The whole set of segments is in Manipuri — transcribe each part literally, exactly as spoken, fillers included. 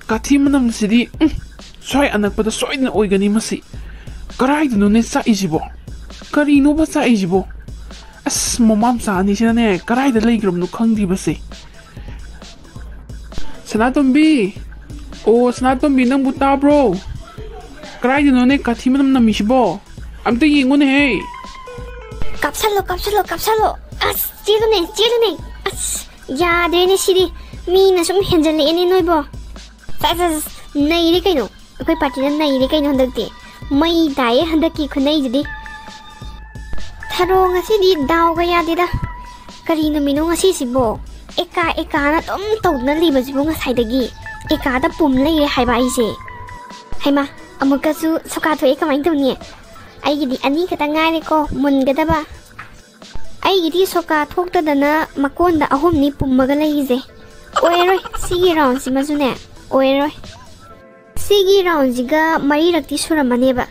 ꯀꯥꯊꯤ ꯃꯅꯝꯁꯤꯗꯤ, ꯎꯝ, ꯁ꯭ꯋꯥꯏ ꯑꯅꯛꯄꯗ ꯁꯣꯏꯗꯅ ꯑꯣꯏꯒꯅꯤ ꯃꯁꯤ꯫ ꯀꯔꯥꯏꯗꯅꯣꯅꯦ ꯆꯥꯛꯏꯁꯤꯕꯣ? ꯀꯔꯤꯅꯣꯕ ꯆꯥꯛꯏꯁꯤꯕꯣ? ꯑꯁ, ꯃꯃꯥ ꯃꯆꯥ ꯑꯅꯤꯁꯤꯅꯅꯦ ꯀꯔꯥꯏꯗ ꯂꯩꯈ꯭ꯔꯕꯅꯣ ꯈꯪꯗ꯭ꯔꯤꯕꯁꯦ꯫ ꯁꯅꯥꯇꯣꯝꯕꯤ! ꯑꯣ, ꯁꯅꯥꯇꯣꯝꯕꯤ, ꯅꯪꯕꯨ ꯇꯥꯕ꯭ꯔꯣ? ꯀꯔꯥꯏꯗꯅꯣꯅꯦ ꯀꯥꯊꯤ ꯃꯅꯝ ꯅꯝꯃꯤꯁꯤꯕꯣ? ꯑꯝꯇ ꯌꯦꯡꯉꯨꯅꯦꯍꯦ꯫ ꯀꯥꯞꯁꯜꯂꯣ, ꯀꯥꯞꯁꯜꯂꯣ, ꯀꯥꯞꯁꯜꯂꯣ꯫ ꯑꯁ, ꯆꯦꯜꯂꯨꯅꯦ, ꯆꯦꯜꯂꯨꯅꯦ꯫ ꯑꯁ, ꯌꯥꯗ꯭ꯔꯦꯅꯦ ꯁꯤꯗꯤ꯫ ꯃꯤꯅ ꯁꯨꯝ ꯍꯦꯟꯖꯜꯂꯛꯑꯦꯅꯦ ꯅꯣꯏꯕꯣ꯫ ꯑꯁ, ꯑꯁ, ꯑꯁ, ꯅꯩꯔꯦ ꯀꯩꯅꯣ꯫ ꯑꯩꯈꯣꯏ ꯄꯥꯔꯇꯤꯅ ꯅꯩꯔꯦ ꯀꯩꯅꯣ ꯍꯟꯗꯛꯇꯤ꯫ ꯃꯩ ꯇꯥꯏꯌꯦ ꯍꯟꯗꯛꯀꯤ ꯈꯨꯅꯩꯁꯤꯗꯤ꯫ ꯊꯔꯣ ꯉꯁꯤꯗꯤ ꯗꯥꯎꯒ ꯌꯥꯗꯦꯗ꯫ ꯀꯔꯤ ꯅꯨꯃꯤꯠꯅꯣ ꯉꯁꯤꯁꯤꯕꯣ? ꯑꯦꯀꯥ ꯑꯦꯀꯥꯅ ꯑꯗꯨꯝ ꯇꯧꯗꯨꯅ ꯂꯩꯕꯁꯤꯕꯨ ꯉꯁꯥꯏꯗꯒꯤ꯫ ꯑꯦꯀꯥꯗ ꯄꯨꯝ ꯂꯩꯔꯦ ꯍꯥꯏꯕ ꯑꯩꯁꯦ꯫ ꯍꯩꯃꯥ, ꯑꯃꯨꯛꯀꯁꯨ ꯁꯣꯀꯥ ꯊꯣꯛꯑꯦ, ꯀꯃꯥꯏꯅ ꯇꯧꯅꯤ? ꯑꯩꯒꯤꯗꯤ ꯑꯅꯤ ꯈꯛꯇ ꯉꯥꯏꯔꯦꯀꯣ ꯃꯨꯟꯒꯗꯕ꯫ ꯑꯩꯒꯤꯗꯤ ꯁꯣꯀꯥ ꯊꯣꯛꯇꯗꯅ ꯃꯀꯣꯟꯗ ꯑꯍꯨꯝꯅꯤ ꯄꯨꯝꯃꯒ ꯂꯩꯔꯤꯁꯦ꯫ ꯑꯣꯏꯔꯔꯣꯏ, ꯁꯤꯒꯤ ꯔꯥꯎꯟꯁꯤꯃꯁꯨꯅꯦ, ꯑꯣꯏꯔꯔꯣꯏ꯫ ꯁꯤꯒꯤ ꯔꯥꯎꯟꯁꯤꯒ ꯃꯔꯤꯔꯛꯇꯤ ꯁꯨꯔꯝꯃꯅꯦꯕ꯫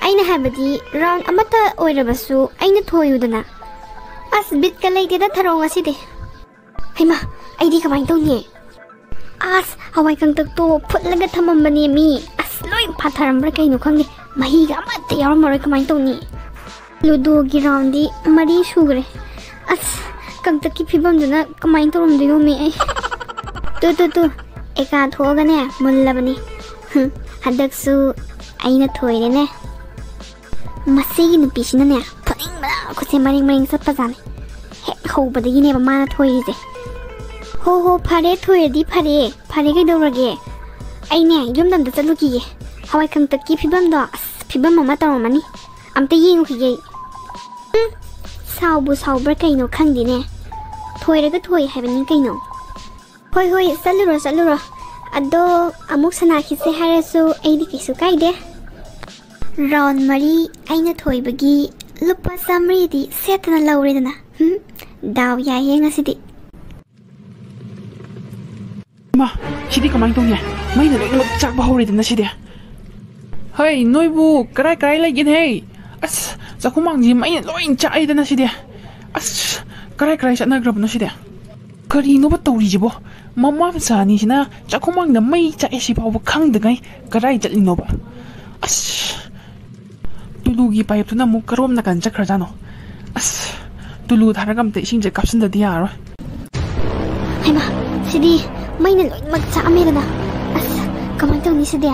ꯑꯩꯅ ꯍꯥꯏꯕꯗꯤ ꯔꯥꯎꯟ ꯑꯃꯠꯇ ꯑꯣꯏꯔꯕꯁꯨ ꯑꯩꯅ ꯊꯣꯏꯌꯨꯗꯅ꯫ ꯑꯁ, ꯕꯤꯠꯀ ꯂꯩꯇꯦꯗ ꯊꯔꯣ ꯉꯁꯤꯗꯤ꯫ ꯍꯩꯃꯥ, ꯑꯩꯗꯤ ꯀꯃꯥꯏꯅ ꯇꯧꯅꯤ? ꯑꯁ, ꯍꯋꯥꯏ ꯀꯪꯇꯛꯇꯣ ꯐꯨꯠꯂꯒ ꯊꯝꯃꯝꯕꯅꯦ ꯃꯤ꯫ ꯑꯁ, ꯂꯣꯏ ꯐꯥꯊꯔꯝꯕ꯭ꯔꯥ ꯀꯩꯅꯣ ꯈꯪꯗꯦ꯫ ꯃꯍꯤꯒ ꯑꯃꯠꯇ ꯌꯥꯎꯔꯝꯃꯔꯣꯏ, ꯀꯃꯥꯏꯅ ꯇꯧꯅꯤ? ꯂꯨꯗꯣꯒꯤ ꯔꯥꯎꯟꯗꯤ ꯃꯔꯤ ꯁꯨꯈ꯭ꯔꯦ꯫ ꯑꯁ, ꯀꯪꯇꯛꯀꯤ ꯐꯤꯕꯝꯗꯨꯅ ꯀꯃꯥꯏꯅ ꯇꯧꯔꯝꯗꯣꯏꯅꯣꯃꯤ ꯑꯩ? ꯇꯨ, ꯇꯨ, ꯇꯨ, ꯑꯦꯀꯥ ꯊꯣꯛꯑꯒꯅꯦ ꯃꯨꯜꯂꯕꯅꯤ꯫ ꯍꯨꯝ, ꯍꯟꯗꯛꯁꯨ ꯑꯩꯅ ꯊꯣꯏꯔꯦꯅꯦ꯫ ꯃꯁꯤꯒꯤ ꯅꯨꯄꯤꯁꯤꯅꯅꯦ, ꯐꯨꯅꯤꯡꯕꯅ ꯈꯨꯠꯁꯦ ꯃꯔꯦꯡ ꯃꯔꯦꯡ ꯆꯠꯄꯖꯥꯠꯅꯤ꯫ ꯍꯦꯛ ꯍꯧꯕꯗꯒꯤꯅꯦꯕ ꯃꯥꯅ ꯊꯣꯏꯔꯤꯁꯦ꯫ ꯍꯣ ꯍꯣ, ꯐꯔꯦ, ꯊꯣꯏꯔꯗꯤ ꯐꯔꯦ꯫ ꯐꯔꯦ, ꯀꯩꯗꯧꯔꯒꯦ? ꯑꯩꯅꯦ, ꯌꯨꯝꯗ ꯑꯝꯇ ꯆꯠꯂꯨꯈꯤꯒꯦ꯫ ꯍꯋꯥꯏ ꯀꯪꯇꯛꯀꯤ ꯐꯤꯕꯝꯗꯣ, ꯑꯁ, ꯐꯤꯕꯝ ꯑꯃ ꯇꯧꯔꯝꯃꯅꯤ꯫ ꯑꯝꯇ ꯌꯦꯡꯉꯨꯈꯤꯒꯦ ꯑꯩ꯫ ꯎꯝ, ꯁꯥꯎꯕꯨ ꯁꯥꯎꯕ꯭ꯔꯥ ꯀꯩꯅꯣ ꯈꯪꯗꯦꯅꯦ꯫ ꯊꯣꯏꯔꯒ ꯊꯣꯏ ꯍꯥꯏꯕꯅꯤ ꯀꯩꯅꯣ꯫ ꯍꯣꯏ, ꯍꯣꯏ, ꯆꯠꯂꯨꯔꯣ, ꯆꯠꯂꯨꯔꯣ꯫ ꯑꯗꯣ ꯑꯃꯨꯛ ꯁꯅꯥꯈꯤꯁꯦ ꯍꯥꯏꯔꯁꯨ ꯑꯩꯗꯤ ꯀꯩꯁꯨ ꯀꯥꯏꯗꯦ꯫ ꯔꯥꯎꯟ ꯃꯔꯤ ꯑꯩꯅ ꯊꯣꯏꯕꯒꯤ ꯂꯨꯄꯥ ꯆꯥꯃꯔꯤꯗꯤ ꯁꯦꯠꯇꯅ ꯂꯧꯔꯦꯗꯅ꯫ ꯍꯨꯝ, ꯗꯥꯎ ꯌꯥꯏꯌꯦ ꯉꯁꯤꯗꯤ꯫ ꯃꯥ, ꯁꯤꯗꯤ ꯀꯃꯥꯏꯅ ꯇꯧꯅꯤ? ꯃꯩꯅ ꯂꯣꯏꯅꯃꯛ ꯆꯥꯛꯄ ꯍꯧꯔꯦꯗꯅ ꯁꯤꯗꯤ꯫ ꯍꯩ, ꯅꯣꯏꯕꯨ ꯀꯔꯥꯏ ꯀꯔꯥꯏ ꯂꯩꯒꯦꯅꯦ? ꯍꯩ, ꯑꯁ, ꯆꯥꯛꯈꯨꯃꯥꯡꯁꯤ ꯃꯩꯅ ꯂꯣꯏ ꯆꯥꯛꯑꯦꯗꯅ ꯁꯤꯗꯤ꯫ ꯑꯁ, ꯀꯔꯥꯏ ꯀꯔꯥꯏ ꯆꯠꯅꯈ꯭ꯔꯕꯅꯣ ꯁꯤꯗꯤ? ꯀꯔꯤꯅꯣꯕ ꯇꯧꯔꯤꯁꯤꯕꯣ? ꯃꯃꯥ ꯃꯆꯥ ꯑꯅꯤꯁꯤꯅ ꯆꯥꯛꯈꯨꯃꯥꯡꯗ ꯃꯩ ꯆꯥꯛꯑꯦ ꯁꯤꯐꯥꯎꯕ ꯈꯪꯗꯉꯩ ꯀꯗꯥꯏ ꯆꯠꯂꯤꯅꯣꯕ? ꯑꯁ! ꯇꯨꯂꯨꯒꯤ ꯄꯥꯏꯞꯇꯨꯅ ꯑꯃꯨꯛ ꯀꯔꯣꯝ ꯅꯥꯀꯟ ꯆꯠꯈ꯭ꯔꯖꯥꯠꯅꯣ? ꯑꯁ! ꯇꯨꯂꯨ ꯊꯥꯔꯒ ꯑꯝꯇ ꯏꯁꯤꯡꯁꯦ ꯀꯥꯞꯁꯤꯟꯗꯗꯤ ꯌꯥꯔꯔꯣꯏ꯫ ꯍꯩꯃꯥ! ꯁꯤꯗꯤ ꯃꯩꯅ ꯂꯣꯏꯅꯃꯛ ꯆꯥꯛꯑꯝꯃꯦꯗꯅ꯫ ꯑꯁ! ꯀꯃꯥꯏꯅ ꯇꯧꯅꯤ ꯁꯤꯗꯤ?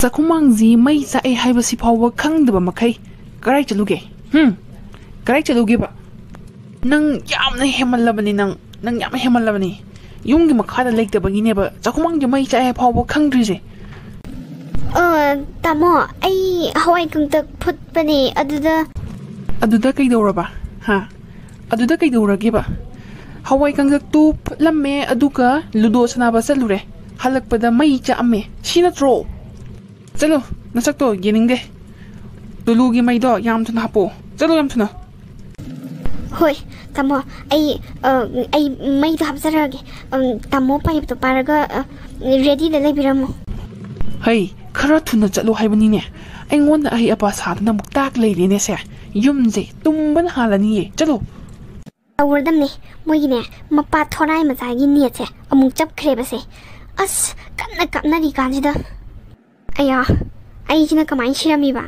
ꯆꯥꯛꯈꯨꯃꯥꯡꯁꯤ ꯃꯩ ꯆꯥꯛꯑꯦ ꯍꯥꯏꯕꯁꯤ ꯐꯥꯎꯕ ꯈꯪꯗꯕ ꯃꯈꯩ ꯀꯔꯥꯏ ꯆꯠꯂꯨꯒꯦ? ꯍꯨꯝ? ꯀꯔꯥꯏ ꯆꯠꯂꯨꯒꯦꯕ? ꯅꯪ ꯌꯥꯝꯅ ꯍꯦꯟꯃꯜꯂꯕꯅꯤ, ꯅꯪ꯫ ꯅꯪ ꯌꯥꯝ ꯍꯦꯟꯃꯜꯂꯕꯅꯤ꯫ ꯌꯨꯝꯒꯤ ꯃꯈꯥꯗ ꯂꯩꯇꯕꯒꯤꯅꯦꯕ ꯆꯥꯛꯈꯨꯃꯥꯡꯒꯤ ꯃꯩ ꯆꯥꯛꯑꯦ ꯐꯥꯎꯕ ꯈꯪꯗ꯭ꯔꯤꯁꯦ꯫ ꯑ, ꯇꯥꯃꯣ, ꯑꯩ ꯍꯋꯥꯏ ꯀꯪꯇꯛ ꯐꯨꯠꯄꯅꯦ, ꯑꯗꯨꯗ ꯑꯗꯨꯗ ꯀꯩꯗꯧꯔꯕ? ꯍꯥ? ꯑꯗꯨꯗ ꯀꯩꯗꯧꯔꯒꯦꯕ? ꯍꯋꯥꯏ ꯀꯪꯇꯛꯇꯨ ꯐꯨꯠꯂꯝꯃꯦ, ꯑꯗꯨꯒ ꯂꯨꯗꯣ ꯁꯥꯟꯅꯕ ꯆꯠꯂꯨꯔꯦ꯫ ꯍꯜꯂꯛꯄꯗ ꯃꯩ ꯆꯥꯛꯑꯝꯃꯦ꯫ ꯁꯤ ꯅꯠꯇ꯭ꯔꯣ? ꯆꯠꯂꯣ, ꯅꯁꯛꯇꯣ ꯌꯦꯡꯅꯤꯡꯗꯦ꯫ ꯇꯨꯂꯨꯒꯤ ꯃꯩꯗꯣ ꯌꯥꯝ ꯊꯨꯅ ꯍꯥꯞꯄꯣ꯫ ꯆꯠꯂꯣ, ꯌꯥꯝ ꯊꯨꯅ꯫ ꯍꯣꯏ, ꯇꯥꯃꯣ, ꯑꯩ, ꯑ, ꯑꯩ ꯃꯩꯗꯣ ꯍꯥꯞꯆꯔꯛꯑꯒꯦ꯫ ꯎꯝ, ꯇꯥꯃꯣ ꯄꯥꯏꯞꯇꯣ ꯄꯥꯏꯔꯒ, ꯑ, ꯔꯦꯗꯤꯗ ꯂꯩꯕꯤꯔꯝꯃꯣ꯫ ꯍꯩ, ꯈꯔ ꯊꯨꯅ ꯆꯠꯂꯣ ꯍꯥꯏꯕꯅꯤꯅꯦ꯫ ꯑꯩꯉꯣꯟꯗ ꯑꯍꯩ ꯑꯄꯥ ꯁꯥꯗꯅ ꯑꯃꯨꯛ ꯇꯥꯛ ꯂꯩꯔꯦꯅꯦ ꯁꯦ꯫ ꯌꯨꯝꯁꯦ ꯇꯨꯝꯕꯅ ꯍꯥꯜꯂꯅꯤꯌꯦ꯫ ꯆꯠꯂꯣ꯫ ꯇꯧꯔꯗꯝꯅꯦ꯫ ꯃꯣꯏꯒꯤꯅꯦ, ꯃꯄꯥ ꯊꯣꯔꯥꯏ ꯃꯆꯥꯒꯤ ꯅꯦꯠꯁꯦ ꯑꯃꯨꯛ ꯆꯞꯈ꯭ꯔꯦꯕꯁꯦ꯫ ꯑꯁ, ꯀꯟꯅ ꯀꯥꯞꯅꯔꯤ ꯀꯥꯟꯁꯤꯗ꯫ ꯑꯌꯥ, ꯑꯩꯁꯤꯅ ꯀꯃꯥꯏꯅ ꯁꯤꯔꯝꯃꯤꯕ?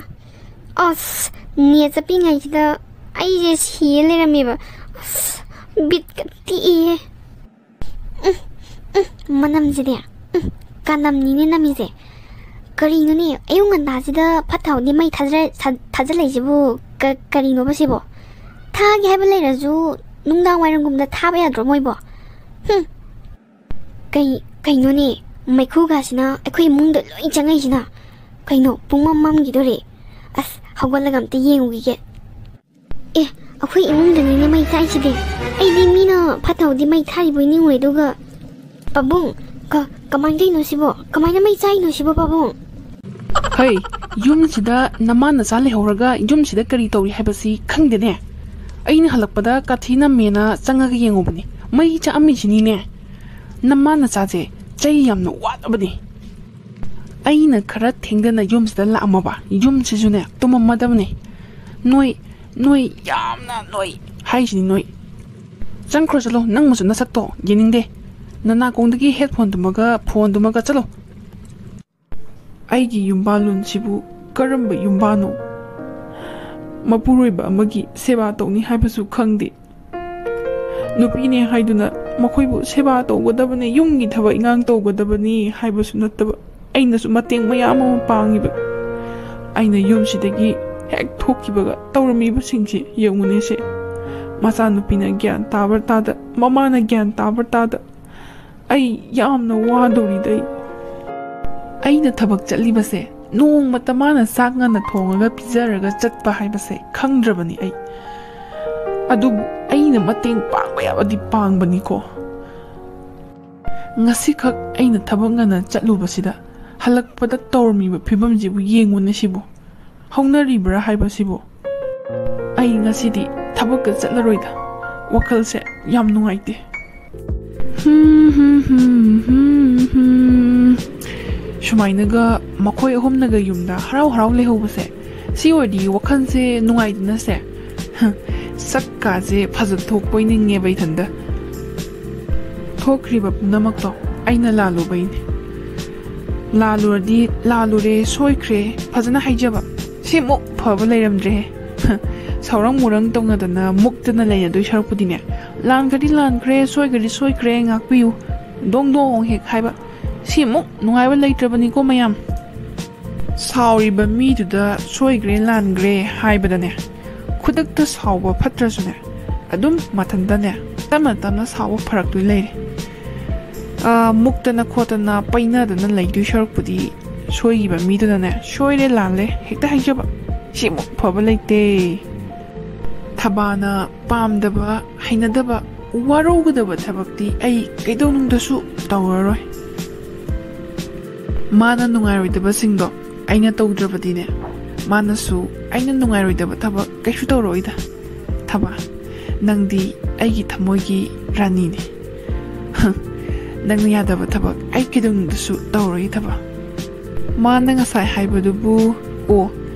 ꯑꯁ, ꯅꯦꯠ ꯆꯞꯄꯤꯉꯩꯁꯤꯗ ꯑꯩꯁꯦ ꯁꯤꯌꯦ ꯂꯩꯔꯝꯃꯦꯕ꯫ ꯑꯁ, ꯕꯤꯠꯀ ꯇꯦꯛꯏꯍꯦ꯫ ꯎꯝ, ꯎꯝ, ꯃꯅꯝꯁꯤꯗꯤ, ꯎꯝ, ꯀꯥꯅꯝꯅꯤꯅꯦ ꯅꯝꯃꯤꯁꯦ꯫ ꯀꯔꯤꯅꯣꯅꯦ, ꯑꯌꯨꯛ ꯉꯟꯇꯥꯁꯤꯗ ꯐꯠꯇ ꯍꯥꯎꯗꯤ ꯃꯩ ꯊꯥꯖꯔ-, ꯊꯥ-, ꯊꯥꯖꯤꯜꯂꯛꯏꯁꯤꯕꯨ ꯀ-, ꯀꯔꯤꯅꯣꯕ ꯁꯤꯕꯣ? ꯊꯥꯒꯦ ꯍꯥꯏꯕ ꯂꯩꯔꯁꯨ ꯅꯨꯡꯗꯥꯡ ꯋꯥꯏꯔꯝꯒꯨꯝꯕꯗ ꯊꯥꯕ ꯌꯥꯗ꯭ꯔꯣ ꯃꯣꯏꯕꯣ? ꯍꯨꯝ꯫ ꯀꯩ-, ꯀꯩꯅꯣꯅꯦ, ꯃꯩꯈꯨꯒꯁꯤꯅ ꯑꯩꯈꯣꯏ ꯏꯃꯨꯡꯗ ꯂꯣꯏ ꯆꯪꯉꯛꯏꯁꯤꯅ? ꯀꯩꯅꯣ, ꯄꯨꯡꯃꯝ ꯃꯝꯈꯤꯗꯣꯔꯦ꯫ ꯑꯁ, ꯍꯧꯒꯠꯂꯒ ꯑꯝꯇ ꯌꯦꯡꯉꯨꯈꯤꯒꯦ꯫ ꯑꯦ, ꯑꯩꯈꯣꯏ ꯏꯃꯨꯡꯗꯅꯤꯅꯦ ꯃꯩ ꯆꯥꯛꯏꯁꯤꯗꯤ꯫ ꯑꯩꯗꯤ ꯃꯤꯅ ꯐꯠꯇ ꯍꯥꯎꯗꯤ ꯃꯩ ꯊꯥꯔꯤꯕꯣꯏ ꯅꯤꯡꯉꯨꯔꯦ, ꯑꯗꯨꯒ ꯄꯥꯕꯨꯡ, ꯀ-, ꯀꯃꯥꯏꯅ ꯇꯧꯔꯤꯅꯣ ꯁꯤꯕꯣ? ꯀꯃꯥꯏꯅ ꯃꯩ ꯆꯥꯛꯏꯅꯣ ꯁꯤꯕꯣ, ꯄꯥꯕꯨꯡ? ꯍꯩ, ꯌꯨꯝꯁꯤꯗ ꯅꯃꯥ ꯅꯆꯥ ꯂꯩꯍꯧꯔꯒ ꯌꯨꯝꯁꯤꯗ ꯀꯔꯤ ꯇꯧꯔꯤ ꯍꯥꯏꯕꯁꯤ ꯈꯪꯗꯦꯅꯦ꯫ ꯑꯩꯅ ꯍꯜꯂꯛꯄꯗ ꯀꯥꯊꯤ ꯅꯝꯃꯦꯅ ꯆꯪꯉꯒ ꯌꯦꯡꯉꯨꯕꯅꯤ꯫ ꯃꯩ ꯆꯥꯛꯑꯝꯃꯤꯁꯤꯅꯤꯅꯦ꯫ ꯅꯃꯥ ꯅꯆꯥꯁꯦ ꯆꯩ ꯌꯥꯝꯅ ꯋꯥꯠꯂꯕꯅꯤ꯫ ꯑꯩꯅ ꯈꯔ ꯊꯦꯡꯗꯅ ꯌꯨꯝꯁꯤꯗ ꯂꯥꯛꯑꯝꯃꯕ, ꯌꯨꯝꯁꯤꯁꯨꯅꯦ ꯇꯨꯝꯃꯝꯃꯗꯕꯅꯤ꯫ ꯅꯣꯏ, ꯅꯣꯏ ꯌꯥꯝꯅ ꯅꯣꯏ ꯍꯥꯏꯁꯤꯅꯤ ꯅꯣꯏ꯫ ꯆꯪꯈ꯭ꯔꯣ, ꯆꯠꯂꯣ, ꯅꯪ ꯃꯁꯨ ꯅꯁꯛꯇꯣ ꯌꯦꯡꯅꯤꯡꯗꯦ꯫ ꯅꯅꯥꯀꯣꯡꯗꯒꯤ headphone ꯗꯨꯃꯒ phone ꯗꯨꯃꯒ ꯆꯠꯂꯣ꯫ ꯑꯩꯒꯤ ꯌꯨꯝꯕꯥꯜꯂꯣꯟꯁꯤꯕꯨ ꯀꯔꯝꯕ ꯌꯨꯝꯕꯥꯜꯅꯣ? ꯃꯄꯨꯔꯣꯏꯕ ꯑꯃꯒꯤ ꯁꯦꯕꯥ ꯇꯧꯅꯤ ꯍꯥꯏꯕꯁꯨ ꯈꯪꯗꯦ꯫ ꯅꯨꯄꯤꯅꯦ ꯍꯥꯏꯗꯨꯅ ꯃꯈꯣꯏꯕꯨ ꯁꯦꯕꯥ ꯇꯧꯒꯗꯕꯅꯤ, ꯌꯨꯝꯒꯤ ꯊꯕꯛ ꯏꯟꯈꯥꯡ ꯇꯧꯒꯗꯕꯅꯤ ꯍꯥꯏꯕꯁꯨ ꯅꯠꯇꯕ, ꯑꯩꯅꯁꯨ ꯃꯇꯦꯡ ꯃꯌꯥꯝ ꯑꯃ ꯄꯥꯡꯉꯤꯕ꯫ ꯑꯩꯅ ꯌꯨꯝꯁꯤꯗꯒꯤ ꯍꯦꯛ ꯊꯣꯛꯈꯤꯕꯒ ꯇꯧꯔꯝꯃꯤꯕꯁꯤꯡꯁꯦ ꯌꯦꯡꯉꯨꯅꯦꯁꯦ꯫ ꯃꯆꯥꯅꯨꯄꯤꯅ ꯒ꯭ꯌꯥꯟ ꯇꯥꯕ꯭ꯔꯥ ꯇꯥꯗ, ꯃꯃꯥꯅ ꯒ꯭ꯌꯥꯟ ꯇꯥꯕ꯭ꯔꯥ ꯇꯥꯗ, ꯑꯩ ꯌꯥꯝꯅ ꯋꯥꯗꯧꯔꯤꯗ ꯑꯩ꯫ ꯑꯩꯅ ꯊꯕꯛ ꯆꯠꯂꯤꯕꯁꯦ ꯅꯣꯡꯃꯇ ꯃꯥꯅ ꯆꯥꯛ ꯉꯟꯅ ꯊꯣꯡꯉꯒ ꯄꯤꯖꯔꯒ ꯆꯠꯄ ꯍꯥꯏꯕꯁꯦ ꯈꯪꯗ꯭ꯔꯕꯅꯤ ꯑꯩ꯫ ꯑꯗꯨꯕꯨ ꯑꯩꯅ ꯃꯇꯦꯡ ꯄꯥꯡꯕ ꯌꯥꯕꯗꯤ ꯄꯥꯡꯕꯅꯤꯀꯣ꯫ ꯉꯁꯤꯈꯛ ꯑꯩꯅ ꯊꯕꯛ ꯉꯟꯅ ꯆꯠꯂꯨꯕꯁꯤꯗ ꯍꯜꯂꯛꯄꯗ ꯇꯧꯔꯝꯃꯤꯕ ꯐꯤꯕꯝꯁꯤꯕꯨ ꯌꯦꯡꯉꯨꯅꯦ ꯁꯤꯕꯨ꯫ ꯍꯧꯅꯔꯤꯕ꯭ꯔꯥ ꯍꯥꯏꯕꯁꯤꯕꯨ? ꯑꯩ ꯉꯁꯤꯗꯤ ꯊꯕꯛꯀ ꯆꯠꯂꯔꯣꯏꯗ꯫ ꯋꯥꯈꯜꯁꯦ ꯌꯥꯝ ꯅꯨꯡꯉꯥꯏꯇꯦ꯫ ꯍꯨꯝ, ꯍꯨꯝ, ꯍꯨꯝ, ꯍꯨꯝ, ꯍꯨꯝ꯫ ꯁꯨꯃꯥꯏꯅꯒ ꯃꯈꯣꯏ ꯑꯍꯨꯝꯅꯒ ꯌꯨꯝꯗ ꯍꯔꯥꯎ ꯍꯔꯥꯎ ꯂꯩꯍꯧꯕꯁꯦ, ꯁꯤ ꯑꯣꯏꯔꯗꯤ ꯋꯥꯈꯜꯁꯦ ꯅꯨꯡꯉꯥꯏꯗꯅꯁꯦ꯫ ꯁꯛꯀꯥꯁꯦ ꯐꯖꯊꯣꯛꯄꯣꯏ ꯅꯤꯡꯉꯦꯕ ꯏꯊꯟꯗ꯫ ꯊꯣꯛꯈ꯭ꯔꯤꯕ ꯄꯨꯝꯅꯃꯛꯇꯣ ꯑꯩꯅ ꯂꯥꯜꯂꯨꯕꯩꯅꯦ꯫ ꯂꯥꯜꯂꯨꯔꯗꯤ ꯂꯥꯜꯂꯨꯔꯦ, ꯁꯣꯏꯈ꯭ꯔꯦ, ꯐꯖꯅ ꯍꯥꯏꯖꯕ꯫ ꯁꯤꯃꯨꯛ ꯐꯕ ꯂꯩꯔꯝꯗ꯭ꯔꯦꯍꯦ꯫ ꯁꯥꯎꯔꯪ ꯃꯨꯔꯪ ꯇꯧꯅꯗꯅ ꯃꯨꯛꯇꯅ ꯂꯩꯅꯗꯣꯏ ꯁꯔꯨꯛꯄꯨꯗꯤꯅꯦ, "ꯂꯥꯟꯈ꯭ꯔꯗꯤ ꯂꯥꯟꯈ꯭ꯔꯦ, ꯁꯣꯏꯈ꯭ꯔꯗꯤ ꯁꯣꯏꯈ꯭ꯔꯦ, ꯉꯥꯛꯄꯤꯌꯨ", ꯗꯣꯡ ꯗꯣꯡ ꯍꯦꯛ ꯍꯥꯏꯕ꯫ ꯁꯤꯃꯨꯛ ꯅꯨꯡꯉꯥꯏꯕ ꯂꯩꯇ꯭ꯔꯕꯅꯤꯀꯣ ꯃꯌꯥꯝ꯫ ꯁꯥꯎꯔꯤꯕ ꯃꯤꯗꯨꯗ ꯁꯣꯏꯈ꯭ꯔꯦ ꯂꯥꯟꯈ꯭ꯔꯦ ꯍꯥꯏꯕꯗꯅꯦ, ꯈꯨꯗꯛꯇ ꯁꯥꯎꯕ ꯐꯠꯇ꯭ꯔꯁꯨꯅꯦ, ꯑꯗꯨꯝ ꯃꯊꯟꯇꯅꯦ ꯇꯞꯅ ꯇꯞꯅ ꯁꯥꯎꯕ ꯐꯔꯛꯇꯣꯏ ꯂꯩꯔꯦ꯫ ꯑꯥ, ꯃꯨꯛꯇꯅ ꯈꯣꯠꯇꯅ ꯄꯩꯅꯗꯅ ꯂꯩꯗꯣꯏ ꯁꯔꯨꯛꯄꯨꯗꯤ, ꯁꯣꯏꯈꯤꯕ ꯃꯤꯗꯨꯅꯅꯦ, "ꯁꯣꯏꯔꯦ ꯂꯥꯜꯂꯦ" ꯍꯦꯛꯇ ꯍꯥꯏꯖꯕ, ꯁꯤꯃꯨꯛ ꯐꯕ ꯂꯩꯇꯦ꯫ ꯊꯕꯥꯅ ꯄꯥꯝꯗꯕ, ꯍꯩꯅꯗꯕ, ꯋꯥꯔꯧꯒꯗꯕ ꯊꯕꯛꯇꯤ ꯑꯩ ꯀꯩꯗꯧꯅꯨꯡꯗꯁꯨ ꯇꯧꯔꯔꯣꯏ꯫ ꯃꯥꯅ ꯅꯨꯡꯉꯥꯏꯔꯣꯏꯗꯕꯁꯤꯡꯗꯣ ꯑꯩꯅ ꯇꯧꯗ꯭ꯔꯕꯗꯤꯅꯦ, ꯃꯥꯅꯁꯨ ꯑꯩꯅ ꯅꯨꯡꯉꯥꯏꯔꯣꯏꯗꯕ ꯊꯕꯛ ꯀꯩꯁꯨ ꯇꯧꯔꯛꯑꯣꯏꯗ꯫ ꯊꯕꯥ, ꯅꯪꯗꯤ ꯑꯩꯒꯤ ꯊꯃꯣꯏꯒꯤ ꯔꯥꯅꯤꯅꯦ꯫ ꯅꯪꯅ ꯌꯥꯗꯕ ꯊꯕꯛ ꯑꯩ ꯀꯩꯗꯧꯅꯨꯡꯗꯁꯨ ꯇꯧꯔꯣꯏ ꯊꯕꯥ꯫ ꯃꯥꯅ ꯉꯁꯥꯏ ꯍꯥꯏꯕꯗꯨꯕꯨ, ꯑꯣ,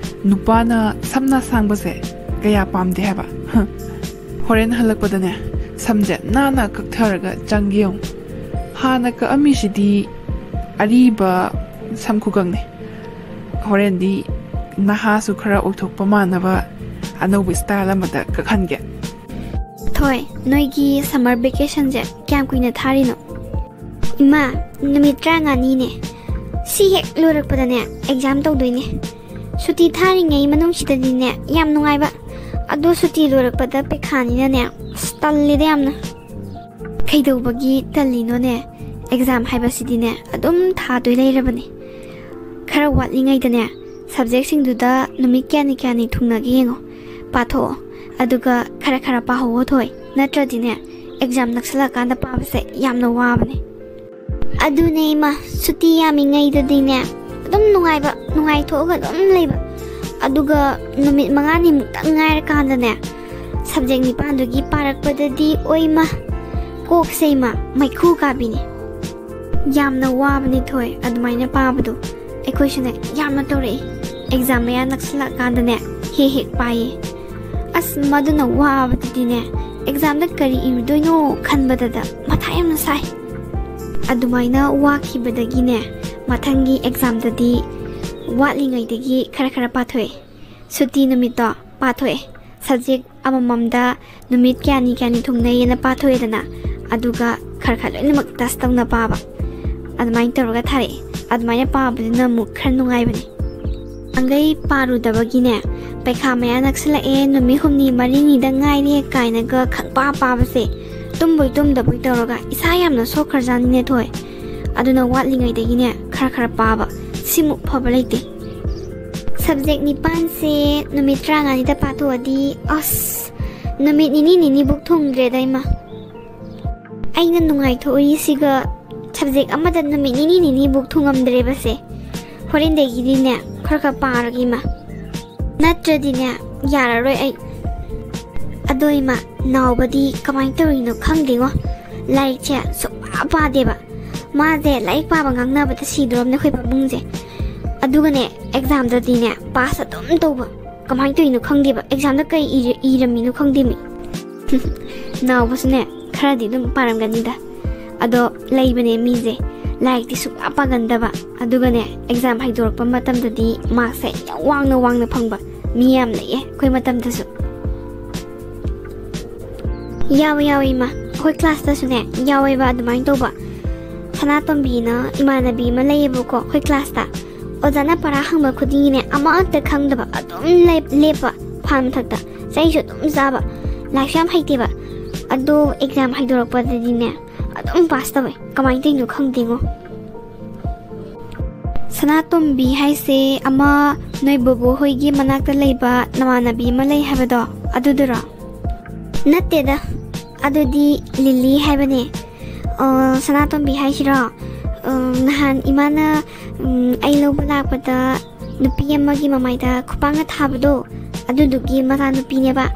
ꯅꯨꯄꯥꯅ ꯁꯝꯅ ꯁꯥꯡꯕꯁꯦ ꯀꯌꯥ ꯄꯥꯝꯗꯦ ꯍꯥꯏꯕ꯫ ꯍ, ꯍꯣꯔꯦꯟ ꯍꯜꯂꯛꯄꯗꯅꯦ, ꯁꯝꯁꯦ ꯅꯥꯟꯅ ꯀꯛꯊꯔꯒ ꯆꯪꯒꯦ ꯌꯦꯡꯉꯨ꯫ ꯍꯥꯟꯅ ꯀꯛꯑꯝꯃꯤꯁꯤꯗꯤ ꯑꯔꯤꯕ ꯁꯝ ꯈꯨꯀꯛꯅꯦ꯫ ꯍꯣꯔꯦꯟꯗꯤ ꯅꯍꯥꯁꯨ ꯈꯔ ꯑꯣꯏꯊꯣꯛꯄ ꯃꯥꯟꯅꯕ ꯑꯅꯧꯕ style ꯑꯃꯗ ꯀꯛꯍꯟꯒꯦ꯫ ꯊꯣꯏ, ꯅꯣꯏꯒꯤ summer vacationꯁꯦ ꯀꯌꯥꯝ ꯀꯨꯏꯅ ꯊꯥꯔꯤꯅꯣ? ꯏꯃꯥ, ꯅꯨꯃꯤꯠ ꯇꯔꯥꯃꯉꯥꯅꯤꯅꯦ꯫ ꯁꯤ ꯍꯦꯛ ꯂꯣꯏꯔꯛꯄꯗꯅꯦ exam ꯇꯧꯗꯣꯏꯅꯦ꯫ ꯁꯨꯇꯤ ꯊꯥꯔꯤꯉꯩ ꯃꯅꯨꯡꯁꯤꯗꯗꯤꯅꯦ ꯌꯥꯝ ꯅꯨꯡꯉꯥꯏꯕ꯫ ꯑꯗꯣ ꯁꯨꯇꯤ ꯂꯣꯏꯔꯛꯄꯗ ꯄꯩꯈꯥꯅꯤꯅꯅꯦ, ꯑꯁ, ꯇꯜꯂꯤꯗ ꯌꯥꯝꯅ꯫ ꯀꯩꯗꯧꯕꯒꯤ ꯇꯜꯂꯤꯅꯣꯅꯦ? Exam ꯍꯥꯏꯕꯁꯤꯗꯤꯅꯦ ꯑꯗꯨꯝ ꯊꯥꯗꯣꯏ ꯂꯩꯔꯕꯅꯦ꯫ ꯈꯔ ꯋꯥꯠꯂꯤꯉꯩꯗꯅꯦ subjectꯁꯤꯡꯗꯨꯗ ꯅꯨꯃꯤꯠ ꯀꯌꯥꯅꯤ ꯀꯌꯥꯅꯤ ꯊꯨꯡꯅꯒꯦ ꯌꯦꯡꯉꯣ, ꯄꯥꯊꯣꯛꯑꯣ꯫ ꯑꯗꯨꯒ ꯈꯔ ꯈꯔ ꯄꯥꯍꯧꯋꯣ ꯊꯣꯏ, ꯅꯠꯇ꯭ꯔꯗꯤꯅꯦ exam ꯅꯛꯁꯜꯂꯛꯀꯥꯟꯗ ꯄꯥꯕꯁꯦ ꯌꯥꯝꯅ ꯋꯥꯕꯅꯦ꯫ ꯑꯗꯨꯅꯦ ꯏꯃꯥ, ꯁꯨꯇꯤ ꯌꯥꯝꯃꯤꯉꯩꯗꯗꯤꯅꯦ ꯑꯗꯨꯝ ꯅꯨꯡꯉꯥꯏꯕ, ꯅꯨꯡꯉꯥꯏꯊꯣꯛꯑꯒ ꯑꯗꯨꯝ ꯂꯩꯕ꯫ ꯑꯗꯨꯒ ꯅꯨꯃꯤꯠ ꯃꯉꯥꯅꯤꯃꯨꯛꯇꯪ ꯉꯥꯏꯔꯀꯥꯟꯗꯅꯦ subject ꯅꯤꯄꯥꯟꯗꯨꯒꯤ ꯄꯥꯔꯛꯄꯗꯗꯤ ꯑꯣꯏꯃ, ꯀꯣꯛꯁꯦ ꯏꯃꯥ ꯃꯩꯈꯨ ꯀꯥꯕꯤꯅꯦ꯫ ꯌꯥꯝꯅ ꯋꯥꯕꯅꯦ ꯊꯣꯏ ꯑꯗꯨꯃꯥꯏꯅ ꯄꯥꯕꯗꯣ꯫ ꯑꯩꯈꯣꯏꯁꯨꯅꯦ ꯌꯥꯝꯅ ꯇꯧꯔꯛꯏ꯫ Exam ꯃꯌꯥ ꯅꯛꯁꯤꯜꯂꯛꯀꯥꯟꯗꯅꯦ ꯍꯦꯛ ꯍꯦꯛ ꯄꯥꯏꯌꯦ꯫ ꯑꯁ, ꯃꯗꯨꯅ ꯋꯥꯕꯗꯨꯗꯤꯅꯦ, examꯗ ꯀꯔꯤ ꯏꯔꯨꯗꯣꯏꯅꯣ ꯈꯟꯕꯗꯗ ꯃꯊꯥ ꯌꯥꯝꯅ ꯁꯥꯏ꯫ ꯑꯗꯨꯃꯥꯏꯅ ꯋꯥꯈꯤꯕꯗꯒꯤꯅꯦ ꯃꯊꯪꯒꯤ examꯗꯗꯤ ꯋꯥꯠꯂꯤꯉꯩꯗꯒꯤ ꯈꯔ ꯈꯔ ꯄꯥꯊꯣꯛꯑꯦ꯫ ꯁꯨꯇꯤ ꯅꯨꯃꯤꯠꯇꯣ ꯄꯥꯊꯣꯛꯑꯦ꯫ Subject ꯑꯃꯃꯝꯗ ꯅꯨꯃꯤꯠ ꯀꯌꯥꯅꯤ ꯀꯌꯥꯅꯤ ꯊꯨꯡꯅꯩꯌꯦꯅ ꯄꯥꯊꯣꯛꯑꯦꯗꯅ, ꯑꯗꯨꯒ ꯈꯔ ꯈꯔ ꯂꯣꯏꯅꯃꯛ test ꯇꯧꯅ ꯄꯥꯕ꯫ ꯑꯗꯨꯃꯥꯏꯅ ꯇꯧꯔꯒ ꯊꯥꯔꯛꯑꯦ꯫ ꯑꯗꯨꯃꯥꯏꯅ ꯄꯥꯕꯗꯨꯅ ꯑꯃꯨꯛ ꯈꯔ ꯅꯨꯡꯉꯥꯏꯕꯅꯦ꯫ ꯑꯉꯩ ꯄꯥꯔꯨꯗꯕꯒꯤꯅꯦ, ꯄꯩꯈꯥ ꯃꯌꯥ ꯅꯛꯁꯤꯜꯂꯛꯑꯦ, ꯅꯨꯃꯤꯠ ꯍꯨꯝꯅꯤ ꯃꯔꯤꯅꯤꯗ ꯉꯥꯏꯔꯦ ꯀꯥꯏꯅꯒ ꯈꯪꯄꯥ ꯄꯥꯕꯁꯦ, ꯇꯨꯝꯕꯣꯏ ꯇꯨꯝꯗꯕꯣꯏ ꯇꯧꯔꯒ ꯏꯁꯥ ꯌꯥꯝꯅ ꯁꯣꯛꯈ꯭ꯔꯖꯥꯠꯅꯤꯅꯦ ꯊꯣꯏ꯫ ꯑꯗꯨꯅ ꯋꯥꯠꯂꯤꯉꯩꯗꯒꯤꯅꯦ ꯈꯔ ꯈꯔ ꯄꯥꯕ, ꯁꯤꯃꯨꯛ ꯐꯕ ꯂꯩꯇꯦ꯫ Subject ꯅꯤꯄꯥꯟꯁꯦ ꯅꯨꯃꯤꯠ ꯇꯔꯥꯃꯉꯥꯅꯤꯗ ꯄꯥꯊꯣꯛꯑꯗꯤ, ꯑꯁ, ꯅꯨꯃꯤꯠ ꯅꯤꯅꯤ ꯅꯤꯅꯤꯕꯨꯛ ꯊꯨꯡꯗ꯭ꯔꯦꯗ ꯏꯃꯥ꯫ ꯑꯩꯅ ꯅꯨꯡꯉꯥꯏꯊꯣꯛꯎꯔꯤꯁꯤꯒ subject ꯑꯃꯗ ꯅꯨꯃꯤꯠ ꯅꯤꯅꯤ ꯅꯤꯅꯤꯕꯨꯛ ꯊꯨꯡꯉꯝꯗ꯭ꯔꯦꯕꯁꯦ꯫ ꯍꯣꯔꯦꯟꯗꯒꯤꯗꯤꯅꯦ ꯈꯔ ꯈꯔ ꯄꯥꯔꯒꯦ ꯏꯃꯥ꯫ ꯅꯠꯇ꯭ꯔꯗꯤꯅꯦ ꯌꯥꯔꯔꯣꯏ ꯑꯩ꯫ ꯑꯗꯣ ꯏꯃꯥ, ꯅꯥꯎꯕꯗꯤ ꯀꯃꯥꯏꯅ ꯇꯧꯔꯤꯅꯣ ꯈꯪꯗꯦꯉꯣ, ꯂꯥꯏꯔꯤꯛꯁꯦ ꯁꯨꯡꯄꯥ ꯄꯥꯗꯦꯕ꯫ ꯃꯥꯁꯦ ꯂꯥꯏꯔꯤꯛ ꯄꯥꯕ ꯉꯥꯡꯅꯕꯗ ꯁꯤꯗꯣꯔꯝꯅꯦ ꯑꯩꯈꯣꯏ ꯄꯥꯕꯨꯡꯁꯦ꯫ ꯑꯗꯨꯒꯅꯦ examꯗꯗꯤꯅꯦ pass ꯑꯗꯨꯝ ꯇꯧꯕ꯫ ꯀꯃꯥꯏꯅ ꯇꯧꯔꯤꯅꯣ ꯈꯪꯗꯦꯕ, examꯗ ꯀꯩ ꯏꯔ-, ꯏꯔꯝꯃꯤꯅꯣ ꯈꯪꯗꯦꯃꯤ꯫ ꯅꯥꯎꯕꯁꯨꯅꯦ, ꯈꯔꯗꯤ ꯑꯗꯨꯝ ꯄꯥꯔꯝꯒꯅꯤꯗ꯫ ꯑꯗꯣ ꯂꯩꯕꯅꯦ ꯃꯤꯁꯦ, ꯂꯥꯏꯔꯤꯛꯇꯤ ꯁꯨꯡꯄꯥ ꯄꯥꯒꯟꯗꯕ, ꯑꯗꯨꯒꯅꯦ ꯑꯦꯛꯖꯥꯝ ꯍꯥꯏꯗꯣꯔꯛꯄ ꯃꯇꯝꯗꯗꯤ ꯃꯥꯔꯛꯁꯦ ꯌꯥꯝ ꯋꯥꯡꯅ ꯋꯥꯡꯅ ꯐꯪꯕ ꯃꯤ ꯌꯥꯝ ꯂꯩꯌꯦ ꯑꯩꯈꯣꯏ ꯃꯇꯝꯗꯁꯨ꯫ ꯌꯥꯎꯋꯦ, ꯌꯥꯎꯋꯦ ꯏꯃꯥ, ꯑꯩꯈꯣꯏ ꯀ꯭ꯂꯥꯁꯇꯁꯨꯅꯦ ꯌꯥꯎꯋꯦꯕ ꯑꯗꯨꯃꯥꯏꯅ ꯇꯧꯕ꯫ ꯁꯅꯥꯇꯣꯝꯕꯤꯅ ꯏꯃꯥꯟꯅꯕꯤ ꯑꯃ ꯂꯩꯌꯦꯕꯀꯣ ꯑꯩꯈꯣꯏ ꯀ꯭ꯂꯥꯁꯇ꯫ ꯑꯣꯖꯥꯅ ꯄꯔꯥ ꯍꯪꯕ ꯈꯨꯗꯤꯡꯒꯤꯅꯦ ꯑꯃꯠꯇ ꯈꯪꯗꯕ ꯑꯗꯨꯝ ꯂꯦꯞ- ꯂꯦꯞꯄ, ꯐꯥꯟ ꯃꯊꯛꯇ꯫ ꯆꯩꯁꯨ ꯑꯗꯨꯝ ꯆꯥꯕ, ꯂꯥꯏꯔꯤꯛꯁꯨ ꯌꯥꯝ ꯍꯩꯇꯦꯕ꯫ ꯑꯗꯣ ꯑꯦꯛꯖꯥꯝ ꯍꯥꯏꯗꯣꯔꯛꯄꯗꯗꯤꯅꯦ ꯑꯗꯨꯝ ꯄꯥꯁ ꯇꯧꯋꯦ, ꯀꯃꯥꯏꯅ ꯇꯧꯔꯤꯅꯣ ꯈꯪꯗꯦꯉꯣ꯫ ꯁꯅꯥꯇꯣꯝꯕꯤ ꯍꯥꯏꯁꯦ ꯑꯃ ꯅꯣꯏ ꯕꯣꯕꯣ ꯍꯣꯏꯒꯤ ꯃꯅꯥꯛꯇ ꯂꯩꯕ ꯅꯃꯥꯟꯅꯕꯤ ꯑꯃ ꯂꯩ ꯍꯥꯏꯕꯗꯣ, ꯑꯗꯨꯗꯨꯔꯣ? ꯅꯠꯇꯦꯗ, ꯑꯗꯨꯗꯤ ꯂꯤꯂꯤ ꯍꯥꯏꯕꯅꯦ꯫ ꯑ, ꯁꯅꯥꯇꯣꯝꯕꯤ ꯍꯥꯏꯁꯤꯔꯣ? ꯑ, ꯅꯍꯥꯟ ꯏꯃꯥꯅ, ꯎꯝ, ꯑꯩ ꯂꯧꯕ ꯂꯥꯛꯄꯗ ꯅꯨꯄꯤ ꯑꯃꯒꯤ ꯃꯃꯥꯏꯗ ꯈꯨꯄꯥꯛꯅ ꯊꯥꯕꯗꯣ, ꯑꯗꯨꯗꯨꯒꯤ ꯃꯆꯥꯅꯨꯄꯤꯅꯦꯕ꯫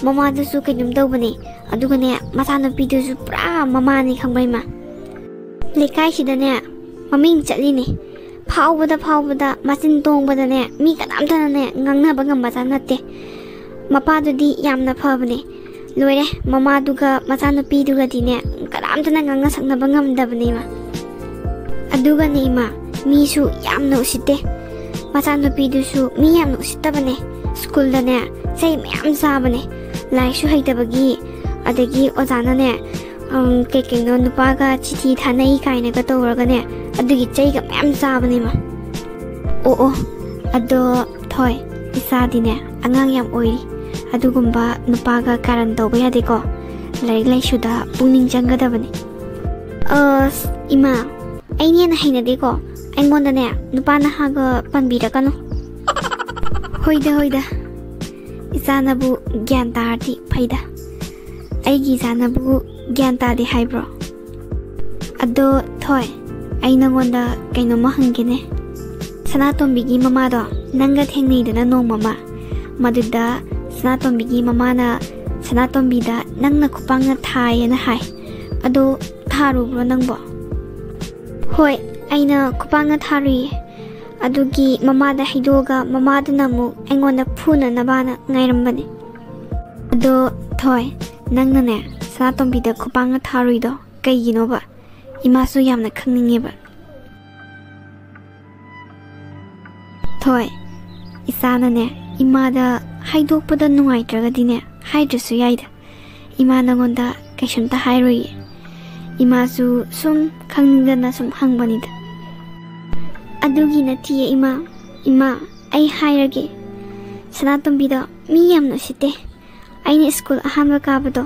ꯃꯃꯥꯗꯨꯁꯨ ꯀꯩꯅꯣꯝ ꯇꯧꯕꯅꯦ, ꯑꯗꯨꯒꯅꯦ ꯃꯆꯥꯅꯨꯄꯤꯗꯨꯁꯨ ꯄꯨꯔꯥ ꯃꯃꯥꯅꯦ, ꯈꯪꯕ꯭ꯔꯥ ꯏꯃꯥ? ꯂꯩꯀꯥꯏꯁꯤꯗꯅꯦ ꯃꯃꯤꯡ ꯆꯠꯂꯤꯅꯦ, ꯐꯥꯎꯕꯗ ꯐꯥꯎꯕꯗ, ꯃꯆꯤꯟ ꯇꯣꯡꯕꯗꯅꯦ ꯃꯤ ꯀꯅꯥꯝꯇꯅꯅꯦ ꯉꯥꯡꯅꯕ ꯉꯝꯕꯖꯥꯠ ꯅꯠꯇꯦ꯫ ꯃꯄꯥꯗꯨꯗꯤ ꯌꯥꯝꯅ ꯐꯕꯅꯦ, ꯂꯣꯏꯔꯦ, ꯃꯃꯥꯗꯨꯒ ꯃꯆꯥꯅꯨꯄꯤꯗꯨꯒꯗꯤꯅꯦ ꯀꯅꯥꯝꯇꯅ ꯉꯥꯡꯅ ꯁꯛꯅꯕ ꯉꯝꯗꯕꯅꯦꯕ꯫ ꯑꯗꯨꯒꯅꯦ ꯏꯃꯥ, ꯃꯤꯁꯨ ꯌꯥꯝꯅ ꯎꯁꯤꯠꯇꯦ꯫ ꯃꯆꯥꯅꯨꯄꯤꯗꯨꯁꯨ ꯃꯤ ꯌꯥꯝꯅ ꯎꯁꯤꯠꯇꯕꯅꯦ꯫ ꯁ꯭ꯀꯨꯜꯗꯅꯦ ꯆꯩ ꯃꯌꯥꯝ ꯆꯥꯕꯅꯦ, ꯂꯥꯏꯔꯤꯛꯁꯨ ꯍꯩꯇꯕꯒꯤ꯫ ꯑꯗꯒꯤ ꯑꯣꯖꯥꯅꯅꯦ, ꯎꯝ, ꯀꯩ ꯀꯩꯅꯣ ꯅꯨꯄꯥꯒ ꯆꯤꯊꯤ ꯊꯥꯅꯩ ꯀꯥꯏꯅꯒ ꯇꯧꯔꯒꯅꯦ, ꯑꯗꯨꯒꯤ ꯆꯩꯒ ꯃꯌꯥꯝ ꯆꯥꯕꯅꯦ ꯏꯃꯥ꯫ ꯑꯣ, ꯑꯣ, ꯑꯗꯣ ꯊꯣꯏ, ꯏꯆꯥꯗꯤꯅꯦ ꯑꯉꯥꯡ ꯌꯥꯝ ꯑꯣꯏꯔꯤ꯫ ꯑꯗꯨꯒꯨꯝꯕ ꯅꯨꯄꯥꯒ ꯀꯥꯔꯟ ꯇꯧꯕ ꯌꯥꯗꯦꯀꯣ꯫ ꯂꯥꯏꯔꯤꯛ ꯂꯥꯏꯁꯨꯗ ꯄꯨꯛꯅꯤꯡ ꯆꯪꯒꯗꯕꯅꯤ꯫ ꯑꯁ, ꯏꯃꯥ, ꯑꯩꯅ ꯍꯦꯟꯅ ꯍꯩꯅꯗꯦꯀꯣ꯫ ꯑꯩꯉꯣꯟꯗꯅꯦ ꯅꯨꯄꯥ ꯅꯍꯥꯒ ꯄꯟꯕꯤꯔꯛꯀꯅꯨ꯫ ꯍꯣꯏꯗ, ꯍꯣꯏꯗ, ꯏꯆꯥꯅꯕꯨ ꯒ꯭ꯌꯥꯟ ꯇꯥꯔꯗꯤ ꯐꯩꯗ꯫ ꯑꯩꯒꯤ ꯏꯆꯥꯅꯕꯨ ꯒ꯭ꯌꯥꯟ ꯇꯥꯗꯦ ꯍꯥꯏꯕ꯭ꯔꯣ? ꯑꯗꯣ ꯊꯣꯏ, ꯑꯩ ꯅꯉꯣꯟꯗ ꯀꯩꯅꯣꯝꯃ ꯍꯪꯒꯦꯅꯦ꯫ ꯁꯅꯥꯇꯣꯝꯕꯤꯒꯤ ꯃꯃꯥꯗꯣ ꯅꯪꯒ ꯊꯦꯡꯅꯩꯗꯅ ꯅꯣꯡꯃꯃ, ꯃꯗꯨꯗ ꯁꯅꯥꯇꯣꯝꯕꯤꯒꯤ ꯃꯃꯥꯅ ꯁꯅꯥꯇꯣꯝꯕꯤꯗ ꯅꯪꯅ ꯈꯨꯄꯥꯛꯅ ꯊꯥꯏꯌꯦꯅ ꯍꯥꯏ꯫ ꯑꯗꯣ ꯊꯥꯔꯨꯕ꯭ꯔꯣ ꯅꯪꯕꯣ? ꯍꯣꯏ, ꯑꯩꯅ ꯈꯨꯄꯥꯛꯅ ꯊꯥꯔꯨꯏꯌꯦ꯫ ꯑꯗꯨꯒꯤ ꯃꯃꯥꯗ ꯍꯩꯗꯣꯛꯑꯒ ꯃꯃꯥꯗꯨꯅ ꯑꯃꯨꯛ ꯑꯩꯉꯣꯟꯗ ꯐꯨꯅꯅꯕꯅ ꯉꯥꯏꯔꯝꯕꯅꯦ꯫ ꯑꯗꯣ ꯊꯣꯏ, ꯅꯪꯅꯅꯦ, ꯁꯅꯥꯇꯣꯝꯕꯤꯗ ꯈꯨꯄꯥꯛꯅ ꯊꯥꯔꯨꯏꯗꯣ ꯀꯩꯒꯤꯅꯣꯕ? ꯏꯃꯥꯁꯨ ꯌꯥꯝꯅ ꯈꯪꯅꯤꯡꯉꯦꯕ꯫ ꯊꯣꯏ, ꯏꯆꯥꯅꯅꯦ, ꯏꯃꯥꯗ ꯍꯥꯏꯗꯣꯛꯄꯗ ꯅꯨꯡꯉꯥꯏꯇ꯭ꯔꯒꯗꯤꯅꯦ, ꯍꯥꯏꯗ꯭ꯔꯁꯨ ꯌꯥꯏꯗ꯫ ꯏꯃꯥ ꯅꯉꯣꯟꯗ ꯀꯩꯁꯨꯝꯇ ꯍꯥꯏꯔꯣꯏꯌꯦ꯫ ꯏꯃꯥꯁꯨ ꯁꯨꯝ ꯈꯪꯅꯤꯡꯗꯅ ꯁꯨꯝ ꯍꯪꯕꯅꯤꯗ꯫ ꯑꯗꯨꯒꯤ ꯅꯠꯇꯤꯌꯦ ꯏꯃꯥ꯫ ꯏꯃꯥ, ꯑꯩ ꯍꯥꯏꯔꯒꯦ꯫ ꯁꯅꯥꯇꯣꯝꯕꯤꯗꯣ ꯃꯤ ꯌꯥꯝꯅ ꯎꯁꯤꯠꯇꯦ꯫ ꯑꯩꯅ ꯁ꯭ꯀꯨꯜ ꯑꯍꯥꯟꯕ ꯀꯥꯕꯗꯣ,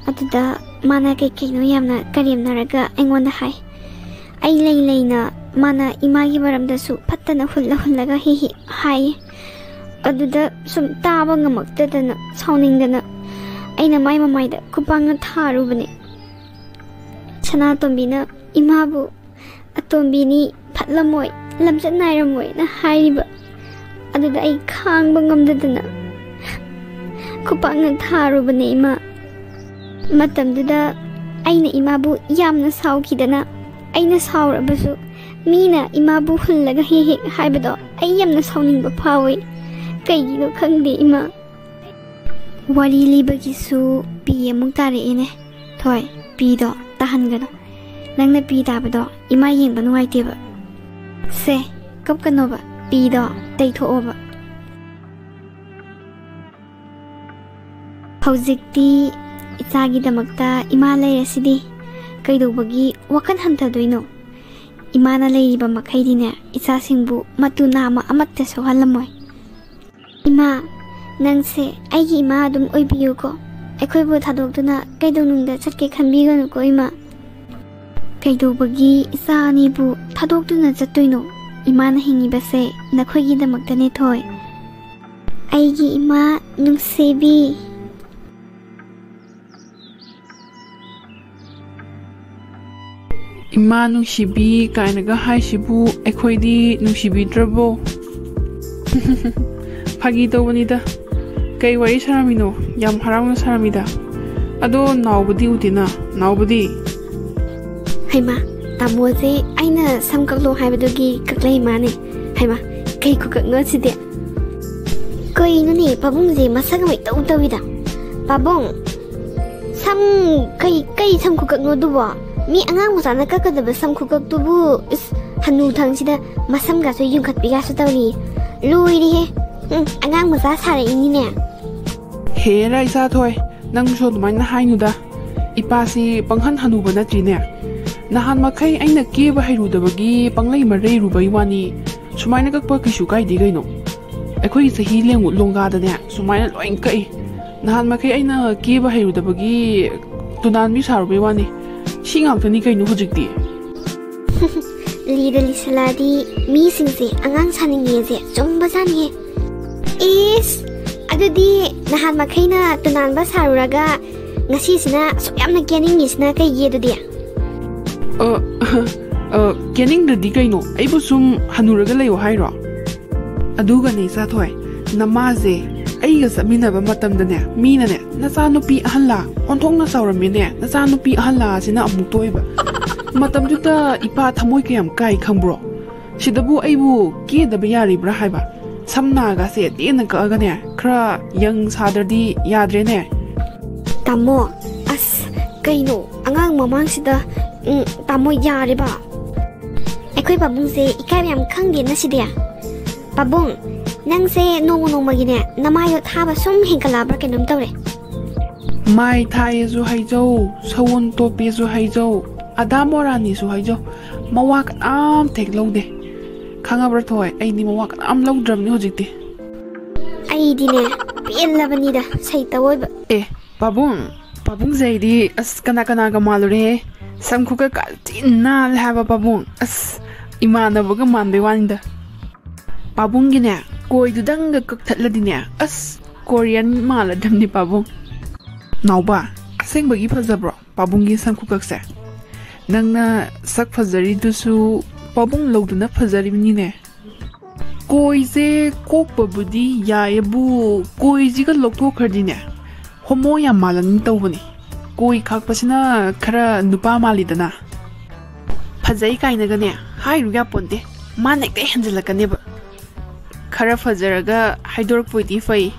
ꯑꯗꯨꯗ ꯃꯥꯅ ꯀꯩ ꯀꯩꯅꯣ ꯌꯥꯝꯅ ꯀꯔꯦꯝꯅꯔꯒ ꯑꯩꯉꯣꯟꯗ ꯍꯥꯏ꯫ ꯑꯩ ꯂꯩ ꯂꯩꯅ ꯃꯥꯅ ꯏꯃꯥꯒꯤ ꯃꯔꯝꯗꯁꯨ ꯐꯠꯇꯅ ꯍꯨꯜꯂ ꯍꯨꯜꯂꯒ ꯍꯦꯛ ꯍꯦꯛ ꯍꯥꯏꯌꯦ꯫ ꯑꯗꯨꯗ ꯁꯨꯝ ꯇꯥꯕ ꯉꯝꯃꯛꯇꯗꯅ, ꯁꯥꯎꯅꯤꯡꯗꯅ ꯑꯩꯅ ꯃꯥꯏ ꯃꯃꯥꯏꯗ ꯈꯨꯄꯥꯛꯅ ꯊꯥꯔꯨꯕꯅꯦ꯫ ꯁꯅꯥꯇꯣꯝꯕꯤꯅ ꯏꯃꯥꯕꯨ "ꯑꯇꯣꯝꯕꯤꯅꯤ, ꯐꯠꯂꯝꯃꯣꯏ, ꯂꯝꯆꯠ ꯅꯥꯏꯔꯝꯃꯣꯏꯅ" ꯍꯥꯏꯔꯤꯕ꯫ ꯑꯗꯨꯗ ꯑꯩ ꯈꯥꯡꯕ ꯉꯝꯗꯗꯅ ꯈꯨꯄꯥꯛꯅ ꯊꯥꯔꯨꯕꯅꯦ ꯏꯃꯥ꯫ ꯃꯇꯝꯗꯨꯗ ꯑꯩꯅ ꯏꯃꯥꯕꯨ ꯌꯥꯝꯅ ꯁꯥꯎꯈꯤꯗꯅ, ꯑꯩꯅ ꯁꯥꯎꯔꯕꯁꯨ ꯃꯤꯅ ꯏꯃꯥꯕꯨ ꯍꯨꯜꯂꯒ ꯍꯦꯛ ꯍꯦꯛ ꯍꯥꯏꯕꯗꯣ ꯑꯩ ꯌꯥꯝꯅ ꯁꯥꯎꯅꯤꯡꯕ ꯐꯥꯎꯏ꯫ ꯀꯩꯒꯤꯅꯣ ꯈꯪꯗꯦ ꯏꯃꯥ꯫ ꯋꯥꯔꯤ ꯂꯤꯕꯒꯤꯁꯨ ꯄꯤ ꯑꯃꯨꯛ ꯇꯥꯔꯛꯑꯦꯅꯦ꯫ ꯊꯣꯏ, ꯄꯤꯗꯣ ꯇꯥꯍꯟꯒꯅꯨ꯫ ꯅꯪꯅ ꯄꯤ ꯇꯥꯕꯗꯣ ꯏꯃꯥ ꯌꯦꯡꯕ ꯅꯨꯡꯉꯥꯏꯇꯦꯕ꯫ ꯁꯦ, ꯀꯞꯀꯅꯣꯕ, ꯄꯤꯗꯣ ꯇꯩꯊꯣꯛꯑꯣꯕ꯫ ꯍꯧꯖꯤꯛꯇꯤ ꯏꯆꯥꯒꯤꯗꯃꯛꯇ ꯏꯃꯥ ꯂꯩꯔꯁꯤꯗꯤ꯫ ꯀꯩꯗꯧꯕꯒꯤ ꯋꯥꯈꯜ ꯍꯟꯊꯗꯣꯏꯅꯣ? ꯏꯃꯥꯅ ꯂꯩꯔꯤꯕ ꯃꯈꯩꯗꯤꯅꯦ, ꯏꯆꯥꯁꯤꯡꯕꯨ ꯃꯇꯨ ꯅꯥꯝꯃ ꯑꯃꯠꯇ ꯁꯣꯛꯍꯜꯂꯝꯃꯣꯏ꯫ ꯏꯃꯥ, ꯅꯪꯁꯦ ꯑꯩꯒꯤ ꯏꯃꯥ ꯑꯗꯨꯝ ꯑꯣꯏꯕꯤꯌꯨꯀꯣ꯫ ꯑꯩꯈꯣꯏꯕꯨ ꯊꯥꯗꯣꯛꯇꯨꯅ ꯀꯩꯗꯧꯅꯨꯡꯗ ꯆꯠꯀꯦ ꯈꯟꯕꯤꯒꯅꯨꯀꯣ ꯏꯃꯥ꯫ ꯀꯩꯗꯧꯕꯒꯤ ꯏꯆꯥ ꯑꯅꯤꯕꯨ ꯊꯥꯗꯣꯛꯇꯨꯅ ꯆꯠꯇꯣꯏꯅꯣ? ꯏꯃꯥꯅ ꯍꯤꯡꯉꯤꯕꯁꯦ ꯅꯈꯣꯏꯒꯤꯗꯃꯛꯇꯅꯦ ꯊꯣꯏ꯫ ꯑꯩꯒꯤ ꯏꯃꯥ ꯅꯨꯡꯁꯤꯕꯤ꯫ ꯏꯃꯥ ꯅꯨꯡꯁꯤꯕꯤ ꯀꯥꯏꯅꯒ ꯍꯥꯏꯁꯤꯕꯨ ꯑꯩꯈꯣꯏꯗꯤ ꯅꯨꯡꯁꯤꯕꯤꯗ꯭ꯔꯕꯣ? ꯐꯥꯒꯤ ꯇꯧꯕꯅꯤꯗ꯫ ꯀꯩ ꯋꯥꯔꯤ ꯁꯥꯔꯝꯃꯤꯅꯣ? ꯌꯥꯝ ꯍꯔꯥꯎꯅ ꯁꯥꯔꯝꯃꯤꯗ꯫ ꯑꯗꯣ ꯅꯥꯎꯕꯗꯤ ꯎꯗꯦꯅ, ꯅꯥꯎꯕꯗꯤ? ꯍꯩꯃꯥ, ꯇꯥꯃꯣꯁꯦ ꯑꯩꯅ ꯁꯝ ꯀꯛꯂꯣ ꯍꯥꯏꯕꯗꯨꯒꯤ ꯀꯛꯂꯛꯏ ꯃꯥꯅꯦ꯫ ꯍꯩꯃꯥ, ꯀꯩ ꯈꯨꯀꯛꯅꯣ ꯁꯤꯗꯤ? ꯀꯩꯅꯣꯅꯦ, ꯄꯥꯕꯨꯡꯁꯦ ꯃꯁꯛ ꯑꯃ ꯏꯇꯧ ꯇꯧꯏꯗ꯫ ꯄꯥꯕꯨꯡ! ꯁꯝ ꯀꯩ ꯀꯩ ꯁꯝ ꯈꯨꯀꯛꯅꯣ ꯑꯗꯨꯕꯣ? ꯃꯤ ꯑꯉꯥꯡ ꯃꯆꯥꯅ ꯀꯛꯀꯗꯕ ꯁꯝ ꯈꯨꯀꯛꯇꯨꯕꯨ, ꯏꯁ, ꯍꯅꯨꯊꯪꯁꯤꯗ ꯃꯁꯝꯒꯁꯨ ꯌꯨꯡꯈꯠꯄꯤꯒꯁꯨ ꯇꯧꯔꯤ꯫ ꯂꯣꯏꯔꯦꯍꯦ꯫ ꯎꯝ, ꯑꯉꯥꯡ ꯃꯆꯥ ꯁꯥꯔꯛꯏꯅꯤꯅꯦ꯫ ꯍꯦꯔꯥ ꯏꯆꯥꯊꯣꯏ, ꯅꯪꯁꯨ ꯑꯗꯨꯃꯥꯏꯅ ꯍꯥꯏꯅꯨꯗ꯫ ꯏꯄꯥꯁꯤ ꯄꯪꯍꯟ ꯍꯅꯨꯕ ꯅꯠꯇ꯭ꯔꯤꯅꯦ꯫ ꯅꯍꯥꯟ ꯃꯈꯩ ꯑꯩꯅ ꯀꯦꯕ ꯍꯩꯔꯨꯗꯕꯒꯤ ꯄꯪꯂꯩ ꯃꯔꯩꯔꯨꯕꯩ ꯋꯥꯅꯤ꯫ ꯁꯨꯃꯥꯏꯅ ꯀꯛꯄ ꯀꯩꯁꯨ ꯀꯥꯏꯗꯦ ꯀꯩꯅꯣ꯫ ꯑꯩꯈꯣꯏꯒꯤ ꯆꯍꯤ ꯂꯦꯡ-, ꯂꯣꯡꯒꯥꯗꯅꯦ ꯁꯨꯃꯥꯏꯅ ꯂꯣꯏ ꯀꯛꯏ꯫ ꯅꯍꯥꯟ ꯃꯈꯩ ꯑꯩꯅ ꯀꯦꯕ ꯍꯩꯔꯨꯗꯕꯒꯤ ꯇꯨꯅꯥꯟꯕꯤ ꯁꯥꯔꯨꯕꯩ ꯋꯥꯅꯤ꯫ ꯁꯤ ꯉꯥꯛꯇꯅꯤ ꯀꯩꯅꯣ ꯍꯧꯖꯤꯛꯇꯤ꯫ ꯂꯤꯗ ꯂꯤꯁꯜꯂꯛꯑꯗꯤ ꯃꯤꯁꯤꯡꯁꯦ ꯑꯉꯥꯡ ꯁꯥꯅꯤꯡꯉꯦꯁꯦ ꯆꯨꯝꯕꯖꯥꯠꯅꯤꯍꯦ꯫ ꯏꯁ! ꯑꯗꯨꯗꯤ ꯅꯍꯥꯟ ꯃꯈꯩꯅ ꯇꯨꯅꯥꯟꯕ ꯁꯥꯔꯨꯔꯒ ꯉꯁꯤꯁꯤꯅ ꯑꯁꯨꯛ ꯌꯥꯝꯅ ꯀꯦꯅꯤꯡꯉꯤꯁꯤꯅ ꯀꯩꯒꯤ ꯑꯗꯨꯗꯤ? ꯑ, ꯑ, ꯀꯦꯅꯤꯡꯗ꯭ꯔꯗꯤ ꯀꯩꯅꯣ? ꯑꯩꯕꯨ ꯁꯨꯝ ꯍꯅꯨꯔꯒ ꯂꯩꯌꯣ ꯍꯥꯏꯔꯣ? ꯑꯗꯨꯒꯅꯦ ꯏꯆꯥꯊꯣꯏ, ꯅꯃꯥꯁꯦ ꯑꯩꯒ ꯆꯠꯃꯤꯟꯅꯕ ꯃꯇꯝꯗꯅꯦ, ꯃꯤꯅꯅꯦ "ꯅꯆꯥꯅꯨꯄꯤ ꯑꯍꯜꯂꯥ? ꯑꯣꯟꯊꯣꯛꯅ ꯆꯥꯎꯔꯝꯃꯦꯅꯦ, ꯅꯆꯥꯅꯨꯄꯤ ꯑꯍꯜꯂꯥ?" ꯁꯤꯅ ꯑꯃꯨꯛ ꯇꯣꯛꯏꯕ꯫ ꯃꯇꯝꯗꯨꯗ ꯏꯄꯥ ꯊꯃꯣꯏ ꯀꯌꯥꯝ ꯀꯥꯏ ꯈꯪꯕ꯭ꯔꯣ? ꯁꯤꯗꯕꯨ ꯑꯩꯕꯨ ꯀꯦꯗꯕ ꯌꯥꯔꯤꯕ꯭ꯔꯥ ꯍꯥꯏꯕ꯫ ꯁꯝ ꯅꯥꯒꯁꯦ ꯇꯦꯟꯅ ꯀꯛꯑꯒꯅꯦ, ꯈꯔ ꯌꯪ ꯁꯥꯗ꯭ꯔꯗꯤ ꯌꯥꯗ꯭ꯔꯦꯅꯦ꯫ ꯇꯥꯃꯣ, ꯑꯁ, ꯀꯩꯅꯣ ꯑꯉꯥꯡ ꯃꯃꯥꯡꯁꯤꯗ? ꯎꯝ, ꯇꯥꯃꯣ, ꯌꯥꯔꯦꯕ꯫ ꯑꯩꯈꯣꯏ ꯄꯥꯕꯨꯡꯁꯦ ꯏꯀꯥꯏꯕ ꯌꯥꯝ ꯈꯪꯗꯦꯅ ꯁꯤꯗꯤ꯫ ꯄꯥꯕꯨꯡ, ꯅꯪꯁꯦ ꯅꯣꯡꯃ ꯅꯣꯡꯃꯒꯤꯅꯦ ꯅꯃꯥꯏꯗꯣ ꯊꯥꯕ ꯁꯨꯝ ꯍꯦꯟꯒꯠꯂꯛꯑꯕ꯭ꯔꯥ ꯀꯩꯅꯣꯝ ꯇꯧꯔꯦ꯫ ꯃꯥꯏ ꯊꯥꯏꯌꯦꯁꯨ ꯍꯥꯏꯖꯧ, ꯁꯑꯣꯟ ꯇꯣꯞꯄꯦꯁꯨ ꯍꯥꯏꯖꯧ, ꯑꯗꯥ ꯃꯣꯔꯥꯅꯤꯁꯨ ꯍꯥꯏꯖꯧ, ꯃꯋꯥ ꯀꯅꯥꯝ ꯊꯦꯛ ꯂꯧꯗꯦ꯫ ꯈꯪꯉꯕ꯭ꯔꯥ ꯊꯣꯏ, ꯑꯩꯗꯤ ꯃꯋꯥ ꯀꯅꯥꯝ ꯂꯧꯗ꯭ꯔꯕꯅꯤ ꯍꯧꯖꯤꯛꯇꯤ꯫ ꯑꯩꯗꯤꯅꯦ ꯄꯦꯜꯂꯕꯅꯤꯗ ꯁꯩꯇ ꯑꯣꯏꯕ꯫ ꯑꯦ, ꯄꯥꯕꯨꯡ, ꯄꯥꯕꯨꯡꯁꯦ ꯑꯩꯗꯤ ꯑꯁ ꯀꯅꯥ ꯀꯅꯥꯒ ꯃꯥꯜꯂꯨꯔꯦꯍꯦ꯫ ꯁꯝ ꯈꯨꯀꯛ ꯀꯥ ꯊꯤ ꯅꯥꯜꯂꯦ ꯍꯥꯏꯕ ꯄꯥꯕꯨꯡ꯫ ꯑꯁ, ꯏꯃꯥꯟꯅꯕꯒ ꯃꯥꯟꯕꯩ ꯋꯥꯅꯤꯗ꯫ ꯄꯥꯕꯨꯡꯒꯤꯅꯦ ꯀꯣꯏꯗꯨꯗꯪꯒ ꯀꯛꯊꯠꯂꯗꯤꯅꯦ, ꯑꯁ, ꯀꯣꯔꯤꯌꯟ ꯃꯥꯜꯂꯗꯝꯅꯤ ꯄꯥꯕꯨꯡ꯫ ꯅꯥꯎꯕ, ꯑꯁꯦꯡꯕꯒꯤ ꯐꯖꯕ꯭ꯔꯣ ꯄꯥꯕꯨꯡꯒꯤ ꯁꯝ ꯈꯨꯀꯛꯁꯦ? ꯅꯪꯅ ꯁꯛ ꯐꯖꯔꯤꯗꯨꯁꯨ ꯄꯥꯕꯨꯡ ꯂꯧꯗꯨꯅ ꯐꯖꯔꯤꯕꯅꯤꯅꯦ꯫ ꯀꯣꯏꯁꯦ ꯀꯣꯛꯄꯕꯨꯗꯤ ꯌꯥꯏꯌꯦꯕꯨ, ꯀꯣꯏꯁꯤꯒ ꯂꯧꯊꯣꯛꯈ꯭ꯔꯗꯤꯅꯦ ꯍꯣꯃꯣ ꯌꯥꯝ ꯃꯥꯜꯂꯅꯤ ꯇꯧꯕꯅꯤ꯫ ꯀꯣꯏ ꯈꯥꯛꯄꯁꯤꯅ ꯈꯔ ꯅꯨꯄꯥ ꯃꯥꯜꯂꯤꯗꯅ꯫ ꯐꯖꯩ ꯀꯥꯏꯅꯒꯅꯦ ꯍꯥꯏꯔꯨ ꯌꯥꯄꯣꯟꯇꯦ, ꯃꯥꯅ ꯍꯦꯛꯇ ꯍꯦꯟꯖꯜꯂꯛꯀꯅꯦꯕ꯫ ꯈꯔ ꯐꯖꯔꯒ ꯍꯥꯏꯗꯣꯔꯛꯄ ꯑꯣꯏꯗꯤ ꯐꯩ,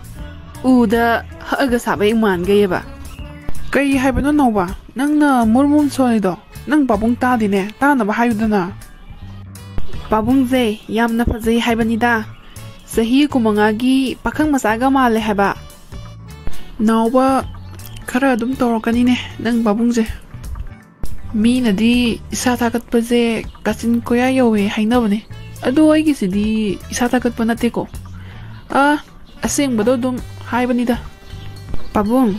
ꯎꯗ ꯍꯛꯑꯒ ꯁꯥꯕ ꯍꯦꯛ ꯃꯥꯟꯒꯩꯑꯕ꯫ ꯀꯩ ꯍꯥꯏꯕꯅꯣ ꯅꯥꯎꯕ? ꯅꯪꯅ ꯃꯨꯔ ꯃꯨꯔ ꯁꯣꯜꯂꯤꯗꯣ? ꯅꯪ ꯄꯥꯕꯨꯡ ꯇꯥꯗꯦꯅꯦ, ꯇꯥꯅꯕ ꯍꯥꯏꯌꯨꯗꯅ꯫ ꯄꯥꯕꯨꯡꯁꯦ ꯌꯥꯝꯅ ꯐꯖꯩ ꯍꯥꯏꯕꯅꯤꯗ꯫ ꯆꯍꯤ ꯀꯨꯟꯃꯉꯥꯒꯤ ꯄꯥꯈꯪ ꯃꯆꯥꯒ ꯃꯥꯜꯂꯦ ꯍꯥꯏꯕ꯫ ꯅꯥꯎꯕ, ꯈꯔ ꯑꯗꯨꯝ ꯇꯧꯔꯛꯀꯅꯤꯅꯦ ꯅꯪ ꯄꯥꯕꯨꯡꯁꯦ꯫ ꯃꯤꯅꯗꯤ ꯏꯁꯥ ꯊꯥꯒꯠꯄꯁꯦ ꯀꯥꯆꯤꯟ ꯀꯣꯌꯥ ꯌꯧꯋꯦ ꯍꯥꯏꯅꯕꯅꯦ꯫ ꯑꯗꯣ ꯑꯩꯒꯤꯁꯤꯗꯤ ꯏꯁꯥ ꯊꯥꯒꯠꯄ ꯅꯠꯇꯦꯀꯣ꯫ ꯑꯥ, ꯑꯁꯦꯡꯕꯗꯣ ꯑꯗꯨꯝ ꯍꯥꯏꯕꯅꯤꯗ꯫ ꯄꯥꯕꯨꯡ,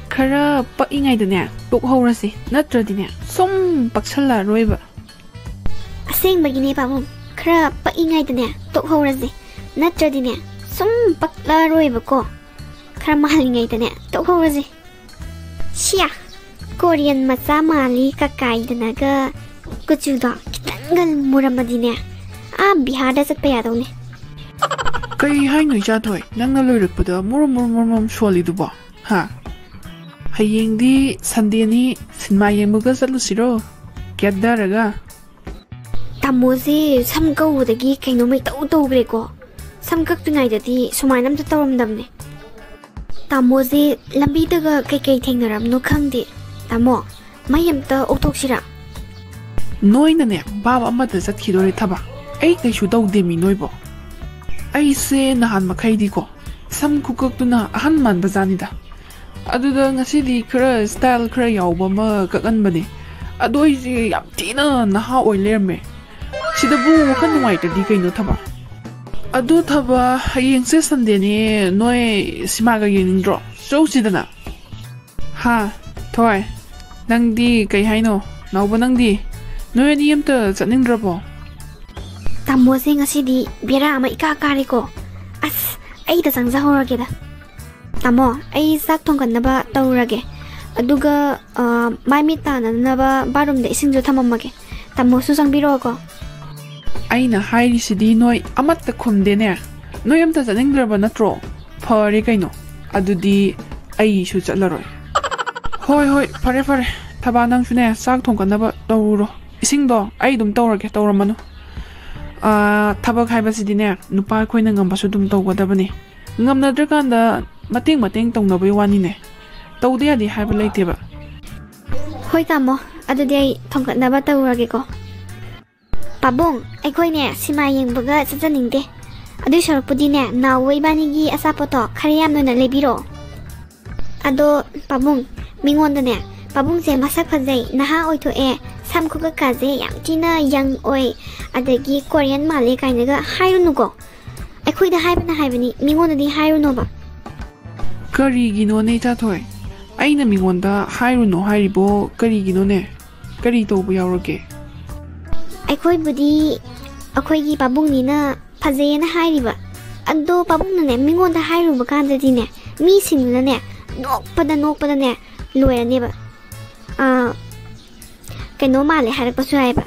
ꯈꯔ ꯄꯛꯏꯉꯩꯗꯅꯦ ꯇꯣꯛꯍꯧꯔꯁꯤ, ꯅꯠꯇ꯭ꯔꯗꯤꯅꯦ ꯁꯨꯝ ꯄꯛꯁꯜꯂꯛꯑꯔꯣꯏꯕ꯫ ꯑꯁꯦꯡꯕꯒꯤꯅꯦ ꯄꯥꯕꯨꯡ, ꯈꯔ ꯄꯛꯏꯉꯩꯗꯅꯦ ꯇꯣꯛꯍꯧꯔꯁꯤ, ꯅꯠꯇ꯭ꯔꯗꯤꯅꯦ ꯁꯨꯝ ꯄꯛꯂꯔꯣꯏꯕꯀꯣ꯫ ꯈꯔ ꯃꯥꯜꯂꯤꯉꯩꯗꯅꯦ ꯇꯣꯛꯍꯧꯔꯁꯤ꯫ ꯁꯤꯌꯥ, ꯀꯣꯔꯤꯌꯟ ꯃꯆꯥ ꯃꯥꯜꯂꯤ ꯀꯀꯥꯏꯗꯅꯒ ꯀꯨꯆꯨꯗꯣ ꯈꯤꯇꯪꯒ ꯃꯨꯔꯝꯃꯗꯤꯅꯦ, ꯑꯥ ꯕꯤꯍꯥꯔꯗ ꯆꯠꯄ ꯌꯥꯗꯧꯅꯦ꯫ ꯀꯩ ꯍꯥꯏꯅꯣ ꯏꯆꯥꯊꯣꯏ, ꯅꯪꯅ ꯂꯣꯏꯔꯛꯄꯗ ꯃꯨꯔꯨꯝ ꯃꯨꯔꯨꯝ ꯃꯨꯔꯨꯝ ꯃꯨꯔꯨꯝ ꯁꯣꯜꯂꯤꯗꯨꯕꯣ? ꯍꯥ? ꯍꯌꯦꯡꯗꯤ ꯁꯟꯗꯦꯅꯤ, ꯁꯤꯅꯦꯃꯥ ꯌꯦꯡꯕꯒ ꯆꯠꯂꯨꯁꯤꯔꯣ? ꯀꯦꯠꯗꯔꯒ꯫ ꯇꯥꯃꯣꯁꯦ ꯁꯝ ꯀꯛꯎꯕꯗꯒꯤ ꯀꯩꯅꯣꯝꯃ ꯏꯇꯧ ꯇꯧꯈ꯭ꯔꯦꯀꯣ꯫ ꯁꯝ ꯀꯛꯇ꯭ꯔꯤꯉꯩꯗꯗꯤ ꯁꯨꯃꯥꯏꯅ ꯑꯝꯇ ꯇꯧꯔꯝꯗꯕꯅꯦ꯫ ꯇꯥꯃꯣꯁꯦ ꯂꯝꯕꯤꯗꯒ ꯀꯩꯀꯩ ꯊꯦꯡꯅꯔꯝꯅꯣ ꯈꯪꯗꯦ꯫ ꯇꯥꯃꯣ, ꯃꯩ ꯑꯝꯇ ꯑꯣꯛꯊꯣꯛꯁꯤꯔꯥ? ꯅꯣꯏꯅꯅꯦ ꯚꯥꯞ ꯑꯃꯗ ꯆꯠꯈꯤꯗꯣꯔꯦ ꯊꯕꯛ꯫ ꯑꯩ ꯀꯩꯁꯨ ꯇꯧꯗꯦ ꯃꯤ ꯅꯣꯏꯕꯣ꯫ ꯑꯩꯁꯦ ꯅꯍꯥꯟ ꯃꯈꯩꯗꯤꯀꯣ ꯁꯝ ꯈꯨꯀꯛꯇꯨꯅ ꯑꯍꯟ ꯃꯥꯟꯕ ꯖꯥꯠꯅꯤꯗ꯫ ꯑꯗꯨꯗ ꯉꯁꯤꯗꯤ ꯈꯔ ꯁ꯭ꯇꯥꯏꯜ ꯈꯔ ꯌꯥꯎꯕ ꯑꯃ ꯀꯛꯍꯟꯕꯅꯦ꯫ ꯑꯗꯣ ꯑꯩꯁꯦ ꯌꯥꯝ ꯊꯤꯅ ꯅꯍꯥ ꯑꯣꯏ ꯂꯩꯔꯝꯃꯦ꯫ ꯁꯤꯗꯕꯨ ꯋꯥꯈꯜ ꯅꯨꯡꯉꯥꯏꯇ꯭ꯔꯗꯤ ꯀꯩꯅꯣ ꯊꯕ? ꯑꯗꯣ ꯊꯕ, ꯍꯌꯦꯡꯁꯦ ꯁꯟꯗꯦꯅꯦ, ꯅꯣꯏ ꯁꯤꯃꯥꯒ ꯌꯦꯡꯅꯤꯡꯗ꯭ꯔꯣ? ꯆꯧꯁꯤꯗꯅ꯫ ꯍꯥ, ꯊꯣꯏ, ꯅꯪꯗꯤ ꯀꯩ ꯍꯥꯏꯅꯣ? ꯅꯥꯎꯕ ꯅꯪꯗꯤ? ꯅꯣꯏ ꯑꯅꯤ ꯑꯝꯇ ꯆꯠꯅꯤꯡꯗ꯭ꯔꯕꯣ? ꯇꯥꯃꯣꯁꯦ ꯉꯁꯤꯗꯤ ꯕꯦꯔꯥ ꯑꯃ ꯏꯀꯥ ꯀꯥꯔꯦꯀꯣ꯫ ꯑꯁ, ꯑꯩꯗ ꯆꯪꯖꯍꯧꯔꯒꯦꯗ꯫ ꯇꯥꯃꯣ, ꯑꯩ ꯆꯥꯛ ꯊꯣꯡꯒꯠꯅꯕ ꯇꯧꯔꯒꯦ꯫ ꯑꯗꯨꯒ, ꯑ, ꯃꯥꯏ ꯃꯤꯠ ꯇꯥꯅꯅꯕ ꯕꯥꯠꯔꯨꯝꯗ ꯏꯁꯤꯡꯁꯨ ꯊꯝꯃꯝꯃꯒꯦ꯫ ꯇꯥꯃꯣꯁꯨ ꯆꯪꯕꯤꯔꯛꯑꯣꯀꯣ꯫ ꯑꯩꯅ ꯍꯥꯏꯔꯤꯁꯤꯗꯤ ꯅꯣꯏ ꯑꯃꯠꯇ ꯈꯨꯝꯗꯦꯅꯦ꯫ ꯅꯣꯏ ꯑꯝꯇ ꯆꯠꯅꯤꯡꯗ꯭ꯔꯕ ꯅꯠꯇ꯭ꯔꯣ? ꯐꯔꯦ ꯀꯩꯅꯣ꯫ ꯑꯗꯨꯗꯤ ꯑꯩꯁꯨ ꯆꯠꯂꯔꯣꯏ꯫ ꯍꯣꯏ, ꯍꯣꯏ, ꯐꯔꯦ, ꯐꯔꯦ꯫ ꯊꯕꯥ, ꯅꯪꯁꯨꯅꯦ ꯆꯥꯛ ꯊꯣꯡꯒꯠꯅꯕ ꯇꯧꯔꯨꯔꯣ꯫ ꯏꯁꯤꯡꯗꯣ ꯑꯩ ꯑꯗꯨꯝ ꯇꯧꯔꯒꯦ, ꯇꯧꯔꯝꯃꯅꯨ꯫ ꯑꯥ, ꯊꯕꯛ ꯍꯥꯏꯕꯁꯤꯗꯤꯅꯦ, ꯅꯨꯄꯥ ꯑꯩꯈꯣꯏꯅ ꯉꯝꯕꯁꯨ ꯑꯗꯨꯝ ꯇꯧꯒꯗꯕꯅꯦ꯫ ꯉꯝꯅꯗ꯭ꯔꯀꯥꯟꯗ ꯃꯇꯦꯡ ꯃꯇꯦꯡ ꯇꯧꯅꯕꯩ ꯋꯥꯅꯤꯅꯦ꯫ ꯇꯧꯗ ꯌꯥꯗꯦ ꯍꯥꯏꯕ ꯂꯩꯇꯦꯕ꯫ ꯍꯣꯏ ꯇꯥꯃꯣ, ꯑꯗꯨꯗꯤ ꯑꯩ ꯊꯣꯡꯒꯠꯅꯕ ꯇꯧꯔꯒꯦꯀꯣ꯫ ꯄꯥꯕꯨꯡ, ꯑꯩꯈꯣꯏꯅꯦ ꯁꯤꯃꯥ ꯌꯦꯡꯕꯒ ꯆꯠꯆꯅꯤꯡꯗꯦ꯫ ꯑꯗꯨꯏ ꯁꯔꯨꯛꯄꯨꯗꯤꯅꯦ, ꯅꯥꯎꯕ ꯏꯕꯥꯅꯤꯒꯤ ꯑꯆꯥꯄꯣꯠꯇꯣ ꯈꯔ ꯌꯥꯝꯅ ꯂꯩꯕꯤꯔꯛꯑꯣ꯫ ꯑꯗꯣ ꯄꯥꯕꯨꯡ, ꯃꯤꯉꯣꯟꯗꯅꯦ, "ꯄꯥꯕꯨꯡꯁꯦ ꯃꯁꯛ ꯐꯖꯩ, ꯅꯍꯥ ꯑꯣꯏꯊꯣꯛꯑꯦ, ꯁꯝ ꯈꯨꯀꯛꯀꯥꯁꯦ ꯌꯥꯝ ꯊꯤꯅ ꯌꯪ ꯑꯣꯏ, ꯑꯗꯒꯤ ꯀꯣꯔꯤꯌꯟ ꯃꯥꯜꯂꯦ" ꯀꯥꯏꯅꯒ ꯍꯥꯏꯔꯨꯅꯨꯀꯣ꯫ ꯑꯩꯈꯣꯏꯗ ꯍꯥꯏꯕꯅ ꯍꯥꯏꯕꯅꯤ, ꯃꯤꯉꯣꯟꯗꯗꯤ ꯍꯥꯏꯔꯨꯅꯣꯕ꯫ ꯀꯔꯤꯒꯤꯅꯣꯅꯦ ꯏꯆꯥꯊꯣꯏ? ꯑꯩꯅ ꯃꯤꯉꯣꯟꯗ ꯍꯥꯏꯔꯨꯅꯣ ꯍꯥꯏꯔꯤꯕꯣ ꯀꯔꯤꯒꯤꯅꯣꯅꯦ? ꯀꯔꯤ ꯇꯧꯕ ꯌꯥꯎꯔꯒꯦ? ꯑꯩꯈꯣꯏꯕꯨꯗꯤ ꯑꯩꯈꯣꯏꯒꯤ ꯄꯥꯕꯨꯡꯅꯤꯅ ꯐꯖꯩꯌꯦꯅ ꯍꯥꯏꯔꯤꯕ꯫ ꯑꯗꯣ ꯄꯥꯕꯨꯡꯅꯅꯦ, ꯃꯤꯉꯣꯟꯗ ꯍꯥꯏꯔꯨꯕ ꯀꯥꯟꯗꯗꯤꯅꯦ, ꯃꯤꯁꯤꯡꯗꯨꯅꯅꯦ, ꯅꯣꯛꯄꯗ ꯅꯣꯛꯄꯗꯅꯦ ꯂꯣꯏꯔꯅꯦꯕ꯫ ꯑꯥ, ꯀꯩꯅꯣ ꯃꯥꯜꯂꯦ ꯍꯥꯏꯔꯛꯄꯁꯨ ꯌꯥꯏꯌꯦꯕ꯫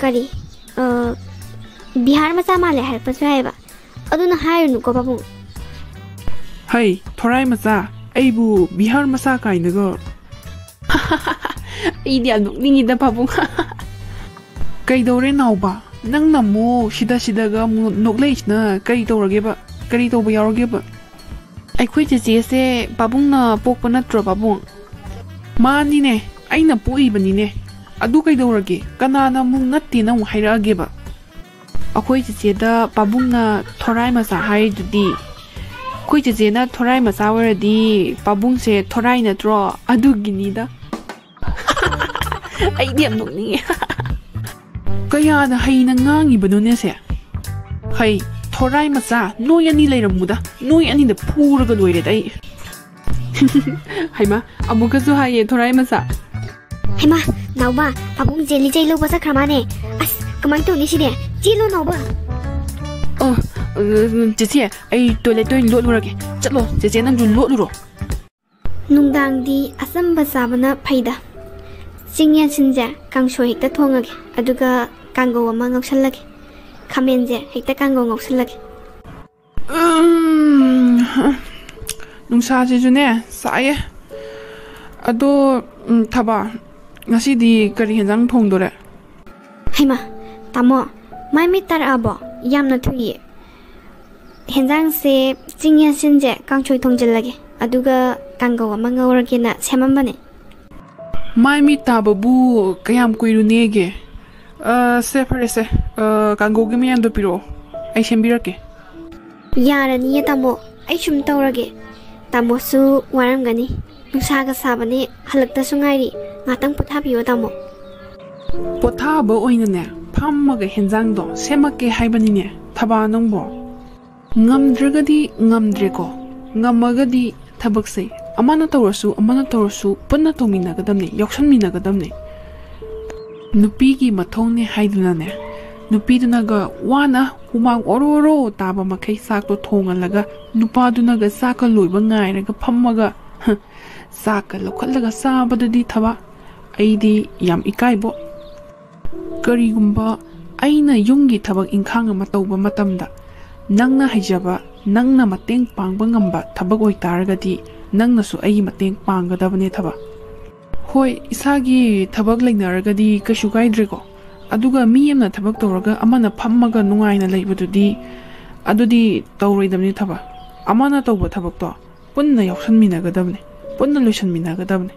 ꯀꯔꯤ? ꯑꯥ, ꯕꯤꯍꯥꯔ ꯃꯆꯥ ꯃꯥꯜꯂꯦ ꯍꯥꯏꯔꯛꯄꯁꯨ ꯌꯥꯏꯌꯦꯕ꯫ ꯑꯗꯨꯅ ꯍꯥꯏꯔꯨꯅꯨꯀꯣ ꯄꯥꯕꯨꯡ꯫ ꯍꯩ, ꯊꯣꯔꯥꯏ ꯃꯆꯥ, ꯑꯩꯕꯨ ꯕꯤꯍꯥꯔ ꯃꯆꯥ ꯀꯥꯏꯅꯒ꯫ ꯑꯩꯗꯤ ꯌꯥꯝ ꯅꯣꯛꯅꯤꯡꯉꯤꯗ ꯄꯥꯕꯨꯡ꯫ ꯀꯩꯗꯧꯔꯦ ꯅꯥꯎꯕ? ꯅꯪꯅ ꯑꯃꯨꯛ ꯁꯤꯗ ꯁꯤꯗꯒ ꯑꯃꯨꯛ ꯅꯣꯛꯂꯛꯏꯁꯤꯅ ꯀꯔꯤ ꯇꯧꯔꯒꯦꯕ? ꯀꯔꯤ ꯇꯧꯕ ꯌꯥꯎꯔꯒꯦꯕ? ꯑꯩꯈꯣꯏ ꯆꯦꯆꯦꯁꯦ ꯄꯥꯕꯨꯡꯅ ꯄꯣꯛꯄ ꯅꯠꯇ꯭ꯔꯣ ꯄꯥꯕꯨꯡ? ꯃꯥꯅꯤꯅꯦ, ꯑꯩꯅ ꯄꯣꯛꯏꯕꯅꯤꯅꯦ꯫ ꯑꯗꯨ ꯀꯩꯗꯧꯔꯒꯦ? ꯀꯅꯥꯅ ꯑꯃꯨꯛ ꯅꯠꯇꯦꯅ ꯑꯃꯨꯛ ꯍꯥꯏꯔꯛꯑꯒꯦꯕ? ꯑꯩꯈꯣꯏ ꯆꯦꯆꯦꯗ ꯄꯥꯕꯨꯡꯅ ꯊꯣꯔꯥꯏ ꯃꯆꯥ ꯍꯥꯏꯔꯤꯗꯨꯗꯤ꯫ ꯑꯩꯈꯣꯏ ꯆꯦꯆꯦꯅ ꯊꯣꯔꯥꯏ ꯃꯆꯥ ꯑꯣꯏꯔꯗꯤ ꯄꯥꯕꯨꯡꯁꯦ ꯊꯣꯔꯥꯏ ꯅꯠꯇ꯭ꯔꯣ? ꯑꯗꯨꯒꯤꯅꯤꯗ꯫ ꯑꯩꯗꯤ ꯌꯥꯝ ꯅꯣꯛꯅꯤꯡꯉꯦ꯫ ꯀꯌꯥꯗ ꯍꯩꯅ ꯉꯥꯡꯉꯤꯕꯅꯣꯅꯦ ꯁꯦ? ꯍꯩ, ꯊꯣꯔꯥꯏ ꯃꯆꯥ, ꯅꯣꯏ ꯑꯅꯤ ꯂꯩꯔꯝꯃꯨꯗ, ꯅꯣꯏ ꯑꯅꯤꯗ ꯐꯨꯔꯒ ꯂꯣꯏꯔꯦꯗ ꯑꯩ꯫ ꯍꯩꯃꯥ, ꯑꯃꯨꯛꯀꯁꯨ ꯍꯥꯏꯌꯦ ꯊꯣꯔꯥꯏ ꯃꯆꯥ꯫ ꯍꯩꯃꯥ, ꯅꯥꯎꯕ, ꯄꯥꯕꯨꯡꯁꯦ ꯂꯤꯆꯩ ꯂꯧꯕ ꯆꯠꯈ꯭ꯔ ꯃꯥꯅꯦ꯫ ꯑꯁ, ꯀꯃꯥꯏꯅ ꯇꯧꯅꯤ ꯁꯤꯗꯤ? ꯆꯦꯜꯂꯣ ꯅꯥꯎꯕ꯫ ꯑꯣ, ꯆꯦꯆꯦ, ꯑꯩ ꯇꯣꯏꯂꯦꯠꯇ ꯑꯣꯏꯅ ꯂꯣꯠꯂꯨꯔꯒꯦ꯫ ꯆꯠꯂꯣ, ꯆꯦꯆꯦ ꯅꯪꯁꯨ ꯂꯣꯠꯂꯨꯔꯣ꯫ ꯅꯨꯡꯗꯥꯡꯗꯤ ꯑꯆꯝꯕ ꯆꯥꯕꯅ ꯐꯩꯗ꯫ ꯆꯤꯡ ꯌꯦꯟꯁꯤꯟꯁꯦ ꯀꯥꯡꯁꯣꯏ ꯍꯦꯛꯇ ꯊꯣꯡꯉꯒꯦ, ꯑꯗꯨꯒ ꯀꯥꯡꯒꯧ ꯑꯃ ꯉꯧꯁꯜꯂꯒꯦ꯫ ꯈꯥꯃꯦꯟꯁꯦ ꯍꯦꯛꯇ ꯀꯥꯡꯒꯧ ꯉꯧꯁꯜꯂꯒꯦ꯫ ꯎꯝ, ꯅꯨꯡꯁꯥꯁꯤꯁꯨꯅꯦ ꯁꯥꯏꯌꯦ꯫ ꯑꯗꯣ, ꯎꯝ, ꯊꯕꯥ, ꯉꯁꯤꯗꯤ ꯀꯔꯤ ꯍꯦꯟꯖꯥꯡ ꯊꯣꯡꯗꯣꯔꯦ? ꯍꯩꯃꯥ, ꯇꯥꯃꯣ, ꯃꯥꯏ ꯃꯤꯠ ꯇꯥꯔꯛꯑꯕꯣ? ꯌꯥꯝꯅ ꯊꯨꯏꯌꯦ꯫ ꯍꯦꯟꯖꯥꯡꯁꯦ ꯆꯤꯡ ꯌꯦꯟꯁꯤꯟꯁꯦ ꯀꯥꯡꯁꯣꯏ ꯊꯣꯡꯖꯤꯜꯂꯒꯦ, ꯑꯗꯨꯒ ꯀꯥꯡꯒꯧ ꯑꯃ ꯉꯧꯔꯒꯦꯅ ꯁꯦꯝꯃꯝꯕꯅꯦ꯫ ꯃꯥꯏ ꯃꯤꯠ ꯇꯥꯕꯕꯨ ꯀꯌꯥꯝ ꯀꯨꯏꯔꯨꯅꯦꯒꯦ? ꯑ, ꯁꯦ, ꯐꯔꯦꯁꯦ꯫ ꯑ, ꯀꯥꯡꯒꯧꯒꯤ ꯃꯌꯥꯝꯗꯣ ꯄꯤꯔꯛꯑꯣ, ꯑꯩ ꯁꯦꯝꯕꯤꯔꯛꯀꯦ꯫ ꯌꯥꯔꯅꯤꯌꯦ, ꯇꯥꯃꯣ꯫ ꯑꯩ ꯁꯨꯝ ꯇꯧꯔꯒꯦ꯫ ꯇꯥꯃꯣꯁꯨ ꯋꯥꯔꯝꯒꯅꯤ꯫ ꯅꯨꯡꯁꯥꯒ ꯁꯥꯕꯅꯦ, ꯍꯜꯂꯛꯇꯁꯨ ꯉꯥꯏꯔꯤ꯫ ꯉꯥꯛꯇꯪ ꯄꯣꯊꯥꯕꯤꯌꯣ, ꯇꯥꯃꯣ꯫ ꯄꯣꯊꯥꯕ ꯑꯣꯏꯅꯅꯦ, ꯐꯝꯃꯒ ꯍꯦꯟꯖꯥꯡꯗꯣ ꯁꯦꯝꯃꯛꯀꯦ ꯍꯥꯏꯕꯅꯤꯅꯦ, ꯊꯕꯥ ꯅꯪꯕꯣ꯫ ꯉꯝꯗ꯭ꯔꯒꯗꯤ ꯉꯝꯗ꯭ꯔꯦꯀꯣ, ꯉꯝꯃꯒꯗꯤ ꯊꯕꯛꯁꯦ ꯑꯃꯅ ꯇꯧꯔꯁꯨ, ꯑꯃꯅ ꯇꯧꯔꯁꯨ, ꯄꯨꯟꯅ ꯇꯧꯃꯤꯟꯅꯒꯗꯕꯅꯦ, ꯌꯥꯎꯁꯟꯃꯤꯟꯅꯒꯗꯕꯅꯦ꯫ ꯅꯨꯄꯤꯒꯤ ꯃꯊꯧꯅꯦ ꯍꯥꯏꯗꯨꯅꯅꯦ, ꯅꯨꯄꯤꯗꯨꯅꯒ ꯋꯥꯅ ꯍꯨꯃꯥꯡ ꯑꯣꯔꯣ ꯑꯣꯔꯣ ꯇꯥꯕ ꯃꯈꯩ ꯆꯥꯛꯇꯣ ꯊꯣꯡꯍꯜꯂꯒ, ꯅꯨꯄꯥꯗꯨꯅꯒ ꯆꯥꯛꯀ ꯂꯣꯏꯕ ꯉꯥꯏꯔꯒ ꯐꯝꯃꯒ, ꯍ, ꯆꯥꯛꯀ ꯂꯧꯈꯠꯂꯒ ꯆꯥꯕꯗꯨꯗꯤ ꯊꯕꯛ ꯑꯩꯗꯤ ꯌꯥꯝ ꯏꯀꯥꯏꯕꯣ꯫ ꯀꯔꯤꯒꯨꯝꯕ ꯑꯩꯅ ꯌꯨꯝꯒꯤ ꯊꯕꯛ ꯏꯪꯈꯥꯡ ꯑꯃ ꯇꯧꯕ ꯃꯇꯝꯗ, ꯅꯪꯅ ꯍꯩꯖꯕ, ꯅꯪꯅ ꯃꯇꯦꯡ ꯄꯥꯡꯕ ꯉꯝꯕ ꯊꯕꯛ ꯑꯣꯏꯇꯥꯔꯒꯗꯤ, ꯅꯪꯅꯁꯨ ꯑꯩꯒꯤ ꯃꯇꯦꯡ ꯄꯥꯡꯒꯗꯕꯅꯦ ꯊꯕꯛ꯫ ꯍꯣꯏ, ꯏꯁꯥꯒꯤ ꯊꯕꯛ ꯂꯩꯅꯔꯒꯗꯤ ꯀꯩꯁꯨ ꯀꯥꯏꯗ꯭ꯔꯦꯀꯣ꯫ ꯑꯗꯨꯒ ꯃꯤ ꯑꯃꯅ ꯊꯕꯛ ꯇꯧꯔꯒ ꯑꯃꯅ ꯐꯝꯃꯒ ꯅꯨꯡꯉꯥꯏꯅ ꯂꯩꯕꯗꯨꯗꯤ, ꯑꯗꯨꯗꯤ ꯇꯧꯔꯣꯏꯗꯕꯅꯤ ꯊꯕꯛ꯫ ꯑꯃꯅ ꯇꯧꯕ ꯊꯕꯛꯇꯣ ꯄꯨꯟꯅ ꯌꯥꯎꯁꯟꯃꯤꯟꯅꯒꯗꯕꯅꯦ, ꯄꯨꯟꯅ ꯂꯣꯏꯁꯟꯃꯤꯟꯅꯒꯗꯕꯅꯦ꯫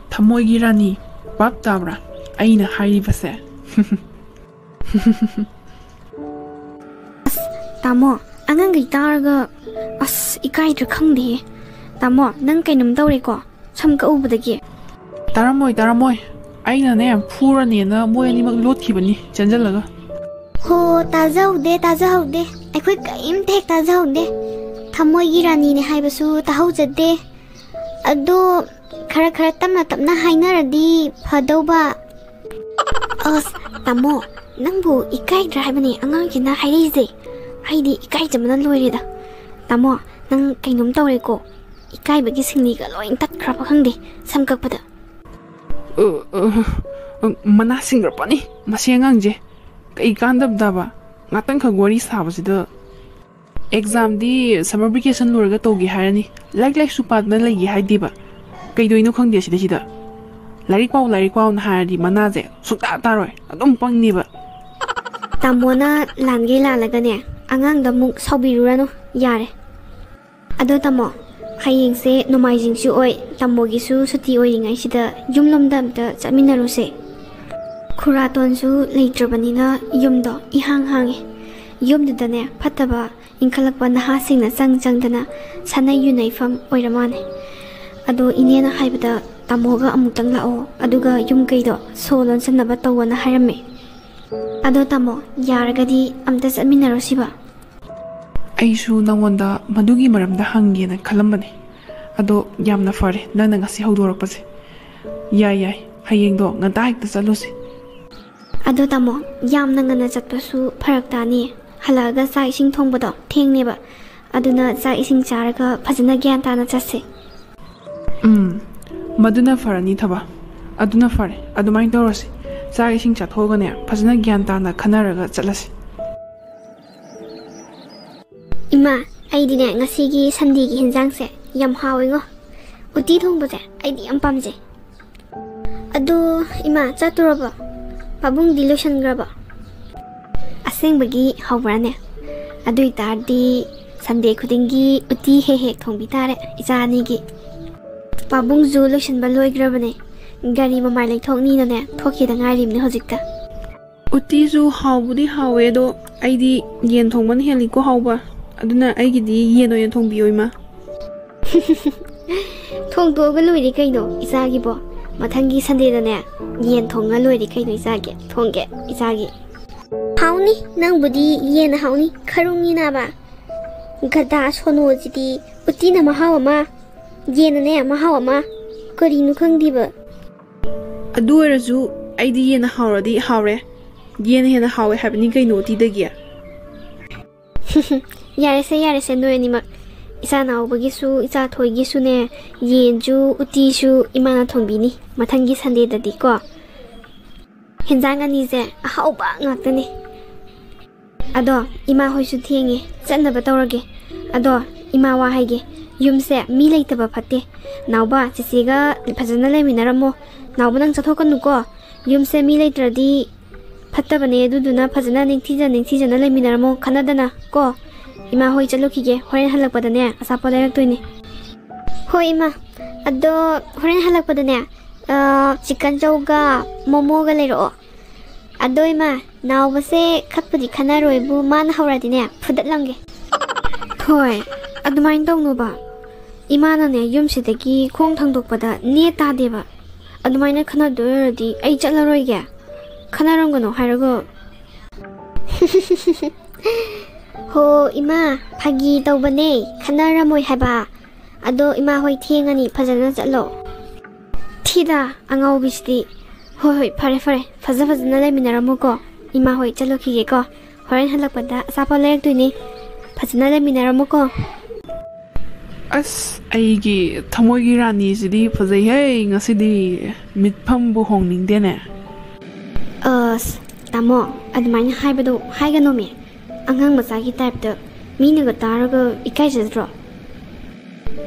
ꯊꯃꯣꯏꯒꯤ ꯔꯥꯅꯤ, ꯚꯥꯞ ꯇꯥꯕ꯭ꯔꯥ ꯑꯩꯅ ꯍꯥꯏꯔꯤꯕꯁꯦ? ꯑꯁ, ꯇꯥꯃꯣ, ꯑꯉꯥꯡꯈꯩ ꯇꯥꯔꯒ, ꯑꯁ, ꯏꯀꯥꯏꯗ꯭ꯔꯥ ꯈꯪꯗꯦꯍꯦ꯫ ꯇꯥꯃꯣ, ꯅꯪ ꯀꯩꯅꯣꯝ ꯇꯧꯔꯦꯀꯣ, ꯁꯝ ꯀꯛꯎꯕꯗꯒꯤ꯫ ꯇꯥꯔꯝꯃꯣꯏ, ꯇꯥꯔꯝꯃꯣꯏ꯫ ꯑꯩꯅꯅꯦ, ꯐꯨꯔꯅꯦꯅ ꯃꯣꯏ ꯑꯅꯤꯃꯛ ꯂꯣꯠꯈꯤꯕꯅꯤ ꯆꯦꯟꯖꯜꯂꯒ꯫ ꯍꯣ, ꯇꯥꯖꯍꯧꯗꯦ, ꯇꯥꯖꯍꯧꯗꯦ꯫ ꯑꯩꯈꯣꯏ ꯀꯔꯤꯝꯇ ꯍꯦꯛ ꯇꯥꯖꯍꯧꯗꯦ꯫ ꯊꯃꯣꯏꯒꯤ ꯔꯥꯅꯤꯅꯦ ꯍꯥꯏꯕꯁꯨ ꯇꯥꯍꯧꯖꯗꯦ꯫ ꯑꯗꯣ ꯈꯔ ꯈꯔ ꯇꯞꯅ ꯇꯞꯅ ꯍꯥꯏꯅꯔꯗꯤ ꯐꯗꯧꯕ꯫ ꯑꯁ, ꯇꯥꯃꯣ, ꯅꯪꯕꯨ ꯏꯀꯥꯏꯗ꯭ꯔꯥ ꯍꯥꯏꯕꯅꯦ ꯑꯉꯥꯡꯁꯤꯅ ꯍꯥꯏꯔꯛꯏꯁꯦ? ꯑꯩꯗꯤ ꯏꯀꯥꯏꯖꯕꯅ ꯂꯣꯏꯔꯦꯗ꯫ ꯇꯥꯃꯣ, ꯅꯪ ꯀꯩꯅꯣꯝ ꯇꯧꯔꯦꯀꯣ? ꯏꯀꯥꯏꯕꯒꯤ ꯁꯤꯡꯂꯤꯒ ꯂꯣꯏ ꯇꯠꯈ꯭ꯔꯕ ꯈꯪꯗꯦ ꯁꯝ ꯀꯛꯄꯗ꯫ ꯑ, ꯑ, ꯑ, ꯃꯅꯥ ꯁꯤꯡꯈ꯭ꯔꯄꯣꯠꯅꯤ ꯃꯁꯤ ꯑꯉꯥꯡꯁꯦ꯫ ꯀꯩ ꯀꯥꯟꯗꯕꯗꯕ? ꯉꯥꯛꯇꯪꯈꯛ ꯋꯥꯔꯤ ꯁꯥꯕꯁꯤꯗ꯫ ꯑꯦꯛꯖꯥꯝꯗꯤ ꯁꯝꯃꯔ ꯚꯦꯀꯦꯁꯟ ꯂꯣꯏꯔꯒ ꯇꯧꯒꯦ ꯍꯥꯏꯔꯅꯤ꯫ ꯂꯥꯏꯔꯤꯛ ꯂꯥꯏꯁꯨ ꯄꯥꯗꯅ ꯂꯩꯒꯦ ꯍꯥꯏꯗꯦꯕ꯫ ꯀꯩꯗꯣꯏꯅꯣ ꯈꯪꯗꯦ ꯁꯤꯗꯩꯁꯤꯗ꯫ "ꯂꯥꯏꯔꯤꯛ ꯄꯥꯎ, ꯂꯥꯏꯔꯤꯛ ꯄꯥꯎꯅ" ꯍꯥꯏꯔꯗꯤ ꯃꯅꯥꯁꯦ ꯁꯨꯡꯇꯥ ꯇꯥꯔꯣꯏ꯫ ꯑꯗꯨꯝ ꯄꯪꯅꯦꯕ꯫ ꯇꯥꯃꯣꯅ ꯂꯥꯟꯒꯦ ꯂꯥꯜꯂꯒꯅꯦ, ꯑꯉꯥꯡꯗ ꯑꯃꯨꯛ ꯁꯥꯎꯕꯤꯔꯨꯔꯅꯨ꯫ ꯌꯥꯔꯦ꯫ ꯑꯗꯣ ꯇꯥꯃꯣ, ꯍꯌꯦꯡꯁꯦ ꯅꯣꯡꯃꯥꯏꯖꯤꯡꯁꯨ ꯑꯣꯏ, ꯇꯥꯃꯣꯒꯤꯁꯨ ꯁꯨꯇꯤ ꯑꯣꯏꯔꯤꯉꯩꯁꯤꯗ ꯌꯨꯝꯂꯣꯝꯗ ꯑꯝꯇ ꯆꯠꯃꯤꯟꯅꯔꯨꯁꯦ꯫ ꯈꯨꯔꯥꯇꯣꯟꯁꯨ ꯂꯩꯇ꯭ꯔꯕꯅꯤꯅ ꯌꯨꯝꯗꯣ ꯏꯍꯥꯡ ꯍꯥꯡꯉꯦ꯫ ꯌꯨꯝꯗꯨꯗꯅꯦ ꯐꯠꯇꯕ ꯏꯟꯈꯠꯂꯛꯄ ꯅꯍꯥꯁꯤꯡꯅ ꯆꯪ ꯆꯪꯗꯅ ꯁꯥꯟꯅꯩ ꯌꯨꯅꯩꯐꯝ ꯑꯣꯏꯔ ꯃꯥꯜꯂꯦ꯫ ꯑꯗꯣ ꯏꯅꯦꯅ ꯍꯥꯏꯕꯗ ꯇꯥꯃꯣꯒ ꯑꯃꯨꯛꯇꯪ ꯂꯥꯛꯑꯣ, ꯑꯗꯨꯒ ꯌꯨꯝ ꯀꯩꯗꯣ ꯁꯣ ꯂꯣꯟꯁꯤꯟꯅꯕ ꯇꯧꯋꯣꯅ ꯍꯥꯏꯔꯝꯃꯦ꯫ ꯑꯗꯣ ꯇꯥꯃꯣ, ꯌꯥꯔꯒꯗꯤ ꯑꯝꯇ ꯆꯠꯃꯤꯟꯅꯔꯨꯁꯤꯕ꯫ ꯑꯩꯁꯨ ꯅꯪꯉꯣꯟꯗ ꯃꯗꯨꯒꯤ ꯃꯔꯝꯗ ꯍꯪꯒꯦꯅ ꯈꯜꯂꯝꯕꯅꯦ꯫ ꯑꯗꯣ ꯌꯥꯝꯅ ꯐꯔꯦ ꯅꯪꯅ ꯉꯁꯤ ꯍꯧꯗꯣꯔꯛꯄꯁꯦ꯫ ꯌꯥꯏ, ꯌꯥꯏ, ꯍꯌꯦꯡꯗꯣ ꯉꯟꯇꯥ ꯍꯦꯛꯇ ꯆꯠꯂꯨꯁꯤ꯫ ꯑꯗꯣ ꯇꯥꯃꯣ, ꯌꯥꯝꯅ ꯉꯟꯅ ꯆꯠꯄꯁꯨ ꯐꯔꯛ ꯇꯥꯅꯤꯌꯦ꯫ ꯍꯜꯂꯛꯑꯒ ꯆꯥꯛ ꯏꯁꯤꯡ ꯊꯣꯡꯕꯗꯣ ꯊꯦꯡꯅꯦꯕ꯫ ꯑꯗꯨꯅ ꯆꯥꯛ ꯏꯁꯤꯡ ꯆꯥꯔꯒ ꯐꯖꯅ ꯒ꯭ꯌꯥꯟ ꯇꯥꯅ ꯆꯠꯁꯦ꯫ ꯎꯝ, ꯃꯗꯨꯅ ꯐꯔꯅꯤ ꯊꯕ꯫ ꯑꯗꯨꯅ ꯐꯔꯦ, ꯑꯗꯨꯃꯥꯏꯅ ꯇꯧꯔꯁꯤ꯫ ꯆꯥꯛ ꯏꯁꯤꯡ ꯆꯥꯊꯣꯛꯑꯒꯅꯦ ꯐꯖꯅ ꯒ꯭ꯌꯥꯟ ꯇꯥꯅ ꯈꯟꯅꯔꯒ ꯆꯠꯂꯁꯤ꯫ ꯏꯃꯥ, ꯑꯩꯗꯤꯅꯦ ꯉꯁꯤꯒꯤ ꯁꯟꯗꯦꯒꯤ ꯍꯤꯟꯖꯥꯡꯁꯦ ꯌꯥꯝ ꯍꯥꯎꯋꯤꯉꯣ꯫ ꯎꯇꯤ ꯊꯣꯡꯕꯁꯦ ꯑꯩꯗꯤ ꯌꯥꯝ ꯄꯥꯝꯖꯩ꯫ ꯑꯗꯣ ꯏꯃꯥ, ꯆꯠꯇꯣꯔꯕꯣ? ꯄꯥꯕꯨꯡꯗꯤ ꯂꯣꯏꯁꯟꯈ꯭ꯔꯕꯣ? ꯑꯁꯦꯡꯕꯒꯤ ꯍꯧꯕ꯭ꯔꯥꯅꯦ? ꯑꯗꯨ ꯑꯣꯏꯇꯥꯔꯗꯤ ꯁꯟꯗꯦ ꯈꯨꯗꯤꯡꯒꯤ ꯎꯇꯤ ꯍꯦꯛ ꯍꯦꯛ ꯊꯣꯡꯕꯤ ꯇꯥꯔꯦ ꯏꯆꯥ ꯑꯅꯤꯒꯤ꯫ ꯄꯥꯕꯨꯡꯁꯨ ꯂꯣꯏꯁꯟꯕ ꯂꯣꯏꯈ꯭ꯔꯕꯅꯦ, ꯒꯥꯔꯤ ꯃꯃꯥꯏ ꯂꯩꯊꯣꯛꯅꯤꯅꯅꯦ ꯊꯣꯛꯈꯤꯗ ꯉꯥꯏꯔꯤꯕꯅꯦ ꯍꯧꯖꯤꯛꯇ꯫ ꯎꯇꯤꯁꯨ ꯍꯥꯎꯕꯨꯗꯤ ꯍꯥꯎꯋꯦ, ꯑꯗꯣ ꯑꯩꯗꯤ ꯌꯦꯟ ꯊꯣꯡꯕꯅ ꯍꯦꯜꯂꯤꯀꯣ ꯍꯥꯎꯕ꯫ ꯑꯗꯨꯅ ꯑꯩꯒꯤꯗꯤ ꯌꯦꯟ ꯑꯣꯏꯅ ꯊꯣꯡꯕꯤꯌꯣ, ꯏꯃꯥ꯫ ꯊꯣꯡꯗꯣꯛꯑꯒ ꯂꯣꯏꯔꯦ ꯀꯩꯅꯣ ꯏꯆꯥꯒꯤꯕꯣ꯫ ꯃꯊꯪꯒꯤ ꯁꯟꯗꯦꯗꯅꯦ ꯌꯦꯟ ꯊꯣꯡꯉ ꯂꯣꯏꯔꯦ ꯀꯩꯅꯣ ꯏꯆꯥꯒꯤ꯫ ꯊꯣꯡꯒꯦ ꯏꯆꯥꯒꯤ꯫ ꯍꯥꯎꯅꯤ, ꯅꯪꯕꯨꯗꯤ ꯌꯦꯟꯅ ꯍꯥꯎꯅꯤ꯫ ꯈꯔꯨꯡꯉꯤ ꯅꯥꯕ꯫ ꯒꯗꯥ ꯁꯣꯅꯣꯁꯤꯗꯤ ꯎꯇꯤꯅ ꯃꯍꯥꯎ ꯑꯃ, ꯌꯦꯟꯅꯅꯦ ꯃꯍꯥꯎ ꯑꯃ꯫ ꯀꯔꯤꯅꯣ ꯈꯪꯗꯦꯕ꯫ ꯑꯗꯨ ꯑꯣꯏꯔꯁꯨ ꯑꯩꯗꯤ ꯌꯦꯟꯅ ꯍꯥꯎꯔꯗꯤ ꯍꯥꯎꯔꯦ꯫ ꯌꯦꯟꯅ ꯍꯦꯟꯅ ꯍꯥꯎꯋꯦ ꯍꯥꯏꯕꯅꯤ ꯀꯩꯅꯣ ꯎꯇꯤꯗꯒꯤ꯫ ꯌꯥꯔꯦꯁꯦ, ꯌꯥꯔꯦꯁꯦ, ꯅꯣꯏ ꯑꯅꯤꯃꯛ꯫ ꯏꯆꯥ ꯅꯥꯎꯕꯒꯤꯁꯨ, ꯏꯆꯥ ꯊꯣꯏꯒꯤꯁꯨꯅꯦ, ꯌꯦꯟꯁꯨ, ꯎꯇꯤꯁꯨ ꯏꯃꯥꯅ ꯊꯣꯡꯕꯤꯅꯤ ꯃꯊꯪꯒꯤ ꯁꯟꯗꯦꯗꯗꯤꯀꯣ꯫ ꯍꯦꯟꯖꯥꯡ ꯑꯅꯤꯁꯦ ꯑꯍꯥꯎꯕ ꯉꯥꯛꯇꯅꯤ꯫ ꯑꯗꯣ ꯏꯃꯥ ꯍꯣꯏꯁꯨ ꯊꯦꯡꯉꯦ, ꯆꯠꯅꯕ ꯇꯧꯔꯒꯦ꯫ ꯑꯗꯣ ꯏꯃꯥ ꯋꯥ ꯍꯥꯏꯒꯦ, ꯌꯨꯝꯁꯦ ꯃꯤ ꯂꯩꯇꯕ ꯐꯠꯇꯦ꯫ ꯅꯥꯎꯕ, ꯆꯦꯆꯦꯒ ꯐꯖꯅ ꯂꯩꯃꯤꯟꯅꯔꯝꯃꯣ꯫ ꯅꯥꯎꯕ, ꯅꯪ ꯆꯠꯊꯣꯛꯀꯅꯨꯀꯣ꯫ ꯌꯨꯝꯁꯦ ꯃꯤ ꯂꯩꯇ꯭ꯔꯗꯤ ꯐꯠꯇꯕꯅꯦ, ꯑꯗꯨꯗꯨꯅ ꯐꯖꯅ ꯅꯤꯡꯊꯤꯖ ꯅꯤꯡꯊꯤꯖꯅ ꯂꯩꯃꯤꯟꯅꯔꯝꯃꯣ, ꯈꯠꯅꯗꯅ ꯀꯣ꯫ ꯏꯃꯥ ꯍꯣꯏ ꯆꯠꯂꯨꯈꯤꯒꯦ, ꯍꯣꯔꯦꯟ ꯍꯜꯂꯛꯄꯗꯅꯦ ꯑꯆꯥꯄꯣꯠ ꯂꯩꯔꯛꯇꯣꯏꯅꯦ꯫ ꯍꯣꯏ ꯏꯃꯥ, ꯑꯗꯣ ꯍꯣꯔꯦꯟ ꯍꯜꯂꯛꯄꯗꯅꯦ, ꯑ, ꯆꯤꯛꯀꯟ ꯆꯧꯒ ꯃꯣꯃꯣꯒ ꯂꯩꯔꯛꯑꯣ꯫ ꯑꯗꯣ ꯏꯃꯥ, ꯅꯥꯎꯕꯁꯦ ꯈꯠꯄꯨꯗꯤ ꯈꯠꯅꯔꯣꯏꯕꯨ, ꯃꯥꯅ ꯍꯧꯔꯗꯤꯅꯦ ꯐꯨꯗꯠꯂꯝꯒꯦ꯫ ꯍꯣꯏ, ꯑꯗꯨꯃꯥꯏꯅ ꯇꯧꯅꯨꯕ꯫ ꯏꯃꯥꯅꯅꯦ ꯌꯨꯝꯁꯤꯗꯒꯤ ꯈꯣꯡ ꯊꯥꯡꯗꯣꯛꯄꯗ ꯅꯦ ꯇꯥꯗꯦꯕ꯫ ꯑꯗꯨꯃꯥꯏꯅ ꯈꯠꯅꯗꯣꯏ ꯑꯣꯏꯔꯗꯤ ꯑꯩ ꯆꯠꯂꯔꯣꯏꯒꯦ꯫ ꯈꯠꯅꯔꯝꯒꯅꯣ ꯍꯥꯏꯔꯒ꯫ ꯍꯣ ꯏꯃꯥ, ꯐꯥꯒꯤ ꯇꯧꯕꯅꯦ, ꯈꯠꯅꯔꯝꯃꯣꯏ ꯍꯥꯏꯕ꯫ ꯑꯗꯣ ꯏꯃꯥ ꯍꯣꯏ ꯊꯦꯡꯉꯅꯤ, ꯐꯖꯅ ꯆꯠꯂꯣ꯫ ꯊꯤꯗ ꯑꯉꯥꯎꯕꯤꯁꯤꯗꯤ꯫ ꯍꯣꯏ ꯍꯣꯏ, ꯐꯔꯦ ꯐꯔꯦ, ꯐꯖ ꯐꯖꯅ ꯂꯩꯃꯤꯟꯅꯔꯝꯃꯨꯀꯣ꯫ ꯏꯃꯥ ꯍꯣꯏ ꯆꯠꯂꯨꯈꯤꯒꯦꯀꯣ꯫ ꯍꯣꯔꯦꯟ ꯍꯜꯂꯛꯄꯗ ꯑꯆꯥꯄꯣꯠ ꯂꯩꯔꯛꯇꯣꯏꯅꯤ꯫ ꯐꯖꯅ ꯂꯩꯃꯤꯟꯅꯔꯝꯃꯨꯀꯣ꯫ ꯑꯁ, ꯑꯩꯒꯤ ꯊꯃꯣꯏꯒꯤ ꯔꯥꯅꯤꯁꯤꯗꯤ ꯐꯖꯩꯍꯦ ꯉꯁꯤꯗꯤ꯫ ꯃꯤꯠꯐꯝꯕꯨ ꯍꯣꯡꯅꯤꯡꯗꯦꯅꯦ꯫ ꯑꯁ, ꯇꯥꯃꯣ, ꯑꯗꯨꯃꯥꯏꯅ ꯍꯥꯏꯕꯗꯣ ꯍꯥꯏꯒꯅꯣꯃꯦ꯫ ꯑꯉꯥꯡ ꯃꯆꯥꯒꯤ ꯇꯥꯏꯞꯇ ꯃꯤꯅꯒ ꯇꯥꯔꯒ ꯏꯀꯥꯏꯖꯗ꯭ꯔꯣ?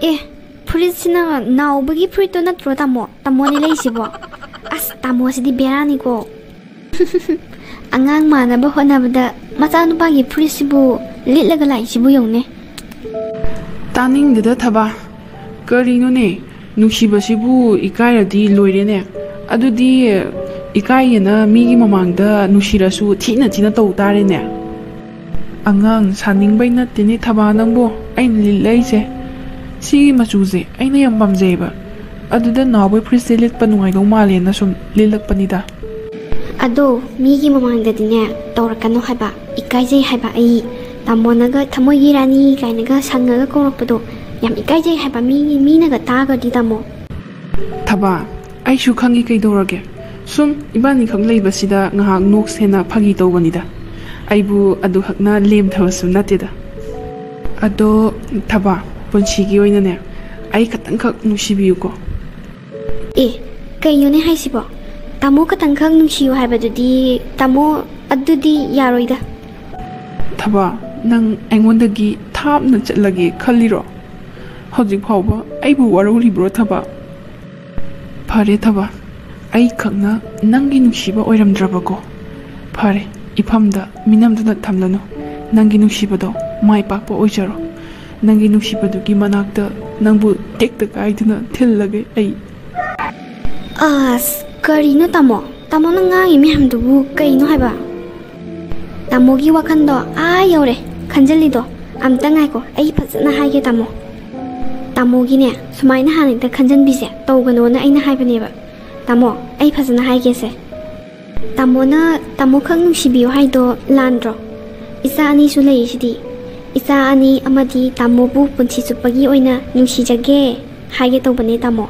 ꯑꯦ, ꯐꯨꯔꯤꯠꯁꯤꯅ ꯅꯥꯎꯕꯒꯤ ꯐꯨꯔꯤꯠꯇꯣ ꯅꯠꯇ꯭ꯔꯣ ꯇꯥꯃꯣ? ꯇꯥꯃꯣꯅꯦ ꯂꯩꯁꯤꯕꯣ? ꯑꯁ, ꯇꯥꯃꯣꯁꯤꯗꯤ ꯕꯦꯔꯥꯅꯤꯀꯣ꯫ ꯑꯉꯥꯡ ꯃꯥꯟꯅꯕ ꯍꯣꯠꯅꯕꯗ ꯃꯆꯥꯅꯨꯄꯥꯒꯤ ꯐꯨꯔꯤꯠꯁꯤꯕꯨ ꯂꯤꯠꯂꯒ ꯂꯥꯛꯏꯁꯤꯕꯨ ꯌꯦꯡꯉꯨꯅꯦ꯫ ꯇꯥꯅꯤꯡꯗꯦꯗ ꯊꯕꯥ, ꯀꯔꯤꯅꯣꯅꯦ? ꯅꯨꯡꯁꯤꯕꯁꯤꯕꯨ ꯏꯀꯥꯏꯔꯗꯤ ꯂꯣꯏꯔꯦꯅꯦ꯫ ꯑꯗꯨꯗꯤ ꯏꯀꯥꯏꯌꯦꯅ ꯃꯤꯒꯤ ꯃꯃꯥꯡꯗ ꯅꯨꯡꯁꯤꯔꯁꯨ ꯊꯤꯅ ꯊꯤꯅ ꯇꯧ ꯇꯥꯔꯦꯅꯦ꯫ ꯑꯉꯥꯡ ꯁꯥꯅꯤꯡꯕꯩ ꯅꯠꯇꯦꯅꯦ ꯊꯕꯥ ꯅꯪꯕꯣ ꯑꯩꯅ ꯂꯤꯠꯂꯛꯏꯁꯦ꯫ ꯁꯤꯒꯤ ꯃꯆꯨꯁꯦ ꯑꯩꯅ ꯌꯥꯝ ꯄꯥꯝꯖꯩꯌꯦꯕ꯫ ꯑꯗꯨꯗ ꯅꯥꯎꯕꯩ ꯐꯨꯔꯤꯠꯁꯦ ꯂꯤꯠꯄ ꯅꯨꯡꯉꯥꯏꯗꯧ ꯃꯥꯜꯂꯦꯅ ꯁꯨꯝ ꯂꯤꯠꯂꯛꯄꯅꯤꯗ꯫ ꯑꯗꯣ ꯃꯤꯒꯤ ꯃꯃꯥꯡꯗꯗꯤꯅꯦ ꯇꯧꯔꯛꯀꯅꯨ ꯍꯥꯏꯕ, ꯏꯀꯥꯏꯖꯩ ꯍꯥꯏꯕ ꯑꯩ꯫ ꯇꯥꯃꯣꯅꯒ "ꯊꯃꯣꯏꯒꯤ ꯔꯥꯅꯤ" ꯀꯥꯏꯅꯒ ꯁꯪꯉꯒ ꯀꯧꯔꯛꯄꯗꯣ ꯌꯥꯝ ꯏꯀꯥꯏꯖꯩ ꯍꯥꯏꯕ, ꯃꯤꯒꯤ, ꯃꯤꯅꯒ ꯇꯥꯒ꯭ꯔꯗꯤ ꯇꯥꯃꯣ꯫ ꯊꯕꯥ, ꯑꯩꯁꯨ ꯈꯪꯉꯤ ꯀꯩꯗꯧꯔꯒꯦ꯫ ꯁꯨꯝ ꯏꯕꯥꯅꯤꯈꯛ ꯂꯩꯕꯁꯤꯗ ꯉꯥꯏꯍꯥꯛ ꯅꯣꯛꯁꯦꯅ ꯐꯥꯒꯤ ꯇꯧꯕꯅꯤꯗ꯫ ꯑꯩꯕꯨ ꯑꯗꯨꯈꯛꯅ ꯂꯦꯝꯊꯕꯁꯨ ꯅꯠꯇꯦꯗ꯫ ꯑꯗꯣ ꯊꯕꯥ, ꯄꯨꯟꯁꯤꯒꯤ ꯑꯣꯏꯅꯅꯦ ꯑꯩ ꯈꯇꯪꯈꯛ ꯅꯨꯡꯁꯤꯕꯤꯌꯨꯀꯣ꯫ ꯑꯦ, ꯀꯩꯅꯣꯅꯦ ꯍꯥꯏꯁꯤꯕꯣ? ꯇꯥꯃꯣ ꯈꯇꯪꯈꯛ ꯅꯨꯡꯁꯤꯌꯨ ꯍꯥꯏꯕꯗꯨꯗꯤ, ꯇꯥꯃꯣ, ꯑꯗꯨꯗꯤ ꯌꯥꯔꯣꯏꯗ꯫ ꯊꯕꯥ, ꯅꯪ ꯑꯩꯉꯣꯟꯗꯒꯤ ꯊꯥꯞꯅ ꯆꯠꯂꯒꯦ ꯈꯜꯂꯤꯔꯣ? ꯍꯧꯖꯤꯛ ꯐꯥꯎꯕ ꯑꯩꯕꯨ ꯋꯥꯔꯧꯔꯤꯕ꯭ꯔꯣ ꯊꯕꯥ? ꯐꯔꯦ ꯊꯕꯥ, ꯑꯩꯈꯛꯅ ꯅꯪꯒꯤ ꯅꯨꯡꯁꯤꯕ ꯑꯣꯏꯔꯝꯗ꯭ꯔꯕꯀꯣ꯫ ꯐꯔꯦ, ꯏꯐꯝꯗ ꯃꯤꯅꯝꯗꯨꯅ ꯊꯝꯂꯅꯨ꯫ ꯅꯪꯒꯤ ꯅꯨꯡꯁꯤꯕꯗꯣ ꯃꯥꯏ ꯄꯥꯛꯄ ꯑꯣꯏꯖꯔꯣ꯫ ꯅꯪꯒꯤ ꯅꯨꯡꯁꯤꯕꯗꯨꯒꯤ ꯃꯅꯥꯛꯇ ꯅꯪꯕꯨ ꯇꯦꯛꯇ ꯀꯥꯏꯗꯨꯅ ꯊꯤꯜꯂꯒꯦ ꯑꯩ꯫ ꯑꯁ, ꯀꯔꯤꯅꯣ ꯇꯥꯃꯣ? ꯇꯥꯃꯣꯅ ꯉꯥꯡꯉꯤ ꯃꯌꯥꯝꯗꯨꯕꯨ ꯀꯩꯅꯣ ꯍꯥꯏꯕ? ꯇꯥꯃꯣꯒꯤ ꯋꯥꯈꯜꯗꯣ ꯑꯥ ꯌꯧꯔꯦ ꯈꯟꯖꯜꯂꯤꯗꯣ꯫ ꯑꯝꯇ ꯉꯥꯏꯀꯣ, ꯑꯩ ꯐꯖꯅ ꯍꯥꯏꯒꯦ ꯇꯥꯃꯣ꯫ ꯇꯥꯃꯣꯒꯤꯅꯦ, ꯁꯨꯃꯥꯏꯅ ꯍꯥꯟꯅ ꯍꯦꯛꯇ ꯈꯟꯖꯟꯕꯤꯁꯦ ꯇꯧꯒꯅꯣꯅ ꯑꯩꯅ ꯍꯥꯏꯕꯅꯦꯕ꯫ ꯇꯥꯃꯣ, ꯑꯩ ꯐꯖꯅ ꯍꯥꯏꯒꯦꯁꯦ꯫ ꯇꯥꯃꯣꯅ ꯇꯥꯃꯣꯈꯛ ꯅꯨꯡꯁꯤꯕꯤꯌꯨ ꯍꯥꯏꯗꯣ ꯂꯥꯟꯗ꯭ꯔꯣ? ꯏꯆꯥ ꯑꯅꯤꯁꯨ ꯂꯩꯔꯤꯁꯤꯗꯤ꯫ ꯏꯆꯥ ꯑꯅꯤ ꯑꯃꯗꯤ ꯇꯥꯃꯣꯕꯨ ꯄꯨꯟꯁꯤ ꯆꯨꯞꯄꯒꯤ ꯑꯣꯏꯅ ꯅꯨꯡꯁꯤꯖꯒꯦ ꯍꯥꯏꯒꯦ ꯇꯧꯕꯅꯦ ꯇꯥꯃꯣ꯫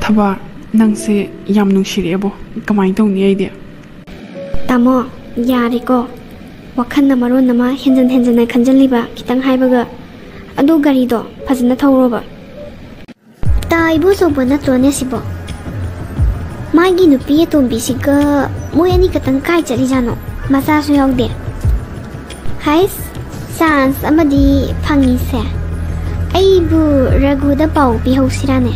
ꯊꯕꯥ, ꯅꯪꯁꯦ ꯌꯥꯝ ꯅꯨꯡꯁꯤꯔꯛꯑꯦꯕꯣ꯫ ꯀꯃꯥꯏꯅ ꯇꯧꯅꯤ ꯑꯩꯗꯤ? ꯇꯥꯃꯣ, ꯌꯥꯔꯦꯀꯣ꯫ ꯋꯥꯈꯜꯅ ꯃꯔꯣꯟ ꯑꯃ ꯍꯦꯟꯖꯟ ꯍꯦꯟꯖꯟꯅ ꯈꯟꯖꯜꯂꯤꯕ, ꯈꯤꯇꯪ ꯍꯥꯏꯕꯒ꯫ ꯑꯗꯣ ꯒꯥꯔꯤꯗꯣ ꯐꯖꯅ ꯊꯧꯔꯣꯕ꯫ ꯇꯥ ꯏꯕꯣꯆꯧꯕ ꯅꯠꯇ꯭ꯔꯣꯅꯦ ꯁꯤꯕꯣ? ꯃꯥꯒꯤ ꯅꯨꯄꯤ ꯑꯇꯣꯝꯕꯤꯁꯤꯒ ꯃꯣꯏ ꯑꯅꯤ ꯈꯛꯇꯪ ꯀꯥꯏ ꯆꯠꯂꯤꯖꯥꯠꯅꯣ? ꯃꯆꯥꯁꯨ ꯌꯥꯎꯗꯦ꯫ ꯍꯩꯁ, ꯆꯥꯟꯁ ꯑꯃꯗꯤ ꯐꯪꯉꯤꯁꯦ꯫ ꯑꯩꯕꯨ ꯔꯘꯨꯗ ꯄꯥꯎ ꯄꯤꯍꯧꯁꯤꯔꯥꯅꯦ?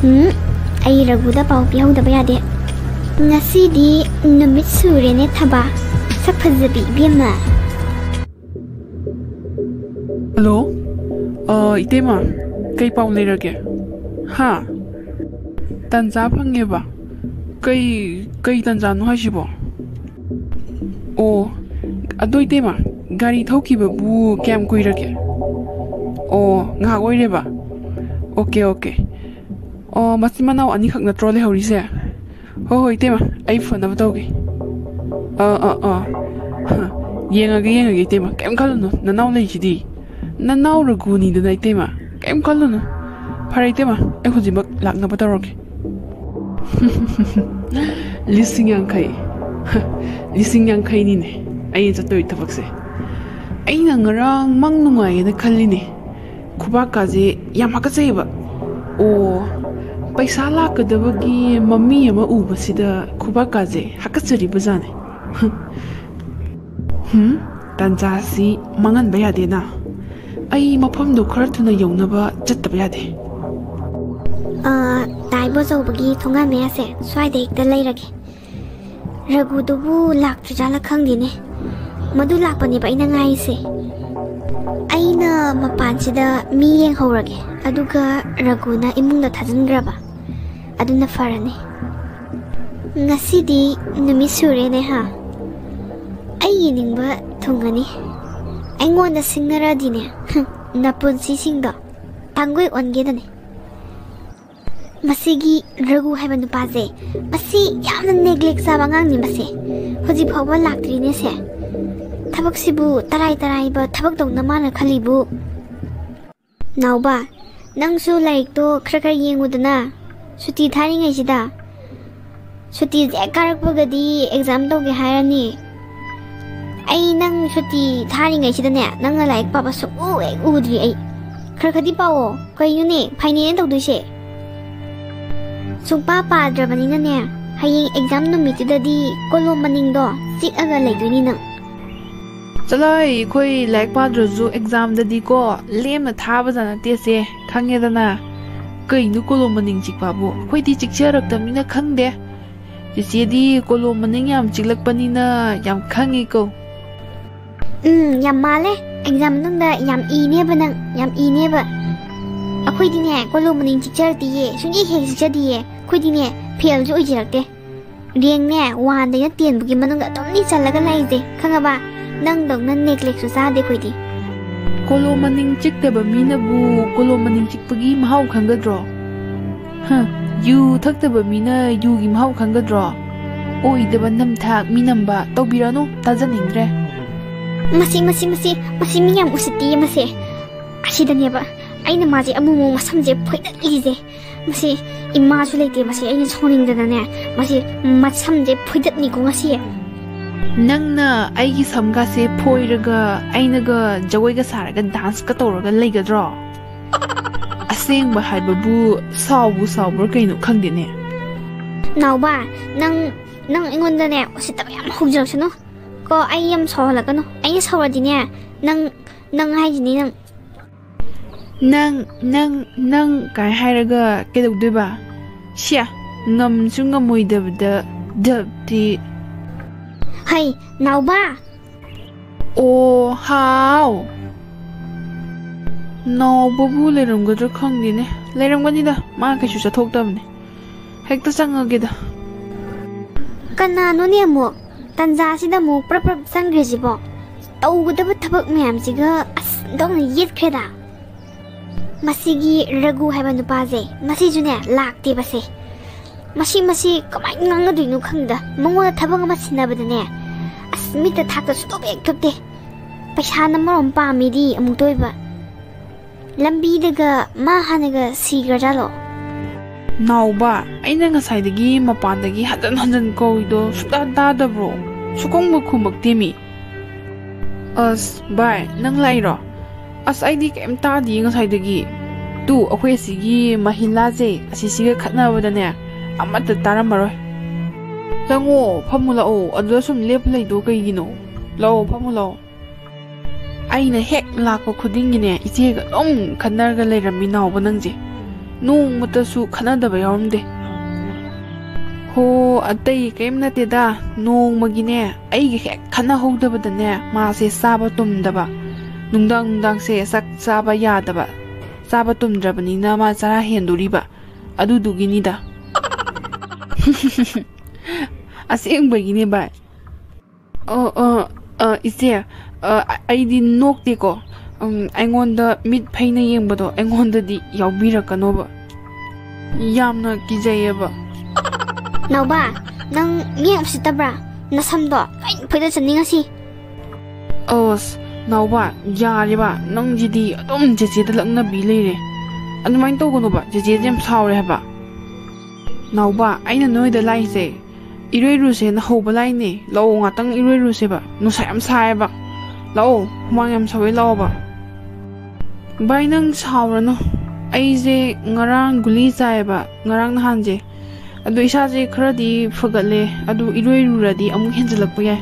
ꯎꯝ, ꯑꯩ ꯔꯘꯨꯗ ꯄꯥꯎ ꯄꯤꯍꯧꯗꯕ ꯌꯥꯗꯦ꯫ ꯉꯁꯤꯗꯤ ꯅꯨꯃꯤꯠ ꯁꯨꯔꯦꯅꯦ ꯊꯕꯥ, ꯁꯛ ꯐꯖꯕꯤ ꯏꯕꯦꯝꯃ꯫ ꯍꯜꯂꯣ꯫ ꯑ, ꯏꯇꯩꯃ, ꯀꯩ ꯄꯥꯎ ꯂꯩꯔꯒꯦ? ꯍꯥ? ꯇꯟꯖꯥ ꯐꯪꯉꯦꯕ? ꯀꯩ, ꯀꯩ ꯇꯟꯖꯥꯅꯣ ꯍꯥꯏꯁꯤꯕꯣ? ꯑꯣ, ꯑꯗꯣ ꯏꯇꯩꯃ, ꯒꯥꯔꯤ ꯊꯧꯈꯤꯕꯕꯨ ꯀꯌꯥꯝ ꯀꯨꯏꯔꯒꯦ? ꯑꯣ, ꯉꯥꯏꯍꯥꯛ ꯑꯣꯏꯔꯦꯕ? Okay, okay. ꯑꯣ, ꯃꯆꯤꯟ ꯃꯅꯥꯎ ꯑꯅꯤꯈꯛ ꯅꯠꯇ꯭ꯔꯣ ꯂꯩꯍꯧꯔꯤꯁꯦ? ꯍꯣꯏ, ꯍꯣꯏ, ꯏꯇꯩꯃ, ꯑꯩ ꯐꯅꯕ ꯇꯧꯒꯦ꯫ ꯑꯥ, ꯑꯥ, ꯑꯥ꯫ ꯍ, ꯌꯦꯡꯉꯒꯦ, ꯌꯦꯡꯉꯒꯦ, ꯏꯇꯩꯃ, ꯀꯩꯝ ꯈꯜꯂꯨꯅꯨ, ꯅꯅꯥꯎ ꯂꯩꯁꯤꯗꯤ꯫ ꯅꯅꯥꯎ ꯔꯘꯨꯅꯤꯗꯅ, ꯏꯇꯩꯃ, ꯀꯩꯝ ꯈꯜꯂꯨꯅꯨ꯫ ꯐꯔꯦ, ꯏꯇꯩꯃ, ꯑꯩ ꯍꯧꯖꯤꯛꯃꯛ ꯂꯥꯛꯅꯕ ꯇꯧꯔꯒꯦ꯫ ꯂꯤꯁꯤꯡ ꯌꯥꯡꯈꯩ꯫ ꯍ, ꯂꯤꯁꯤꯡ ꯌꯥꯡꯈꯩꯅꯤꯅꯦ ꯑꯩꯅ ꯆꯠꯇꯣꯏ ꯊꯕꯛꯁꯦ꯫ ꯑꯩꯅ ꯉꯔꯥꯡ ꯃꯪ ꯅꯨꯡꯉꯥꯏꯌꯦꯅ ꯈꯜꯂꯤꯅꯦ꯫ ꯈꯨꯕꯥꯛꯀꯥꯁꯦ ꯌꯥꯝ ꯍꯥꯀꯠꯆꯩꯌꯦꯕ꯫ ꯑꯣ, ꯄꯩꯁꯥ ꯂꯥꯛꯀꯗꯕꯒꯤ ꯃꯃꯤ ꯑꯃ ꯎꯕꯁꯤꯗ ꯈꯨꯕꯥꯛꯀꯥꯁꯦ ꯍꯥꯀꯠꯆꯔꯤꯕꯖꯥꯠꯅꯤ꯫ ꯍꯨꯝ, ꯇꯥꯟꯖꯥꯁꯤ ꯃꯥꯡꯍꯟꯕ ꯌꯥꯗꯦꯅ꯫ ꯑꯩ ꯃꯐꯝꯗꯣ ꯈꯔ ꯊꯨꯅ ꯌꯧꯅꯕ ꯆꯠꯇꯕ ꯌꯥꯗꯦ꯫ ꯑ, ꯇꯥ ꯏꯕꯣꯆꯧꯕꯒꯤ ꯊꯣꯡꯒꯥꯟ ꯃꯌꯥꯁꯦ ꯁ꯭ꯋꯥꯏꯗ ꯍꯦꯛꯇ ꯂꯩꯔꯒꯦ꯫ ꯔꯘꯨꯗꯨꯕꯨ ꯂꯥꯛꯇ꯭ꯔꯤꯖꯥꯠꯂ ꯈꯪꯗꯦꯅꯦ꯫ ꯃꯗꯨ ꯂꯥꯛꯄꯅꯦꯕ ꯑꯩꯅ ꯉꯥꯏꯔꯤꯁꯦ꯫ ꯑꯩꯅ ꯃꯄꯥꯟꯁꯤꯗ ꯃꯤ ꯌꯦꯡꯍꯧꯔꯒꯦ, ꯑꯗꯨꯒ ꯔꯘꯨꯅ ꯏꯃꯨꯡꯗ ꯊꯥꯖꯤꯟꯈ꯭ꯔꯕ ꯑꯗꯨꯅ ꯐꯔꯅꯤ꯫ ꯉꯁꯤꯗꯤ ꯅꯨꯃꯤꯠ ꯁꯨꯔꯦꯅꯦ ꯍꯥ꯫ ꯑꯩ ꯌꯦꯡꯅꯤꯡꯕ ꯊꯨꯡꯉꯅꯤ꯫ ꯑꯩꯉꯣꯟꯗ ꯁꯤꯡꯅꯔꯗꯤꯅꯦ, ꯍꯨꯝ, ꯅꯄꯨꯟꯁꯤꯁꯤꯡꯗꯣ ꯇꯥꯡꯒꯣꯏ ꯑꯣꯟꯒꯦꯗꯅꯤ꯫ ꯃꯁꯤꯒꯤ ꯔꯘꯨ ꯍꯥꯏꯕ ꯅꯨꯄꯥꯁꯦ, ꯃꯁꯤ ꯌꯥꯝꯅ ꯅꯦꯒ꯭ꯂꯦꯛ ꯆꯥꯕ ꯑꯉꯥꯡꯅꯤ ꯃꯁꯦ꯫ ꯍꯧꯖꯤꯛ ꯐꯥꯎꯕ ꯂꯥꯛꯇ꯭ꯔꯤꯅꯦ ꯁꯦ꯫ ꯊꯕꯛꯁꯤꯕꯨ ꯇꯔꯥꯏ ꯇꯔꯥꯏꯕ ꯊꯕꯛ ꯇꯧꯅ ꯃꯥꯅ ꯈꯜꯂꯤꯕꯨ꯫ ꯅꯥꯎꯕ, ꯅꯪꯁꯨ ꯂꯥꯏꯔꯤꯛꯇꯣ ꯈꯔ ꯈꯔ ꯌꯦꯡꯉꯨꯗꯅ, ꯁꯨꯇꯤ ꯊꯥꯔꯤꯉꯩꯁꯤꯗ꯫ ꯁꯨꯇꯤꯁꯦ ꯍꯦꯛ ꯀꯥꯔꯛꯄꯒꯗꯤ ꯑꯦꯛꯖꯥꯝ ꯇꯧꯒꯦ ꯍꯥꯏꯔꯅꯤ꯫ ꯑꯩ ꯅꯪ ꯁꯨꯇꯤ ꯊꯥꯔꯤꯉꯩꯁꯤꯗꯅꯦ, ꯅꯪꯅ ꯂꯥꯏꯔꯤꯛ ꯄꯥꯕ ꯁꯨꯡꯎ ꯍꯦꯛ ꯎꯗ꯭ꯔꯤ ꯑꯩ꯫ ꯈꯔ ꯈꯔꯗꯤ ꯄꯥꯎꯑꯣ, ꯀꯩꯅꯣꯅꯦ ꯐꯥꯏꯅꯦꯜꯅ ꯇꯧꯗꯣꯏꯁꯦ? ꯁꯨꯡꯄꯥ ꯄꯥꯗ꯭ꯔꯕꯅꯤꯅꯅꯦ, ꯍꯌꯦꯡ ꯑꯦꯛꯖꯥꯝ ꯅꯨꯃꯤꯠꯇꯨꯗꯗꯤ ꯀꯣꯂꯣꯝ ꯃꯅꯤꯡꯗꯣ ꯆꯤꯛꯑꯒ ꯂꯩꯗꯣꯏꯅꯤ ꯅꯪ꯫ ꯆꯠꯂꯣꯍꯦ, ꯑꯩꯈꯣꯏ ꯂꯥꯏꯔꯤꯛ ꯄꯥꯗ꯭ꯔꯁꯨ ꯑꯦꯛꯖꯥꯝꯗꯗꯤꯀꯣ ꯂꯦꯝꯅ ꯊꯥꯕꯖꯥ ꯅꯠꯇꯦꯁꯦ, ꯈꯪꯉꯦꯗꯅ꯫ ꯀꯩꯅꯣ ꯀꯣꯂꯣꯝ ꯃꯅꯤꯡ ꯆꯤꯛꯄꯕꯨ? ꯑꯩꯈꯣꯏꯗꯤ ꯆꯤꯛꯆꯔꯛꯇꯕꯅꯤꯅ ꯈꯪꯗꯦ꯫ ꯆꯤꯆꯦꯗꯤ ꯀꯣꯂꯣꯝ ꯃꯅꯤꯡ ꯌꯥꯝ ꯆꯤꯛꯂꯛꯄꯅꯤꯅ ꯌꯥꯝ ꯈꯪꯉꯤꯀꯣ꯫ ꯎꯝ, ꯌꯥꯝ ꯃꯥꯜꯂꯦ꯫ ꯑꯦꯛꯖꯥꯝ ꯃꯅꯨꯡꯗ ꯌꯥꯝ ꯏꯅꯦꯕ ꯅꯪ, ꯌꯥꯝ ꯏꯅꯦꯕ꯫ ꯑꯩꯈꯣꯏꯗꯤꯅꯦ ꯀꯣꯂꯣꯝ ꯃꯅꯤꯡ ꯆꯤꯛꯆꯔꯛꯇꯤꯌꯦ, ꯁꯨꯡꯆꯤꯛ ꯍꯦꯛ ꯆꯤꯛꯆꯗꯤꯌꯦ꯫ ꯑꯩꯈꯣꯏꯗꯤꯅꯦ ꯐꯦꯜꯁꯨ ꯑꯣꯏꯖꯔꯛꯇꯦ꯫ ꯔꯦꯡꯅꯦ ꯋꯥꯟꯗꯩꯅ ꯇꯦꯟꯕꯨꯒꯤ ꯃꯅꯨꯡꯗ ꯑꯗꯨꯝꯅꯤ ꯆꯜꯂꯒ ꯂꯥꯛꯏꯁꯦ, ꯈꯪꯉꯕ? ꯅꯪꯗꯧꯅ ꯅꯦꯒ꯭ꯂꯦꯛꯁꯨ ꯆꯥꯗꯦ ꯑꯩꯈꯣꯏꯗꯤ꯫ ꯀꯣꯂꯣꯝ ꯃꯅꯤꯡ ꯆꯤꯛꯇꯕ ꯃꯤꯅꯕꯨ ꯀꯣꯂꯣꯝ ꯃꯅꯤꯡ ꯆꯤꯛꯄꯒꯤ ꯃꯍꯥꯎ ꯈꯪꯒꯗ꯭ꯔꯣ? ꯍ, ꯌꯨ ꯊꯛꯇꯕ ꯃꯤꯅ ꯌꯨꯒꯤ ꯃꯍꯥꯎ ꯈꯪꯒꯗ꯭ꯔꯣ? ꯑꯣꯏꯗꯕ ꯅꯝꯊꯥꯛ ꯃꯤ ꯅꯝꯕ ꯇꯧꯕꯤꯔꯅꯨ, ꯇꯥꯖꯅꯤꯡꯗ꯭ꯔꯦ꯫ ꯃꯁꯤ, ꯃꯁꯤ, ꯃꯁꯤ, ꯃꯁꯤ ꯃꯤ ꯌꯥꯝ ꯎꯁꯤꯠꯇꯤꯌꯦ ꯃꯁꯦ꯫ ꯑꯁꯤꯗꯅꯦꯕ ꯑꯩꯅ ꯃꯥꯁꯦ ꯑꯃꯨꯛ ꯑꯃꯨꯛ ꯃꯁꯝꯁꯦ ꯐꯣꯏꯗꯠꯂꯤꯁꯦ꯫ ꯃꯁꯤ ꯏꯃꯥꯁꯨ ꯂꯩꯇꯦ, ꯃꯁꯤ ꯑꯩꯅ ꯁꯥꯎꯅꯤꯡꯗꯅꯅꯦ, ꯃꯁꯤ ꯃꯁꯝꯁꯦ ꯐꯣꯏꯗꯠꯅꯤꯀꯣ ꯉꯁꯤ꯫ ꯅꯪꯅ ꯑꯩꯒꯤ ꯁꯝꯒꯥꯁꯦ ꯐꯣꯏꯔꯒ ꯑꯩꯅꯒ ꯖꯒꯣꯏꯒ ꯁꯥꯔꯒ ꯗꯥꯟꯁꯀ ꯇꯧꯔꯒ ꯂꯩꯒꯗ꯭ꯔꯣ? ꯑꯁꯦꯡꯕ ꯍꯥꯏꯕꯕꯨ ꯁꯥꯎꯕꯨ ꯁꯥꯎꯕ꯭ꯔꯥ ꯀꯩꯅꯣ ꯈꯪꯗꯦꯅꯦ꯫ ꯅꯥꯎꯕ, ꯅꯪ, ꯅꯪ ꯑꯩꯉꯣꯟꯗꯅꯦ ꯎꯁꯤꯠꯇꯕ ꯌꯥꯝ ꯍꯧꯖꯔꯛꯁꯅꯨ ꯀꯣ, ꯑꯩ ꯌꯥꯝ ꯁꯥꯎꯍꯜꯂꯛꯀꯅꯨ꯫ ꯑꯩꯅ ꯁꯥꯎꯔꯗꯤꯅꯦ, ꯅꯪ, ꯅꯪ ꯍꯥꯏꯁꯤꯅꯤ ꯅꯪ꯫ ꯅꯪ, ꯅꯪ, ꯅꯪ ꯀꯥꯏ ꯍꯥꯏꯔꯒ ꯀꯩꯗꯧꯗꯣꯏꯕ? ꯁꯤꯌꯥ, ꯉꯝꯁꯨ ꯉꯝꯃꯣꯏꯗꯕꯗ ꯗꯞꯇꯤ꯫ ꯍꯩ, ꯅꯥꯎꯕ! ꯑꯣ, ꯍꯥꯎ꯫ ꯅꯥꯎꯕꯕꯨ ꯂꯩꯔꯝꯒꯗ꯭ꯔꯥ ꯈꯪꯗꯦꯅꯦ꯫ ꯂꯩꯔꯝꯒꯅꯤꯗ, ꯃꯥ ꯀꯩꯁꯨ ꯆꯠꯊꯣꯛꯇꯕꯅꯦ꯫ ꯍꯦꯛꯇ ꯆꯪꯉꯒꯦꯗ꯫ ꯀꯅꯥꯅꯣꯅꯦ ꯑꯃꯨꯛ? ꯇꯟꯖꯥꯁꯤꯗ ꯑꯃꯨꯛ ꯄ꯭ꯔꯞ ꯄ꯭ꯔꯞ ꯆꯪꯈ꯭ꯔꯤꯁꯤꯕꯣ? ꯇꯧꯒꯗꯕ ꯊꯕꯛ ꯃꯌꯥꯝꯁꯤꯒ ꯑꯁ ꯑꯣꯟꯊꯣꯛꯅ ꯌꯦꯠꯈ꯭ꯔꯦꯗ꯫ ꯃꯁꯤꯒꯤ ꯔꯘꯨ ꯍꯥꯏꯕ ꯅꯨꯄꯥꯁꯦ, ꯃꯁꯤꯁꯨꯅꯦ ꯂꯥꯛꯇꯦꯕꯁꯦ꯫ ꯃꯁꯤ, ꯃꯁꯤ ꯀꯃꯥꯏꯅ ꯉꯥꯡꯅꯗꯣꯏꯅꯣ ꯈꯪꯗꯦꯗ꯫ ꯃꯉꯣꯟꯗ ꯊꯕꯛ ꯑꯃ ꯁꯤꯟꯅꯕꯗꯅꯦ, ꯑꯁ, ꯃꯤꯠꯇ ꯊꯥꯛꯇ ꯁꯨꯛꯇꯣꯛꯄ ꯍꯦꯛ ꯊꯨꯞꯇꯦ꯫ ꯄꯩꯁꯥꯅ ꯃꯔꯣꯝ ꯄꯥꯝꯃꯤꯗꯤ ꯑꯃꯨꯛꯇ ꯑꯣꯏꯕ꯫ ꯂꯝꯕꯤꯗꯒ ꯃꯥ ꯍꯥꯟꯅꯒ ꯁꯤꯈ꯭ꯔꯖꯥꯠꯂꯣ? ꯅꯥꯎꯕ, ꯑꯩꯅ ꯉꯁꯥꯏꯗꯒꯤ ꯃꯄꯥꯟꯗꯒꯤ ꯍꯟꯖꯟ ꯍꯟꯖꯟ ꯀꯧꯔꯤꯗꯣ ꯁꯨꯛꯇꯥ ꯇꯥꯗꯕ꯭ꯔꯣ? ꯁꯨꯈꯨꯝꯒ ꯈꯨꯝꯃꯛꯇꯦꯃꯤ꯫ ꯑꯁ, ꯚꯥꯏ, ꯅꯪ ꯂꯥꯛꯏꯔꯣ? ꯑꯁ, ꯑꯩꯗꯤ ꯀꯩꯝ ꯇꯥꯗꯤꯌꯦ ꯉꯁꯥꯏꯗꯒꯤ꯫ ꯇꯨ, ꯑꯩꯈꯣꯏ ꯑꯁꯤꯒꯤ ꯃꯍꯤꯂꯥꯁꯦ ꯑꯁꯤꯁꯤꯒ ꯈꯠꯅꯕꯗꯅꯦ, ꯑꯃꯠꯇ ꯇꯥꯔꯝꯃꯔꯣꯏ꯫ ꯆꯪꯉꯣ, ꯐꯝꯃꯨ ꯂꯥꯛꯑꯣ꯫ ꯑꯗꯨꯗ ꯁꯨꯝ ꯂꯦꯞꯄ ꯂꯩꯗꯣ ꯀꯩꯒꯤꯅꯣ? ꯂꯥꯛꯑꯣ, ꯐꯝꯃꯨ ꯂꯥꯛꯑꯣ꯫ ꯑꯩꯅ ꯍꯦꯛ ꯂꯥꯛꯄ ꯈꯨꯗꯤꯡꯒꯤꯅꯦ, ꯏꯆꯦꯒ ꯑꯗꯨꯝ ꯈꯠꯅꯔꯒ ꯂꯩꯔꯝꯃꯤ ꯅꯥꯎꯕ ꯅꯪꯁꯦ꯫ ꯅꯣꯡꯃꯇꯁꯨ ꯈꯠꯅꯗꯕ ꯌꯥꯎꯔꯝꯗꯦ꯫ ꯍꯣ, ꯑꯇꯩ ꯀꯩꯝ ꯅꯠꯇꯦꯗ꯫ ꯅꯣꯡꯃꯒꯤꯅꯦ, ꯑꯩꯒ ꯍꯦꯛ ꯈꯠꯅꯍꯧꯗꯕꯗꯅꯦ, ꯃꯥꯁꯦ ꯆꯥꯕ ꯇꯨꯝꯗꯕ꯫ ꯅꯨꯡꯗꯥꯡ ꯅꯨꯡꯗꯥꯡꯁꯦ ꯆꯥꯛ ꯆꯥꯕ ꯌꯥꯗꯕ꯫ ꯆꯥꯕ ꯇꯨꯝꯗ꯭ꯔꯕꯅꯤꯅ ꯃꯥ ꯆꯔꯥ ꯍꯦꯟꯗꯣꯔꯤꯕ꯫ ꯑꯗꯨꯗꯨꯒꯤꯅꯤꯗ꯫ ꯑꯁꯦꯡꯕꯒꯤꯅꯦ, ꯚꯥꯏ꯫ ꯑꯣ, ꯑꯣ, ꯑ, ꯏꯆꯦ, ꯑ, ꯑꯩꯗꯤ ꯅꯣꯛꯇꯦꯀꯣ꯫ ꯎꯝ, ꯑꯩꯉꯣꯟꯗ ꯃꯤꯠ ꯐꯩꯅ ꯌꯦꯡꯕꯗꯣ ꯑꯩꯉꯣꯟꯗꯗꯤ ꯌꯥꯎꯕꯤꯔꯛꯀꯅꯣꯕ꯫ ꯌꯥꯝꯅ ꯀꯤꯖꯩꯌꯦꯕ꯫ ꯅꯥꯎꯕ, ꯅꯪ ꯃꯤ ꯌꯥꯝ ꯎꯁꯤꯠꯇꯕ꯭ꯔꯥ? ꯅꯁꯝꯗꯣ ꯂꯣꯏ ꯐꯣꯏꯗꯠ ꯆꯠꯅꯤ ꯉꯁꯤ꯫ ꯑꯁ, ꯅꯥꯎꯕ, ꯌꯥꯔꯦꯕ, ꯅꯪꯁꯤꯗꯤ ꯑꯗꯨꯝ ꯆꯦꯆꯦꯗ ꯂꯛꯅꯕꯤ ꯂꯩꯔꯦ꯫ ꯑꯗꯨꯃꯥꯏꯅ ꯇꯧꯒꯅꯣꯕ, ꯆꯦꯆꯦꯁꯦ ꯌꯥꯝ ꯁꯥꯎꯔꯦ ꯍꯥꯏꯕ꯫ ꯅꯥꯎꯕ, ꯑꯩꯅ ꯅꯣꯏꯗ ꯂꯥꯛꯏꯁꯦ, ꯏꯔꯣꯏꯔꯨꯁꯦꯅ ꯍꯧꯕ ꯂꯥꯛꯏꯅꯦ꯫ ꯂꯥꯛꯑꯣ, ꯉꯥꯛꯇꯪ ꯏꯔꯣꯏꯔꯨꯁꯦꯕ꯫ ꯅꯨꯡꯁꯥ ꯌꯥꯝ ꯁꯥꯏꯌꯦꯕ꯫ ꯂꯥꯛꯑꯣ, ꯍꯨꯃꯥꯡ ꯌꯥꯝ ꯁꯧꯋꯦ, ꯂꯥꯛꯑꯣꯕ꯫ ꯚꯥꯏ, ꯅꯪ ꯁꯥꯎꯔꯅꯨ꯫ ꯑꯩꯁꯦ ꯉꯔꯥꯡ ꯒꯨꯂꯤ ꯆꯥꯏꯌꯦꯕ, ꯉꯔꯥꯡ ꯅꯍꯥꯟꯁꯦ꯫ ꯑꯗꯣ ꯏꯁꯥꯁꯦ ꯈꯔꯗꯤ ꯐꯒꯠꯂꯦ꯫ ꯑꯗꯨ ꯏꯔꯣꯏꯔꯨꯔꯗꯤ ꯑꯃꯨꯛ ꯍꯦꯟꯖꯜꯂꯛꯄ ꯌꯥꯏ꯫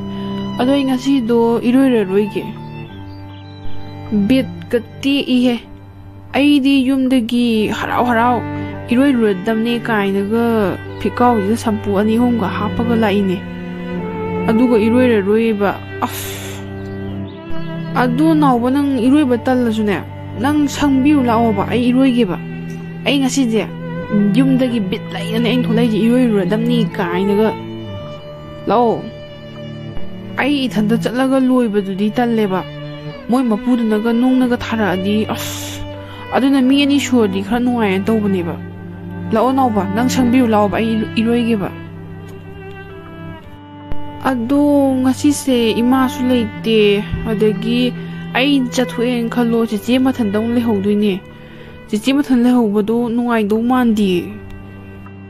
ꯑꯗꯣ ꯑꯩ ꯉꯁꯤꯗꯣ ꯏꯔꯣꯏꯔꯔꯣꯏꯒꯦ꯫ ꯕꯤꯠꯀ ꯇꯦꯛꯏꯍꯦ꯫ ꯑꯩꯗꯤ ꯌꯨꯝꯗꯒꯤ ꯍꯔꯥꯎ ꯍꯔꯥꯎ ꯏꯔꯣꯏꯔꯨꯔꯗꯝꯅꯦ ꯀꯥꯏꯅꯒ ꯐꯤꯀꯥꯎꯁꯤꯗ ꯁꯝꯄꯨ ꯑꯅꯤ ꯑꯍꯨꯝꯒ ꯍꯥꯞꯄꯒ ꯂꯥꯛꯏꯅꯦ꯫ ꯑꯗꯨꯒ ꯏꯔꯣꯏꯔꯔꯣꯏꯕ꯫ ꯑꯁ꯫ ꯑꯗꯨ ꯅꯥꯎꯕ, ꯅꯪ ꯏꯔꯣꯏꯕ ꯇꯜꯂꯁꯨꯅꯦ, ꯅꯪ ꯁꯪꯕꯤꯔꯨ ꯂꯥꯛꯑꯣꯕ, ꯑꯩ ꯏꯔꯣꯏꯒꯦꯕ꯫ ꯑꯩ ꯉꯁꯤꯁꯦ ꯌꯨꯝꯗꯒꯤ ꯕꯤꯠ ꯂꯩꯗꯅ ꯑꯩꯅ ꯊꯣꯛꯂꯛꯏꯁꯦ, ꯏꯔꯣꯏꯔꯨꯔꯗꯝꯅꯤ ꯀꯥꯏꯅꯒ꯫ ꯂꯥꯛꯑꯣ꯫ ꯑꯩ ꯏꯊꯟꯇ ꯆꯠꯂꯒ ꯂꯣꯏꯕꯗꯨꯗꯤ ꯇꯜꯂꯦꯕ꯫ ꯃꯣꯏ ꯃꯄꯨꯗꯨꯅꯒ ꯅꯨꯡꯅꯒ ꯊꯥꯔꯛꯑꯗꯤ, ꯑꯁ, ꯑꯗꯨꯅ ꯃꯤ ꯑꯅꯤ ꯁꯨꯔꯗꯤ ꯈꯔ ꯅꯨꯡꯉꯥꯏꯌꯦꯅ ꯇꯧꯕꯅꯦꯕ꯫ ꯂꯥꯛꯑꯣ ꯅꯥꯎꯕ, ꯅꯪ ꯁꯪꯕꯤꯔꯨ ꯂꯥꯛꯑꯣꯕ, ꯑꯩ ꯏꯔꯣꯏꯒꯦꯕ꯫ ꯑꯗꯣ ꯉꯁꯤꯁꯦ ꯏꯃꯥꯁꯨ ꯂꯩꯇꯦ, ꯑꯗꯒꯤ ꯑꯩ ꯆꯠꯊꯣꯛꯑꯦꯅ ꯈꯜꯂꯣ, ꯆꯦꯆꯦ ꯃꯊꯟꯇ ꯑꯃꯨꯛ ꯂꯩꯍꯧꯗꯣꯏꯅꯦ꯫ ꯆꯦꯆꯦ ꯃꯊꯟ ꯂꯩꯍꯧꯕꯗꯣ ꯅꯨꯡꯉꯥꯏꯗꯧ ꯃꯥꯟꯗꯤꯌꯦ꯫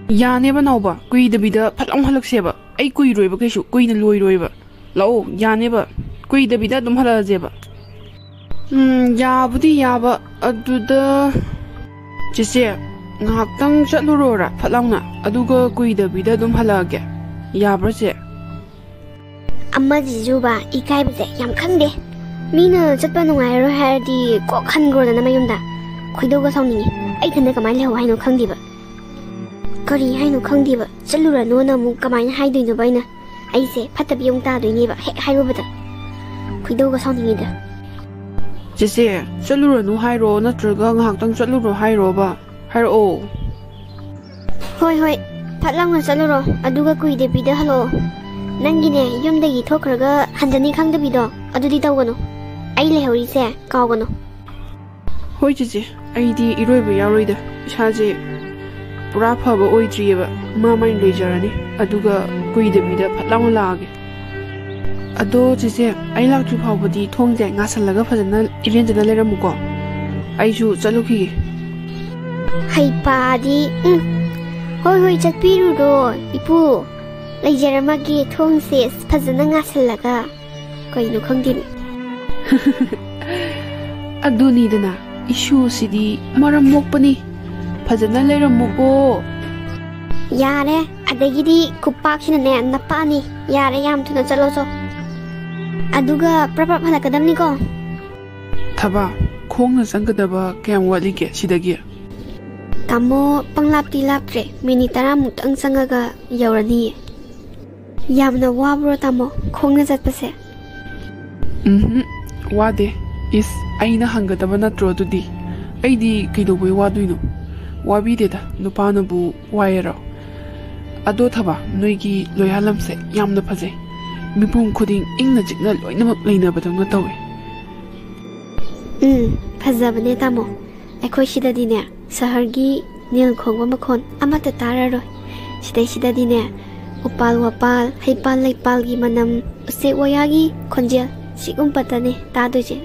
ꯌꯥꯅꯦꯕ ꯅꯥꯎꯕ, ꯀꯨꯏꯗꯕꯤꯗ ꯐꯠ ꯂꯥꯎ ꯍꯜꯂꯛꯁꯦꯕ꯫ ꯑꯩ ꯀꯨꯏꯔꯣꯏꯕ ꯀꯩꯁꯨ, ꯀꯨꯏꯅ ꯂꯣꯏꯔꯣꯏꯕ꯫ ꯂꯥꯛꯑꯣ, ꯌꯥꯅꯦꯕ꯫ ꯀꯨꯏꯗꯕꯤꯗ ꯑꯗꯨꯝ ꯍꯜꯂꯛꯑꯁꯦꯕ꯫ ꯎꯝ, ꯌꯥꯕꯨꯗꯤ ꯌꯥꯕ, ꯑꯗꯨꯗ ꯆꯦꯆꯦ, ꯉꯥꯏꯍꯥꯛꯇꯪ ꯆꯠꯂꯨꯔꯣꯔꯥ ꯐꯠ ꯂꯥꯎꯅ, ꯑꯗꯨꯒ ꯀꯨꯏꯗꯕꯤꯗ ꯑꯗꯨꯝ ꯍꯜꯂꯛꯑꯒꯦ꯫ ꯌꯥꯕ꯭ꯔꯥ ꯆꯦ? ꯑꯃꯁꯤꯁꯨꯕ ꯏꯀꯥꯏꯕꯁꯦ ꯌꯥꯝ ꯈꯪꯗꯦ꯫ ꯃꯤꯅ ꯆꯠꯄ ꯅꯨꯡꯉꯥꯏꯔꯔꯣꯏ ꯍꯥꯏꯔꯗꯤ ꯀꯣꯛ ꯍꯟꯈ꯭ꯔꯣꯗꯅ ꯃꯌꯨꯝꯗ꯫ ꯈꯣꯏꯗꯧꯒ ꯁꯥꯎꯅꯤꯡꯉꯤ꯫ ꯑꯩ ꯏꯊꯟꯗ ꯀꯃꯥꯏꯅ ꯂꯩꯍꯧ ꯍꯥꯏꯅꯣ ꯈꯪꯗꯦꯕ꯫ ꯀꯔꯤ ꯍꯥꯏꯅꯣ ꯈꯪꯗꯦꯕ꯫ ꯆꯠꯂꯨꯔꯅꯣꯅ ꯑꯃꯨꯛ ꯀꯃꯥꯏꯅ ꯍꯥꯏꯗꯣꯏꯅꯣꯕ ꯑꯩꯅ? ꯑꯩꯁꯦ ꯐꯠꯇꯕꯤ ꯑꯃꯨꯛ ꯇꯥꯗꯣꯏꯅꯦꯕ ꯍꯦꯛ ꯍꯥꯏꯔꯨꯕꯗ꯫ ꯈꯣꯏꯗꯧꯒ ꯁꯥꯎꯅꯤꯡꯉꯤꯗ꯫ ꯆꯦꯆꯦ, ꯆꯠꯂꯨꯔꯅꯨ ꯍꯥꯏꯔꯣ ꯅꯠꯇ꯭ꯔꯒ ꯉꯥꯏꯍꯥꯛꯇꯪ ꯆꯠꯂꯨꯔꯣ ꯍꯥꯏꯔꯣꯕ? ꯍꯥꯏꯔꯛꯑꯣ꯫ ꯍꯣꯏ, ꯍꯣꯏ, ꯐꯠ ꯂꯥꯎꯅ ꯆꯠꯂꯨꯔꯣ, ꯑꯗꯨꯒ ꯀꯨꯏꯗꯕꯤꯗ ꯍꯜꯂꯛꯑꯣ꯫ ꯅꯪꯒꯤꯅꯦ, ꯌꯨꯝꯗꯒꯤ ꯊꯣꯛꯈ꯭ꯔꯒ ꯍꯟꯖꯅꯤ ꯈꯪꯗꯕꯤꯗꯣ, ꯑꯗꯨꯗꯤ ꯇꯧꯒꯅꯨ꯫ ꯑꯩ ꯂꯩꯍꯧꯔꯤꯁꯦ ꯀꯥꯎꯒꯅꯨ꯫ ꯍꯣꯏ ꯆꯦꯆꯦ, ꯑꯩꯗꯤ ꯏꯔꯣꯏꯕ ꯌꯥꯎꯔꯣꯏꯗ꯫ ꯏꯁꯥꯁꯦ ꯄꯨꯔꯥ ꯐꯕ ꯑꯣꯏꯗ꯭ꯔꯤꯑꯕ꯫ ꯃꯥ ꯃꯥꯏꯅ ꯂꯣꯏꯖꯔꯅꯤ, ꯑꯗꯨꯒ ꯀꯨꯏꯗꯕꯤꯗ ꯐꯠ ꯂꯥꯎꯅ ꯂꯥꯛꯑꯒꯦ꯫ ꯑꯗꯣ ꯆꯦꯆꯦ, ꯑꯩ ꯂꯥꯛꯇ꯭ꯔꯤ ꯐꯥꯎꯕꯗꯤ ꯊꯣꯡꯁꯦ ꯉꯥꯁꯜꯂꯒ ꯐꯖꯅ ꯏꯔꯦꯟꯖꯅ ꯂꯩꯔꯝꯃꯨꯀꯣ꯫ ꯑꯩꯁꯨ ꯆꯠꯂꯨꯈꯤꯒꯦ꯫ ꯍꯩꯄꯥꯗꯤ, ꯎꯝ꯫ ꯍꯣꯏ, ꯍꯣꯏ, ꯆꯠꯄꯤꯔꯨꯔꯣ, ꯏꯄꯨ꯫ ꯂꯩꯖꯔꯝꯃꯒꯦ, ꯊꯣꯡꯁꯦ ꯐꯖꯅ ꯉꯥꯁꯜꯂꯒ꯫ ꯀꯩꯅꯣ ꯈꯪꯗꯦꯅꯦ꯫ ꯑꯗꯨꯅꯤꯗꯅ, ꯏꯁꯨꯁꯤꯗꯤ ꯃꯔꯝ ꯃꯣꯛꯄꯅꯤ꯫ ꯐꯖꯅ ꯂꯩꯔꯝꯃꯨꯀꯣ꯫ ꯌꯥꯔꯦ, ꯑꯗꯒꯤꯗꯤ ꯈꯨꯄꯥꯛꯁꯤꯅꯅꯦ ꯅꯄꯥꯅꯤ꯫ ꯌꯥꯔꯦ, ꯌꯥꯝ ꯊꯨꯅ ꯆꯠꯂꯣ ꯆꯣ꯫ ꯑꯗꯨꯒ ꯄ꯭ꯔꯞ ꯄ꯭ꯔꯞ ꯍꯜꯂꯛꯀꯗꯕꯅꯤꯀꯣ꯫ ꯊꯕꯥ, ꯈꯣꯡꯅ ꯆꯪꯒꯗꯕ ꯀꯌꯥꯝ ꯋꯥꯠꯂꯤꯒꯦ ꯁꯤꯗꯒꯤ? ꯇꯥꯃꯣ, ꯄꯪꯂꯥꯞꯇꯤ ꯂꯥꯞꯇ꯭ꯔꯦ꯫ ꯃꯤꯅꯤꯠ ꯇꯔꯥꯃꯨꯛꯇꯪ ꯆꯪꯉꯒ ꯌꯧꯔꯅꯤꯌꯦ꯫ ꯌꯥꯝꯅ ꯋꯥꯕ꯭ꯔꯣ ꯇꯥꯃꯣ, ꯈꯣꯡꯅ ꯆꯠꯄꯁꯦ? ꯎꯝꯍꯨꯝ, ꯋꯥꯗꯦ꯫ ꯏꯁ, ꯑꯩꯅ ꯍꯪꯒꯗꯕ ꯅꯠꯇ꯭ꯔꯣ ꯑꯗꯨꯗꯤ? ꯑꯩꯗꯤ ꯀꯩꯗꯧꯕꯩ ꯋꯥꯗꯣꯏꯅꯣ? ꯋꯥꯕꯤꯗꯦꯗ, ꯅꯨꯄꯥꯅꯕꯨ ꯋꯥꯏꯔꯣ? ꯑꯗꯣ ꯊꯕ, ꯅꯣꯏꯒꯤ ꯂꯣꯌꯥꯂꯝꯁꯦ ꯌꯥꯝꯅ ꯐꯖꯩ꯫ ꯃꯤꯄꯨꯝ ꯈꯨꯗꯤꯡ ꯏꯪꯅ ꯆꯤꯛꯅ ꯂꯣꯏꯅꯃꯛ ꯂꯩꯅꯕꯗꯧꯅ ꯇꯧꯏ꯫ ꯎꯝ, ꯐꯖꯕꯅꯦ ꯇꯥꯃꯣ꯫ ꯑꯩꯈꯣꯏ ꯁꯤꯗꯗꯤꯅꯦ, ꯁꯍꯔꯒꯤ ꯅꯤꯜ ꯈꯣꯡꯕ ꯃꯈꯣꯟ ꯑꯃꯠꯇ ꯇꯥꯔꯔꯣꯏ꯫ ꯁꯤꯗꯩꯁꯤꯗꯗꯤꯅꯦ, ꯎꯄꯥꯜ ꯋꯥꯄꯥꯜ, ꯍꯩꯄꯥꯜ ꯂꯩꯄꯥꯜꯒꯤ ꯃꯅꯝ, ꯎꯆꯦꯛ ꯋꯥꯌꯥꯒꯤ ꯈꯣꯟꯖꯦꯜ, ꯁꯤꯒꯨꯝꯕꯇꯅꯦ ꯇꯥꯗꯣꯏꯁꯦ꯫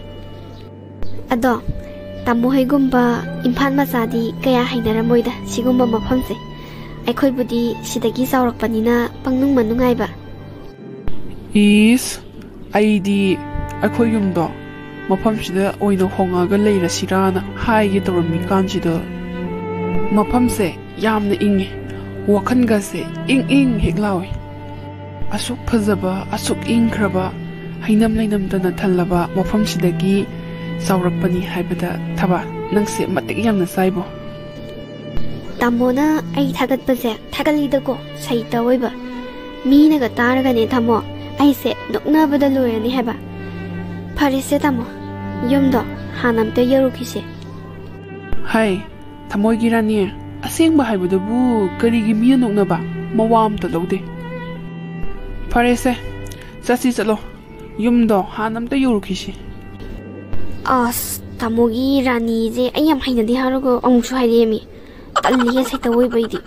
ꯑꯗꯣ, ꯇꯥꯃꯣ ꯍꯣꯏꯒꯨꯝꯕ ꯏꯝꯐꯥꯜ ꯃꯆꯥꯗꯤ ꯀꯌꯥ ꯍꯩꯅꯔꯝꯃꯣꯏꯗ ꯁꯤꯒꯨꯝꯕ ꯃꯐꯝꯁꯦ꯫ ꯑꯩꯈꯣꯏꯕꯨꯗꯤ ꯁꯤꯗꯒꯤ ꯆꯥꯎꯔꯛꯄꯅꯤꯅ ꯄꯪꯅꯨꯡ ꯃꯅꯨꯡꯉꯥꯏꯕ꯫ ꯏꯁ, ꯑꯩꯗꯤ ꯑꯩꯈꯣꯏ ꯌꯨꯝꯗꯣ ꯃꯐꯝꯁꯤꯗ ꯑꯣꯏꯅ ꯍꯣꯡꯉꯒ ꯂꯩꯔꯁꯤꯔꯥꯅ ꯍꯥꯏꯒꯦ ꯇꯧꯔꯝꯃꯤ ꯀꯥꯟꯁꯤꯗ, ꯃꯐꯝꯁꯦ ꯌꯥꯝꯅ ꯏꯪꯉꯤ, ꯋꯥꯈꯜꯒꯁꯦ ꯏꯪ ꯏꯪ ꯍꯦꯛ ꯂꯥꯎꯏ꯫ ꯑꯁꯨꯛ ꯐꯖꯕ, ꯑꯁꯨꯛ ꯏꯪꯈ꯭ꯔꯕ, ꯍꯩꯅꯝ ꯂꯩꯅꯝꯇꯅ ꯊꯜꯂꯕ ꯃꯐꯝꯁꯤꯗꯒꯤ ꯆꯥꯎꯔꯛꯄꯅꯤ ꯍꯥꯏꯕꯗ ꯊꯕ, ꯅꯪꯁꯦ ꯃꯇꯤꯛ ꯌꯥꯝꯅ ꯆꯥꯏꯕꯣ꯫ ꯇꯥꯃꯣꯅ ꯑꯩ ꯊꯥꯒꯠꯄꯁꯦ ꯊꯥꯒꯠꯂꯤꯗꯀꯣ, ꯁꯩꯇ ꯑꯣꯏꯕ꯫ ꯃꯤꯅꯒ ꯇꯥꯔꯒꯅꯦ ꯇꯥꯃꯣ, ꯑꯩꯁꯦ ꯅꯣꯛꯅꯕꯗ ꯂꯣꯏꯔꯅꯤ ꯍꯥꯏꯕ꯫ ꯐꯔꯦꯁꯦ ꯇꯥꯃꯣ, ꯌꯨꯝꯗꯣ ꯍꯥꯟꯅ ꯑꯝꯇ ꯌꯧꯔꯨꯈꯤꯁꯦ꯫ ꯍꯥꯏ, ꯊꯃꯣꯏꯒꯤ ꯔꯥꯅꯤ, ꯑꯁꯦꯡꯕ ꯍꯥꯏꯕꯗꯨꯕꯨ ꯀꯔꯤꯒꯤ ꯃꯤꯅ ꯅꯣꯛꯅꯕ? ꯃꯋꯥ ꯑꯝꯇ ꯂꯧꯗꯦ꯫ ꯐꯔꯦꯁꯦ, ꯆꯠꯁꯤ ꯆꯠꯂꯣ, ꯌꯨꯝꯗꯣ ꯍꯥꯟꯅ ꯑꯝꯇ ꯌꯧꯔꯨꯈꯤꯁꯤ꯫ ꯑꯁ, ꯇꯥꯃꯣꯒꯤ ꯔꯥꯅꯤꯁꯦ ꯑꯩ ꯌꯥꯝ ꯍꯩꯅꯗꯦ ꯍꯥꯏꯔꯒ ꯑꯃꯨꯛꯁꯨ ꯍꯥꯏꯔꯛꯑꯦꯃꯤ꯫ ꯇꯜꯂꯤꯌꯦ ꯁꯩꯇ ꯑꯣꯏꯕꯩꯗꯤ꯫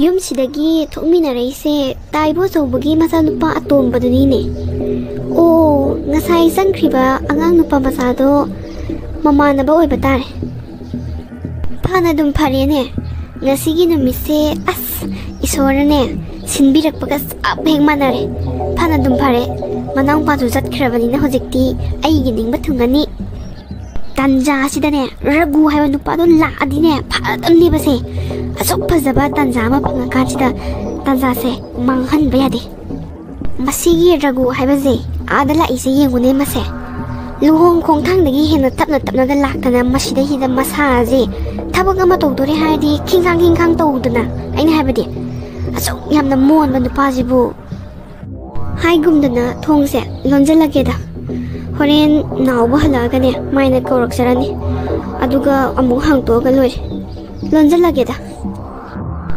ꯌꯨꯝꯁꯤꯗꯒꯤ ꯊꯣꯛꯃꯤꯟꯅꯔꯛꯏꯁꯦ ꯇꯥꯏꯕꯣ ꯑꯆꯧꯕꯒꯤ ꯃꯆꯥꯅꯨꯄꯥ ꯑꯇꯣꯝꯕꯗꯨꯅꯤꯅꯦ꯫ ꯑꯣ, ꯉꯁꯥꯏ ꯆꯪꯈ꯭ꯔꯤꯕ ꯑꯉꯥꯡ ꯅꯨꯄꯥ ꯃꯆꯥꯗꯣ ꯃꯃꯥꯟꯅꯕ ꯑꯣꯏꯕ ꯇꯥꯔꯦ꯫ ꯐꯅ ꯑꯗꯨꯝ ꯐꯔꯦꯅꯦ꯫ ꯉꯁꯤꯒꯤ ꯅꯨꯃꯤꯠꯁꯦ, ꯑꯁ, ꯏꯁꯣꯔꯅꯅꯦ ꯁꯤꯟꯕꯤꯔꯛꯄꯒ ꯆꯞ ꯍꯦꯛ ꯃꯥꯟꯅꯔꯦ꯫ ꯐꯅ ꯑꯗꯨꯝ ꯐꯔꯦ꯫ ꯃꯅꯥꯎꯄꯥꯁꯨ ꯆꯠꯈ꯭ꯔꯕꯅꯤꯅ ꯍꯧꯖꯤꯛꯇꯤ ꯑꯩꯒꯤ ꯅꯤꯡꯕ ꯊꯨꯡꯉꯅꯤ꯫ ꯇꯟꯖꯥꯁꯤꯗꯅꯦ, ꯔꯘꯨ ꯍꯥꯏꯕ ꯅꯨꯄꯥꯗꯣ ꯂꯥꯛꯑꯗꯤꯅꯦ, ꯐꯔꯗꯝꯅꯦꯕꯁꯦ꯫ ꯑꯁꯨꯛ ꯐꯖꯕ ꯇꯟꯖꯥ ꯑꯃ ꯐꯪꯉꯀꯥꯟꯁꯤꯗ ꯇꯟꯖꯥꯁꯦ ꯃꯥꯡꯍꯟꯕ ꯌꯥꯗꯦ꯫ ꯃꯁꯤꯒꯤ ꯔꯘꯨ ꯍꯥꯏꯕꯁꯦ ꯑꯥꯗ ꯂꯥꯛꯏꯁꯦ ꯌꯦꯡꯉꯨꯅꯦ ꯃꯁꯦ꯫ ꯂꯨꯍꯣꯡ ꯈꯣꯡꯊꯥꯡꯗꯒꯤ ꯍꯦꯟꯅ ꯇꯞꯅ ꯇꯞꯅꯒ ꯂꯥꯛꯇꯅ ꯃꯁꯤꯗꯩꯁꯤꯗ ꯃꯁꯥꯁꯦ ꯊꯕꯛ ꯑꯃ ꯇꯧꯗꯣꯔꯦ ꯍꯥꯏꯔꯗꯤ ꯈꯤꯡꯈꯥꯡ ꯈꯤꯡꯈꯥꯡ ꯇꯧꯗꯅ, ꯑꯩꯅ ꯍꯥꯏꯕꯗꯤ ꯑꯁꯨꯛ ꯌꯥꯝꯅ ꯃꯣꯟꯕ ꯅꯨꯄꯥꯁꯤꯕꯨ꯫ ꯍꯥꯏꯒꯨꯝꯗꯅ ꯊꯣꯡꯁꯦ ꯂꯣꯟꯁꯤꯜꯂꯒꯦꯗ꯫ ꯍꯣꯔꯦꯟ ꯅꯥꯎꯕ ꯍꯜꯂꯛꯑꯒꯅꯦ, ꯃꯥꯏꯅ ꯀꯧꯔꯛꯆꯔꯅꯤ꯫ ꯑꯗꯨꯒ ꯑꯃꯨꯛ ꯍꯥꯡꯇꯣꯛꯑꯒ ꯂꯣꯏꯔꯦ꯫ ꯂꯣꯟꯖꯜꯂꯒꯦꯗ꯫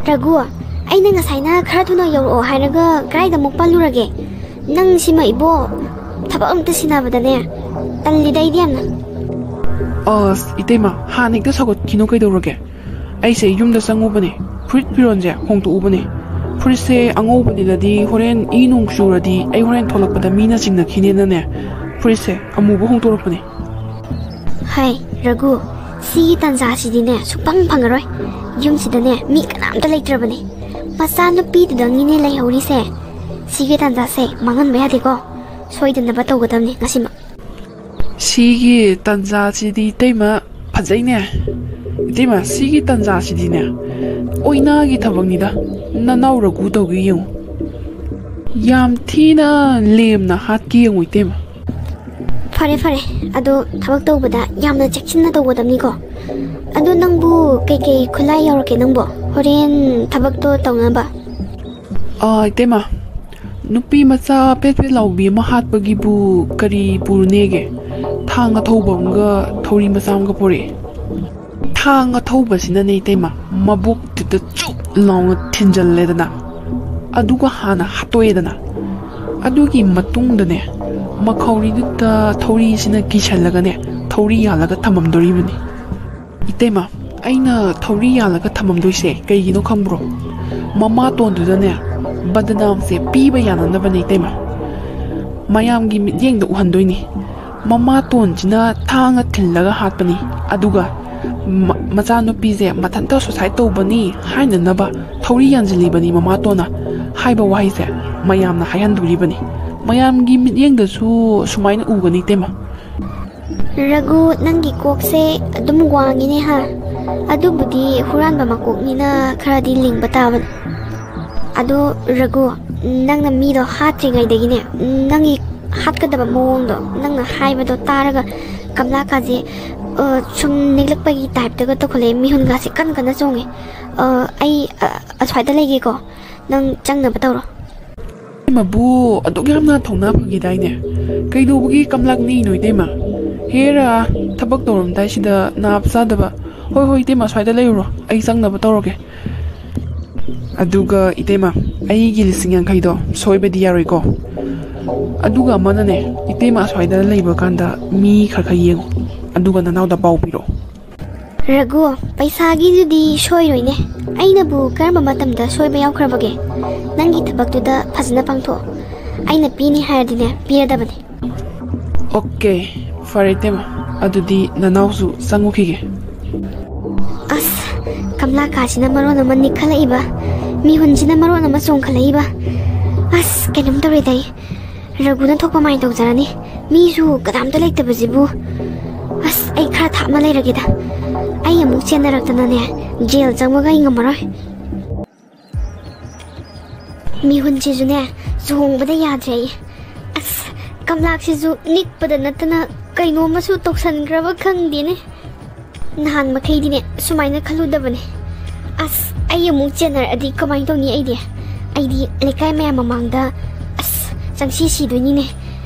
ꯔꯘꯨ, ꯑꯩꯅ ꯉꯁꯥꯏꯅ ꯈꯔ ꯊꯨꯅ ꯌꯧꯔꯛꯑꯣ ꯍꯥꯏꯔꯒ ꯀꯗꯥꯏꯗ ꯑꯃꯨꯛ ꯄꯜꯂꯨꯔꯒꯦ? ꯅꯪ ꯁꯤꯃ ꯏꯕꯣ, ꯊꯕꯛ ꯑꯝꯇ ꯁꯤꯟꯅꯕꯗꯅꯦ, ꯇꯜꯂꯤꯗ ꯑꯩꯗꯤ ꯌꯥꯝꯅ꯫ ꯑꯁ, ꯏꯇꯩꯃ, ꯍꯥꯟꯅ ꯍꯦꯛꯇ ꯁꯧꯒꯠꯈꯤꯅꯨ ꯀꯩꯗꯧꯔꯒꯦ? ꯑꯩꯁꯦ ꯌꯨꯝꯗ ꯆꯪꯉꯨꯕꯅꯦ, ꯐꯨꯔꯤꯠ ꯐꯤꯔꯣꯟꯁꯦ ꯍꯣꯡꯗꯣꯛꯎꯕꯅꯦ꯫ ꯐꯨꯔꯤꯠꯁꯦ ꯑꯉꯧꯕ ꯂꯤꯠꯂꯗꯤ ꯍꯣꯔꯦꯟ ꯏ ꯅꯣꯡ ꯆꯨꯔꯗꯤ ꯑꯩ ꯍꯣꯔꯦꯟ ꯊꯣꯛꯂꯛꯄꯗ ꯃꯤꯅ ꯆꯤꯡꯅꯈꯤꯅꯦꯅꯅꯦ, ꯐꯨꯔꯤꯠꯁꯦ ꯑꯃꯨꯕ ꯍꯣꯡꯗꯣꯔꯛꯄꯅꯦ꯫ ꯍꯥꯏ, ꯔꯘꯨ, ꯁꯤꯒꯤ ꯇꯥꯟꯖꯥꯁꯤꯗꯤꯅꯦ ꯁꯨꯛꯐꯪ ꯐꯪꯉꯔꯣꯏ꯫ ꯌꯨꯝꯁꯤꯗꯅꯦ ꯃꯤ ꯀꯅꯥꯝꯇ ꯂꯩꯇ꯭ꯔꯕꯅꯦ꯫ ꯃꯆꯥꯅꯨꯄꯤꯗꯨꯗꯪꯅꯤꯅꯦ ꯂꯩꯍꯧꯔꯤꯁꯦ꯫ ꯁꯤꯒꯤ ꯇꯥꯟꯖꯥꯁꯦ ꯃꯥꯡꯍꯟꯕ ꯌꯥꯗꯦꯀꯣ꯫ ꯁꯣꯏꯗꯅꯕ ꯇꯧꯒꯗꯕꯅꯤ ꯉꯁꯤꯃꯛ꯫ ꯁꯤꯒꯤ ꯇꯥꯟꯖꯥꯁꯤꯗꯤ ꯏꯇꯩꯃ ꯐꯖꯩꯅꯦ꯫ ꯏꯇꯩꯃ, ꯁꯤꯒꯤ ꯇꯥꯟꯖꯥꯁꯤꯗꯤꯅꯦ ꯑꯣꯏꯅꯥꯒꯤ ꯊꯕꯛꯅꯤꯗ꯫ ꯅꯅꯥꯎ ꯔꯘꯨ ꯇꯧꯒꯦ ꯌꯦꯡꯉꯨ꯫ ꯌꯥꯝ ꯊꯤꯅ ꯂꯦꯝꯅ ꯍꯥꯠꯀꯦ ꯌꯦꯡꯉꯨ ꯏꯇꯩꯃ꯫ ꯐꯔꯦ, ꯐꯔꯦ꯫ ꯑꯗꯣ ꯊꯕꯛ ꯇꯧꯕꯗ ꯌꯥꯝꯅ ꯆꯦꯛꯁꯤꯟꯅ ꯇꯧꯒꯗꯕꯅꯤꯀꯣ꯫ ꯑꯗꯣ ꯅꯪꯕꯨ ꯀꯩꯀꯩ ꯈꯨꯠꯂꯥꯏ ꯌꯥꯎꯔꯛꯀꯦ ꯅꯪꯕꯣ? ꯍꯣꯔꯦꯟ ꯊꯕꯛꯇꯣ ꯇꯧꯅꯕ꯫ ꯑꯥ, ꯏꯇꯩꯃ, ꯅꯨꯄꯤ ꯃꯆꯥ ꯄꯦꯠ ꯄꯦꯠ ꯂꯥꯎꯕꯤ ꯑꯃ ꯍꯥꯠꯄꯒꯤꯕꯨ ꯀꯔꯤ ꯄꯨꯔꯨꯅꯦꯒꯦ? ꯊꯥꯡ ꯑꯊꯧꯕ ꯑꯃꯒ ꯊꯧꯔꯤ ꯃꯆꯥ ꯑꯃꯒ ꯄꯨꯔꯛꯑꯦ꯫ ꯊꯥꯡ ꯑꯊꯧꯕꯁꯤꯅꯅꯦ ꯏꯇꯩꯃ, ꯃꯕꯨꯛꯇꯨꯗ ꯆꯨꯞ ꯂꯥꯎꯅ ꯊꯤꯟꯖꯜꯂꯦꯗꯅ, ꯑꯗꯨꯒ ꯍꯥꯟꯅ ꯍꯥꯠꯇꯣꯛꯑꯦꯗꯅ, ꯑꯗꯨꯒꯤ ꯃꯇꯨꯡꯗꯅꯦ, ꯃꯈꯧꯔꯤꯗꯨꯗ ꯊꯧꯔꯤꯁꯤꯅ ꯀꯤꯁꯜꯂꯒꯅꯦ, ꯊꯧꯔꯤ ꯌꯥꯜꯂꯒ ꯊꯝꯃꯝꯗꯣꯔꯤꯕꯅꯤ꯫ ꯏꯇꯩꯃ, ꯑꯩꯅ ꯊꯧꯔꯤ ꯌꯥꯜꯂꯒ ꯊꯝꯃꯝꯗꯣꯏꯁꯦ ꯀꯩꯒꯤꯅꯣ ꯈꯪꯕ꯭ꯔꯣ? ꯃꯃꯥꯇꯣꯟꯗꯨꯗꯅꯦ, ꯕꯗꯅꯥꯝꯁꯦ ꯄꯤꯕ ꯌꯥꯅꯅꯕꯅꯦ ꯏꯇꯩꯃ꯫ ꯃꯌꯥꯝꯒꯤ ꯃꯤꯠꯌꯦꯡꯗ ꯎꯍꯟꯗꯣꯏꯅꯤ꯫ ꯃꯃꯥꯇꯣꯟꯁꯤꯅ ꯊꯥꯡꯅ ꯊꯤꯜꯂꯒ ꯍꯥꯠꯄꯅꯤ꯫ ꯑꯗꯨꯒ ꯃ-, ꯃꯆꯥꯅꯨꯄꯤꯁꯦ ꯃꯊꯟꯇ suicide ꯇꯧꯕꯅꯤ ꯍꯥꯏꯅꯅꯕ ꯊꯧꯔꯤ ꯌꯥꯟꯁꯤꯜꯂꯤꯕꯅꯤ ꯃꯃꯥꯇꯣꯟꯅ ꯍꯥꯏꯕ ꯋꯥꯍꯩꯁꯦ ꯃꯌꯥꯝꯅ ꯍꯥꯏꯍꯟꯗꯣꯔꯤꯕꯅꯤ꯫ ꯃꯌꯥꯝꯒꯤ ꯃꯤꯠꯌꯦꯡꯗꯁꯨ ꯁꯨꯃꯥꯏꯅ ꯎꯒꯅꯤ ꯏꯇꯩꯃ꯫ ꯔꯘꯨ, ꯅꯪꯒꯤ ꯀꯣꯛꯁꯦ ꯑꯗꯨꯝ ꯋꯥꯡꯉꯤꯅꯦ ꯍꯥ? ꯑꯗꯨꯕꯨꯗꯤ ꯍꯨꯔꯥꯟꯕ ꯃꯀꯣꯛꯅꯤꯅ ꯈꯔꯗꯤ ꯂꯤꯡꯕ ꯇꯥꯕꯅꯤ꯫ ꯑꯗꯣ ꯔꯘꯨ, ꯅꯪꯅ ꯃꯤꯗꯣ ꯍꯥꯠꯇ꯭ꯔꯤꯉꯩꯗꯒꯤꯅꯦ, ꯅꯪꯒꯤ ꯍꯥꯠꯀꯗꯕ ꯃꯑꯣꯡꯗꯣ, ꯅꯪꯅ ꯍꯥꯏꯕꯗꯣ ꯇꯥꯔꯒ ꯀꯝꯂꯥꯀꯥꯁꯦ, ꯑ, ꯁꯨꯝ ꯅꯤꯛꯂꯛꯄꯒꯤ typeꯇꯒ ꯇꯧꯈꯠꯂꯛꯑꯦ, ꯃꯤꯍꯨꯟꯒꯥꯁꯦ ꯀꯟ ꯀꯟꯅ ꯆꯣꯡꯉꯦ꯫ ꯑ, ꯑꯩ, ꯑ, ꯑꯁ꯭ꯋꯥꯏꯗ ꯂꯩꯒꯦꯀꯣ, ꯅꯪ ꯆꯪꯅꯕ ꯇꯧꯔꯣ꯫ ꯃꯕꯨ ꯑꯗꯨꯛ ꯌꯥꯝꯅ ꯊꯧꯅꯥ ꯐꯈꯤꯗꯥꯏꯅꯦ? ꯀꯩꯗꯧꯕꯒꯤ ꯀꯝꯂꯥꯛ ꯅꯤꯛꯏꯅꯣ, ꯏꯇꯩꯃ? ꯍꯦꯔꯥ, ꯊꯕꯛ ꯇꯧꯔꯝꯗꯥꯏꯁꯤꯗ ꯅꯥꯞ ꯆꯥꯗꯕ꯫ ꯍꯣꯏ, ꯍꯣꯏ, ꯏꯇꯩꯃ, ꯁ꯭ꯋꯥꯏꯗ ꯂꯩꯔꯨꯔꯣ, ꯑꯩ ꯆꯪꯅꯕ ꯇꯧꯔꯒꯦ꯫ ꯑꯗꯨꯒ ꯏꯇꯩꯃ, ꯑꯩꯒꯤ ꯂꯤꯁꯤꯡ ꯌꯥꯡꯈꯩꯗꯣ ꯁꯣꯏꯕꯗꯤ ꯌꯥꯔꯣꯏꯀꯣ꯫ ꯑꯗꯨꯒ ꯑꯃꯅꯅꯦ, ꯏꯇꯩꯃ ꯑꯁ꯭ꯋꯥꯏꯗ ꯂꯩꯕ ꯀꯥꯟꯗ ꯃꯤ ꯈꯔ ꯈꯔ ꯌꯦꯡꯉꯣ, ꯑꯗꯨꯒ ꯅꯅꯥꯎꯗ ꯄꯥꯎ ꯄꯤꯔꯛꯑꯣ꯫ ꯔꯘꯨ, ꯄꯩꯁꯥꯒꯤꯗꯨꯗꯤ ꯁꯣꯏꯔꯣꯏꯅꯦ꯫ ꯑꯩꯅꯕꯨ ꯀꯔꯝꯕ ꯃꯇꯝꯗ ꯁꯣꯏꯕ ꯌꯥꯎꯈ꯭ꯔꯕꯒꯦ? ꯅꯪꯒꯤ ꯊꯕꯛꯇꯨꯗ ꯐꯖꯅ ꯄꯥꯡꯊꯣꯛꯑꯣ꯫ ꯑꯩꯅ ꯄꯤꯅꯤ ꯍꯥꯏꯔꯗꯤꯅꯦ, ꯄꯤꯔꯗꯕꯅꯦ꯫ ꯑꯣꯀꯦ, ꯐꯔꯦ ꯏꯇꯩꯃ, ꯑꯗꯨꯗꯤ ꯅꯅꯥꯎꯁꯨ ꯆꯪꯉꯨꯈꯤꯒꯦ꯫ ꯑꯁ, ꯀꯝꯂꯥ ꯀꯥꯁꯤꯅ ꯃꯔꯣꯟ ꯑꯃ ꯅꯤꯛꯈꯠꯂꯛꯏꯕ, ꯃꯤꯍꯨꯟꯁꯤꯅ ꯃꯔꯣꯟ ꯑꯃ ꯆꯣꯡꯈꯠꯂꯛꯏꯕ꯫ ꯑꯁ, ꯀꯩꯅꯣꯝ ꯇꯧꯔꯦꯗ ꯑꯩ꯫ ꯔꯘꯨꯅ ꯊꯣꯛꯄ ꯃꯥꯏ ꯇꯧꯖꯔꯅꯤ꯫ ꯃꯤꯁꯨ ꯀꯅꯥꯝꯇ ꯂꯩꯇꯕꯁꯤꯕꯨ꯫ ꯑꯁ, ꯑꯩ ꯈꯔ ꯊꯥꯞꯅ ꯂꯩꯔꯒꯦꯗ꯫ ꯑꯩ ꯑꯃꯨꯛ ꯆꯦꯟꯅꯔꯛꯇꯅꯅꯦ, ꯖꯦꯜ ꯆꯪꯕꯒ ꯑꯩ ꯉꯝꯃꯔꯣꯏ꯫ ꯃꯤꯍꯨꯟꯁꯤꯁꯨꯅꯦ, ꯆꯣꯡꯕꯗ ꯌꯥꯗ꯭ꯔꯦ ꯑꯩ꯫ ꯑꯁ, ꯀꯝꯂꯥꯛꯁꯤꯁꯨ ꯅꯤꯛꯄꯗ ꯅꯠꯇꯅ ꯀꯩꯅꯣꯝꯃꯁꯨ ꯇꯧꯁꯟꯈ꯭ꯔꯕ ꯈꯪꯗꯦꯅꯦ꯫ ꯅꯍꯥꯟ ꯃꯈꯩꯗꯤꯅꯦ, ꯁꯨꯃꯥꯏꯅ ꯈꯜꯂꯨꯗꯕꯅꯦ꯫ ꯑꯁ, ꯑꯩ ꯑꯃꯨꯛ ꯆꯦꯟꯅꯔꯛꯑꯗꯤ ꯀꯃꯥꯏꯅ ꯇꯧꯅꯤ ꯑꯩꯗꯤ? ꯑꯩꯗꯤ ꯂꯩꯀꯥꯏ ꯃꯌꯥꯝ ꯃꯃꯥꯡꯗ, ꯑꯁ, ꯆꯪꯁꯤ ꯁꯤꯗꯣꯏꯅꯤꯅꯦ꯫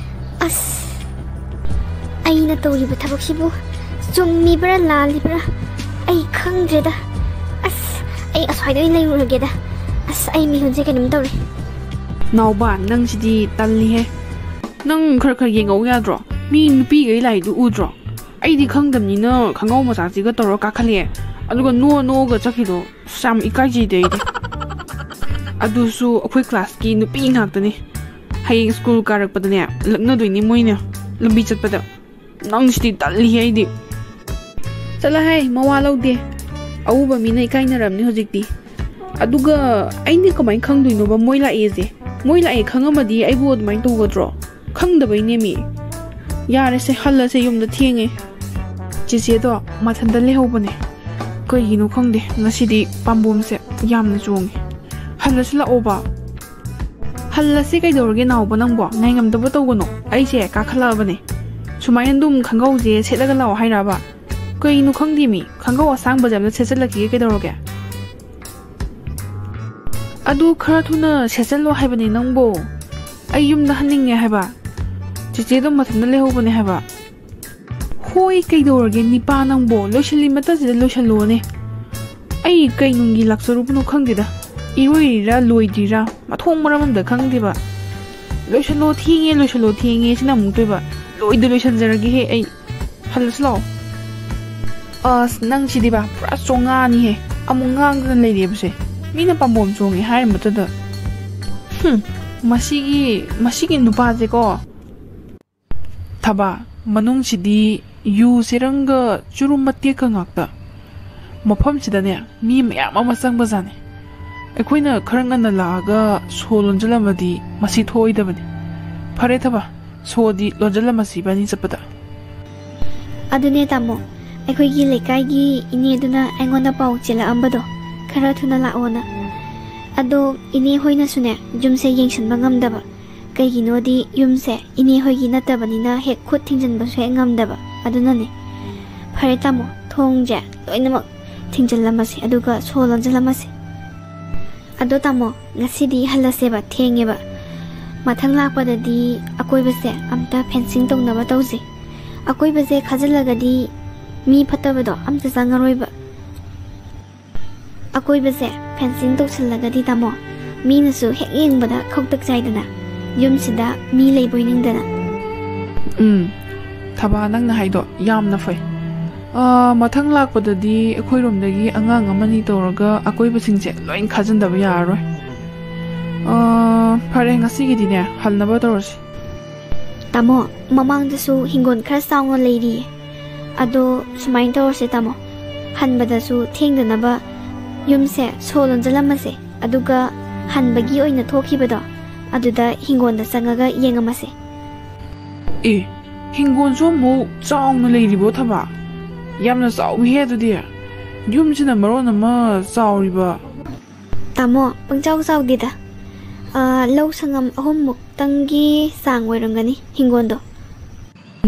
ꯑꯁ, ꯑꯩꯅ ꯇꯧꯔꯤꯕ ꯊꯕꯛꯁꯤꯕꯨ ꯆꯨꯝꯃꯤꯕ꯭ꯔꯥ ꯂꯥꯜꯂꯤꯕ꯭ꯔꯥ ꯑꯩ ꯈꯪꯗ꯭ꯔꯦꯗ꯫ ꯑꯁ, ꯑꯩ ꯑꯁ꯭ꯋꯥꯏꯗ ꯑꯣꯏꯅ ꯂꯩꯔꯨꯔꯒꯦꯗ꯫ ꯑꯁ, ꯑꯩ ꯃꯤꯍꯨꯟꯁꯦ ꯀꯩꯅꯣꯝ ꯇꯧꯔꯦ꯫ ꯅꯥꯎꯕ, ꯅꯪꯁꯤꯗꯤ ꯇꯜꯂꯤꯍꯦ꯫ ꯅꯪ ꯈꯔ ꯈꯔ ꯌꯦꯡꯍꯧ ꯌꯥꯗ꯭ꯔꯣ? ꯃꯤ ꯅꯨꯄꯤꯈꯩ ꯂꯥꯛꯏꯗꯨ ꯎꯗ꯭ꯔꯣ? ꯑꯩꯗꯤ ꯈꯪꯗꯕꯅꯤꯅ ꯈꯣꯡꯒ꯭ꯔꯥꯎ ꯃꯆꯥꯁꯤꯒ ꯇꯧꯔ ꯀꯥꯈꯠꯂꯛꯑꯦ꯫ ꯑꯗꯨꯒ ꯅꯣꯛꯑ ꯅꯣꯛꯑꯒ ꯆꯠꯈꯤꯗꯣ, ꯑꯁ, ꯌꯥꯝ ꯏꯀꯥꯏꯖꯩꯗ ꯑꯩꯗꯤ꯫ ꯑꯗꯨꯁꯨ ꯑꯩꯈꯣꯏ ꯀ꯭ꯂꯥꯁꯀꯤ ꯅꯨꯄꯤ ꯉꯥꯛꯇꯅꯤ꯫ ꯍꯌꯦꯡ ꯁ꯭ꯀꯨꯜ ꯀꯥꯔꯛꯄꯗꯅꯦ, ꯂꯛꯅꯗꯣꯏꯅꯤ ꯃꯣꯏꯅ ꯂꯝꯕꯤ ꯆꯠꯄꯗ꯫ ꯅꯪꯁꯤꯗꯤ ꯇꯜꯂꯤꯍꯦ ꯑꯩꯗꯤ꯫ ꯆꯠꯂꯍꯦ, ꯃꯋꯥ ꯂꯧꯗꯦ꯫ ꯑꯎꯕ ꯃꯤꯅ ꯏꯀꯥꯏꯅꯔꯝꯅꯤ ꯍꯧꯖꯤꯛꯇꯤ꯫ ꯑꯗꯨꯒ ꯑꯩꯅ ꯀꯃꯥꯏꯅ ꯈꯪꯗꯣꯏꯅꯣꯕ ꯃꯣꯏ ꯂꯥꯛꯑꯦꯁꯦ? ꯃꯣꯏ ꯂꯥꯛꯑꯦ ꯈꯪꯉꯝꯃꯗꯤ ꯑꯩꯕꯨ ꯑꯗꯨꯃꯥꯏꯅ ꯇꯧꯒꯗ꯭ꯔꯣ? ꯈꯪꯗꯕꯩꯅꯦꯃꯤ꯫ ꯌꯥꯔꯦꯁꯦ, ꯍꯜꯂꯁꯦ, ꯌꯨꯝꯗ ꯊꯦꯡꯉꯦ꯫ ꯆꯦꯆꯦꯗꯣ ꯃꯊꯟꯇ ꯂꯩꯍꯧꯕꯅꯦ꯫ ꯀꯩꯒꯤꯅꯣ ꯈꯪꯗꯦ, ꯉꯁꯤꯗꯤ ꯄꯥꯝꯕꯣꯝꯁꯦ ꯌꯥꯝꯅ ꯆꯣꯡꯉꯦ꯫ ꯍꯜꯂꯁꯤ ꯂꯥꯛꯑꯣꯕ꯫ ꯍꯜꯂꯁꯤ ꯀꯩꯗꯧꯔꯒꯦ ꯅꯥꯎꯕ ꯅꯪꯕꯣ? ꯉꯥꯏꯉꯝꯗꯕ ꯇꯧꯒꯅꯨ꯫ ꯑꯩꯁꯦ ꯀꯥꯈꯠꯂꯛꯑꯕꯅꯦ꯫ ꯁꯨꯃꯥꯏꯅ ꯑꯗꯨꯝ ꯈꯪꯒꯧꯁꯦ ꯁꯦꯠꯂꯒ ꯂꯥꯛꯑꯣ ꯍꯥꯏꯔꯕ? ꯀꯩꯅꯣ ꯈꯪꯗꯦꯃꯤ, ꯈꯪꯒꯧ ꯑꯁꯥꯡꯕꯁꯦ ꯑꯝꯇ ꯁꯦꯠꯆꯜꯂꯛꯈꯤꯒꯦ ꯀꯩꯗꯧꯔꯒꯦ? ꯑꯗꯨ ꯈꯔ ꯊꯨꯅ ꯁꯦꯠꯆꯜꯂꯣ ꯍꯥꯏꯕꯅꯦ ꯅꯪꯕꯣ꯫ ꯑꯩ ꯌꯨꯝꯗ ꯍꯟꯅꯤꯡꯉꯦ ꯍꯥꯏꯕ꯫ ꯆꯦꯆꯦꯗꯣ ꯃꯊꯟꯇ ꯂꯩꯍꯧꯕꯅꯦ ꯍꯥꯏꯕ꯫ ꯍꯣꯏ, ꯀꯩꯗꯧꯔꯒꯦ ꯅꯤꯄꯥ ꯅꯪꯕꯣ? ꯂꯣꯏꯁꯤꯜꯂꯤ ꯃꯇꯝꯁꯤꯗ ꯂꯣꯏꯁꯤꯜꯂꯣꯅꯦ꯫ ꯑꯩ ꯀꯩ ꯅꯨꯡꯒꯤ ꯂꯥꯛꯆꯔꯨꯕꯅꯣ ꯈꯪꯗꯦꯗ꯫ ꯏꯔꯣꯏꯔꯤꯔꯥ ꯂꯣꯏꯗ꯭ꯔꯤꯔꯥ ꯃꯊꯣꯡ ꯃꯔꯝ ꯑꯝꯇ ꯈꯪꯗꯦꯕ꯫ "ꯂꯣꯏꯁꯤꯜꯂꯣ, ꯊꯦꯡꯉꯦ, ꯂꯣꯏꯁꯤꯜꯂꯣ, ꯊꯦꯡꯉꯦ" ꯁꯤꯅ ꯑꯃꯨꯛ ꯇꯣꯏꯕ꯫ "ꯂꯣꯏꯗ ꯂꯣꯏꯁꯤꯟꯖꯔꯒꯦꯍꯦ ꯑꯩ꯫ ꯍꯜꯂꯁꯤ ꯂꯥꯛꯑꯣ"꯫ ꯑꯁ, ꯅꯪꯁꯤꯗꯤꯕ ꯄꯨꯔꯥ ꯆꯣꯉꯥꯅꯤꯍꯦ꯫ ꯑꯃꯨꯛ ꯉꯥꯡꯗꯅ ꯂꯩꯔꯦꯕꯁꯦ꯫ ꯃꯤꯅ ꯄꯥꯝꯕꯣꯝ ꯆꯣꯡꯉꯦ ꯍꯥꯏꯔꯝꯕꯗꯨꯗ꯫ ꯍꯨꯝ, ꯃꯁꯤꯒꯤ, ꯃꯁꯤꯒꯤ ꯅꯨꯄꯥꯁꯦꯀꯣ꯫ ꯊꯕꯥ, ꯃꯅꯨꯡꯁꯤꯗꯤ ꯌꯨ ꯆꯦꯔꯪꯒ ꯆꯨꯔꯨꯝ ꯃꯇꯦꯛꯀ ꯉꯥꯛꯇ꯫ ꯃꯐꯝꯁꯤꯗꯅꯦ, ꯃꯤ ꯃꯌꯥꯝ ꯑꯃ ꯆꯪꯕꯖꯥꯠꯅꯤ꯫ ꯑꯩꯈꯣꯏꯅ ꯈꯔ ꯉꯟꯅ ꯂꯥꯛꯑꯒ ꯁꯣ ꯂꯣꯟꯖꯜꯂꯝꯃꯗꯤ ꯃꯁꯤ ꯊꯣꯛꯑꯣꯏꯗꯕꯅꯤ꯫ ꯐꯔꯦ ꯊꯕꯥ, ꯁꯣꯗꯤ ꯂꯣꯟꯖꯜꯂꯝꯃꯁꯤ ꯏꯕꯥꯅꯤ ꯆꯠꯄꯗ꯫ ꯑꯗꯨꯅꯦ ꯇꯥꯃꯣ, ꯑꯩꯈꯣꯏꯒꯤ ꯂꯩꯀꯥꯏꯒꯤ ꯏꯅꯦꯗꯨꯅ ꯑꯩꯉꯣꯟꯗ ꯄꯥꯎ ꯆꯦꯜꯂꯛꯑꯝꯕꯗꯣ, ꯈꯔ ꯊꯨꯅ ꯂꯥꯛꯑꯣꯅ꯫ ꯑꯗꯣ ꯏꯅꯦ ꯍꯣꯏꯅꯁꯨꯅꯦ, ꯌꯨꯝꯁꯦ ꯌꯦꯡꯁꯤꯟꯕ ꯉꯝꯗꯕ꯫ ꯀꯩꯒꯤꯅꯣꯗꯤ ꯌꯨꯝꯁꯦ ꯏꯅꯦ ꯍꯣꯏꯒꯤ ꯅꯠꯇꯕꯅꯤꯅ ꯍꯦꯛ ꯈꯨꯠ ꯊꯤꯡꯖꯤꯟꯕꯁꯨ ꯍꯦꯛ ꯉꯝꯗꯕ꯫ ꯑꯗꯨꯅꯅꯦ꯫ ꯐꯔꯦ ꯇꯥꯃꯣ, ꯊꯣꯡꯁꯦ ꯂꯣꯏꯅꯃꯛ ꯊꯤꯡꯖꯤꯜꯂꯝꯃꯁꯦ, ꯑꯗꯨꯒ ꯁꯣ ꯂꯣꯟꯁꯤꯜꯂꯝꯃꯁꯦ꯫ ꯑꯗꯣ ꯇꯥꯃꯣ, ꯉꯁꯤꯗꯤ ꯍꯜꯂꯁꯦꯕ, ꯊꯦꯡꯉꯦꯕ꯫ ꯃꯊꯪ ꯂꯥꯛꯄꯗꯗꯤ ꯑꯀꯣꯏꯕꯁꯦ ꯑꯝꯇ ꯐꯦꯟꯁꯤꯡ ꯇꯧꯅꯕ ꯇꯧꯁꯦ꯫ ꯑꯀꯣꯏꯕꯁꯦ ꯈꯥꯖꯤꯜꯂꯒꯗꯤ ꯃꯤ ꯐꯠꯇꯕꯗꯣ ꯑꯝꯇ ꯆꯪꯉꯔꯣꯏꯕ꯫ ꯑꯀꯣꯏꯕꯁꯦ ꯐꯦꯟꯁꯤꯡ ꯇꯧꯁꯤꯜꯂꯒꯗꯤ ꯇꯥꯃꯣ, ꯃꯤꯅꯁꯨ ꯍꯦꯛ ꯌꯦꯡꯕꯗ ꯈꯧꯇꯛ ꯆꯥꯏꯗꯅ, ꯌꯨꯝꯁꯤꯗ ꯃꯤ ꯂꯩꯕꯣꯏ ꯅꯤꯡꯗꯅ꯫ ꯎꯝ, ꯊꯕꯥ, ꯅꯪꯅ ꯍꯥꯏꯗꯣ ꯌꯥꯝꯅ ꯐꯩ꯫ ꯑꯥ, ꯃꯊꯪ ꯂꯥꯛꯄꯗꯗꯤ ꯑꯩꯈꯣꯏꯔꯣꯝꯗꯒꯤ ꯑꯉꯥꯡ ꯑꯃꯅꯤ ꯇꯧꯔꯒ ꯑꯀꯣꯏꯕꯁꯤꯡꯁꯦ ꯂꯣꯏ ꯈꯥꯖꯤꯟꯗꯕ ꯌꯥꯔꯔꯣꯏ꯫ ꯑꯥ, ꯐꯔꯦ, ꯉꯁꯤꯒꯤꯗꯤꯅꯦ ꯍꯜꯅꯕ ꯇꯧꯔꯁꯤ꯫ ꯇꯥꯃꯣ, ꯃꯃꯥꯡꯗꯁꯨ ꯍꯤꯡꯒꯣꯜ ꯈꯔ ꯆꯥꯎꯅ ꯂꯩꯔꯤꯌꯦ꯫ ꯑꯗꯣ ꯁꯨꯃꯥꯏꯅ ꯇꯧꯔꯁꯦ ꯇꯥꯃꯣ, ꯍꯟꯕꯗꯁꯨ ꯊꯦꯡꯗꯅꯕ ꯌꯨꯝꯁꯦ ꯁꯣ ꯂꯣꯟꯖꯜꯂꯝꯃꯁꯦ, ꯑꯗꯨꯒ ꯍꯟꯕꯒꯤ ꯑꯣꯏꯅ ꯊꯣꯛꯈꯤꯕꯗꯣ ꯑꯗꯨꯗ ꯍꯤꯡꯒꯣꯜꯗ ꯆꯪꯉꯒ ꯌꯦꯡꯉꯝꯃꯁꯦ꯫ ꯑꯦ, ꯍꯤꯡꯒꯣꯜꯁꯨ ꯑꯃꯨꯛ ꯆꯥꯎꯅ ꯂꯩꯔꯤꯕꯣ ꯊꯕꯥ? ꯌꯥꯝꯅ ꯆꯥꯎꯋꯤꯍꯦ ꯑꯗꯨꯗꯤ꯫ ꯌꯨꯝꯁꯤꯅ ꯃꯔꯣꯟ ꯑꯃ ꯆꯥꯎꯔꯤꯕ꯫ ꯇꯥꯃꯣ, ꯄꯪꯆꯥꯎ ꯆꯥꯎꯗꯦꯗ꯫ ꯑꯥ, ꯂꯧ ꯁꯪꯉꯝ ꯑꯍꯨꯝꯃꯨꯛꯇꯪꯒꯤ ꯆꯥꯡ ꯑꯣꯏꯔꯝꯒꯅꯤ ꯍꯤꯡꯒꯣꯜꯗꯣ꯫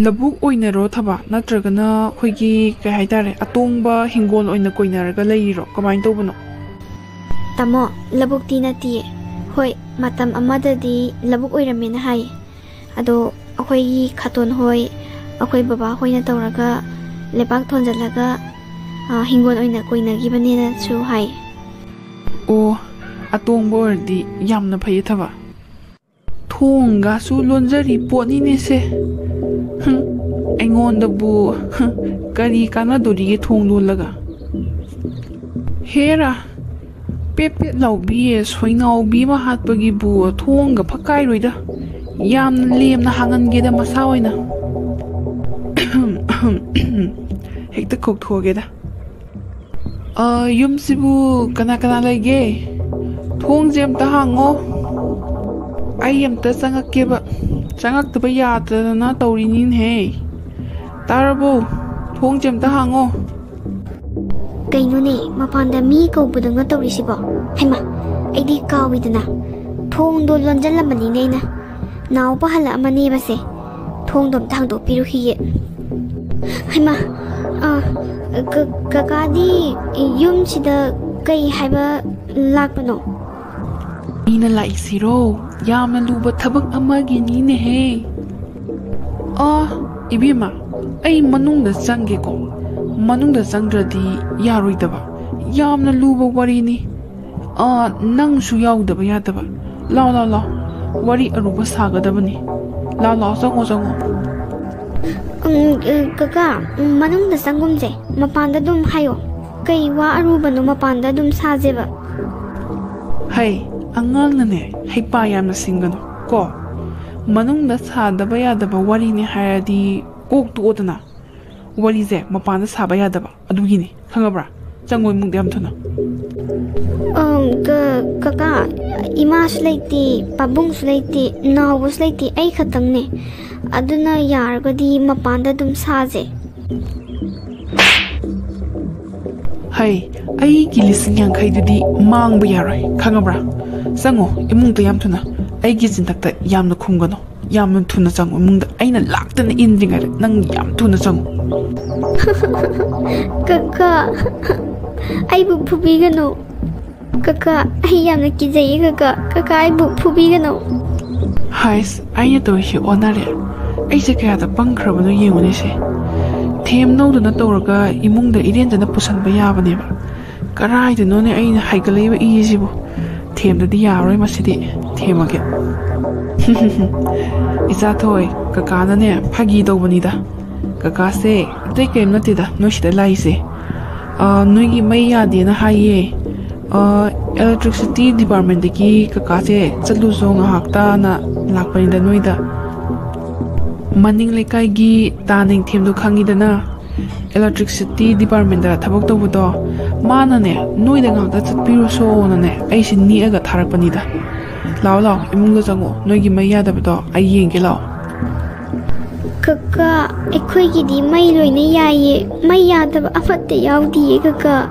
ꯂꯧꯕꯨꯛ ꯑꯣꯏꯅꯔꯣ ꯊꯕꯥ, ꯅꯠꯇ꯭ꯔꯒꯅ ꯑꯩꯈꯣꯏꯒꯤ, ꯀꯩ ꯍꯥꯏꯇꯥꯔꯦ, ꯑꯇꯣꯡꯕ ꯍꯤꯡꯒꯣꯜ ꯑꯣꯏꯅ ꯀꯣꯏꯅꯔꯒ ꯂꯩꯔꯤꯔꯣ? ꯀꯃꯥꯏꯅ ꯇꯧꯕꯅꯣ? ꯇꯥꯃꯣ, ꯂꯧꯕꯨꯛꯇꯤ ꯅꯠꯇꯤꯌꯦ꯫ ꯍꯣꯏ, ꯃꯇꯝ ꯑꯃꯗꯗꯤ ꯂꯧꯕꯨꯛ ꯑꯣꯏꯔꯝꯃꯦꯅ ꯍꯥꯏ꯫ ꯑꯗꯣ ꯑꯩꯈꯣꯏꯒꯤ ꯈꯥꯇꯣꯟ ꯍꯣꯏ, ꯑꯩꯈꯣꯏ ꯕꯕꯥ ꯍꯣꯏꯅ ꯇꯧꯔꯒ ꯂꯩꯕꯥꯛ ꯊꯣꯟꯖꯜꯂꯒ, ꯑ, ꯍꯤꯡꯒꯣꯜ ꯑꯣꯏꯅ ꯀꯣꯏꯅꯈꯤꯕꯅꯦꯅꯁꯨ ꯍꯥꯏ꯫ ꯑꯣ, ꯑꯇꯣꯡꯕ ꯑꯣꯏꯔꯗꯤ ꯌꯥꯝꯅ ꯐꯩꯌꯦ ꯊꯕ꯫ ꯊꯣꯡꯒꯁꯨ ꯂꯣꯟꯖꯔꯤ ꯄꯣꯠꯅꯤꯅꯦꯁꯦ꯫ ꯍꯨꯝ, ꯑꯩꯉꯣꯟꯗꯕꯨ, ꯍꯨꯝ, ꯀꯔꯤ ꯀꯥꯟꯅꯗꯣꯔꯤꯒꯦ ꯊꯣꯡ ꯂꯣꯜꯂꯒ? ꯍꯦꯔꯥ, ꯄꯦꯠ ꯄꯦꯠ ꯂꯥꯎꯕꯤ ꯁꯣꯏꯅꯥꯎꯕꯤ ꯑꯃ ꯍꯥꯠꯄꯒꯤꯕꯨ ꯊꯣꯡꯒ ꯐꯛꯀꯥꯏꯔꯣꯏꯗ꯫ ꯌꯥꯝꯅ ꯂꯦꯝꯅ ꯍꯥꯡꯍꯟꯒꯦꯗ ꯃꯁꯥ ꯑꯣꯏꯅ꯫ ꯍꯦꯛꯇ ꯀꯧꯊꯣꯛꯑꯒꯦꯗ꯫ ꯑ, ꯌꯨꯝꯁꯤꯕꯨ ꯀꯅꯥ ꯀꯅꯥ ꯂꯩꯒꯦ? ꯊꯣꯡꯁꯦ ꯑꯝꯇ ꯍꯥꯡꯉꯣ꯫ ꯑꯩ ꯑꯝꯇ ꯆꯪꯉꯛꯀꯦꯕ꯫ ꯆꯪꯉꯛꯇꯕ ꯌꯥꯗꯗꯅ ꯇꯧꯔꯤꯅꯤꯅꯦꯍꯦ꯫ ꯇꯥꯔꯕꯣ? ꯊꯣꯡꯁꯦ ꯑꯝꯇ ꯍꯥꯡꯉꯣ꯫ ꯀꯩꯅꯣꯅꯦ, ꯃꯄꯥꯟꯗ ꯃꯤ ꯀꯧꯕꯗꯧꯅ ꯇꯧꯔꯤꯁꯤꯕꯣ? ꯍꯩꯃꯥ, ꯑꯩꯗꯤ ꯀꯥꯎꯏꯗꯅ꯫ ꯊꯣꯡꯗꯣ ꯂꯣꯟꯖꯜꯂꯝꯕꯅꯤꯅꯦ ꯑꯩꯅ꯫ ꯅꯥꯎꯕ ꯍꯜꯂꯛꯑꯃꯅꯦꯕꯁꯦ꯫ ꯊꯣꯡꯗꯣ ꯑꯝꯇ ꯍꯥꯡꯗꯣꯛꯄꯤꯔꯨꯈꯤꯒꯦ꯫ ꯍꯩꯃꯥ, ꯑ, ꯀ-, ꯀꯀꯥꯗꯤ ꯌꯨꯝꯁꯤꯗ ꯀꯩ ꯍꯥꯏꯕ ꯂꯥꯛꯄꯅꯣ? ꯑꯩꯅ ꯂꯥꯛꯏꯁꯤꯔꯣ? ꯌꯥꯝꯅ ꯂꯨꯕ ꯊꯕꯛ ꯑꯃꯒꯤꯅꯤꯅꯦꯍꯦ꯫ ꯑ, ꯏꯕꯦꯝꯃ, ꯑꯩ ꯃꯅꯨꯡꯗ ꯆꯪꯒꯦꯀꯣ꯫ ꯃꯅꯨꯡꯗ ꯆꯪꯗ꯭ꯔꯗꯤ ꯌꯥꯔꯣꯏꯗꯕ꯫ ꯌꯥꯝꯅ ꯂꯨꯕ ꯋꯥꯔꯤꯅꯤ꯫ ꯑ, ꯅꯪꯁꯨ ꯌꯥꯎꯗꯕ ꯌꯥꯗꯕ꯫ ꯂꯥꯎ, ꯂꯥꯎ, ꯂꯥꯎ꯫ ꯋꯥꯔꯤ ꯑꯔꯨꯕ ꯁꯥꯒꯗꯕꯅꯤ꯫ ꯂꯥꯎ, ꯂꯥꯎ, ꯆꯪꯉꯣ, ꯆꯪꯉꯣ꯫ ꯎꯝ, ꯑ, ꯀꯀꯥ, ꯎꯝ, ꯃꯅꯨꯡꯗ ꯆꯪꯒꯨꯝꯁꯦ꯫ ꯃꯄꯥꯟꯗ ꯑꯗꯨꯝ ꯍꯥꯏꯌꯣ꯫ ꯀꯩ ꯋꯥ ꯑꯔꯨꯕꯅꯣ ꯃꯄꯥꯟꯗ ꯑꯗꯨꯝ ꯁꯥꯁꯦꯕ? ꯍꯩ, ꯑꯉꯥꯡꯅꯅꯦ, ꯍꯩꯄꯥ ꯌꯥꯝꯅ ꯁꯤꯡꯒꯅꯨ ꯀꯣ꯫ ꯃꯅꯨꯡꯗ ꯁꯥꯗꯕ ꯌꯥꯗꯕ ꯋꯥꯔꯤꯅꯦ ꯍꯥꯏꯔꯗꯤ ꯀꯣꯛ ꯇꯣꯛꯑꯣꯗꯅ꯫ ꯋꯥꯔꯤꯁꯦ ꯃꯄꯥꯟꯗ ꯁꯥꯕ ꯌꯥꯗꯕ ꯑꯗꯨꯒꯤꯅꯤ, ꯈꯪꯉꯕ꯭ꯔꯥ? ꯆꯪꯉꯣ ꯏꯃꯨꯡꯗ ꯌꯥꯝ ꯊꯨꯅ꯫ ꯑꯝ, ꯀ-, ꯀꯀꯥ, ꯏꯃꯥꯁꯨ ꯂꯩꯇꯦ, ꯄꯥꯕꯨꯡꯁꯨ ꯂꯩꯇꯦ, ꯅꯥꯎꯕꯁꯨ ꯂꯩꯇꯦ, ꯑꯩ ꯈꯛꯇꯪꯅꯦ꯫ ꯑꯗꯨꯅ ꯌꯥꯔꯒꯗꯤ ꯃꯄꯥꯟꯗ ꯑꯗꯨꯝ ꯁꯥꯁꯦ꯫ ꯍꯩ, ꯑꯩꯒꯤ ꯂꯤꯁꯤꯡ ꯌꯥꯡꯈꯩꯗꯨꯗꯤ ꯃꯥꯡꯕ ꯌꯥꯔꯣꯏ, ꯈꯪꯉꯕ꯭ꯔꯥ? ꯆꯪꯉꯣ ꯏꯃꯨꯡꯗ ꯌꯥꯝ ꯊꯨꯅ꯫ ꯑꯩꯒꯤ ꯆꯤꯟꯊꯛꯇ ꯌꯥꯝꯅ ꯈꯨꯝꯒꯅꯨ꯫ ꯌꯥꯝꯅ ꯊꯨꯅ ꯆꯪꯉꯨ ꯏꯃꯨꯡꯗ, ꯑꯩꯅ ꯂꯥꯛꯇꯅ ꯏꯟꯗ꯭ꯔꯤꯉꯩꯗ ꯅꯪ ꯌꯥꯝ ꯊꯨꯅ ꯆꯪꯉꯨ꯫ ꯀꯀꯥ, ꯑꯩꯕꯨ ꯐꯨꯕꯤꯒꯅꯨ꯫ ꯀꯀꯥ, ꯑꯩ ꯌꯥꯝꯅ ꯀꯤꯖꯩꯌꯦ ꯀꯀꯥ꯫ ꯀꯀꯥ, ꯑꯩꯕꯨ ꯐꯨꯕꯤꯒꯅꯨ꯫ ꯍꯥꯏꯁ, ꯑꯩꯅ ꯇꯧꯔꯤꯁꯦ ꯑꯣꯟꯅꯔꯦ꯫ ꯑꯩꯁꯦ ꯀꯌꯥꯗ ꯄꯪꯈ꯭ꯔꯕꯅꯣ ꯌꯦꯡꯉꯨꯅꯦꯁꯦ꯫ ꯊꯦꯝ ꯂꯧꯗꯨꯅ ꯇꯧꯔꯒ ꯏꯃꯨꯡꯗ ꯏꯔꯦꯟꯖꯅ ꯄꯨꯁꯟꯕ ꯌꯥꯕꯅꯦꯕ꯫ ꯀꯔꯥꯏꯗꯅꯣꯅꯦ ꯑꯩꯅ ꯍꯥꯏꯒꯠꯂꯛꯏꯕ ꯏꯁꯤꯕꯨ? ꯊꯦꯝꯗꯗꯤ ꯌꯥꯔꯔꯣꯏ ꯃꯁꯤꯗꯤ꯫ ꯊꯦꯝꯃꯒꯦ꯫ ꯏꯆꯥꯊꯣꯏ, ꯀꯀꯥꯅꯅꯦ ꯐꯥꯒꯤ ꯇꯧꯕꯅꯤꯗ꯫ ꯀꯀꯥꯁꯦ ꯑꯇꯩ ꯀꯔꯤꯝ ꯅꯠꯇꯦꯗ, ꯅꯣꯏ ꯁꯤꯗ ꯂꯥꯛꯏꯁꯦ꯫ ꯑꯥ, ꯅꯣꯏꯒꯤ ꯃꯩ ꯌꯥꯗꯦꯅ ꯍꯥꯏꯌꯦ꯫ ꯑꯥ, electricity departmentꯇꯒꯤ ꯀꯀꯥꯁꯦ ꯆꯠꯂꯨꯁꯣ ꯉꯥꯏꯍꯥꯛꯇꯅ ꯂꯥꯛꯄꯅꯤꯗ ꯅꯣꯏꯗ꯫ ꯃꯅꯤꯡ ꯂꯩꯀꯥꯏꯒꯤ ꯇꯥ ꯅꯤꯡꯊꯦꯝꯗꯣ ꯈꯪꯉꯤꯗꯅ? Electricity departmentꯇ ꯊꯕꯛ ꯇꯧꯕꯗꯣ, ꯃꯥꯅꯅꯦ ꯅꯣꯏꯗ ꯉꯥꯛꯇ ꯆꯠꯄꯤꯔꯨꯁꯣꯅꯅꯦ ꯑꯩꯁꯦ ꯅꯦꯛꯑꯒ ꯊꯥꯔꯛꯄꯅꯤꯗ꯫ ꯂꯥꯛꯑꯣ, ꯂꯥꯛꯑꯣ, ꯏꯃꯨꯡꯗ ꯆꯪꯉꯛꯑꯣ, ꯅꯣꯏꯒꯤ ꯃꯩ ꯌꯥꯗꯕꯗꯣ ꯑꯩ ꯌꯦꯡꯒꯦ, ꯂꯥꯛꯑꯣ꯫ ꯀꯀꯥ, ꯑꯩꯈꯣꯏꯒꯤꯗꯤ ꯃꯩ ꯂꯣꯏꯅ ꯌꯥꯏꯌꯦ, ꯃꯩ ꯌꯥꯗꯕ ꯑꯃꯠꯇ ꯌꯥꯎꯗꯤꯌꯦ ꯀꯀꯥ꯫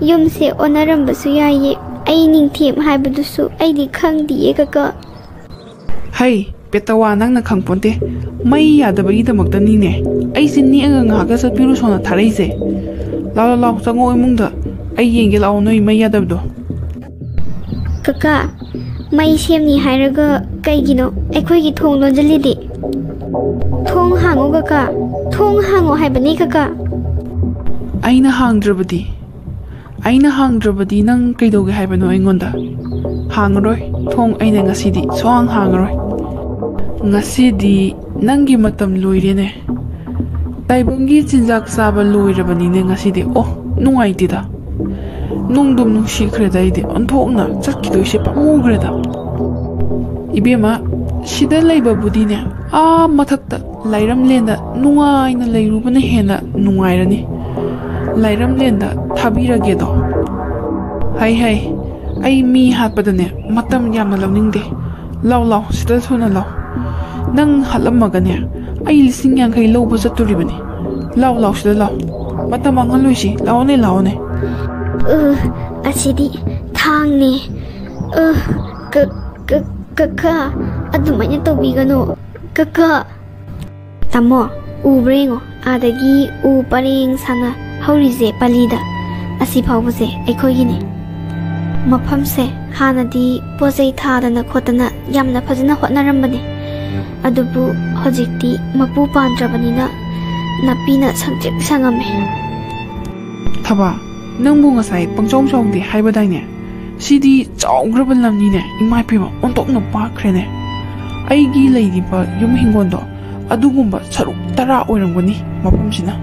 ꯌꯨꯝꯁꯦ ꯑꯣꯟꯅꯔꯝꯕꯁꯨ ꯌꯥꯏꯌꯦ, ꯑꯩ ꯅꯤꯡꯊꯦꯝ ꯍꯥꯏꯕꯗꯨꯁꯨ ꯑꯩꯗꯤ ꯈꯪꯗꯤꯌꯦ ꯀꯀꯥ꯫ ꯍꯩ, ꯄꯦꯇꯋꯥ, ꯅꯪꯅ ꯈꯪꯄꯣꯟꯇꯦ꯫ ꯃꯩ ꯌꯥꯗꯕꯒꯤꯗꯃꯛꯇꯅꯤꯅꯦ ꯑꯩꯁꯦ ꯅꯦꯛꯑꯒ ꯉꯥꯏꯍꯥꯛꯀ ꯆꯠꯄꯤꯔꯨꯁꯣꯅ ꯊꯥꯔꯛꯏꯁꯦ꯫ ꯂꯥꯎ, ꯂꯥꯎ, ꯂꯥꯎ, ꯆꯪꯉꯛꯑꯣ ꯏꯃꯨꯡꯗ꯫ ꯑꯩ ꯌꯦꯡꯒꯦ ꯂꯥꯛꯑꯣ ꯅꯣꯏ ꯃꯩ ꯌꯥꯗꯕꯗꯣ꯫ ꯀꯀꯥ, ꯃꯩ ꯁꯦꯝꯅꯤ ꯍꯥꯏꯔꯒ ꯀꯩꯒꯤꯅꯣ ꯑꯩꯈꯣꯏꯒꯤ ꯊꯣꯡ ꯂꯣꯟꯖꯜꯂꯤꯗꯤ? ꯊꯣꯡ ꯍꯥꯡꯉꯣ ꯀꯀꯥ, ꯊꯣꯡ ꯍꯥꯡꯉꯣ ꯍꯥꯏꯕꯅꯤ ꯀꯀꯥ꯫ ꯑꯩꯅ ꯍꯥꯡꯗ꯭ꯔꯕꯗꯤ? ꯑꯩꯅ ꯍꯥꯡꯗ꯭ꯔꯕꯗꯤ ꯅꯪ ꯀꯩꯗꯧꯒꯦ ꯍꯥꯏꯕꯅꯣ ꯑꯩꯉꯣꯟꯗ? ꯍꯥꯡꯉꯔꯣꯏ, ꯊꯣꯡ ꯑꯩꯅ ꯉꯁꯤꯗꯤ ꯁꯨꯍꯥꯡ ꯍꯥꯡꯉꯔꯣꯏ꯫ ꯉꯁꯤꯗꯤ ꯅꯪꯒꯤ ꯃꯇꯝ ꯂꯣꯏꯔꯦꯅꯦ꯫ ꯇꯥꯏꯕꯪꯒꯤ ꯆꯤꯟꯖꯥꯛ ꯆꯥꯕ ꯂꯣꯏꯔꯕꯅꯤꯅꯦ ꯉꯁꯤꯗꯤ꯫ ꯑꯣ, ꯅꯨꯡꯉꯥꯏꯇꯦꯗ꯫ ꯅꯨꯡꯗꯨꯝ ꯅꯨꯡꯁꯤꯈ꯭ꯔꯦꯗ ꯑꯩꯗꯤ꯫ ꯑꯣꯟꯊꯣꯛꯅ ꯆꯠꯈꯤꯗꯣꯏꯁꯦ ꯄꯥꯝꯃꯨꯈ꯭ꯔꯦꯗ꯫ ꯏꯕꯦꯝꯃ, ꯁꯤꯗ ꯂꯩꯕꯕꯨꯗꯤꯅꯦ, ꯑꯥ ꯃꯊꯛꯇ ꯂꯥꯏꯔꯝꯂꯦꯟꯗ ꯅꯨꯡꯉꯥꯏꯅ ꯂꯩꯔꯨꯕꯅ ꯍꯦꯟꯅ ꯅꯨꯡꯉꯥꯏꯔꯅꯤ꯫ ꯂꯥꯏꯔꯝꯂꯦꯟꯗ ꯊꯥꯕꯤꯔꯒꯦꯗꯣ꯫ ꯍꯩ ꯍꯩ, ꯑꯩ ꯃꯤ ꯍꯥꯠꯄꯗꯅꯦ ꯃꯇꯝ ꯌꯥꯝꯅ ꯂꯧꯅꯤꯡꯗꯦ꯫ ꯂꯥꯎ ꯂꯥꯎ, ꯁꯤꯗ ꯊꯨꯅ ꯂꯥꯎ꯫ ꯅꯪ ꯍꯥꯠꯂꯝꯃꯒꯅꯦ ꯑꯩ ꯂꯤꯁꯤꯡ ꯌꯥꯡꯈꯩ ꯂꯧꯕ ꯆꯠꯇꯣꯔꯤꯕꯅꯤ꯫ ꯂꯥꯎ ꯂꯥꯎ, ꯁꯤꯗ ꯂꯥꯎ꯫ ꯃꯇꯝ ꯃꯥꯡꯍꯜꯂꯣꯏꯁꯤ꯫ ꯂꯥꯛꯑꯣꯅꯦ, ꯂꯥꯛꯑꯣꯅꯦ꯫ ꯑ, ꯑꯁꯤꯗꯤ ꯊꯥꯡꯅꯦ꯫ ꯑ, ꯀ-, ꯀ-, ꯀꯀꯥ, ꯑꯗꯨꯃꯥꯏꯅ ꯇꯧꯕꯤꯒꯅꯨ꯫ ꯀꯀꯥ꯫ ꯇꯥꯃꯣ, ꯎꯕ꯭ꯔꯥ ꯌꯦꯡꯉꯣ, ꯑꯥꯗꯒꯤ ꯎ ꯄꯔꯦꯡ ꯁꯥꯅ ꯍꯧꯔꯤꯁꯦ ꯄꯥꯂꯤꯗ, ꯑꯁꯤ ꯐꯥꯎꯕꯁꯦ ꯑꯩꯈꯣꯏꯒꯤꯅꯦ꯫ ꯃꯐꯝꯁꯦ ꯍꯥꯟꯅꯗꯤ ꯄꯣꯠ ꯆꯩ ꯊꯥꯗꯅ ꯈꯣꯠꯇꯅ ꯌꯥꯝꯅ ꯐꯖꯅ ꯍꯣꯠꯅꯔꯝꯕꯅꯦ꯫ ꯑꯗꯨꯕꯨ ꯍꯧꯖꯤꯛꯇꯤ ꯃꯄꯨ ꯄꯥꯟꯗ꯭ꯔꯕꯅꯤꯅ ꯅꯥꯄꯤꯅ ꯁꯪꯇ꯭ꯔꯤꯛ ꯁꯪꯉꯝꯃꯦ꯫ ꯊꯕꯥ, ꯅꯪꯕꯨ ꯉꯁꯥꯏ ꯄꯪꯆꯥꯎ ꯆꯥꯎꯗꯦ ꯍꯥꯏꯕꯗꯥꯏꯅꯦ? ꯁꯤꯗꯤ ꯆꯥꯎꯈ꯭ꯔꯕ ꯂꯝꯅꯤꯅꯦ, ꯏꯃꯥ ꯏꯄꯦꯝꯃ, ꯑꯣꯟꯊꯣꯛꯅ ꯄꯥꯛꯈ꯭ꯔꯦꯅꯦ꯫ ꯑꯩꯒꯤ ꯂꯩꯔꯤꯕ ꯌꯨꯝ ꯍꯤꯡꯒꯣꯜꯗꯣ ꯑꯗꯨꯒꯨꯝꯕ ꯁꯔꯨꯛ ꯇꯔꯥ ꯑꯣꯏꯔꯝꯒꯅꯤ ꯃꯐꯝꯁꯤꯅ꯫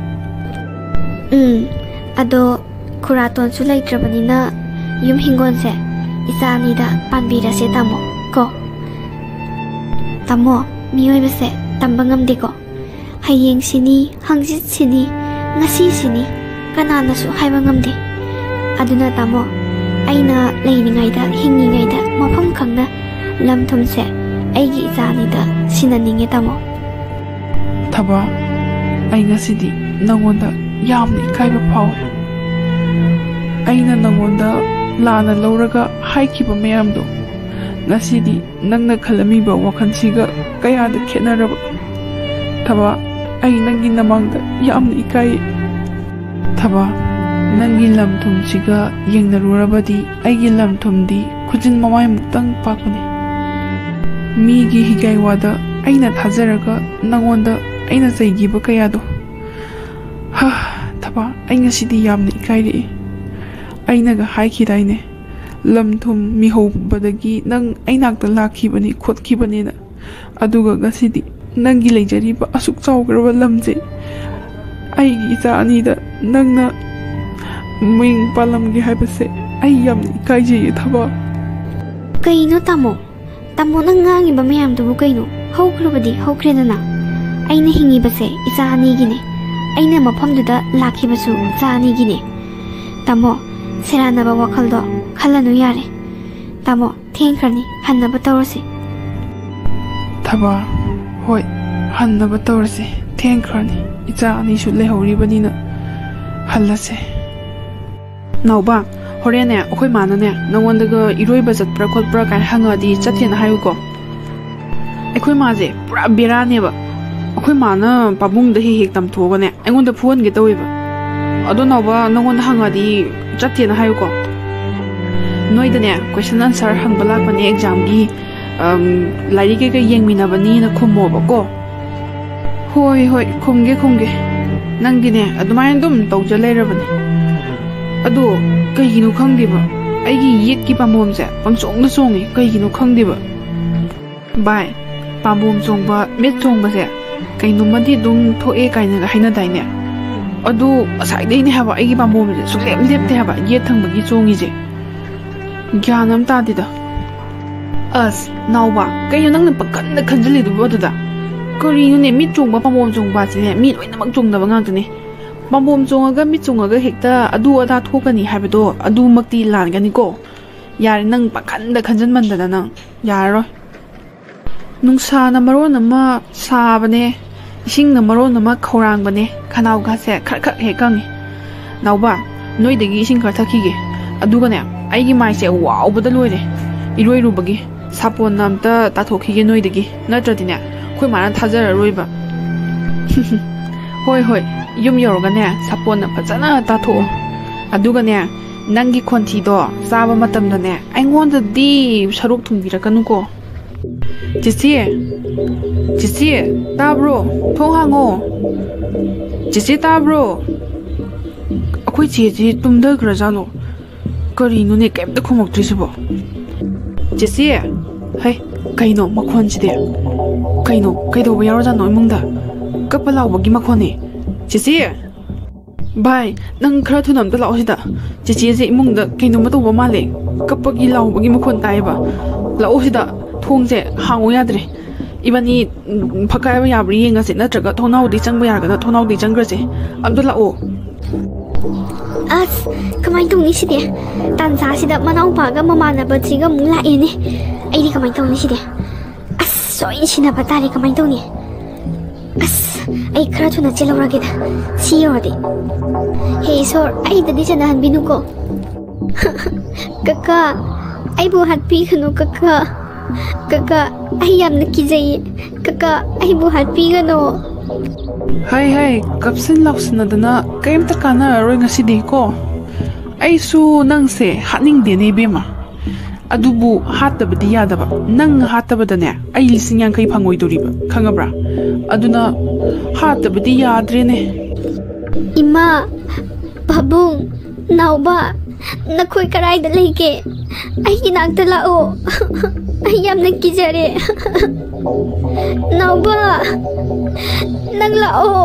ꯎꯝ, ꯑꯗꯣ ꯈꯨꯔꯥꯇꯣꯟꯁꯨ ꯂꯩꯇ꯭ꯔꯕꯅꯤꯅ ꯌꯨꯝ ꯍꯤꯡꯒꯣꯜꯁꯦ ꯏꯆꯥ ꯑꯅꯤꯗ ꯄꯥꯟꯕꯤꯔꯁꯦ ꯇꯥꯃꯣ꯫ ꯀꯣ ꯇꯥꯃꯣ, ꯃꯤꯑꯣꯏꯕꯁꯦ ꯇꯝꯕ ꯉꯝꯗꯦꯀꯣ꯫ ꯍꯌꯦꯡ ꯁꯤꯅꯤ, ꯍꯪꯆꯤꯠ ꯁꯤꯅꯤ, ꯉꯁꯤ ꯁꯤꯅꯤ, ꯀꯅꯥꯅꯁꯨ ꯍꯥꯏꯕ ꯉꯝꯗꯦ꯫ ꯑꯗꯨꯅ ꯇꯥꯃꯣ, ꯑꯩꯅ ꯂꯩꯔꯤꯉꯩꯗ, ꯍꯤꯡꯉꯤꯉꯩꯗ ꯃꯐꯝ ꯈꯪꯅ ꯂꯝ ꯊꯨꯝꯁꯦ ꯑꯩꯒꯤ ꯏꯆꯥ ꯑꯅꯤꯗ ꯁꯤꯟꯅꯅꯤꯡꯉꯦ ꯇꯥꯃꯣ꯫ ꯊꯕꯥ, ꯑꯩ ꯉꯁꯤꯗꯤ ꯅꯪꯉꯣꯟꯗ ꯌꯥꯝꯅ ꯏꯀꯥꯏꯕ ꯐꯥꯎꯏ꯫ ꯑꯩꯅ ꯅꯪꯉꯣꯟꯗ ꯂꯥꯟꯅ ꯂꯧꯔꯒ ꯍꯥꯏꯈꯤꯕ ꯃꯌꯥꯝꯗꯣ ꯉꯁꯤꯗꯤ ꯅꯪꯅ ꯈꯜꯂꯝꯃꯤꯕ ꯋꯥꯈꯜꯁꯤꯒ ꯀꯌꯥꯗ ꯈꯦꯠꯅꯔꯕ꯫ ꯊꯕꯥ, ꯑꯩ ꯅꯪꯒꯤ ꯅꯃꯥꯡꯗ ꯌꯥꯝꯅ ꯏꯀꯥꯏꯌꯦ꯫ ꯊꯕꯥ, ꯅꯪꯒꯤ ꯂꯝ ꯊꯨꯝꯁꯤꯒ ꯌꯦꯡꯅꯔꯨꯔꯕꯗꯤ ꯑꯩꯒꯤ ꯂꯝ ꯊꯨꯝꯗꯤ ꯈꯨꯖꯤꯟ ꯃꯃꯥꯏꯃꯨꯛꯇꯪ ꯄꯥꯛꯄꯅꯤ꯫ ꯃꯤꯒꯤ ꯍꯤꯒꯥꯏ ꯋꯥꯗ ꯑꯩꯅ ꯊꯥꯖꯔꯒ ꯅꯪꯉꯣꯟꯗ ꯑꯩꯅ ꯆꯩꯈꯤꯕ ꯀꯌꯥꯗꯣ꯫ ꯍꯥ, ꯊꯕꯥ, ꯑꯩ ꯉꯁꯤꯗꯤ ꯌꯥꯝꯅ ꯏꯀꯥꯏꯔꯛꯏ꯫ ꯑꯩꯅꯒ ꯍꯥꯏꯈꯤꯗꯥꯏꯅꯦ, ꯂꯝ ꯊꯨꯝ ꯃꯤꯍꯧꯕꯗꯒꯤ ꯅꯪ ꯑꯩꯅꯥꯛꯇ ꯂꯥꯛꯈꯤꯕꯅꯤ ꯈꯣꯠꯈꯤꯕꯅꯤꯅ꯫ ꯑꯗꯨꯒ ꯉꯁꯤꯗꯤ ꯅꯪꯒꯤ ꯂꯩꯖꯔꯤꯕ ꯑꯁꯨꯛ ꯆꯥꯎꯈ꯭ꯔꯕ ꯂꯝꯁꯦ ꯑꯩꯒꯤ ꯏꯆꯥ ꯑꯅꯤꯗ ꯅꯪꯅ ꯃꯤꯡ ꯄꯥꯜꯂꯝꯒꯦ ꯍꯥꯏꯕꯁꯦ ꯑꯩ ꯌꯥꯝꯅ ꯏꯀꯥꯏꯖꯩꯌꯦ ꯊꯕꯥ꯫ ꯀꯩꯅꯣ ꯇꯥꯃꯣ? ꯇꯥꯃꯣ, ꯅꯪ ꯉꯥꯡꯉꯤꯕ ꯃꯌꯥꯝꯗꯨꯕꯨ ꯀꯩꯅꯣ? ꯍꯧꯈ꯭ꯔꯕꯗꯤ ꯍꯧꯈ꯭ꯔꯦꯗꯅ꯫ ꯑꯩꯅ ꯍꯤꯡꯉꯤꯕꯁꯦ ꯏꯆꯥ ꯑꯅꯤꯒꯤꯅꯦ꯫ ꯑꯩꯅ ꯃꯐꯝꯗꯨꯗ ꯂꯥꯛꯈꯤꯕꯁꯨ ꯏꯆꯥ ꯑꯅꯤꯒꯤꯅꯦ꯫ ꯇꯥꯃꯣ, ꯁꯦꯔꯥꯟꯅꯕ ꯋꯥꯈꯜꯗꯣ ꯈꯜꯂꯅꯨ ꯌꯥꯔꯦ꯫ ꯇꯥꯃꯣ, ꯊꯦꯡꯈ꯭ꯔꯅꯤ, ꯍꯟꯅꯕ ꯇꯧꯔꯁꯤ꯫ ꯊꯕꯥ, ꯍꯣꯏ, ꯍꯟꯅꯕ ꯇꯧꯔꯁꯤ꯫ ꯊꯦꯡꯈ꯭ꯔꯅꯤ, ꯏꯆꯥ ꯑꯅꯤꯁꯨ ꯂꯩꯍꯧꯔꯤꯕꯅꯤꯅ꯫ ꯍꯜꯂꯁꯦ꯫ ꯅꯥꯎꯕ, ꯍꯣꯔꯦꯟꯅꯦ ꯑꯩꯈꯣꯏ ꯃꯥꯅꯅꯦ ꯅꯪꯉꯣꯟꯗꯒ ꯏꯔꯣꯏꯕ ꯆꯠꯄ꯭ꯔꯥ ꯈꯣꯠꯄ꯭ꯔꯥ ꯀꯥꯏꯅ ꯍꯪꯉꯛꯑꯗꯤ ꯆꯠꯇꯦꯅ ꯍꯥꯏꯌꯨꯀꯣ꯫ ꯑꯩꯈꯣꯏ ꯃꯥꯁꯦ ꯄꯨꯔꯥ ꯕꯦꯔꯥꯅꯦꯕ꯫ ꯑꯩꯈꯣꯏ ꯃꯥꯅ ꯄꯥꯕꯨꯡꯗ ꯍꯦꯛ ꯍꯦꯛ ꯇꯝꯊꯣꯛꯑꯒꯅꯦ ꯑꯩꯉꯣꯟꯗ ꯐꯨꯍꯟꯒꯦ ꯇꯧꯋꯦꯕ꯫ ꯑꯗꯣ ꯅꯥꯎꯕ, ꯅꯪꯉꯣꯟꯗ ꯍꯪꯉꯛꯑꯗꯤ ꯆꯠꯇꯦꯅ ꯍꯥꯏꯌꯨꯀꯣ꯫ ꯅꯣꯏꯗꯅꯦ ꯀꯣꯏꯁꯟ ꯑꯟꯁꯔ ꯍꯪꯕ ꯂꯥꯛꯄꯅꯦ ꯑꯦꯛꯖꯥꯝꯒꯤ꯫ ꯑꯝ, ꯂꯥꯏꯔꯤꯛ ꯀꯩꯀꯩ ꯌꯦꯡꯃꯤꯟꯅꯕꯅꯤꯅ ꯈꯨꯝꯃꯣꯕꯀꯣ꯫ ꯍꯣꯏ ꯍꯣꯏ, ꯈꯨꯝꯒꯦ ꯈꯨꯝꯒꯦ꯫ ꯅꯪꯗꯤꯅꯦ ꯑꯗꯨꯃꯥꯏꯅ ꯑꯗꯨꯝ ꯇꯧꯖ ꯂꯩꯔꯕꯅꯦ꯫ ꯑꯗꯣ ꯀꯩꯒꯤꯅꯣ ꯈꯪꯗꯦꯕ, ꯑꯩꯒꯤ ꯌꯦꯠꯀꯤ ꯄꯥꯝꯕꯣꯝꯁꯦ ꯄꯪꯆꯣꯡꯗ ꯆꯣꯡꯉꯤ, ꯀꯩꯒꯤꯅꯣ ꯈꯪꯗꯦꯕ꯫ ꯚꯥꯏ, ꯄꯥꯝꯕꯣꯝ ꯆꯣꯡꯕ, ꯃꯤꯠ ꯆꯣꯡꯕꯁꯦ ꯀꯩꯅꯣꯝꯃꯗꯤ ꯑꯗꯨꯝ ꯊꯣꯛꯑꯦ ꯀꯥꯏꯅꯒ ꯍꯥꯏꯅꯗꯥꯏꯅꯦ? ꯑꯗꯨ ꯉꯁꯥꯏꯗꯩꯅꯦ ꯍꯥꯏꯕ ꯑꯩꯒꯤ ꯄꯥꯝꯕꯣꯝꯁꯦ ꯁꯨꯡꯂꯦꯞ ꯂꯦꯞꯇꯦ ꯍꯥꯏꯕ, ꯌꯦꯠ ꯊꯪꯕꯒꯤ ꯆꯣꯡꯉꯤꯁꯦ꯫ ꯒ꯭ꯌꯥꯟ ꯑꯃ ꯇꯥꯗꯦꯗ꯫ ꯑꯁ, ꯅꯥꯎꯕ, ꯀꯩꯅꯣ ꯅꯪꯅ ꯄꯪꯈꯟꯗ ꯈꯟꯖꯤꯜꯂꯤꯗꯨꯕꯨ ꯑꯗꯨꯗ? ꯀꯔꯤꯅꯣꯅꯦ, ꯃꯤꯠ ꯆꯣꯡꯕ, ꯄꯥꯝꯕꯣꯝ ꯆꯣꯡꯕ ꯍꯥꯏꯁꯤꯅꯦ ꯃꯤ ꯂꯣꯏꯅꯃꯛ ꯆꯣꯡꯗꯕ ꯉꯥꯛꯇꯅꯦ꯫ ꯄꯥꯝꯕꯣꯝ ꯆꯣꯡꯉꯒ ꯃꯤꯠ ꯆꯣꯡꯉꯒ ꯍꯦꯛꯇ ꯑꯗꯨ ꯑꯗꯥ ꯊꯣꯛꯀꯅꯤ ꯍꯥꯏꯕꯗꯣ ꯑꯗꯨꯃꯛꯇꯤ ꯂꯥꯟꯒꯅꯤꯀꯣ꯫ ꯌꯥꯔꯦ, ꯅꯪ ꯄꯪꯈꯟꯗ ꯈꯟꯖꯟꯃꯟꯗꯅ ꯅꯪ ꯌꯥꯔꯔꯣꯏ꯫ ꯅꯨꯡꯁꯥꯅ ꯃꯔꯣꯟ ꯑꯃ ꯁꯥꯕꯅꯦ, ꯏꯁꯤꯡꯅ ꯃꯔꯣꯟ ꯑꯃ ꯈꯧꯔꯥꯡꯕꯅꯦ, ꯈꯅꯥꯎꯒꯁꯦ ꯈꯔ ꯈꯔ ꯍꯦꯛ ꯀꯪꯉꯤ꯫ ꯅꯥꯎꯕ, ꯅꯣꯏꯗꯒꯤ ꯏꯁꯤꯡ ꯈꯔ ꯊꯛꯈꯤꯒꯦ꯫ ꯑꯗꯨꯒꯅꯦ, ꯑꯩꯒꯤ ꯃꯥꯏꯁꯦ ꯋꯥꯎꯕꯗ ꯂꯣꯏꯔꯦ ꯏꯔꯣꯏꯔꯨꯕꯒꯤ꯫ ꯁꯥꯄꯣꯟꯅ ꯑꯝꯇ ꯇꯥꯊꯣꯛꯈꯤꯒꯦ ꯅꯣꯏꯗꯒꯤ, ꯅꯠꯇ꯭ꯔꯗꯤꯅꯦ ꯑꯩꯈꯣꯏ ꯃꯥꯅ ꯊꯥꯖꯔꯔꯣꯏꯕ꯫ ꯍꯣꯏ ꯍꯣꯏ, ꯌꯨꯝ ꯌꯧꯔꯒꯅꯦ ꯁꯥꯄꯣꯟꯅ ꯐꯖꯅ ꯇꯥꯊꯣꯛꯑꯣ꯫ ꯑꯗꯨꯒꯅꯦ, ꯅꯪꯒꯤ ꯈꯣꯟꯊꯤꯗꯣ ꯆꯥꯕ ꯃꯇꯝꯗꯅꯦ ꯑꯩꯉꯣꯟꯗꯗꯤ ꯁꯔꯨꯛ ꯊꯨꯡꯕꯤꯔꯛꯀꯅꯨꯀꯣ꯫ ꯆꯦꯆꯦ, ꯆꯦꯆꯦ, ꯇꯥꯕ꯭ꯔꯣ? ꯊꯣꯡ ꯍꯥꯡꯉꯣ꯫ ꯆꯦꯆꯦ, ꯇꯥꯕ꯭ꯔꯣ? ꯑꯩꯈꯣꯏ ꯆꯦꯁꯤ ꯇꯨꯝꯊꯈ꯭ꯔꯖꯥꯠꯂꯣ? ꯀꯔꯤꯅꯣꯅꯦ, ꯀꯩꯝꯇ ꯈꯨꯝꯃꯛꯇ꯭ꯔꯤꯁꯤꯕꯣ? ꯆꯦꯆꯦ! ꯍꯩ, ꯀꯩꯅꯣ ꯃꯈꯣꯟꯁꯤꯗꯤ? ꯀꯩꯅꯣ, ꯀꯩꯗꯧꯕ ꯌꯥꯎꯔꯖꯥꯠꯅꯣ ꯏꯃꯨꯡꯗ? ꯀꯞꯄ ꯂꯥꯎꯕꯒꯤ ꯃꯈꯣꯟꯅꯦ꯫ ꯆꯦꯆꯦ! ꯚꯥꯏ, ꯅꯪ ꯈꯔ ꯊꯨꯅ ꯑꯝꯇ ꯂꯥꯛꯑꯣ ꯁꯤꯗ꯫ ꯆꯦꯆꯦꯁꯦ ꯏꯃꯨꯡꯗ ꯀꯩꯅꯣꯝꯃ ꯇꯧꯕ ꯃꯥꯜꯂꯦ꯫ ꯀꯞꯄꯒꯤ ꯂꯥꯎꯕꯒꯤ ꯃꯈꯣꯟ ꯇꯥꯏꯌꯦꯕ꯫ ꯂꯥꯛꯑꯣ ꯁꯤꯗ꯫ ꯊꯣꯡꯁꯦ ꯍꯥꯡꯉꯨ ꯌꯥꯗ꯭ꯔꯦ꯫ ꯏꯕꯥꯅꯤ, ꯎꯝ, ꯐꯛꯀꯥꯏꯕ ꯌꯥꯕ꯭ꯔꯥ ꯌꯦꯡꯉꯁꯦ, ꯅꯠꯇ꯭ꯔꯒ ꯊꯣꯡꯅꯥꯎꯗꯤ ꯆꯪꯕ ꯌꯥꯔꯒꯅ ꯊꯣꯡꯅꯥꯎꯗꯤ ꯆꯪꯈ꯭ꯔꯁꯦ꯫ ꯑꯝꯇ ꯂꯥꯛꯑꯣ꯫ ꯑꯁ, ꯀꯃꯥꯏꯅ ꯇꯧꯅꯤ ꯁꯤꯗꯤ? ꯇꯥꯟꯖꯥꯁꯤꯗ ꯃꯅꯥꯎꯄꯥꯒ ꯃꯃꯥꯟꯅꯕꯁꯤꯒ ꯑꯃꯨꯛ ꯂꯥꯛꯑꯦꯅꯦ꯫ ꯑꯩꯗꯤ ꯀꯃꯥꯏꯅ ꯇꯧꯅꯤ ꯁꯤꯗꯤ? ꯑꯁ, ꯁꯣꯏꯅ ꯁꯤꯟꯅꯕ ꯇꯥꯔꯦ꯫ ꯀꯃꯥꯏꯅ ꯇꯧꯅꯤ? ꯑꯁ, ꯑꯩ ꯈꯔ ꯊꯨꯅ ꯆꯦꯜꯍꯧꯔꯒꯦꯗ, ꯁꯤ ꯌꯧꯔꯗꯤ꯫ ꯍꯦ ꯏꯁꯣꯔ, ꯑꯩꯗꯗꯤ ꯆꯠꯅꯍꯟꯕꯤꯅꯨꯀꯣ꯫ ꯀꯀꯥ, ꯑꯩꯕꯨ ꯍꯥꯠꯄꯤꯒꯅꯨ ꯀꯀꯥ꯫ ꯀꯀꯥ, ꯑꯩ ꯌꯥꯝꯅ ꯀꯤꯖꯩꯌꯦ꯫ ꯀꯀꯥ, ꯑꯩꯕꯨ ꯍꯥꯠꯄꯤꯒꯅꯨ꯫ ꯍꯥꯏ ꯍꯥꯏ, ꯀꯞꯁꯤꯟ ꯂꯥꯎꯁꯤꯟꯅꯗꯅ ꯀꯔꯤꯝꯇ ꯀꯥꯟꯅꯔꯔꯣꯏ ꯉꯁꯤꯗꯤ ꯀꯣ꯫ ꯑꯩꯁꯨ ꯅꯪꯁꯦ ꯍꯥꯠꯅꯤꯡꯗꯦꯅꯦ, ꯏꯕꯦꯝꯃ꯫ ꯑꯗꯨꯕꯨ ꯍꯥꯠꯇꯕꯗꯤ ꯌꯥꯗꯕ꯫ ꯅꯪ ꯍꯥꯠꯇꯕꯗꯅꯦ, ꯑꯩ ꯂꯤꯁꯤꯡ ꯌꯥꯡꯈꯩ ꯐꯪꯉꯣꯏꯗꯣꯔꯤꯕ, ꯈꯪꯉꯕ꯭ꯔꯥ? ꯑꯗꯨꯅ ꯍꯥꯠꯇꯕꯗꯤ ꯌꯥꯗ꯭ꯔꯦꯅꯦ꯫ ꯏꯃꯥ, ꯄꯥꯕꯨꯡ, ꯅꯥꯎꯕ, ꯅꯈꯣꯏ ꯀꯔꯥꯏꯗ ꯂꯩꯒꯦ? ꯑꯩꯒꯤ ꯅꯥꯛꯇ ꯂꯥꯛꯑꯣ꯫ ꯑꯩ ꯌꯥꯝꯅ ꯀꯤꯖꯔꯦ꯫ ꯅꯥꯎꯕ, ꯅꯪ ꯂꯥꯛꯑꯣ꯫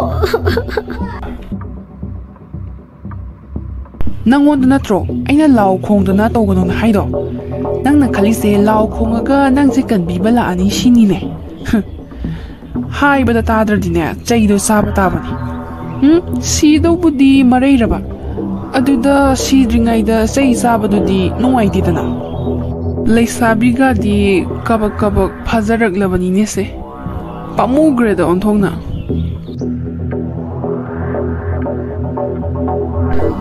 ꯅꯪꯉꯣꯟꯗ ꯅꯠꯇ꯭ꯔꯣ ꯑꯩꯅ ꯂꯥꯎ ꯈꯣꯡꯗꯅ ꯇꯧꯒꯅꯣꯅ ꯍꯥꯏꯗꯣ? ꯅꯪꯅ ꯈꯜꯂꯤꯁꯦ ꯂꯥꯎ ꯈꯣꯡꯉꯒ ꯅꯪꯁꯦ ꯀꯟꯕꯤꯕ ꯂꯥꯛꯑꯅꯤ ꯁꯤꯅꯤꯅꯦ꯫ ꯍꯥꯏꯕꯗ ꯇꯥꯗ꯭ꯔꯗꯤꯅꯦ, ꯆꯩꯗꯣ ꯆꯥꯕ ꯇꯥꯕꯅꯤ꯫ ꯎꯝ, ꯁꯤꯗꯧꯕꯨꯗꯤ ꯃꯔꯩꯔꯕ꯫ ꯑꯗꯨꯗ ꯁꯤꯗ꯭ꯔꯤꯉꯩꯗ ꯆꯩ ꯆꯥꯕꯗꯨꯗꯤ ꯅꯨꯡꯉꯥꯏꯇꯦꯗꯅ꯫ ꯂꯩꯁꯥꯕꯤꯒꯗꯤ ꯀꯕꯛ ꯀꯕꯛ ꯐꯥꯖꯔꯛꯂꯕꯅꯤꯅꯦꯁꯦ꯫ ꯄꯥꯝꯃꯨꯈ꯭ꯔꯦꯗ ꯑꯣꯟꯊꯣꯛꯅ꯫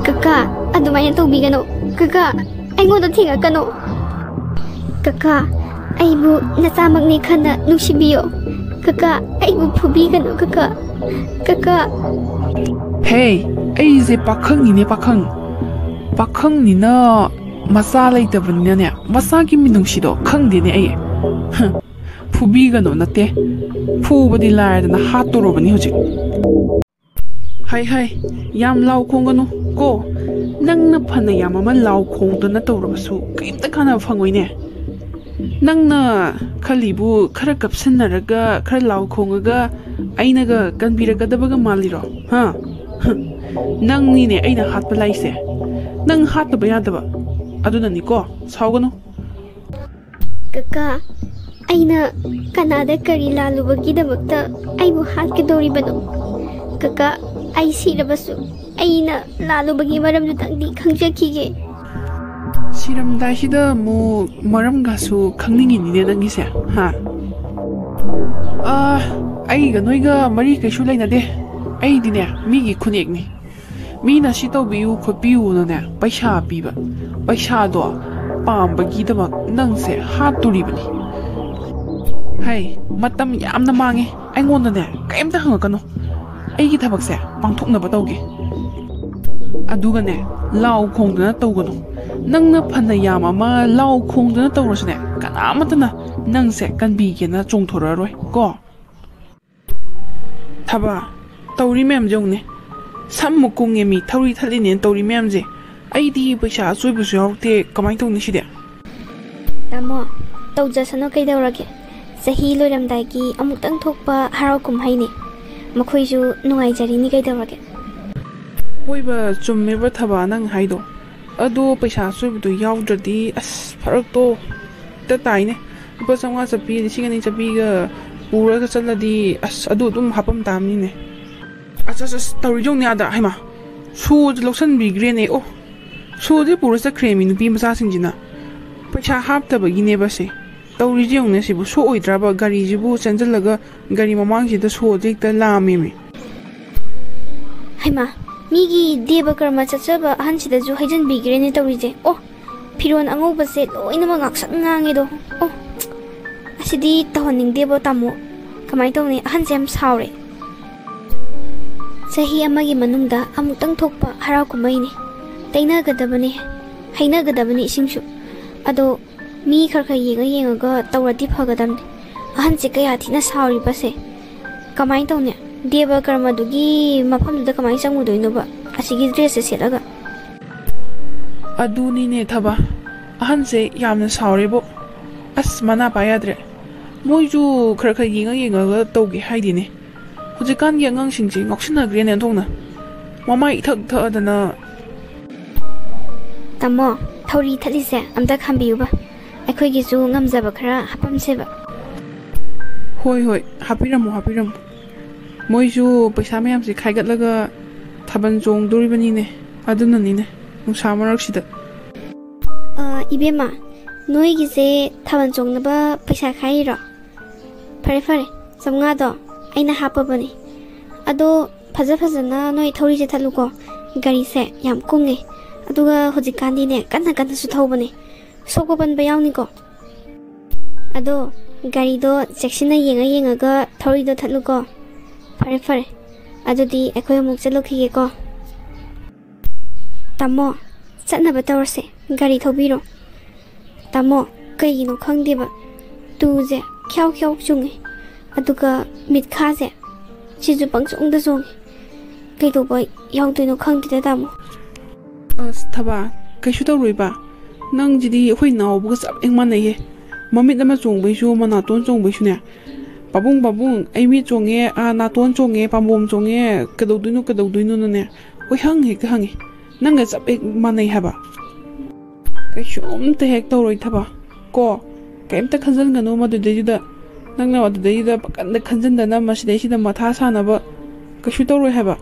ꯀꯀꯥ, ꯑꯗꯨꯃꯥꯏꯅ ꯇꯧꯕꯤꯒꯅꯨ꯫ ꯀꯀꯥ, ꯑꯩꯉꯣꯟꯗ ꯊꯦꯡꯉꯛꯀꯅꯨ꯫ ꯀꯀꯥ, ꯑꯩꯕꯨ ꯅꯆꯥꯃꯛꯅꯤ ꯈꯟꯅ ꯅꯨꯡꯁꯤꯕꯤꯌꯣ꯫ ꯀꯀꯥ, ꯑꯩꯕꯨ ꯐꯨꯕꯤꯒꯅꯨ, ꯀꯀꯥ꯫ ꯀꯀꯥ꯫ ꯍꯦ, ꯑꯩꯁꯦ ꯄꯥꯈꯪꯅꯤꯅꯦ, ꯄꯥꯈꯪ꯫ ꯄꯥꯈꯪꯅꯤꯅ ꯃꯆꯥ ꯂꯩꯇꯕꯅꯤꯅꯅꯦ, ꯃꯆꯥꯒꯤ ꯃꯤꯅꯨꯡꯁꯤꯗꯣ ꯈꯪꯗꯦꯅꯦ ꯑꯩ꯫ ꯍ, ꯐꯨꯕꯤꯒꯅꯨ ꯅꯠꯇꯦ, ꯐꯨꯕꯗꯤ ꯂꯥꯏꯔꯗꯅ ꯍꯥꯠꯇꯣꯔꯕꯅꯤ ꯍꯧꯖꯤꯛ꯫ ꯍꯥꯏ ꯍꯥꯏ, ꯌꯥꯝ ꯂꯥꯎ ꯈꯣꯡꯒꯅꯨ ꯀꯣ꯫ ꯅꯪꯅ ꯐꯅ ꯌꯥꯝ ꯑꯃ ꯂꯥꯎ ꯈꯣꯡꯗꯅ ꯇꯧꯔꯕꯁꯨ ꯀꯔꯤꯝꯇ ꯀꯥꯟꯅꯕ ꯐꯪꯉꯣꯏꯅꯦ꯫ ꯅꯪꯅ ꯈꯜꯂꯤꯕꯨ ꯈꯔ ꯀꯞꯁꯤꯟꯅꯔꯒ, ꯈꯔ ꯂꯥꯎ ꯈꯣꯡꯉꯒ ꯑꯩꯅꯒ ꯀꯟꯕꯤꯔꯛꯀꯗꯕꯒ ꯃꯥꯜꯂꯤꯔꯣ? ꯍꯥ? ꯍ, ꯅꯪꯅꯤꯅꯦ ꯑꯩꯅ ꯍꯥꯠꯄ ꯂꯥꯏꯁꯦ꯫ ꯅꯪ ꯍꯥꯠꯇꯕ ꯌꯥꯗꯕ꯫ ꯑꯗꯨꯅꯅꯤꯀꯣ, ꯁꯥꯎꯒꯅꯨ꯫ ꯀꯀꯥ, ꯑꯩꯅ ꯀꯅꯥꯗ ꯀꯔꯤ ꯂꯥꯜꯂꯨꯕꯒꯤꯗꯃꯛꯇ ꯑꯩꯕꯨ ꯍꯥꯠꯀꯗꯧꯔꯤꯕꯅꯣ? ꯀꯀꯥ, ꯑꯩ ꯁꯤꯔꯕꯁꯨ ꯑꯩꯅ ꯂꯥꯜꯂꯨꯕꯒꯤ ꯃꯔꯝꯗꯨꯇꯪꯗꯤ ꯈꯪꯖꯈꯤꯒꯦ꯫ ꯁꯤꯔꯝꯗꯥꯏꯁꯤꯗ ꯑꯃꯨꯛ ꯃꯔꯝꯒꯁꯨ ꯈꯪꯅꯤꯡꯉꯤꯅꯤꯅꯦ ꯅꯪꯒꯤꯁꯦ, ꯍꯥ? ꯑꯥ, ꯑꯩꯒ ꯅꯣꯏꯒ ꯃꯔꯤ ꯀꯩꯁꯨ ꯂꯩꯅꯗꯦ꯫ ꯑꯩꯗꯤꯅꯦ, ꯃꯤꯒꯤ ꯈꯨꯅꯦꯛꯅꯤ꯫ ꯃꯤꯅ ꯁꯤ ꯇꯧꯕꯤꯌꯨ ꯈꯣꯠꯄꯤꯌꯨꯅꯅꯦ ꯄꯩꯁꯥ ꯄꯤꯕ, ꯄꯩꯁꯥꯗꯣ ꯄꯥꯝꯕꯒꯤꯗꯃꯛ ꯅꯪꯁꯦ ꯍꯥꯠꯇꯣꯔꯤꯕꯅꯤ꯫ ꯍꯩ, ꯃꯇꯝ ꯌꯥꯝꯅ ꯃꯥꯡꯉꯦ꯫ ꯑꯩꯉꯣꯟꯗꯅꯦ ꯀꯔꯤꯝꯇ ꯍꯪꯉꯛꯀꯅꯨ꯫ ꯑꯩꯒꯤ ꯊꯕꯛꯁꯦ ꯄꯥꯡꯊꯣꯛꯅꯕ ꯇꯧꯒꯦ꯫ ꯑꯗꯨꯒꯅꯦ, ꯂꯥꯎ ꯈꯣꯡꯗꯅ ꯇꯧꯒꯅꯨ꯫ ꯅꯪꯅ ꯐꯅ ꯌꯥꯝ ꯑꯃ ꯂꯥꯎ ꯈꯣꯡꯗꯅ ꯇꯧꯔꯁꯨꯅꯦ, ꯀꯅꯥꯃꯠꯇꯅ ꯅꯪꯁꯦ ꯀꯟꯕꯤꯒꯦꯅ ꯆꯣꯡꯊꯣꯔꯛꯑꯔꯣꯏ ꯀꯣ꯫ ꯊꯕ, ꯇꯧꯔꯤ ꯃꯌꯥꯝꯁꯦ ꯌꯦꯡꯉꯨꯅꯦ꯫ ꯁꯝ ꯃꯨꯛ ꯀꯨꯡꯉꯦ ꯃꯤ, ꯊꯧꯔꯤ ꯊꯠꯂꯤꯅꯦꯅ ꯇꯧꯔꯤ ꯃꯌꯥꯝꯁꯦ꯫ ꯑꯩꯗꯤ ꯄꯩꯁꯥ ꯑꯆꯣꯏꯕꯁꯨ ꯌꯥꯎꯔꯛꯇꯦ, ꯀꯃꯥꯏꯅ ꯇꯧꯅꯤ ꯁꯤꯗꯤ? ꯇꯥꯃꯣ, ꯇꯧꯖꯁꯅꯨ ꯀꯩꯗꯧꯔꯒꯦ? ꯆꯍꯤ ꯂꯣꯏꯔꯝꯗꯥꯏꯒꯤ ꯑꯃꯨꯛꯇꯪ ꯊꯣꯛꯄ ꯍꯔꯥꯎ ꯀꯨꯝꯍꯩꯅꯤ꯫ ꯃꯈꯣꯏꯁꯨ ꯅꯨꯡꯉꯥꯏꯖꯔꯤꯅꯤ ꯀꯩꯗꯧꯔꯒꯦ? ꯍꯣꯏꯕ, ꯆꯨꯝꯃꯦꯕ ꯊꯕ ꯅꯪ ꯍꯥꯏꯗꯣ꯫ ꯑꯗꯣ ꯄꯩꯁꯥ ꯑꯆꯣꯏꯕꯗꯣ ꯌꯥꯎꯗ꯭ꯔꯗꯤ ꯑꯁ ꯐꯔꯛꯇꯣ ꯍꯦꯛꯇ ꯇꯥꯏꯅꯦ꯫ ꯂꯨꯄꯥ ꯆꯥꯝꯃꯉꯥ ꯆꯠꯄꯤ, ꯂꯤꯁꯤꯡ ꯑꯅꯤ ꯆꯠꯄꯤꯒ ꯄꯨꯔꯒ ꯆꯠꯂꯗꯤ ꯑꯁ ꯑꯗꯨ ꯑꯗꯨꯝ ꯍꯥꯄꯝ ꯇꯥꯕꯅꯤꯅꯦ꯫ ꯑꯁ, ꯑꯁ, ꯑꯁ, ꯇꯧꯔꯤ ꯌꯦꯡꯉꯨꯅꯦ ꯑꯥꯗ, ꯍꯩꯃꯥ, ꯁꯣꯁꯦ ꯂꯧꯁꯟꯕꯤꯈ꯭ꯔꯦꯅꯦ꯫ ꯑꯣ, ꯁꯣꯁꯦ ꯄꯨꯔ ꯆꯠꯈ꯭ꯔꯦꯃꯤ ꯅꯨꯄꯤ ꯃꯆꯥꯁꯤꯡꯁꯤꯅ꯫ ꯄꯩꯁꯥ ꯍꯥꯞꯇꯕꯒꯤꯅꯦꯕ ꯁꯦ꯫ ꯇꯧꯔꯤꯁꯦ ꯌꯦꯡꯉꯨꯅꯦ, ꯁꯤꯕꯨ ꯁꯣ ꯑꯣꯏꯗ꯭ꯔꯕ? ꯒꯥꯔꯤꯁꯤꯕꯨ ꯆꯦꯟꯁꯤꯜꯂꯒ ꯒꯥꯔꯤ ꯃꯃꯥꯡꯁꯤꯗ ꯁꯣꯁꯦ ꯍꯦꯛꯇ ꯂꯥꯝꯃꯦꯃꯤ꯫ ꯍꯩꯃꯥ, ꯃꯤꯒꯤ ꯗꯦꯕ ꯀꯔꯃ ꯆꯠꯆꯕ ꯑꯍꯟꯁꯤꯗꯁꯨ ꯍꯩꯖꯤꯟꯕꯤꯈ꯭ꯔꯦꯅꯦ ꯇꯧꯔꯤꯁꯦ꯫ ꯑꯣ, ꯐꯤꯔꯣꯜ ꯑꯉꯧꯕꯁꯦ ꯂꯣꯏꯅꯃꯛ ꯉꯥꯛꯁꯪ ꯉꯥꯡꯉꯦꯗꯣ꯫ ꯑꯣ, ꯑꯁꯤꯗꯤ ꯇꯧꯍꯟꯅꯤꯡꯗꯦꯕꯣ ꯇꯥꯃꯣ꯫ ꯀꯃꯥꯏꯅ ꯇꯧꯅꯤ? ꯑꯍꯟꯁꯦ ꯌꯥꯝ ꯁꯥꯎꯔꯦ꯫ ꯆꯍꯤ ꯑꯃꯒꯤ ꯃꯅꯨꯡꯗ ꯑꯃꯨꯛꯇꯪ ꯊꯣꯛꯄ ꯍꯔꯥꯎ ꯀꯨꯝꯍꯩꯅꯤ꯫ ꯇꯩꯅꯒꯗꯕꯅꯤ, ꯍꯩꯅꯒꯗꯕꯅꯤ ꯏꯁꯤꯡꯁꯨ꯫ ꯑꯗꯣ ꯃꯤ ꯈꯔ ꯈꯔ ꯌꯦꯡꯉ ꯌꯦꯡꯉꯒ ꯇꯧꯔꯗꯤ ꯐꯒꯗꯕꯅꯤ꯫ ꯑꯍꯟꯁꯦ ꯀꯌꯥ ꯊꯤꯅ ꯁꯥꯎꯔꯤꯕꯁꯦ꯫ ꯀꯃꯥꯏꯅ ꯇꯧꯅꯤ? ꯗꯦꯕ ꯀꯔꯃꯗꯨꯒꯤ ꯃꯐꯝꯗꯨꯗ ꯀꯃꯥꯏꯅ ꯆꯪꯉꯨꯗꯣꯏꯅꯣꯕ? ꯑꯁꯤꯒꯤ ꯗ꯭ꯔꯦꯁꯁꯦ ꯁꯦꯠꯂꯒ? ꯑꯗꯨꯅꯤꯅꯦ ꯊꯕ, ꯑꯍꯟꯁꯦ ꯌꯥꯝꯅ ꯁꯥꯎꯔꯦꯕꯣ꯫ ꯑꯁ, ꯃꯅꯥ ꯄꯥ ꯌꯥꯗ꯭ꯔꯦ꯫ ꯃꯣꯏꯁꯨ ꯈꯔ ꯈꯔ ꯌꯦꯡꯉ ꯌꯦꯡꯉꯒ ꯇꯧꯒꯦ ꯍꯥꯏꯗꯤꯅꯦ꯫ ꯍꯧꯖꯤꯛꯀꯥꯟꯒꯤ ꯑꯉꯥꯡꯁꯤꯡꯁꯦ ꯉꯥꯎꯁꯤꯟꯅꯈ꯭ꯔꯦꯅꯦ ꯑꯣꯟꯊꯣꯛꯅ꯫ ꯃꯃꯥꯏ ꯏꯊꯛ ꯊꯛꯑꯗꯅ꯫ ꯇꯥꯃꯣ, ꯊꯧꯔꯤ ꯊꯠꯂꯤꯁꯦ ꯑꯝꯇ ꯈꯥꯝꯕꯤꯌꯨꯕ꯫ ꯑꯩꯈꯣꯏꯒꯤꯁꯨ ꯉꯝꯖꯕ ꯈꯔ ꯍꯥꯞꯄꯝꯁꯦꯕ꯫ ꯍꯣꯏ, ꯍꯣꯏ, ꯍꯥꯞꯄꯤꯔꯝꯃꯣ, ꯍꯥꯞꯄꯤꯔꯝꯃꯣ꯫ ꯃꯣꯏꯁꯨ ꯄꯩꯁꯥ ꯃꯌꯥꯝꯁꯦ ꯈꯥꯏꯒꯠꯂꯒ ꯊꯥꯕꯜ ꯆꯣꯡꯗꯣꯔꯤꯕꯅꯤꯅꯦ꯫ ꯑꯗꯨꯅꯅꯤꯅꯦ, ꯅꯨꯡꯁꯥ ꯃꯔꯛꯁꯤꯗ꯫ ꯑ, ꯏꯕꯦꯝꯃ, ꯅꯣꯏꯒꯤꯁꯦ ꯊꯥꯕꯜ ꯆꯣꯡꯅꯕ ꯄꯩꯁꯥ ꯈꯥꯏꯔꯤꯔꯣ? ꯐꯔꯦ, ꯐꯔꯦ, ꯆꯥꯝꯃꯉꯥꯗꯣ ꯑꯩꯅ ꯍꯥꯞꯄꯕꯅꯦ꯫ ꯑꯗꯣ ꯐꯖ ꯐꯖꯅ ꯅꯣꯏ ꯊꯧꯔꯤꯁꯦ ꯊꯠꯂꯨꯀꯣ꯫ ꯒꯥꯔꯤꯁꯦ ꯌꯥꯝ ꯀꯨꯡꯉꯦ꯫ ꯑꯗꯨꯒ ꯍꯧꯖꯤꯛꯀꯥꯟꯗꯤꯅꯦ, ꯀꯟꯅ ꯀꯟꯅꯁꯨ ꯊꯧꯕꯅꯦ꯫ ꯁꯣꯛꯄ ꯄꯟꯕ ꯌꯥꯎꯅꯤꯀꯣ꯫ ꯑꯗꯣ ꯒꯥꯔꯤꯗꯣ ꯆꯦꯛꯁꯤꯟꯅ ꯌꯦꯡꯉ ꯌꯦꯡꯉꯒ ꯊꯧꯔꯤꯗꯣ ꯊꯠꯂꯨꯀꯣ꯫ ꯐꯔꯦ, ꯐꯔꯦ꯫ ꯑꯗꯨꯗꯤ ꯑꯩꯈꯣꯏ ꯑꯃꯨꯛ ꯆꯠꯂꯨꯈꯤꯒꯦꯀꯣ꯫ ꯇꯥꯃꯣ, ꯆꯠꯅꯕ ꯇꯧꯔꯁꯦ, ꯒꯥꯔꯤ ꯊꯧꯕꯤꯔꯣ꯫ ꯇꯥꯃꯣ, ꯀꯩꯒꯤꯅꯣ ꯈꯪꯗꯦꯕ, ꯇꯨꯁꯦ ꯈ꯭ꯌꯥꯎ ꯈ꯭ꯌꯥꯎ ꯆꯨꯡꯉꯦ, ꯑꯗꯨꯒ ꯃꯤꯠꯈꯥꯁꯦ ꯁꯤꯁꯨ ꯄꯪꯆꯣꯡꯗ ꯆꯣꯡꯉꯦ꯫ ꯀꯩꯗꯧꯕ ꯌꯥꯎꯗꯣꯏꯅꯣ ꯈꯪꯗꯦꯗ, ꯇꯥꯃꯣ꯫ ꯑꯁ, ꯊꯕꯥ, ꯀꯩꯁꯨ ꯇꯧꯔꯣꯏꯕ꯫ ꯅꯪꯁꯤꯗꯤ ꯑꯩꯈꯣꯏ ꯅꯥꯎꯕꯒ ꯆꯞ ꯍꯦꯛ ꯃꯥꯟꯅꯩꯌꯦ꯫ ꯃꯃꯤꯠ ꯑꯃ ꯆꯣꯡꯕꯩꯁꯨ, ꯃꯅꯥꯇꯣꯟ ꯆꯣꯡꯕꯩꯁꯨꯅꯦ, "ꯄꯥꯕꯨꯡ, ꯄꯥꯕꯨꯡ, ꯑꯩ ꯃꯤꯠ ꯆꯣꯡꯉꯦ, ꯑꯥ, ꯅꯥꯇꯣꯟ ꯆꯣꯡꯉꯦ, ꯄꯥꯝꯕꯣꯝ ꯆꯣꯡꯉꯦ, ꯀꯩꯗꯧꯗꯣꯏꯅꯣ, ꯀꯩꯗꯧꯗꯣꯏꯅꯣꯅꯅꯦ", ꯀꯣꯏꯍꯪ ꯍꯦꯛꯇ ꯍꯪꯉꯤ꯫ ꯅꯪꯒ ꯆꯞ ꯍꯦꯛ ꯃꯥꯟꯅꯩ ꯍꯥꯏꯕ꯫ ꯀꯩꯁꯨꯝꯇ ꯍꯦꯛ ꯇꯧꯔꯣꯏ, ꯊꯕ꯫ ꯀꯣ, ꯀꯩꯝꯇ ꯈꯟꯖꯟꯒꯅꯨ ꯃꯗꯨꯗꯩꯗꯨꯗ꯫ ꯅꯪꯅ ꯑꯗꯨꯗꯩꯗꯨꯗ ꯄꯥꯈꯟꯗ ꯈꯟꯖꯟꯗꯅ ꯃꯁꯤꯗꯩꯁꯤꯗ ꯃꯊꯥ ꯁꯥꯅꯕ ꯀꯩꯁꯨ ꯇꯧꯔꯣꯏ ꯍꯥꯏꯕ꯫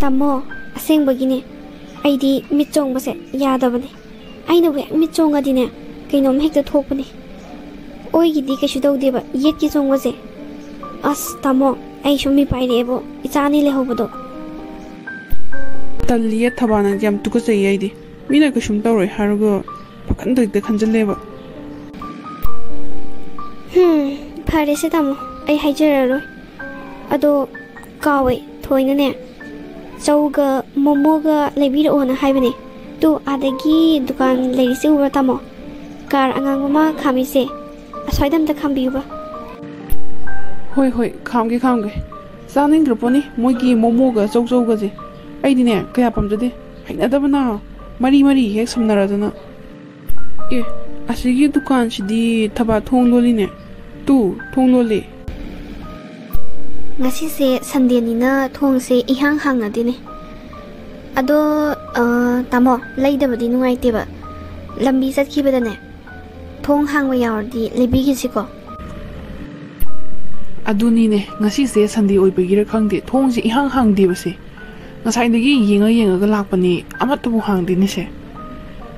ꯇꯥꯃꯣ, ꯑꯁꯦꯡꯕꯒꯤꯅꯦ, ꯑꯩꯗꯤ ꯃꯤꯠ ꯆꯣꯡꯕꯁꯦ ꯌꯥꯗꯕꯅꯦ꯫ ꯑꯩꯅꯕꯨ ꯍꯦꯛ ꯃꯤꯠ ꯆꯣꯡꯉꯗꯤꯅꯦ, ꯀꯩꯅꯣꯝ ꯍꯦꯛꯇ ꯊꯣꯛꯄꯅꯦ꯫ ꯑꯣꯏꯒꯤꯗꯤ ꯀꯩꯁꯨ ꯇꯧꯗꯦꯕ, ꯌꯦꯠꯀꯤ ꯆꯣꯡꯕꯁꯦ꯫ ꯑꯁ, ꯇꯥꯃꯣ, ꯑꯩ ꯁꯨꯝ ꯃꯤ ꯄꯥꯏꯔꯛꯑꯦꯕꯣ, ꯏꯆꯥ ꯑꯅꯤ ꯂꯩꯍꯧꯕꯗꯣ꯫ ꯇꯜꯂꯤꯌꯦ ꯊꯕꯥ, ꯅꯪꯗꯤ ꯌꯥꯝ ꯇꯨꯀꯠꯆꯩꯌꯦ ꯑꯩꯗꯤ꯫ ꯃꯤꯅ ꯀꯩꯁꯨꯝ ꯇꯧꯔꯣꯏ ꯍꯥꯏꯔꯒ ꯄꯥꯈꯟꯗ ꯍꯦꯛꯇ ꯈꯟꯖꯜꯂꯦꯕ꯫ ꯍꯝ, ꯐꯔꯦꯁꯦ ꯇꯥꯃꯣ, ꯑꯩ ꯍꯥꯏꯖꯔꯔꯣꯏ꯫ ꯑꯗꯣ ꯀꯥꯎꯋꯦ, ꯊꯣꯏꯅꯅꯦ ꯆꯧꯒ ꯃꯣꯃꯣꯒ ꯂꯩꯕꯤꯔꯛꯑꯣꯅ ꯍꯥꯏꯕꯅꯦ꯫ ꯇꯨ, ꯑꯥꯗꯒꯤ ꯗꯨꯀꯥꯟ ꯂꯩꯔꯤꯁꯦ ꯎꯕ꯭ꯔꯥ ꯇꯥꯃꯣ? ꯀꯥꯔ ꯑꯉꯥꯡꯕ ꯑꯃ ꯈꯥꯝꯃꯤꯁꯦ, ꯑꯁ꯭ꯋꯥꯏꯗ ꯑꯝꯇ ꯈꯥꯝꯕꯤꯌꯨꯕ꯫ ꯍꯣꯏ, ꯍꯣꯏ, ꯈꯥꯝꯒꯦ, ꯈꯥꯝꯒꯦ꯫ ꯆꯥꯅꯤꯡꯗ꯭ꯔ ꯄꯣꯠꯅꯤ ꯃꯣꯏꯒꯤ ꯃꯣꯃꯣꯒ ꯆꯧ ꯆꯧꯒꯁꯦ꯫ ꯑꯩꯗꯤꯅꯦ ꯀꯌꯥ ꯄꯥꯝꯖꯗꯦ, ꯍꯩꯅꯗꯕꯅ ꯃꯔꯤ ꯃꯔꯤ ꯍꯦꯛ ꯁꯝꯅꯔꯗꯅ꯫ ꯑꯦ, ꯑꯁꯤꯒꯤ ꯗꯨꯀꯥꯟꯁꯤꯗꯤ ꯊꯕꯥ ꯊꯣꯡ ꯂꯣꯜꯂꯤꯅꯦ꯫ ꯇꯨ, ꯊꯣꯡ ꯂꯣꯜꯂꯤ꯫ ꯉꯁꯤꯁꯦ ꯁꯟꯗꯦꯅꯤꯅ ꯊꯣꯡꯁꯦ ꯏꯍꯥꯡ ꯍꯥꯡꯅꯗꯦꯅꯦ꯫ ꯑꯗꯣ, ꯑ, ꯇꯥꯃꯣ, ꯂꯩꯗꯕꯗꯤ ꯅꯨꯡꯉꯥꯏꯇꯦꯕ꯫ ꯂꯝꯕꯤ ꯆꯠꯈꯤꯕꯗꯅꯦ, ꯊꯣꯡ ꯍꯥꯡꯕ ꯌꯥꯎꯔꯗꯤ ꯂꯩꯕꯤꯒꯦꯁꯤꯀꯣ꯫ ꯑꯗꯨꯅꯤꯅꯦ, ꯉꯁꯤꯁꯦ ꯁꯟꯗꯦ ꯑꯣꯏꯕꯒꯤꯔ ꯈꯪꯗꯦ, ꯊꯣꯡꯁꯦ ꯏꯍꯥꯡ ꯍꯥꯡꯗꯦꯕꯁꯦ꯫ ꯉꯁꯥꯏꯗꯒꯤ ꯌꯦꯡꯉ ꯌꯦꯡꯉꯒ ꯂꯥꯛꯄꯅꯤ, ꯑꯃꯠꯇꯕꯨ ꯍꯥꯡꯗꯦꯅꯦꯁꯦ꯫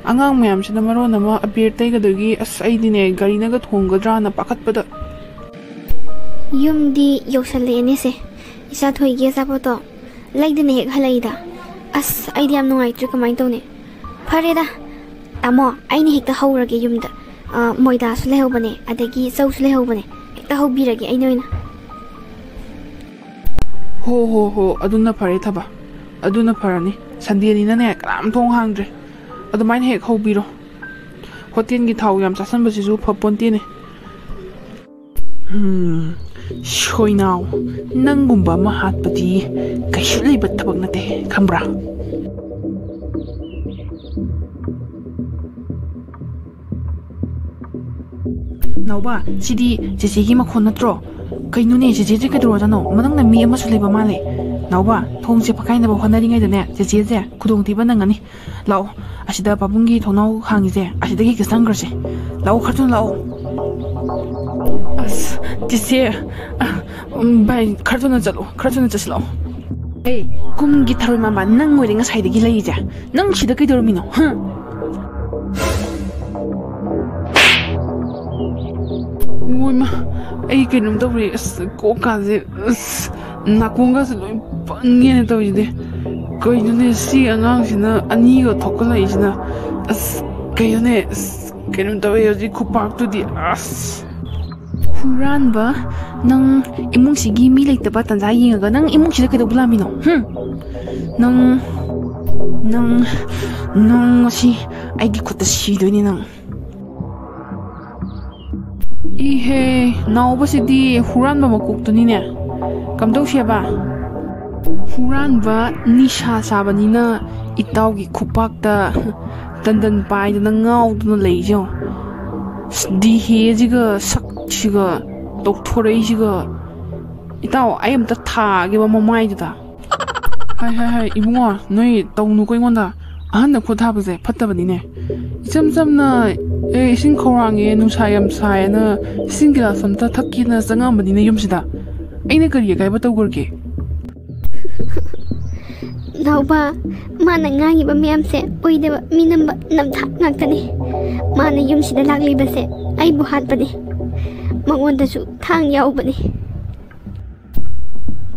ꯑꯉꯥꯡ ꯃꯌꯥꯝꯁꯤꯅ ꯃꯔꯣꯟ ꯑꯃ ꯑꯕꯦꯔ ꯇꯩꯒꯗꯣꯏꯒꯤ, ꯑꯁ, ꯑꯩꯗꯤꯅꯦ ꯒꯥꯔꯤꯅꯒ ꯊꯣꯝꯒꯗ꯭ꯔꯥꯅ ꯄꯥꯈꯠꯄꯗ꯫ ꯌꯨꯝꯗꯤ ꯌꯧꯁꯜꯂꯛꯑꯦꯅꯦꯁꯦ, ꯏꯆꯥ ꯊꯣꯏꯒꯤ ꯑꯆꯥꯄꯣꯠꯇꯣ ꯂꯩꯗꯅ ꯍꯦꯛ ꯍꯜꯂꯛꯏꯗ꯫ ꯑꯁ, ꯑꯩꯗꯤ ꯌꯥꯝ ꯅꯨꯡꯉꯥꯏꯇ꯭ꯔꯦ, ꯀꯃꯥꯏꯅ ꯇꯧꯅꯤ? ꯐꯔꯦꯗ, ꯇꯥꯃꯣ, ꯑꯩꯅ ꯍꯦꯛꯇ ꯍꯧꯔꯒꯦ ꯌꯨꯝꯗ꯫ ꯑ, ꯃꯣꯏꯗꯥꯁꯨ ꯂꯩꯍꯧꯕꯅꯦ, ꯑꯗꯒꯤ ꯆꯧꯁꯨ ꯂꯩꯍꯧꯕꯅꯦ, ꯍꯦꯛꯇ ꯍꯧꯕꯤꯔꯒꯦ ꯑꯩꯅ ꯑꯣꯏꯅ꯫ ꯍꯣ, ꯍꯣ, ꯍꯣ, ꯑꯗꯨꯅ ꯐꯔꯦ ꯊꯕ꯫ ꯑꯗꯨꯅ ꯐꯔꯅꯤ꯫ ꯁꯟꯗꯦꯅꯤꯅꯅꯦ, ꯀꯅꯥꯝ ꯊꯣꯡ ꯍꯥꯡꯗ꯭ꯔꯦ꯫ ꯑꯗꯨꯃꯥꯏꯅ ꯍꯦꯛ ꯍꯧꯕꯤꯔꯣ꯫ ꯍꯣꯇꯦꯜꯒꯤ ꯊꯥꯎ ꯌꯥꯝ ꯆꯥꯁꯟꯕꯁꯤꯁꯨ ꯐꯄꯣꯟꯇꯦꯅꯦ꯫ ꯎꯝ, ꯁꯣꯏꯅꯥꯎ, ꯅꯪꯒꯨꯝꯕ ꯑꯃ ꯍꯥꯠꯄꯗꯤ ꯀꯩꯁꯨ ꯂꯩꯕ ꯊꯕꯛ ꯅꯠꯇꯦ, ꯈꯪꯕ꯭ꯔꯥ? ꯅꯥꯎꯕ, ꯁꯤꯗꯤ ꯆꯦꯆꯦꯒꯤ ꯃꯈꯣꯟ ꯅꯠꯇ꯭ꯔꯣ? ꯀꯩꯅꯣꯅꯦ, ꯆꯦꯆꯦꯁꯦ ꯀꯩꯗꯧꯔꯖꯥꯠꯅꯣ? ꯃꯅꯨꯡꯗ ꯃꯤ ꯑꯃꯁꯨ ꯂꯩꯕ ꯃꯥꯜꯂꯦ꯫ ꯅꯥꯎꯕ, ꯊꯣꯡꯁꯦ ꯐꯛꯀꯥꯏꯅꯕ ꯍꯣꯠꯅꯔꯤꯉꯩꯗꯅꯦ, ꯆꯦꯆꯦꯁꯦ ꯈꯨꯗꯣꯡꯊꯤꯕ ꯅꯪꯉꯅꯤ꯫ ꯂꯥꯛꯑꯣ, ꯑꯁꯤꯗ ꯄꯥꯕꯨꯡꯒꯤ ꯊꯣꯡꯅꯥꯎ ꯍꯥꯡꯉꯤꯁꯦ, ꯑꯁꯤꯗꯒꯤ ꯍꯦꯛꯇ ꯆꯪꯈ꯭ꯔꯁꯦ꯫ ꯂꯥꯛꯑꯣ, ꯈꯔ ꯊꯨꯅ ꯂꯥꯛꯑꯣ꯫ ꯑꯁ, ꯆꯦꯆꯦ, ꯑ, ꯎꯝ, ꯚꯥꯏ, ꯈꯔ ꯊꯨꯅ ꯆꯠꯂꯣ, ꯈꯔ ꯊꯨꯅ ꯆꯠꯁꯤꯜꯂꯛꯑꯣ꯫ ꯑꯦ, ꯀꯨꯝꯒꯤ ꯊꯔꯣꯏ ꯃꯥꯟꯕ, ꯅꯪ ꯑꯣꯏꯔꯦ ꯉꯁꯥꯏꯗꯒꯤ ꯂꯩꯔꯤꯁꯦ꯫ ꯅꯪ ꯁꯤꯗ ꯀꯩꯗꯧꯔꯝꯃꯤꯅꯣ? ꯍꯥ? ꯑꯣꯏꯃ, ꯑꯩ ꯀꯩꯅꯣꯝ ꯇꯧꯔꯦ꯫ ꯑꯁ, ꯀꯣꯛꯀꯥꯁꯦ, ꯑꯁ, ꯅꯥꯀꯣꯡꯒꯁꯦ ꯂꯣꯏ ꯄꯪꯉꯦꯅ ꯇꯧꯔꯤꯁꯤꯗꯤ꯫ ꯀꯩꯅꯣꯅꯦ, ꯁꯤ ꯑꯉꯥꯡꯁꯤꯅ ꯑꯅꯤꯒ ꯊꯣꯛꯀꯠꯂꯛꯏꯁꯤꯅ? ꯑꯁ, ꯀꯩꯅꯣꯅꯦ, ꯑꯁ, ꯀꯩꯅꯣꯝ ꯇꯧꯋꯦ ꯍꯧꯖꯤꯛ ꯈꯨꯄꯥꯛꯇꯨꯗꯤ꯫ ꯑꯁ, ꯍꯨꯔꯥꯟꯕ, ꯅꯪ ꯏꯃꯨꯡꯁꯤꯒꯤ ꯃꯤ ꯂꯩꯇꯕ ꯇꯟꯖꯥ ꯌꯦꯡꯉꯒ ꯅꯪ ꯏꯃꯨꯡꯁꯤꯗ ꯀꯩꯗꯧꯕ ꯂꯥꯝꯃꯤꯅꯣ? ꯍꯨꯝ? ꯅꯪ, ꯅꯪ, ꯅꯪ ꯉꯁꯤ ꯑꯩꯒꯤ ꯈꯨꯠꯇ ꯁꯤꯗꯣꯏꯅꯦ ꯅꯪ꯫ ꯏꯍꯦ, ꯅꯥꯎꯕꯁꯤꯗꯤ ꯍꯨꯔꯥꯟꯕ ꯃꯀꯣꯛꯇꯨꯅꯤꯅꯦ꯫ ꯀꯝꯗꯧꯁꯦꯕ? ꯍꯨꯔꯥꯟꯕ ꯅꯤꯁꯥ ꯆꯥꯕꯅꯤꯅ ꯏꯇꯥꯎꯒꯤ ꯈꯨꯄꯥꯛꯇ ꯇꯟꯗꯟ ꯄꯥꯏꯗꯅ ꯉꯥꯎꯗꯨꯅ ꯂꯩꯁꯦ ꯌꯦꯡꯉꯣ꯫ ꯗꯤꯍꯦꯁꯤꯒ ꯁꯛꯁꯤꯒ ꯇꯧꯊꯣꯔꯛꯏꯁꯤꯒ꯫ ꯏꯇꯥꯎ, ꯑꯩ ꯑꯝꯇ ꯊꯥꯒꯦꯕ ꯃꯃꯥꯏꯗꯨꯗ꯫ ꯍꯥꯏ, ꯍꯥꯏ, ꯍꯥꯏ, ꯏꯕꯨꯡꯉꯣ, ꯅꯣꯏ ꯇꯧꯅꯨꯀꯣ ꯑꯩꯉꯣꯟꯗ꯫ ꯑꯍꯟꯗ ꯈꯨꯠ ꯊꯥꯕꯁꯦ ꯐꯠꯇꯕꯅꯤꯅꯦ꯫ ꯏꯆꯝ ꯆꯝꯅ, "ꯑꯦ, ꯏꯁꯤꯡ ꯈꯧꯔꯥꯡꯉꯦ, ꯅꯨꯡꯁꯥ ꯌꯥꯝ ꯁꯥꯏꯌꯦꯅ ꯏꯁꯤꯡ ꯒꯤꯂꯥꯁ ꯑꯝꯇ ꯊꯛꯀꯦꯅ ꯆꯪꯉꯛꯑꯝꯕꯅꯤꯅꯦ ꯌꯨꯝꯁꯤꯗ꯫ ꯑꯩꯅ ꯀꯔꯤ ꯑꯀꯥꯏꯕ ꯇꯧꯈ꯭ꯔꯒꯦ?" ꯅꯥꯎꯕ, ꯃꯥꯅ ꯉꯥꯡꯉꯤꯕ ꯃꯌꯥꯝꯁꯦ ꯑꯣꯏꯗꯕ ꯃꯤꯅꯝꯕ ꯅꯝꯊꯥꯛ ꯉꯥꯛꯇꯅꯤ꯫ ꯃꯥꯅ ꯌꯨꯝꯁꯤꯗ ꯂꯥꯛꯂꯤꯕꯁꯦ ꯑꯩꯕꯨ ꯍꯥꯠꯄꯅꯤ꯫ ꯃꯉꯣꯟꯗꯁꯨ ꯊꯥꯡ ꯌꯥꯎꯕꯅꯤ꯫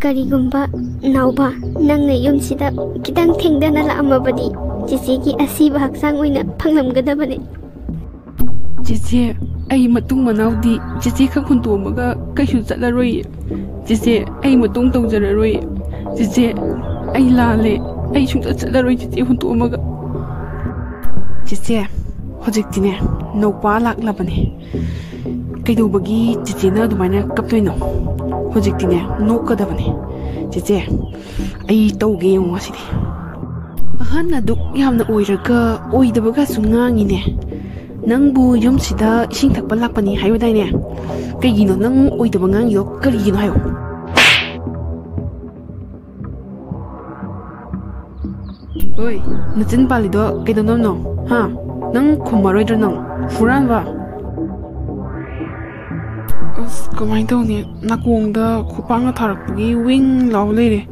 ꯀꯔꯤꯒꯨꯝꯕ, ꯅꯥꯎꯕ, ꯅꯪꯅ ꯌꯨꯝꯁꯤꯗ ꯈꯤꯇꯪ ꯊꯦꯡꯗꯅ ꯂꯥꯛꯑꯝꯃꯕꯗꯤ ꯆꯦꯆꯦꯒꯤ ꯑꯁꯤꯕ ꯍꯛꯆꯥꯡ ꯑꯣꯏꯅ ꯐꯪꯂꯝꯒꯗꯕꯅꯤ꯫ ꯆꯦꯆꯦ, ꯑꯩ ꯃꯇꯨꯡ ꯃꯅꯥꯎꯗꯤ ꯆꯦꯆꯦ ꯈꯛ ꯍꯨꯟꯇꯣꯛꯑꯝꯃꯒ ꯀꯩꯁꯨ ꯆꯠꯂꯔꯣꯏꯌꯦ꯫ ꯆꯦꯆꯦ, ꯑꯩ ꯃꯇꯨꯡ ꯇꯧꯖꯔꯔꯣꯏꯌꯦ꯫ ꯆꯦꯆꯦ, ꯑꯩ ꯂꯥꯜꯂꯦ꯫ ꯑꯩ ꯁꯨꯡꯆꯠ ꯆꯠꯂꯔꯣꯏ ꯆꯤꯆꯦ ꯍꯨꯟꯇꯣꯛꯑꯝꯃꯒ꯫ ꯆꯤꯆꯦ, ꯍꯧꯖꯤꯛꯇꯤꯅꯦ, ꯅꯧꯄꯥ ꯂꯥꯛꯂꯕꯅꯦ꯫ ꯀꯩꯗꯧꯕꯒꯤ ꯆꯤꯆꯦꯅ ꯑꯗꯨꯃꯥꯏꯅ ꯀꯞꯇꯣꯏꯅꯣ? ꯍꯧꯖꯤꯛꯇꯤꯅꯦ, ꯅꯣꯛꯀꯗꯕꯅꯦ꯫ ꯆꯤꯆꯦ, ꯑꯩ ꯇꯧꯒꯦ ꯌꯦꯡꯉꯣ ꯉꯁꯤꯗꯤ꯫ ꯑꯍꯟ ꯑꯗꯨꯛ ꯌꯥꯝꯅ ꯑꯣꯏꯔꯒ ꯑꯣꯏꯗꯕꯒꯁꯨ ꯉꯥꯡꯉꯤꯅꯦ꯫ ꯅꯪꯕꯨ ꯌꯨꯝꯁꯤꯗ ꯏꯁꯤꯡ ꯊꯛꯄ ꯂꯥꯛꯄꯅꯤ ꯍꯥꯏꯕꯗꯥꯏꯅꯦ? ꯀꯩꯒꯤꯅꯣ ꯅꯪ ꯑꯣꯏꯗꯕ ꯉꯥꯡꯉꯤꯗꯣ? ꯀꯔꯤꯒꯤꯅꯣ ꯍꯥꯏꯌꯣ꯫ ꯍꯣꯏ, ꯅꯆꯤꯟ ꯄꯥꯜꯂꯤꯗꯣ ꯀꯩꯗꯧꯅꯕꯅꯣ? ꯍꯥ? ꯅꯪ ꯈꯨꯝꯃꯔꯣꯏꯗ꯭ꯔꯣ ꯅꯪ? ꯍꯨꯔꯥꯟꯕ! ꯑꯁ, ꯀꯃꯥꯏꯅ ꯇꯧꯅꯤ? ꯅꯥꯀꯣꯡꯗ ꯈꯨꯄꯥꯛꯅ ꯊꯥꯔꯛꯄꯒꯤ ꯋꯤꯡ ꯂꯥꯎ ꯂꯩꯔꯦ꯫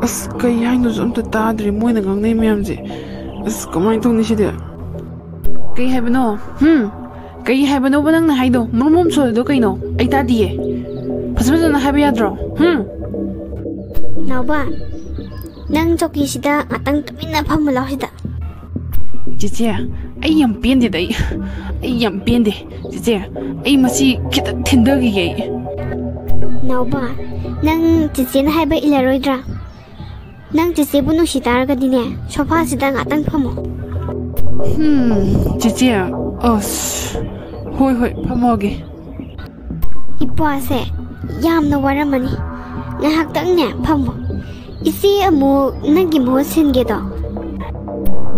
ꯑꯁ, ꯀꯩ ꯍꯥꯏꯅꯣꯁꯨ ꯑꯝꯇ ꯇꯥꯗ꯭ꯔꯦ ꯃꯣꯏꯅ ꯉꯥꯡꯅꯩ ꯃꯌꯥꯝꯁꯦ꯫ ꯑꯁ, ꯀꯃꯥꯏꯅ ꯇꯧꯅꯤ ꯁꯤꯗꯤ? ꯀꯩ ꯍꯥꯏꯕꯅꯣ? ꯍꯨꯝ? ꯀꯩ ꯍꯥꯏꯕꯅꯣꯕ ꯅꯪꯅ ꯍꯥꯏꯗꯣ? ꯃꯔꯨꯝ ꯃꯔꯨꯝ ꯁꯣꯜꯂꯤꯗꯣ ꯀꯩꯅꯣ? ꯑꯩ ꯇꯥꯗꯤꯌꯦ꯫ ꯐꯖ ꯐꯖꯅ ꯍꯥꯏꯕ ꯌꯥꯗ꯭ꯔꯣ? ꯍꯨꯝ? ꯅꯥꯎꯕ, ꯅꯪ ꯆꯧꯀꯤꯁꯤꯗ ꯉꯥꯛꯇꯪ ꯇꯨꯃꯤꯟꯅ ꯐꯝꯃꯨ ꯂꯥꯎ ꯁꯤꯗ꯫ ꯆꯤꯆꯦ, ꯑꯩ ꯌꯥꯝ ꯄꯦꯟꯗꯦꯗ, ꯑꯩ, ꯑꯩ ꯌꯥꯝ ꯄꯦꯟꯗꯦ꯫ ꯆꯤꯆꯦ, ꯑꯩ ꯃꯁꯤ ꯈꯤꯇꯪ ꯊꯤꯟꯊꯈꯤꯒꯦ ꯑꯩ꯫ ꯅꯥꯎꯕ, ꯅꯪ ꯆꯤꯆꯦꯅ ꯍꯥꯏꯕ ꯏꯜꯂꯔꯣꯏꯗ꯭ꯔꯥ? ꯅꯪ ꯆꯤꯆꯦꯕꯨ ꯅꯨꯡꯁꯤ ꯇꯥꯔꯒꯗꯤꯅꯦ, ꯁꯣꯐꯥꯁꯤꯗ ꯉꯥꯛꯇꯪ ꯐꯝꯃꯣ꯫ ꯍꯨꯝ, ꯆꯤꯆꯦ, ꯑꯁ, ꯍꯣꯏ, ꯍꯣꯏ, ꯐꯝꯃꯒꯦ꯫ ꯏꯄ꯭ꯋꯥꯁꯦ ꯌꯥꯝꯅ ꯋꯥꯔꯝꯃꯅꯤ꯫ ꯉꯥꯏꯍꯥꯛꯇꯪꯅꯦ ꯐꯝꯃꯣ꯫ ꯏꯆꯦ ꯑꯃꯨꯛ ꯅꯪꯒꯤ ꯃꯍꯨꯠ ꯁꯤꯟꯒꯦꯗꯣ꯫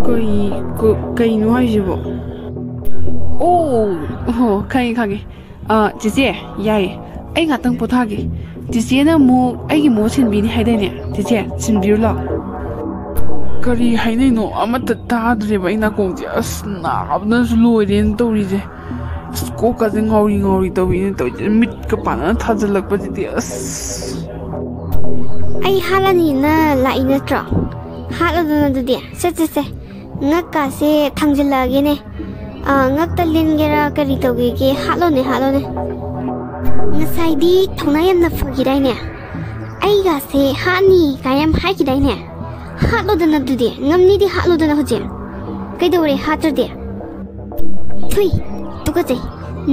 ꯀꯩ, ꯀ-, ꯀꯩꯅꯣ ꯍꯥꯏꯁꯤꯕꯣ? ꯑꯣ, ꯑꯣ, ꯈꯪꯉꯦ, ꯈꯪꯉꯦ꯫ ꯑ, ꯆꯤꯆꯦ, ꯌꯥꯏꯌꯦ꯫ ꯑꯩ ꯉꯥꯛꯇꯪ ꯄꯣꯊꯥꯒꯦ꯫ ꯆꯤꯆꯦꯅ ꯑꯃꯨꯛ ꯑꯩꯒꯤ ꯃꯍꯨꯠ ꯁꯤꯟꯕꯤꯅꯤ ꯍꯥꯏꯗꯥꯏꯅꯦ? ꯆꯤꯆꯦ, ꯁꯤꯟꯕꯤꯔꯨ ꯂꯥꯎ꯫ ꯀꯔꯤ ꯍꯥꯏꯅꯩꯅꯣ? ꯑꯃꯠꯇ ꯇꯥꯗ꯭ꯔꯦꯕ ꯑꯩ ꯅꯥꯀꯣꯡꯁꯦ꯫ ꯑꯁ, ꯅꯥꯕꯅꯁꯨ ꯂꯣꯏꯔꯦꯅ ꯇꯧꯔꯤꯁꯦ꯫ ꯑꯁ, ꯀꯣꯛꯀꯁꯦ ꯉꯥꯎꯔꯤ ꯉꯥꯎꯔꯤ ꯇꯧꯋꯤꯅꯦ ꯇꯧꯔꯤꯁꯦ꯫ ꯃꯤꯠꯀ ꯄꯥꯡꯅ ꯊꯥꯖꯤꯜꯂꯛꯄꯁꯤꯗꯤ ꯑꯁ꯫ ꯑꯩ ꯍꯥꯠꯂꯅꯤꯅ ꯂꯥꯛꯏ ꯅꯠꯇ꯭ꯔꯣ? ꯍꯥꯠꯂꯣꯗꯅ ꯑꯗꯨꯗꯤ꯫ ꯁꯦ, ꯁꯦ, ꯁꯦ꯫ ꯉꯛꯀꯥꯁꯦ ꯊꯥꯡꯖꯤꯜꯂꯛꯑꯒꯦꯅꯦ꯫ ꯑ, ꯉꯛꯇ ꯂꯤꯟꯒꯦꯔꯥ ꯀꯔꯤ ꯇꯧꯒꯦꯒꯦ? ꯍꯥꯠꯂꯣꯅꯦ, ꯍꯥꯠꯂꯣꯅꯦ꯫ ꯉꯁꯥꯏꯗꯤ ꯊꯧꯅꯥ ꯌꯥꯝꯅ ꯐꯈꯤꯗꯥꯏꯅꯦ? ꯑꯩꯒꯥꯁꯦ ꯍꯥꯠꯅꯤ ꯀꯥꯏ ꯌꯥꯝ ꯍꯥꯏꯈꯤꯗꯥꯏꯅꯦ? ꯍꯥꯠꯂꯣꯗꯅ ꯑꯗꯨꯗꯤ꯫ ꯉꯝꯅꯤꯗꯤ ꯍꯥꯠꯂꯣꯗꯅ ꯍꯧꯖꯤꯛ꯫ ꯀꯩꯗꯧꯔꯦ ꯍꯥꯠꯇ꯭ꯔꯗꯤ? ꯊꯨꯏ, ꯇꯨꯀꯠꯆꯩ꯫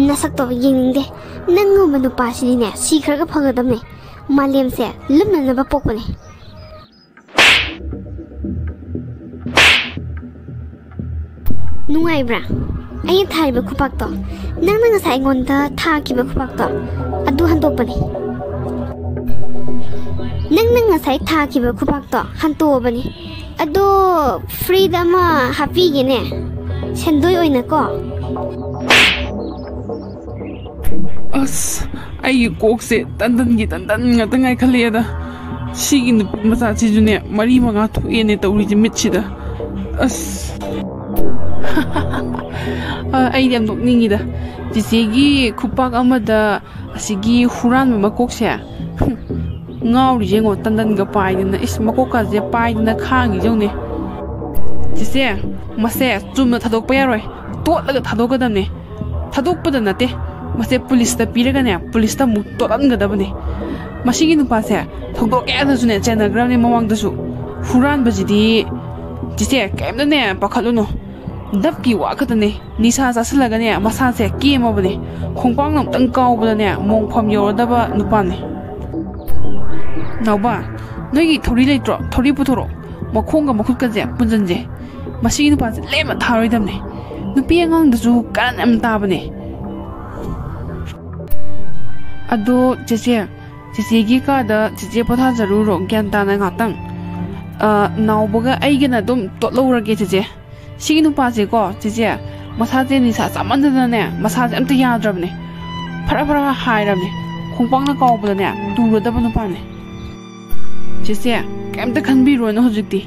ꯅꯁꯛꯇꯣ ꯌꯦꯡꯅꯤꯡꯗꯦ꯫ ꯅꯪꯒꯨꯝꯕ ꯅꯨꯄꯥꯁꯤꯗꯤꯅꯦ, ꯁꯤꯈ꯭ꯔꯒ ꯐꯒꯗꯕꯅꯦ꯫ ꯃꯥꯂꯦꯝꯁꯦ ꯂꯨꯝꯅꯅꯕ ꯄꯣꯛꯄꯅꯦ꯫ ꯅꯨꯡꯉꯥꯏꯕ꯭ꯔꯥ? ꯑꯩꯅ ꯊꯥꯔꯤꯕ ꯈꯨꯄꯥꯛꯇꯣ, ꯅꯪꯅ ꯉꯁꯥꯏ ꯑꯩꯉꯣꯟꯗ ꯊꯥꯈꯤꯕ ꯈꯨꯄꯥꯛꯇꯣ, ꯑꯗꯨ ꯍꯟꯗꯣꯛꯄꯅꯤ꯫ ꯅꯪꯅ ꯉꯁꯥꯏ ꯊꯥꯈꯤꯕ ꯈꯨꯄꯥꯛꯇꯣ ꯍꯟꯇꯣꯛꯑꯕꯅꯤ꯫ ꯑꯗꯣ ꯐ꯭ꯔꯤꯗ ꯑꯃ ꯍꯥꯞꯄꯤꯒꯦꯅꯦ, ꯁꯦꯟꯗꯣꯏ ꯑꯣꯏꯅꯀꯣ꯫ ꯑꯁ, ꯑꯩꯒꯤ ꯀꯣꯛꯁꯦ ꯇꯟꯗꯟꯒꯤ ꯇꯟꯗꯟ ꯉꯥꯛꯇ ꯉꯥꯏꯈꯠꯂꯛꯑꯦꯗ꯫ ꯁꯤꯒꯤ ꯅꯨꯄꯤ ꯃꯆꯥꯁꯤꯁꯨꯅꯦ, ꯃꯔꯤ ꯃꯉꯥ ꯊꯣꯛꯑꯦꯅꯦ ꯇꯧꯔꯤꯁꯦ ꯃꯤꯠꯁꯤꯗ꯫ ꯑꯁ꯫ ꯑ, ꯑꯩꯗꯤ ꯌꯥꯝ ꯅꯣꯛꯅꯤꯡꯉꯤꯗ꯫ ꯆꯤꯆꯦꯒꯤ ꯈꯨꯄꯥꯛ ꯑꯃꯗ ꯑꯁꯤꯒꯤ ꯍꯨꯔꯥꯟꯕ ꯃꯀꯣꯛꯁꯦ꯫ ꯉꯥꯎꯔꯤꯁꯦ ꯌꯦꯡꯉꯣ, ꯇꯟꯗꯟꯒ ꯄꯥꯏꯗꯅ, ꯏꯁ, ꯃꯀꯣꯛꯀꯁꯦ ꯄꯥꯏꯗꯅ ꯈꯥꯡꯉꯤꯁꯦ ꯌꯦꯡꯉꯨꯅꯦ꯫ ꯆꯤꯆꯦ, ꯃꯁꯦ ꯆꯨꯝꯅ ꯊꯥꯗꯣꯛꯄ ꯌꯥꯔꯣꯏ, ꯇꯣꯠꯂꯒ ꯊꯥꯗꯣꯛꯀꯗꯕꯅꯦ꯫ ꯊꯥꯗꯣꯛꯄꯗ ꯅꯠꯇꯦ, ꯃꯁꯦ ꯄꯨꯂꯤꯁꯇ ꯄꯤꯔꯒꯅꯦ, ꯄꯨꯂꯤꯁꯇ ꯑꯃꯨꯛ ꯇꯣꯠꯍꯟꯒꯗꯕꯅꯦ꯫ ꯃꯁꯤꯒꯤ ꯅꯨꯄꯥꯁꯦ ꯊꯧꯗꯣꯛꯀꯦ ꯍꯥꯏꯗꯁꯨꯅꯦ ꯆꯦꯟꯅꯈ꯭ꯔꯕꯅꯦ ꯃꯃꯥꯡꯗꯁꯨ꯫ ꯍꯨꯔꯥꯟꯕꯁꯤꯗꯤ, ꯆꯤꯆꯦ, ꯀꯩꯝꯇꯅꯦ ꯄꯥꯈꯠꯂꯨꯅꯨ꯫ ꯗꯞꯀꯤ ꯋꯥ ꯈꯛꯇꯅꯦ꯫ ꯅꯤꯁꯥ ꯆꯥꯁꯤꯜꯂꯒꯅꯦ ꯃꯁꯥꯁꯦ ꯀꯦꯝꯃꯕꯅꯦ꯫ ꯈꯣꯡꯄꯥꯛꯅ ꯑꯃꯨꯛꯇꯪ ꯀꯥꯎꯕꯗꯅꯦ ꯃꯣꯡꯐꯝ ꯌꯧꯔꯗꯕ ꯅꯨꯄꯥꯅꯦ꯫ ꯅꯥꯎꯕ, ꯅꯣꯏꯒꯤ ꯊꯧꯔꯤ ꯂꯩꯇ꯭ꯔꯣ? ꯊꯧꯔꯤ ꯄꯨꯊꯣꯔꯛꯑꯣ꯫ ꯃꯈꯣꯡꯒ ꯃꯈꯨꯠꯀꯁꯦ ꯄꯨꯟꯁꯤꯟꯁꯦ꯫ ꯃꯁꯤꯒꯤ ꯅꯨꯄꯥꯁꯦ ꯂꯦꯝꯅ ꯊꯥꯔꯣꯏꯗꯕꯅꯦ꯫ ꯅꯨꯄꯤ ꯑꯉꯥꯡꯗꯁꯨ ꯀꯔꯟ ꯌꯥꯝ ꯇꯥꯕꯅꯦ꯫ ꯑꯗꯣ ꯆꯦꯆꯦ, ꯆꯦꯆꯦꯒꯤ ꯀꯥꯗ ꯆꯦꯆꯦ ꯄꯣꯊꯥꯖꯔꯨꯔꯣ ꯒ꯭ꯌꯥꯟ ꯇꯥꯅ ꯉꯥꯛꯇꯪ꯫ ꯑ, ꯅꯥꯎꯕꯒ ꯑꯩꯒꯅ ꯑꯗꯨꯝ ꯇꯣꯠꯍꯧꯔꯒꯦ ꯆꯦꯆꯦ꯫ ꯁꯤꯒꯤ ꯅꯨꯄꯥꯁꯦꯀꯣ ꯆꯦꯆꯦ, ꯃꯁꯥꯁꯦ ꯅꯤꯁꯥ ꯆꯥꯃꯟꯗꯅꯅꯦ ꯃꯁꯥꯁꯦ ꯑꯝꯇ ꯌꯥꯗ꯭ꯔꯕꯅꯦ꯫ ꯐꯔ ꯐꯔ ꯍꯥꯏꯔꯕꯅꯦ꯫ ꯈꯣꯡꯄꯥꯛꯅ ꯀꯥꯎꯕꯗꯅꯦ ꯇꯨꯔꯗꯕ ꯅꯨꯄꯥꯅꯦ꯫ ꯆꯦꯆꯦ, ꯀꯩꯝꯇ ꯈꯟꯕꯤꯔꯨꯔꯅꯨ ꯍꯧꯖꯤꯛꯇꯤ꯫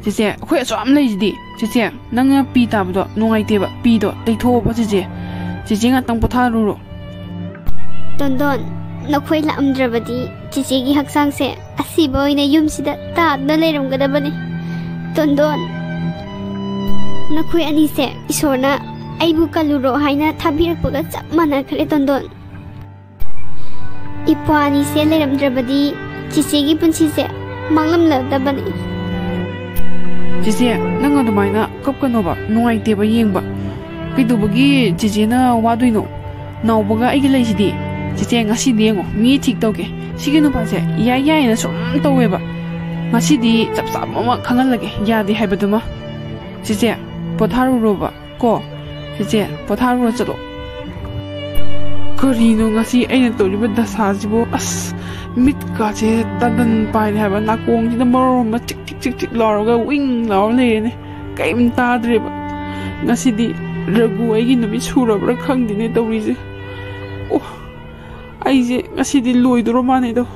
ꯆꯦꯆꯦ, ꯑꯩꯈꯣꯏ ꯑꯁꯨꯛ ꯌꯥꯝ ꯂꯩꯁꯤꯗꯤ꯫ ꯆꯦꯆꯦ, ꯅꯪꯅ ꯄꯤ ꯇꯥꯕꯗꯣ ꯅꯨꯡꯉꯥꯏꯇꯦꯕ꯫ ꯄꯤꯗꯣ ꯇꯩꯊꯣꯛꯑꯣꯕ ꯆꯦꯆꯦ꯫ ꯆꯦꯆꯦ ꯉꯥꯛꯇꯪ ꯄꯣꯊꯥꯔꯨꯔꯣ꯫ ꯇꯣꯟꯗꯣꯟ, ꯅꯈꯣꯏ ꯂꯥꯛꯑꯝꯗ꯭ꯔꯕꯗꯤ ꯆꯦꯆꯦꯒꯤ ꯍꯛꯆꯥꯡꯁꯦ ꯑꯁꯤꯕ ꯑꯣꯏꯅ ꯌꯨꯝꯁꯤꯗ ꯇꯥꯗꯨꯅ ꯂꯩꯔꯝꯒꯗꯕꯅꯤ꯫ ꯇꯣꯟꯗꯣꯟ, ꯅꯈꯣꯏ ꯑꯅꯤꯁꯦ ꯏꯁꯣꯔꯅ ꯑꯩꯕꯨ ꯀꯜꯂꯨꯔꯣ ꯍꯥꯏꯅ ꯊꯥꯕꯤꯔꯛꯄꯒ ꯆꯞ ꯃꯥꯟꯅꯈ꯭ꯔꯦ ꯇꯣꯟꯗꯣꯟ꯫ ꯏꯄ꯭ꯋꯥ ꯑꯅꯤꯁꯦ ꯂꯩꯔꯝꯗ꯭ꯔꯕꯗꯤ ꯆꯦꯆꯦꯒꯤ ꯄꯨꯟꯁꯤꯁꯦ ꯃꯥꯡꯂꯝꯂꯗꯕꯅꯤ꯫ ꯆꯦꯆꯦ, ꯅꯪ ꯑꯗꯨꯃꯥꯏꯅ ꯀꯞꯀꯅꯣꯕ, ꯅꯨꯡꯉꯥꯏꯇꯦꯕ ꯌꯦꯡꯕ꯫ ꯀꯩꯗꯧꯕꯒꯤ ꯆꯦꯆꯦꯅ ꯋꯥꯗꯣꯏꯅꯣ? ꯅꯥꯎꯕꯒ ꯑꯩꯒ ꯂꯩꯁꯤꯗꯤ꯫ ꯆꯦꯆꯦ, ꯉꯁꯤꯗꯤ ꯌꯦꯡꯉꯣ, ꯃꯤ ꯊꯤꯛ ꯇꯧꯒꯦ꯫ ꯁꯤꯒꯤ ꯅꯨꯄꯥꯁꯦ ꯏꯌꯥ ꯌꯥꯏꯌꯦꯅ ꯁꯨꯝ ꯇꯧꯋꯦꯕ꯫ ꯉꯁꯤꯗꯤ ꯆꯞ ꯆꯥꯕ ꯑꯃ ꯈꯪꯍꯜꯂꯒꯦ, ꯌꯥꯗꯦ ꯍꯥꯏꯕꯗꯨꯃ꯫ ꯆꯦꯆꯦ, ꯄꯣꯊꯥꯔꯨꯔꯣꯕ꯫ ꯀꯣ, ꯆꯦꯆꯦ, ꯄꯣꯊꯥꯔꯨꯔꯣ ꯆꯠꯂꯣ꯫ ꯀꯔꯤꯅꯣ ꯉꯁꯤ ꯑꯩꯅ ꯇꯧꯔꯤꯕ ꯗꯁꯥꯁꯤꯕꯨ? ꯑꯁ, ꯃꯤꯠꯀꯥꯁꯦ ꯇꯟꯗꯟ ꯄꯥꯏꯔꯦ ꯍꯥꯏꯕ, ꯅꯥꯀꯣꯡꯁꯤꯅ ꯃꯔꯣꯜ ꯑꯃ ꯆꯤꯛ ꯆꯤꯛ ꯆꯤꯛ ꯆꯤꯛ ꯂꯥꯎꯔꯒ ꯋꯤꯡ ꯂꯥꯎꯔ ꯂꯩꯔꯦꯅꯦ꯫ ꯀꯔꯤꯝ ꯇꯥꯗ꯭ꯔꯦꯕ꯫ ꯉꯁꯤꯗꯤ ꯔꯘꯨ ꯑꯩꯒꯤ ꯅꯨꯃꯤꯠ ꯁꯨꯔꯕ꯭ꯔꯥ ꯈꯪꯗꯦꯅꯦ ꯇꯧꯔꯤꯁꯦ꯫ ꯑꯣ, ꯑꯩꯁꯦ ꯉꯁꯤꯗꯤ ꯂꯣꯏꯗꯣꯔ ꯃꯥꯅꯦꯗꯣ꯫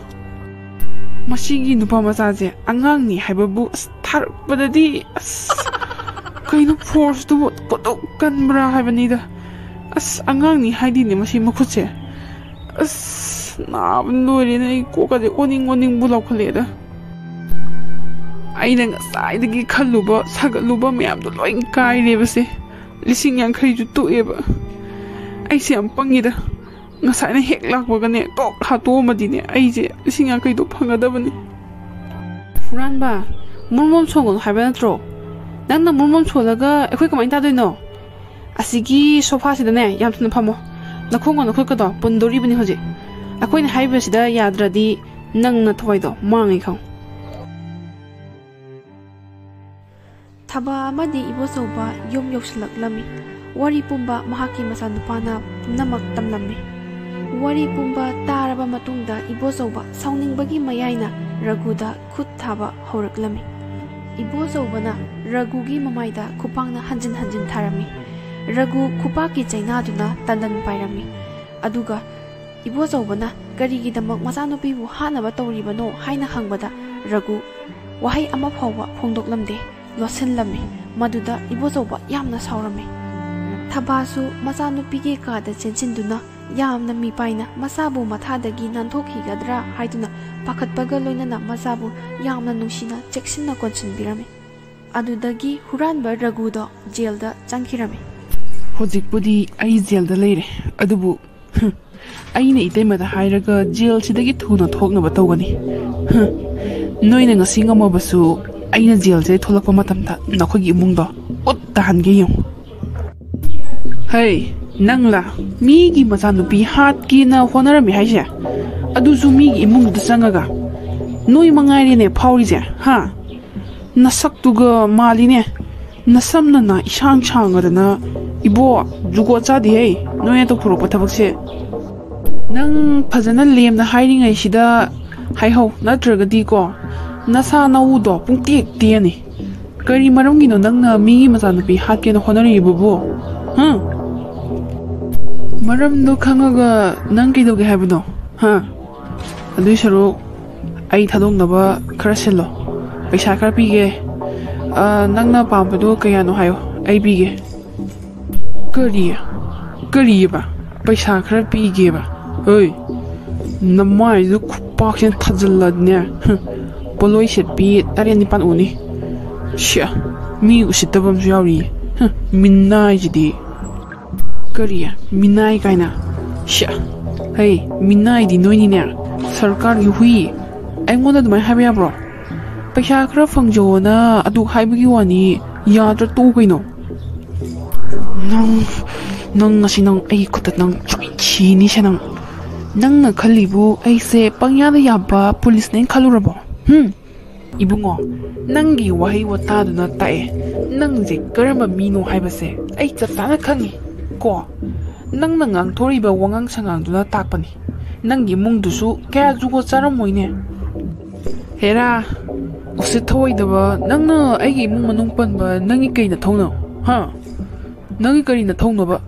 ꯃꯁꯤꯒꯤ ꯅꯨꯄꯥ ꯃꯆꯥꯁꯦ ꯑꯉꯥꯡꯅꯤ ꯍꯥꯏꯕꯕꯨ, ꯑꯁ, ꯊꯥꯔꯛꯄꯗꯗꯤ, ꯑꯁ, ꯀꯩꯅꯣ, ꯐꯣꯔꯁꯇꯨꯕꯨ ꯀꯣꯇꯣꯛ ꯀꯟꯕ꯭ꯔꯥ ꯍꯥꯏꯕꯅꯤꯗ꯫ ꯑꯁ, ꯑꯉꯥꯡꯅꯤ ꯍꯥꯏꯗꯤꯅꯦ ꯃꯁꯤ ꯃꯈꯨꯠꯁꯦ꯫ ꯑꯁ, ꯅꯥꯕꯅ ꯂꯣꯏꯔꯦꯅꯦ, ꯑꯩ ꯀꯣꯛꯀꯁꯦ ꯑꯣꯅꯤꯡ ꯑꯣꯅꯤꯡꯕꯨ ꯂꯥꯎꯈꯠꯂꯛꯑꯦꯗ꯫ ꯑꯩꯅ ꯉꯁꯥꯏꯗꯒꯤ ꯈꯜꯂꯨꯕ ꯁꯥꯒꯠꯂꯨꯕ ꯃꯌꯥꯝꯗꯣ ꯂꯣꯏ ꯀꯥꯏꯔꯦꯕꯁꯦ꯫ ꯂꯤꯁꯤꯡ ꯌꯥꯡꯈꯩꯁꯨ ꯇꯣꯛꯑꯦꯕ꯫ ꯑꯩꯁꯦ ꯌꯥꯝ ꯄꯪꯉꯤꯗ꯫ ꯉꯁꯥꯏꯅ ꯍꯦꯛ ꯂꯥꯛꯄꯒꯅꯦ ꯇꯣꯛ ꯍꯥꯠꯇꯣꯛꯑꯝꯃꯗꯤꯅꯦ, ꯑꯩꯁꯦ ꯂꯤꯁꯤꯡ ꯌꯥꯡꯈꯩꯗꯣ ꯐꯪꯒꯗꯕꯅꯤ꯫ ꯍꯨꯔꯥꯟꯕ, ꯃꯨꯔꯃꯣꯝ ꯁꯣꯡꯒꯅꯨ ꯍꯥꯏꯕ ꯅꯠꯇ꯭ꯔꯣ? ꯅꯪꯅ ꯃꯨꯔꯃꯣꯝ ꯁꯣꯜꯂꯒ ꯑꯩꯈꯣꯏ ꯀꯃꯥꯏꯅ ꯇꯥꯗꯣꯏꯅꯣ? ꯑꯁꯤꯒꯤ ꯁꯣꯐꯥꯁꯤꯗꯅꯦ ꯌꯥꯝ ꯊꯨꯅ ꯐꯝꯃꯣ꯫ ꯅꯈꯣꯡꯒ ꯅꯈꯨꯠꯀꯗꯣ ꯄꯨꯟꯗꯣꯔꯤꯕꯅꯤ ꯍꯧꯖꯤꯛ꯫ ꯑꯩꯈꯣꯏꯅ ꯍꯥꯏꯔꯤꯕꯁꯤꯗ ꯌꯥꯗ꯭ꯔꯗꯤ ꯅꯪ ꯅꯊꯋꯥꯏꯗꯣ ꯃꯥꯡꯉꯦ ꯈꯪꯉꯨ꯫ ꯊꯕꯥ ꯑꯃꯗꯤ ꯏꯕꯣꯆꯧꯕ ꯌꯨꯝ ꯌꯧꯁꯤꯜꯂꯛꯂꯝꯃꯤ꯫ ꯋꯥꯔꯤ ꯄꯨꯝꯕ ꯃꯍꯥꯛꯀꯤ ꯃꯆꯥꯅꯨꯄꯥꯅ ꯄꯨꯝꯅꯃꯛ ꯇꯝꯂꯝꯃꯤ꯫ ꯋꯥꯔꯤ ꯄꯨꯝꯕ ꯇꯥꯔꯕ ꯃꯇꯨꯡꯗ ꯏꯕꯣꯆꯧꯕ ꯁꯥꯎꯅꯤꯡꯕꯒꯤ ꯃꯌꯥꯏꯅ ꯔꯘꯨꯗ ꯈꯨꯠ ꯊꯥꯕ ꯍꯧꯔꯛꯂꯝꯃꯤ꯫ ꯏꯕꯣꯆꯧꯕꯅ ꯔꯘꯨꯒꯤ ꯃꯃꯥꯏꯗ ꯈꯨꯄꯥꯛꯅ ꯍꯟꯖꯤꯟ ꯍꯟꯖꯤꯟ ꯊꯥꯔꯝꯃꯤ꯫ ꯔꯘꯨ ꯈꯨꯄꯥꯛꯀꯤ ꯆꯩꯅꯥꯗꯨꯅ ꯇꯟꯗꯟ ꯄꯥꯏꯔꯝꯃꯤ꯫ ꯑꯗꯨꯒ ꯏꯕꯣꯆꯧꯕꯅ ꯀꯔꯤꯒꯤꯗꯃꯛ ꯃꯆꯥꯅꯨꯄꯤꯕꯨ ꯍꯥꯠꯅꯕ ꯇꯧꯔꯤꯕꯅꯣ ꯍꯥꯏꯅ ꯍꯪꯕꯗ, ꯔꯘꯨ ꯋꯥꯍꯩ ꯑꯃ ꯐꯥꯎꯕ ꯐꯣꯡꯗꯣꯛꯂꯝꯗꯦ, ꯂꯣꯠꯁꯤꯜꯂꯝꯃꯤ꯫ ꯃꯗꯨꯗ ꯏꯕꯣꯆꯧꯕ ꯌꯥꯝꯅ ꯁꯥꯎꯔꯝꯃꯤ꯫ ꯊꯕꯥꯁꯨ ꯃꯆꯥꯅꯨꯄꯤꯒꯤ ꯀꯥꯗ ꯆꯦꯟꯁꯤꯟꯗꯨꯅ ꯌꯥꯝꯅ ꯃꯤꯄꯥꯏꯅ ꯃꯆꯥꯕꯨ ꯃꯊꯥꯗꯒꯤ ꯅꯥꯟꯊꯣꯛꯈꯤꯒꯗ꯭ꯔꯥ ꯍꯥꯏꯗꯨꯅ ꯄꯥꯈꯠꯄꯒ ꯂꯣꯏꯅꯅ ꯃꯆꯥꯕꯨ ꯌꯥꯝꯅ ꯅꯨꯡꯁꯤꯅ ꯆꯦꯛꯁꯤꯟꯅ ꯀꯣꯟꯁꯤꯟꯕꯤꯔꯝꯃꯤ꯫ ꯑꯗꯨꯗꯒꯤ ꯍꯨꯔꯥꯟꯕ ꯔꯘꯨꯗꯣ ꯖꯦꯜꯗ ꯆꯪꯈꯤꯔꯝꯃꯤ꯫ ꯍꯧꯖꯤꯛꯄꯨꯗꯤ ꯑꯩ ꯖꯦꯜꯗ ꯂꯩꯔꯦ, ꯑꯗꯨꯕꯨ, ꯍꯝ, ꯑꯩꯅ ꯏꯇꯩꯃꯗ ꯍꯥꯏꯔꯒ ꯖꯦꯜꯁꯤꯗꯒꯤ ꯊꯨꯅ ꯊꯣꯛꯅꯕ ꯇꯧꯒꯅꯤ꯫ ꯍꯝ, ꯅꯣꯏꯅ ꯉꯁꯤ ꯉꯝꯃꯕꯁꯨ ꯑꯩꯅ ꯖꯦꯜꯁꯤꯗꯒꯤ ꯊꯣꯛꯂꯛꯄ ꯃꯇꯝꯗ ꯅꯈꯣꯏꯒꯤ ꯏꯃꯨꯡꯗꯣ ꯎꯠ ꯇꯥꯍꯟꯒꯦ ꯌꯦꯡꯉꯨ꯫ ꯍꯩ, ꯅꯪꯂꯥ? ꯃꯤꯒꯤ ꯃꯆꯥꯅꯨꯄꯤ ꯍꯥꯠꯀꯦꯅ ꯍꯣꯠꯅꯔꯝꯃꯤ ꯍꯥꯏꯁꯦ? ꯑꯗꯨꯁꯨ ꯃꯤꯒꯤ ꯏꯃꯨꯡꯗꯨꯗ ꯆꯪꯉꯒ? ꯅꯣꯏ ꯃꯉꯥꯏꯔꯦꯅꯦ ꯐꯥꯎꯔꯤꯁꯦ, ꯍꯥ? ꯅꯁꯛꯇꯨꯒ ꯃꯥꯜꯂꯤꯅꯦ꯫ ꯅꯁꯝꯅ ꯅꯥ ꯏꯁꯥꯡ ꯁꯥꯡꯉꯗꯅ, ꯏꯕꯣ, ꯖꯨꯒꯣꯠ ꯆꯥꯗꯦꯍꯦ, ꯅꯣꯏꯅ ꯇꯧꯊꯣꯔꯛꯄ ꯊꯕꯛꯁꯦ꯫ ꯅꯪ ꯐꯖꯅ ꯂꯦꯝꯅ ꯍꯥꯏꯔꯤꯉꯩꯁꯤꯗ ꯍꯥꯏꯍꯧ, ꯅꯠꯇ꯭ꯔꯒꯗꯤꯀꯣ, ꯅꯁꯥ ꯅꯎꯗꯣ ꯄꯨꯡꯇꯦꯛ ꯇꯦꯛꯑꯅꯤ꯫ ꯀꯔꯤ ꯃꯔꯝꯒꯤꯅꯣ ꯅꯪꯅ ꯃꯤꯒꯤ ꯃꯆꯥꯅꯨꯄꯤ ꯍꯥꯠꯀꯦꯅ ꯍꯣꯠꯅꯔꯤꯕꯕꯨ? ꯍꯨꯝ? ꯃꯔꯝꯗꯣ ꯈꯪꯉꯒ ꯅꯪ ꯀꯩꯗꯧꯒꯦ ꯍꯥꯏꯕꯅꯣ? ꯍꯥ? ꯑꯗꯨꯏ ꯁꯔꯨꯛ ꯑꯩ ꯊꯥꯗꯣꯛꯅꯕ ꯈꯔ ꯁꯤꯜꯂꯣ꯫ ꯄꯩꯁꯥ ꯈꯔ ꯄꯤꯒꯦ꯫ ꯑ, ꯅꯪꯅ ꯄꯥꯝꯕꯗꯣ ꯀꯌꯥꯅꯣ ꯍꯥꯏꯌꯣ, ꯑꯩ ꯄꯤꯒꯦ꯫ ꯀꯔꯤ? ꯀꯔꯤꯑꯕ? ꯄꯩꯁꯥ ꯈꯔ ꯄꯤꯒꯦꯕ? ꯍꯣꯏ, ꯅꯃꯥꯏꯗꯨ ꯈꯨꯄꯥꯛꯁꯤꯅ ꯊꯥꯖꯤꯜꯂꯗꯤꯅꯦ, ꯍꯨꯝ, ꯄꯣꯠꯂꯣꯏ ꯁꯦꯠꯄꯤ ꯇꯔꯦꯠ ꯅꯤꯄꯥꯟ ꯎꯅꯤ꯫ ꯁꯤꯌꯥ, ꯃꯤ ꯎꯁꯤꯠꯇꯕ ꯑꯃꯁꯨ ꯌꯥꯎꯔꯤꯌꯦ꯫ ꯍꯨꯝ, ꯃꯤꯅꯥꯏꯁꯤꯗꯤ꯫ ꯀꯔꯤ? ꯃꯤꯅꯥꯏ ꯀꯥꯏꯅ? ꯁꯤꯌꯥ, ꯍꯩ, ꯃꯤꯅꯥꯏꯗꯤ ꯅꯣꯏꯅꯤꯅꯦ, ꯁꯔꯀꯥꯔꯒꯤ ꯍꯨꯏ꯫ ꯑꯩꯉꯣꯟꯗ ꯑꯗꯨꯃꯥꯏꯅ ꯍꯥꯏꯕ ꯌꯥꯕ꯭ꯔꯣ? ꯄꯩꯁꯥ ꯈꯔ ꯐꯪꯖꯧꯑꯣꯅ ꯑꯗꯨ ꯍꯥꯏꯕꯒꯤ ꯋꯥꯅꯤ, ꯌꯥꯗ꯭ꯔ ꯇꯣꯛꯎ ꯀꯩꯅꯣ꯫ ꯅꯪ, ꯅꯪ ꯉꯁꯤ ꯅꯪ ꯑꯩ ꯈꯨꯠꯇ ꯅꯪ ꯆꯣꯏꯈꯤꯅꯤꯁꯦ ꯅꯪ꯫ ꯅꯪꯅ ꯈꯜꯂꯤꯕꯨ ꯑꯩꯁꯦ ꯄꯪꯌꯥꯗ ꯌꯥꯕ ꯄꯨꯂꯤꯁꯅꯦꯅ ꯈꯜꯂꯨꯔꯕꯣ? ꯍꯨꯝ? ꯏꯕꯨꯡꯉꯣ, ꯅꯪꯒꯤ ꯋꯥꯍꯩ ꯋꯥꯇꯥꯗꯨꯅ ꯇꯥꯛꯑꯦ ꯅꯪꯁꯦ ꯀꯔꯝꯕ ꯃꯤꯅꯣ ꯍꯥꯏꯕꯁꯦ꯫ ꯑꯩ ꯆꯞ ꯆꯥꯅ ꯈꯪꯉꯤ ꯀꯣ꯫ ꯅꯪꯅ ꯉꯥꯡꯊꯣꯔꯤꯕ ꯋꯥꯉꯥꯡ ꯁꯉꯥꯡꯗꯨꯅ ꯇꯥꯛꯄꯅꯤ꯫ ꯅꯪꯒꯤ ꯏꯃꯨꯡꯗꯨꯁꯨ ꯀꯌꯥ ꯖꯨꯒꯣꯠ ꯆꯥꯔꯝꯃꯣꯏꯅꯦ꯫ ꯍꯦꯔꯥ, ꯎꯁꯤꯠ ꯊꯑꯣꯏꯗꯕ, ꯅꯪꯅ ꯑꯩꯒꯤ ꯏꯃꯨꯡ ꯃꯅꯨꯡ ꯄꯟꯕ ꯅꯪꯒꯤ ꯀꯩ ꯅꯊꯧꯅꯣ? ꯍꯥ? ꯅꯪꯒꯤ ꯀꯔꯤ ꯅꯊꯧꯅꯣꯕ?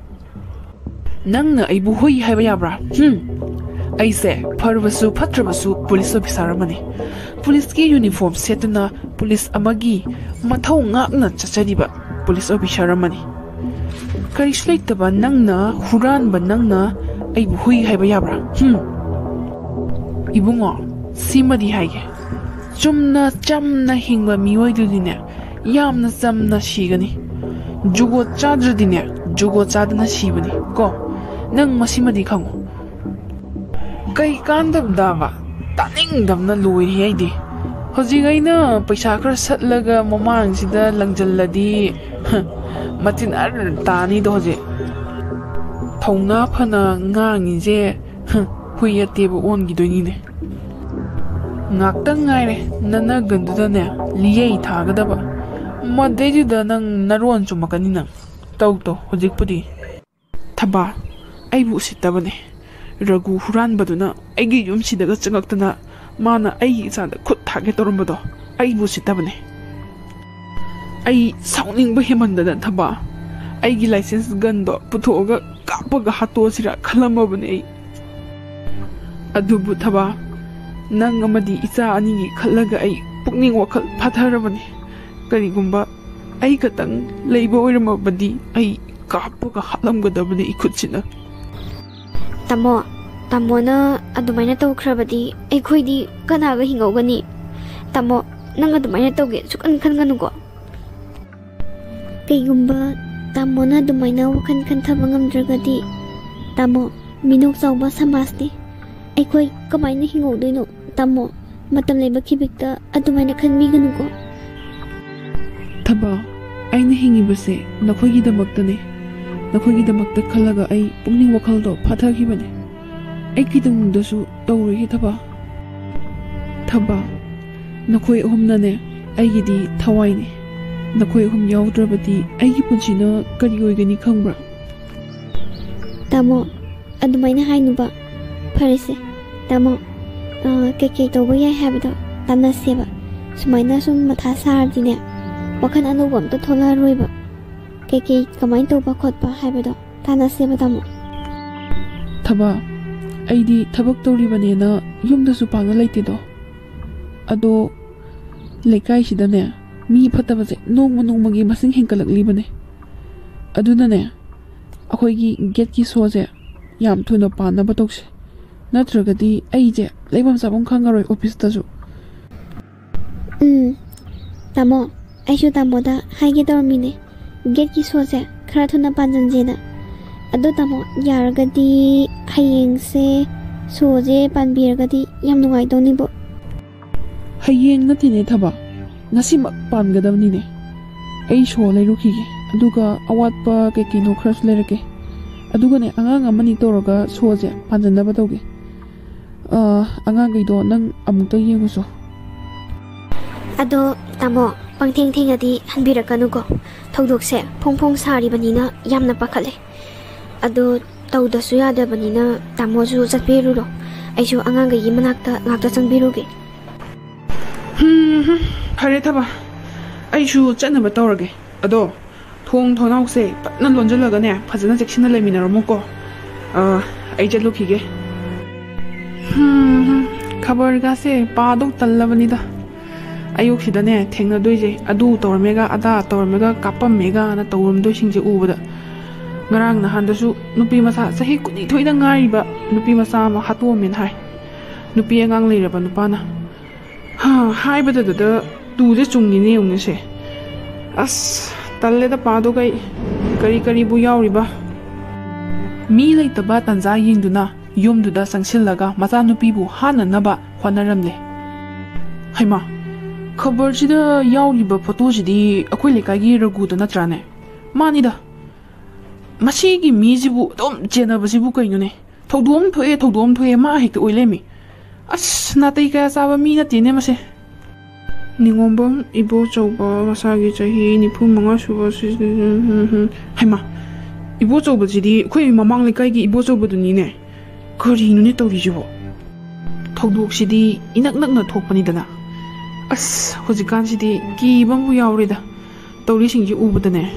ꯅꯪꯅ ꯑꯩꯕꯨ ꯍꯨꯏ ꯍꯥꯏꯕ ꯌꯥꯕ꯭ꯔꯥ? ꯍꯨꯝ? ꯑꯩꯁꯦ ꯐꯔꯕꯁꯨ ꯐꯠꯇ꯭ꯔꯕꯁꯨ ꯄꯨꯂꯤꯁ ꯑꯣꯐꯤꯁꯥꯔ ꯑꯃꯅꯤ꯫ ꯄꯨꯂꯤꯁꯀꯤ ꯌꯨꯅꯤꯐꯣꯔꯝ ꯁꯦꯠꯇꯨꯅ ꯄꯨꯂꯤꯁ ꯑꯃꯒꯤ ꯃꯊꯧ ꯉꯥꯛꯅ ꯆꯠꯆꯔꯤꯕ ꯄꯨꯂꯤꯁ ꯑꯣꯐꯤꯁꯥꯔ ꯑꯃꯅꯤ꯫ ꯀꯔꯤꯁꯨ ꯂꯩꯇꯕ ꯅꯪꯅ, ꯍꯨꯔꯥꯟꯕ ꯅꯪꯅ ꯑꯩꯕꯨ ꯍꯨꯏ ꯍꯥꯏꯕ ꯌꯥꯕ꯭ꯔꯥ? ꯍꯨꯝ? ꯏꯕꯨꯡꯉꯣ, ꯁꯤꯃꯗꯤ ꯍꯥꯏꯒꯦ꯫ ꯆꯨꯝꯅ ꯆꯝꯅ ꯍꯤꯡꯕ ꯃꯤꯑꯣꯏꯗꯨꯗꯤꯅꯦ, ꯌꯥꯝꯅ ꯆꯝꯅ ꯁꯤꯒꯅꯤ꯫ ꯖꯨꯒꯣꯠ ꯆꯥꯗ꯭ꯔꯗꯤꯅꯦ, ꯖꯨꯒꯣꯠ ꯆꯥꯗꯅ ꯁꯤꯕꯅꯤ ꯀꯣ꯫ ꯅꯪ ꯃꯁꯤꯃꯗꯤ ꯈꯪꯉꯨ꯫ ꯀꯩ ꯀꯥꯟꯗꯕꯗꯕ? ꯇꯥꯅꯤꯡꯗꯕꯅ ꯂꯣꯏꯔꯦ ꯑꯩꯗꯤ꯫ ꯍꯧꯖꯤꯛ ꯑꯩꯅ ꯄꯩꯁꯥ ꯈꯔ ꯁꯠꯂꯒ ꯃꯃꯥꯡꯁꯤꯗ ꯂꯪꯖꯜꯂꯗꯤ, ꯃꯆꯤꯟ ꯑꯔ ꯇꯥꯅꯤꯗꯣ ꯍꯧꯖꯤꯛ꯫ ꯊꯧꯅꯥ ꯐꯅ ꯉꯥꯡꯉꯤꯁꯦ, ꯍꯨꯏ ꯑꯇꯦꯕ ꯑꯣꯟꯈꯤꯗꯣꯏꯅꯤꯅꯦ꯫ ꯉꯥꯛꯇꯪ ꯉꯥꯏꯔꯦ ꯅꯅꯒꯟꯗꯨꯗꯅꯦ ꯂꯤꯌꯩ ꯊꯥꯒꯗꯕ꯫ ꯃꯗꯩꯗꯨꯗ ꯅꯪ ꯅꯔꯣꯟ ꯆꯨꯝꯃꯛꯀꯅꯤ ꯅꯪ꯫ ꯇꯧ ꯇꯧ ꯍꯧꯖꯤꯛꯄꯨꯗꯤ꯫ ꯊꯕꯥ, ꯑꯩꯕꯨ ꯎꯁꯤꯠꯇꯕꯅꯦ꯫ ꯔꯘꯨ ꯍꯨꯔꯥꯟꯕꯗꯨꯅ ꯑꯩꯒꯤ ꯌꯨꯝꯁꯤꯗꯒ ꯆꯪꯉꯛꯇꯅ ꯃꯥꯅ ꯑꯩꯒꯤ ꯏꯆꯥꯗ ꯈꯨꯠ ꯊꯥꯒꯦ ꯇꯧꯔꯝꯕꯗꯣ ꯑꯩꯕꯨ ꯎꯁꯤꯠꯇꯕꯅꯦ꯫ ꯑꯩ ꯁꯥꯎꯅꯤꯡꯕ ꯍꯦꯟꯃꯟꯗꯅ ꯊꯕꯥ, ꯑꯩꯒꯤ ꯂꯥꯏꯁꯦꯟꯁ ꯒꯟꯗꯣ ꯄꯨꯊꯣꯛꯑꯒ ꯀꯥꯞꯄꯒ ꯍꯥꯠꯇꯣꯛꯑꯁꯤꯔꯥ ꯈꯜꯂꯝꯃꯕꯅꯦ ꯑꯩ꯫ ꯑꯗꯨꯕꯨ ꯊꯕꯥ, ꯅꯪ ꯑꯃꯗꯤ ꯏꯆꯥ ꯑꯅꯤꯒꯤ ꯈꯜꯂꯒ ꯑꯩ ꯄꯨꯛꯅꯤꯡ ꯋꯥꯈꯜ ꯐꯥꯊꯔꯕꯅꯤ꯫ ꯀꯔꯤꯒꯨꯝꯕ ꯑꯩ ꯈꯛꯇꯪ ꯂꯩꯕ ꯑꯣꯏꯔꯝꯃꯕꯗꯤ ꯑꯩ ꯀꯥꯞꯄꯒ ꯍꯥꯠꯂꯝꯒꯗꯕꯅꯤ ꯏꯈꯨꯠꯁꯤꯅ꯫ ꯇꯥꯃꯣ, ꯇꯥꯃꯣꯅ ꯑꯗꯨꯃꯥꯏꯅ ꯇꯧꯈ꯭ꯔꯕꯗꯤ ꯑꯩꯈꯣꯏꯗꯤ ꯀꯅꯥꯒ ꯍꯤꯡꯍꯧꯒꯅꯤ? ꯇꯥꯃꯣ, ꯅꯪ ꯑꯗꯨꯃꯥꯏꯅ ꯇꯧꯒꯦ ꯁꯨꯛꯈꯟ ꯈꯟꯒꯅꯨꯀꯣ꯫ ꯀꯩꯒꯨꯝꯕ ꯇꯥꯃꯣꯅ ꯑꯗꯨꯃꯥꯏꯅ ꯋꯥꯈꯜ ꯈꯟꯊꯕ ꯉꯝꯗ꯭ꯔꯒꯗꯤ, ꯇꯥꯃꯣ, ꯃꯤꯅꯣꯛ ꯆꯥꯎꯕ ꯁꯃꯥꯖꯅꯤ꯫ ꯑꯩꯈꯣꯏ ꯀꯃꯥꯏꯅ ꯍꯤꯡꯍꯧꯗꯣꯏꯅꯣ? ꯇꯥꯃꯣ, ꯃꯇꯝ ꯂꯩꯕ ꯈꯤꯕꯤꯛꯇ ꯑꯗꯨꯃꯥꯏꯅ ꯈꯟꯕꯤꯒꯅꯨꯀꯣ꯫ ꯊꯕꯥ, ꯑꯩꯅ ꯍꯤꯡꯉꯤꯕꯁꯦ ꯅꯈꯣꯏꯒꯤꯗꯃꯛꯇꯅꯦ꯫ ꯅꯈꯣꯏꯒꯤꯗꯃꯛꯇ ꯈꯜꯂꯒ ꯑꯩ ꯄꯨꯛꯅꯤꯡ ꯋꯥꯈꯜꯗꯣ ꯐꯥꯊꯈꯤꯕꯅꯦ꯫ ꯑꯩ ꯀꯩꯗꯧꯅꯨꯡꯗꯁꯨ ꯇꯧꯔꯣꯏꯌꯦ ꯊꯕꯥ꯫ ꯊꯕꯥ, ꯅꯈꯣꯏ ꯑꯍꯨꯝꯅꯅꯦ ꯑꯩꯒꯤꯗꯤ ꯊꯋꯥꯏꯅꯦ꯫ ꯅꯈꯣꯏ ꯑꯍꯨꯝ ꯌꯥꯎꯗ꯭ꯔꯕꯗꯤ ꯑꯩꯒꯤ ꯄꯨꯟꯁꯤꯅ ꯀꯔꯤ ꯑꯣꯏꯒꯅꯤ ꯈꯪꯕ꯭ꯔꯥ? ꯇꯥꯃꯣ, ꯑꯗꯨꯃꯥꯏꯅ ꯍꯥꯏꯅꯨꯕ꯫ ꯐꯔꯦꯁꯦ, ꯇꯥꯃꯣ, ꯑ, ꯀꯩꯀꯩ ꯇꯧꯕ ꯌꯥꯏ ꯍꯥꯏꯕꯗꯣ ꯇꯥꯟꯅꯁꯦꯕ꯫ ꯁꯨꯃꯥꯏꯅ ꯁꯨꯝ ꯃꯊꯥ ꯁꯥꯔꯗꯤꯅꯦ, ꯋꯥꯈꯜ ꯑꯅꯧꯕ ꯑꯝꯇ ꯊꯣꯛꯂꯛꯑꯔꯣꯏꯕ꯫ ꯀꯩꯀꯩ ꯀꯃꯥꯏꯅ ꯇꯧꯕ ꯈꯣꯠꯄ ꯍꯥꯏꯕꯗꯣ ꯇꯥꯟꯅꯁꯦꯕ, ꯇꯥꯃꯣ꯫ ꯊꯕꯥ, ꯑꯩꯗꯤ ꯊꯕꯛ ꯇꯧꯔꯤꯕꯅꯦꯅ ꯌꯨꯝꯗꯁꯨ ꯄꯥꯛꯅ ꯂꯩꯇꯦꯗꯣ꯫ ꯑꯗꯣ ꯂꯩꯀꯥꯏꯁꯤꯗꯅꯦ ꯃꯤ ꯐꯠꯇꯕꯁꯦ ꯅꯣꯡꯃ ꯅꯣꯡꯃꯒꯤ ꯃꯁꯤꯡ ꯍꯦꯟꯒꯠꯂꯛꯂꯤꯕꯅꯦ꯫ ꯑꯗꯨꯅꯅꯦ ꯑꯩꯈꯣꯏꯒꯤ ꯒꯦꯠꯀꯤ ꯁꯣꯁꯦ ꯌꯥꯝ ꯊꯨꯅ ꯄꯥꯟꯅꯕ ꯇꯧꯁꯦ꯫ ꯅꯠꯇ꯭ꯔꯒꯗꯤ ꯑꯩꯁꯦ ꯂꯩꯐꯝ ꯆꯥꯐꯝ ꯈꯪꯉꯔꯣꯏ ꯑꯣꯐꯤꯁꯇꯁꯨ꯫ ꯎꯝ, ꯇꯥꯃꯣ, ꯑꯩꯁꯨ ꯇꯥꯃꯣꯗ ꯍꯥꯏꯒꯦ ꯇꯧꯔꯝꯃꯤꯅꯦ, ꯒꯦꯠꯀꯤ ꯁꯣꯁꯦ ꯈꯔ ꯊꯨꯅ ꯄꯥꯟꯁꯤꯟꯁꯦꯅ꯫ ꯑꯗꯣ ꯇꯥꯃꯣ, ꯌꯥꯔꯒꯗꯤ ꯍꯌꯦꯡꯁꯦ ꯁꯣꯁꯦ ꯄꯥꯟꯕꯤꯔꯒꯗꯤ ꯌꯥꯝ ꯅꯨꯡꯉꯥꯏꯗꯧꯅꯤꯕꯣ꯫ ꯍꯌꯦꯡ ꯅꯠꯇꯦꯅꯦ ꯊꯕꯥ, ꯉꯁꯤꯃꯛ ꯄꯥꯟꯒꯗꯕꯅꯤꯅꯦ꯫ ꯑꯩ ꯁꯣ ꯂꯩꯔꯨꯈꯤꯒꯦ, ꯑꯗꯨꯒ ꯑꯋꯥꯠꯄ ꯀꯩ ꯀꯩꯅꯣ ꯈꯔꯁꯨ ꯂꯩꯔꯛꯀꯦ꯫ ꯑꯗꯨꯒꯅꯦ ꯑꯉꯥꯡ ꯑꯃꯅꯤ ꯇꯧꯔꯒ ꯁꯣꯁꯦ ꯄꯥꯟꯖꯟꯅꯕ ꯇꯧꯒꯦ꯫ ꯑ, ꯑꯉꯥꯡꯈꯩꯗꯣ ꯅꯪ ꯑꯃꯨꯛꯇ ꯌꯦꯡꯉꯨꯁꯣ꯫ ꯑꯗꯣ ꯇꯥꯃꯣ, ꯄꯪꯊꯦꯡ ꯊꯦꯡꯉꯗꯤ ꯍꯟꯕꯤꯔꯛꯀꯅꯨꯀꯣ꯫ ꯊꯧꯗꯣꯛꯁꯦ ꯐꯣꯡ ꯐꯣꯡ ꯁꯥꯔꯤꯕꯅꯤꯅ ꯌꯥꯝꯅ ꯄꯥꯈꯠꯂꯦ꯫ ꯑꯗꯣ ꯇꯧꯗꯁꯨ ꯌꯥꯗꯕꯅꯤꯅ ꯇꯥꯃꯣꯁꯨ ꯆꯠꯄꯤꯔꯨꯔꯣ꯫ ꯑꯩꯁꯨ ꯑꯉꯥꯡꯈꯩꯒꯤ ꯃꯅꯥꯛꯇ ꯉꯥꯛꯇ ꯆꯪꯕꯤꯔꯨꯒꯦ꯫ ꯍꯝ, ꯍꯝ, ꯐꯔꯦ ꯊꯕ, ꯑꯩꯁꯨ ꯆꯠꯅꯕ ꯇꯧꯔꯒꯦ꯫ ꯑꯗꯣ ꯊꯣꯡ ꯊꯣꯡꯅꯥꯎꯁꯦ ꯐꯖꯅ ꯂꯣꯟꯁꯤꯜꯂꯒꯅꯦ, ꯐꯖꯅ ꯆꯦꯛꯁꯤꯟꯅ ꯂꯩꯃꯤꯟꯅꯔꯝꯃꯨꯀꯣ꯫ ꯑꯥ, ꯑꯩ ꯆꯠꯂꯨꯈꯤꯒꯦ꯫ ꯍꯝ, ꯍꯝ, ꯈꯕꯔꯒꯥꯁꯦ ꯄꯥꯗꯧ ꯇꯜꯂꯕꯅꯤꯗ꯫ ꯑꯌꯨꯛꯁꯤꯗꯅꯦ ꯊꯦꯡꯅꯗꯣꯏꯁꯦ, ꯑꯗꯨ ꯇꯧꯔꯝꯃꯦꯒ, ꯑꯗꯥ ꯇꯧꯔꯝꯃꯦꯒ, ꯀꯥꯞꯄꯝꯃꯦꯒꯅ ꯇꯧꯔꯝꯗꯣꯏꯁꯤꯡꯁꯦ ꯎꯕꯗ꯫ ꯉꯔꯥꯡ ꯅꯍꯥꯟꯗꯁꯨ ꯅꯨꯄꯤ ꯃꯆꯥ ꯆꯍꯤ ꯀꯨꯟꯅꯤꯊꯣꯏꯗ ꯉꯥꯏꯔꯤꯕ ꯅꯨꯄꯤ ꯃꯆꯥ ꯑꯃ ꯍꯥꯠꯇꯣꯛꯑꯝꯃꯦꯅ ꯍꯥꯏ꯫ ꯅꯨꯄꯤ ꯑꯉꯥꯡ ꯂꯩꯔꯕ ꯅꯨꯄꯥꯅ꯫ ꯍꯥ, ꯍꯥꯏꯕꯗꯗ ꯇꯨꯁꯦ ꯆꯨꯡꯉꯤꯅꯦ ꯌꯦꯡꯉꯨꯅꯦꯁꯦ꯫ ꯑꯁ, ꯇꯜꯂꯦꯗ ꯄꯥꯗꯣ ꯀꯩ, ꯀꯔꯤ ꯀꯔꯤꯕꯨ ꯌꯥꯎꯔꯤꯕ? ꯃꯤ ꯂꯩꯇꯕ ꯇꯟꯖꯥ ꯌꯦꯡꯗꯨꯅ ꯌꯨꯝꯗꯨꯗ ꯆꯪꯁꯤꯜꯂꯒ ꯃꯆꯥꯅꯨꯄꯤꯕꯨ ꯍꯥꯠꯅꯅꯕ ꯍꯣꯠꯅꯔꯝꯂꯦ꯫ ꯍꯩꯃꯥ, ꯈꯕꯔꯁꯤꯗ ꯌꯥꯎꯔꯤꯕ ꯐꯣꯇꯣꯁꯤꯗꯤ ꯑꯩꯈꯣꯏ ꯂꯩꯀꯥꯏꯒꯤ ꯔꯘꯨꯗꯣ ꯅꯠꯇ꯭ꯔꯥꯅꯦ? ꯃꯥꯅꯤꯗ꯫ ꯃꯁꯤꯒꯤ ꯃꯤꯁꯤꯕꯨ ꯑꯗꯨꯝ ꯆꯦꯟꯅꯕꯁꯤꯕꯨ ꯀꯩꯅꯣꯅꯦ? ꯊꯧꯗꯣꯛ ꯑꯃ ꯊꯣꯛꯑꯦ, ꯊꯧꯗꯣꯛ ꯑꯃ ꯊꯣꯛꯑꯦ, ꯃꯥ ꯍꯦꯛꯇ ꯑꯣꯏ ꯂꯩꯔꯝꯃꯤ꯫ ꯑꯁ, ꯅꯥꯇꯩ ꯀꯌꯥ ꯆꯥꯕ ꯃꯤ ꯅꯠꯇꯦꯅꯦ ꯃꯁꯦ꯫ ꯅꯤꯉꯣꯝꯕꯝ ꯏꯕꯣꯆꯧꯕ, ꯃꯁꯥꯒꯤ ꯆꯍꯤ ꯅꯤꯐꯨ ꯃꯉꯥ ꯁꯨꯕ ꯁꯤ-, ꯍꯩꯃꯥ, ꯏꯕꯣꯆꯧꯕꯁꯤꯗꯤ ꯑꯩꯈꯣꯏ ꯃꯃꯥꯡ ꯂꯩꯀꯥꯏꯒꯤ ꯏꯕꯣꯆꯧꯕꯗꯨꯅꯤꯅꯦ꯫ ꯀꯔꯤꯅꯣꯅꯦ ꯇꯧꯔꯤꯁꯤꯕꯣ? ꯊꯧꯗꯣꯛꯁꯤꯗꯤ ꯏꯅꯛ ꯅꯛꯅ ꯊꯣꯛꯄꯅꯤꯗꯅ꯫ ꯑꯁ, ꯍꯧꯖꯤꯛꯀꯥꯟꯁꯤꯗꯤ ꯀꯤꯕ ꯑꯃꯕꯨ ꯌꯥꯎꯔꯦꯗ꯫ ꯇꯧꯔꯤꯁꯤꯡꯁꯤ ꯎꯕꯗꯅꯦ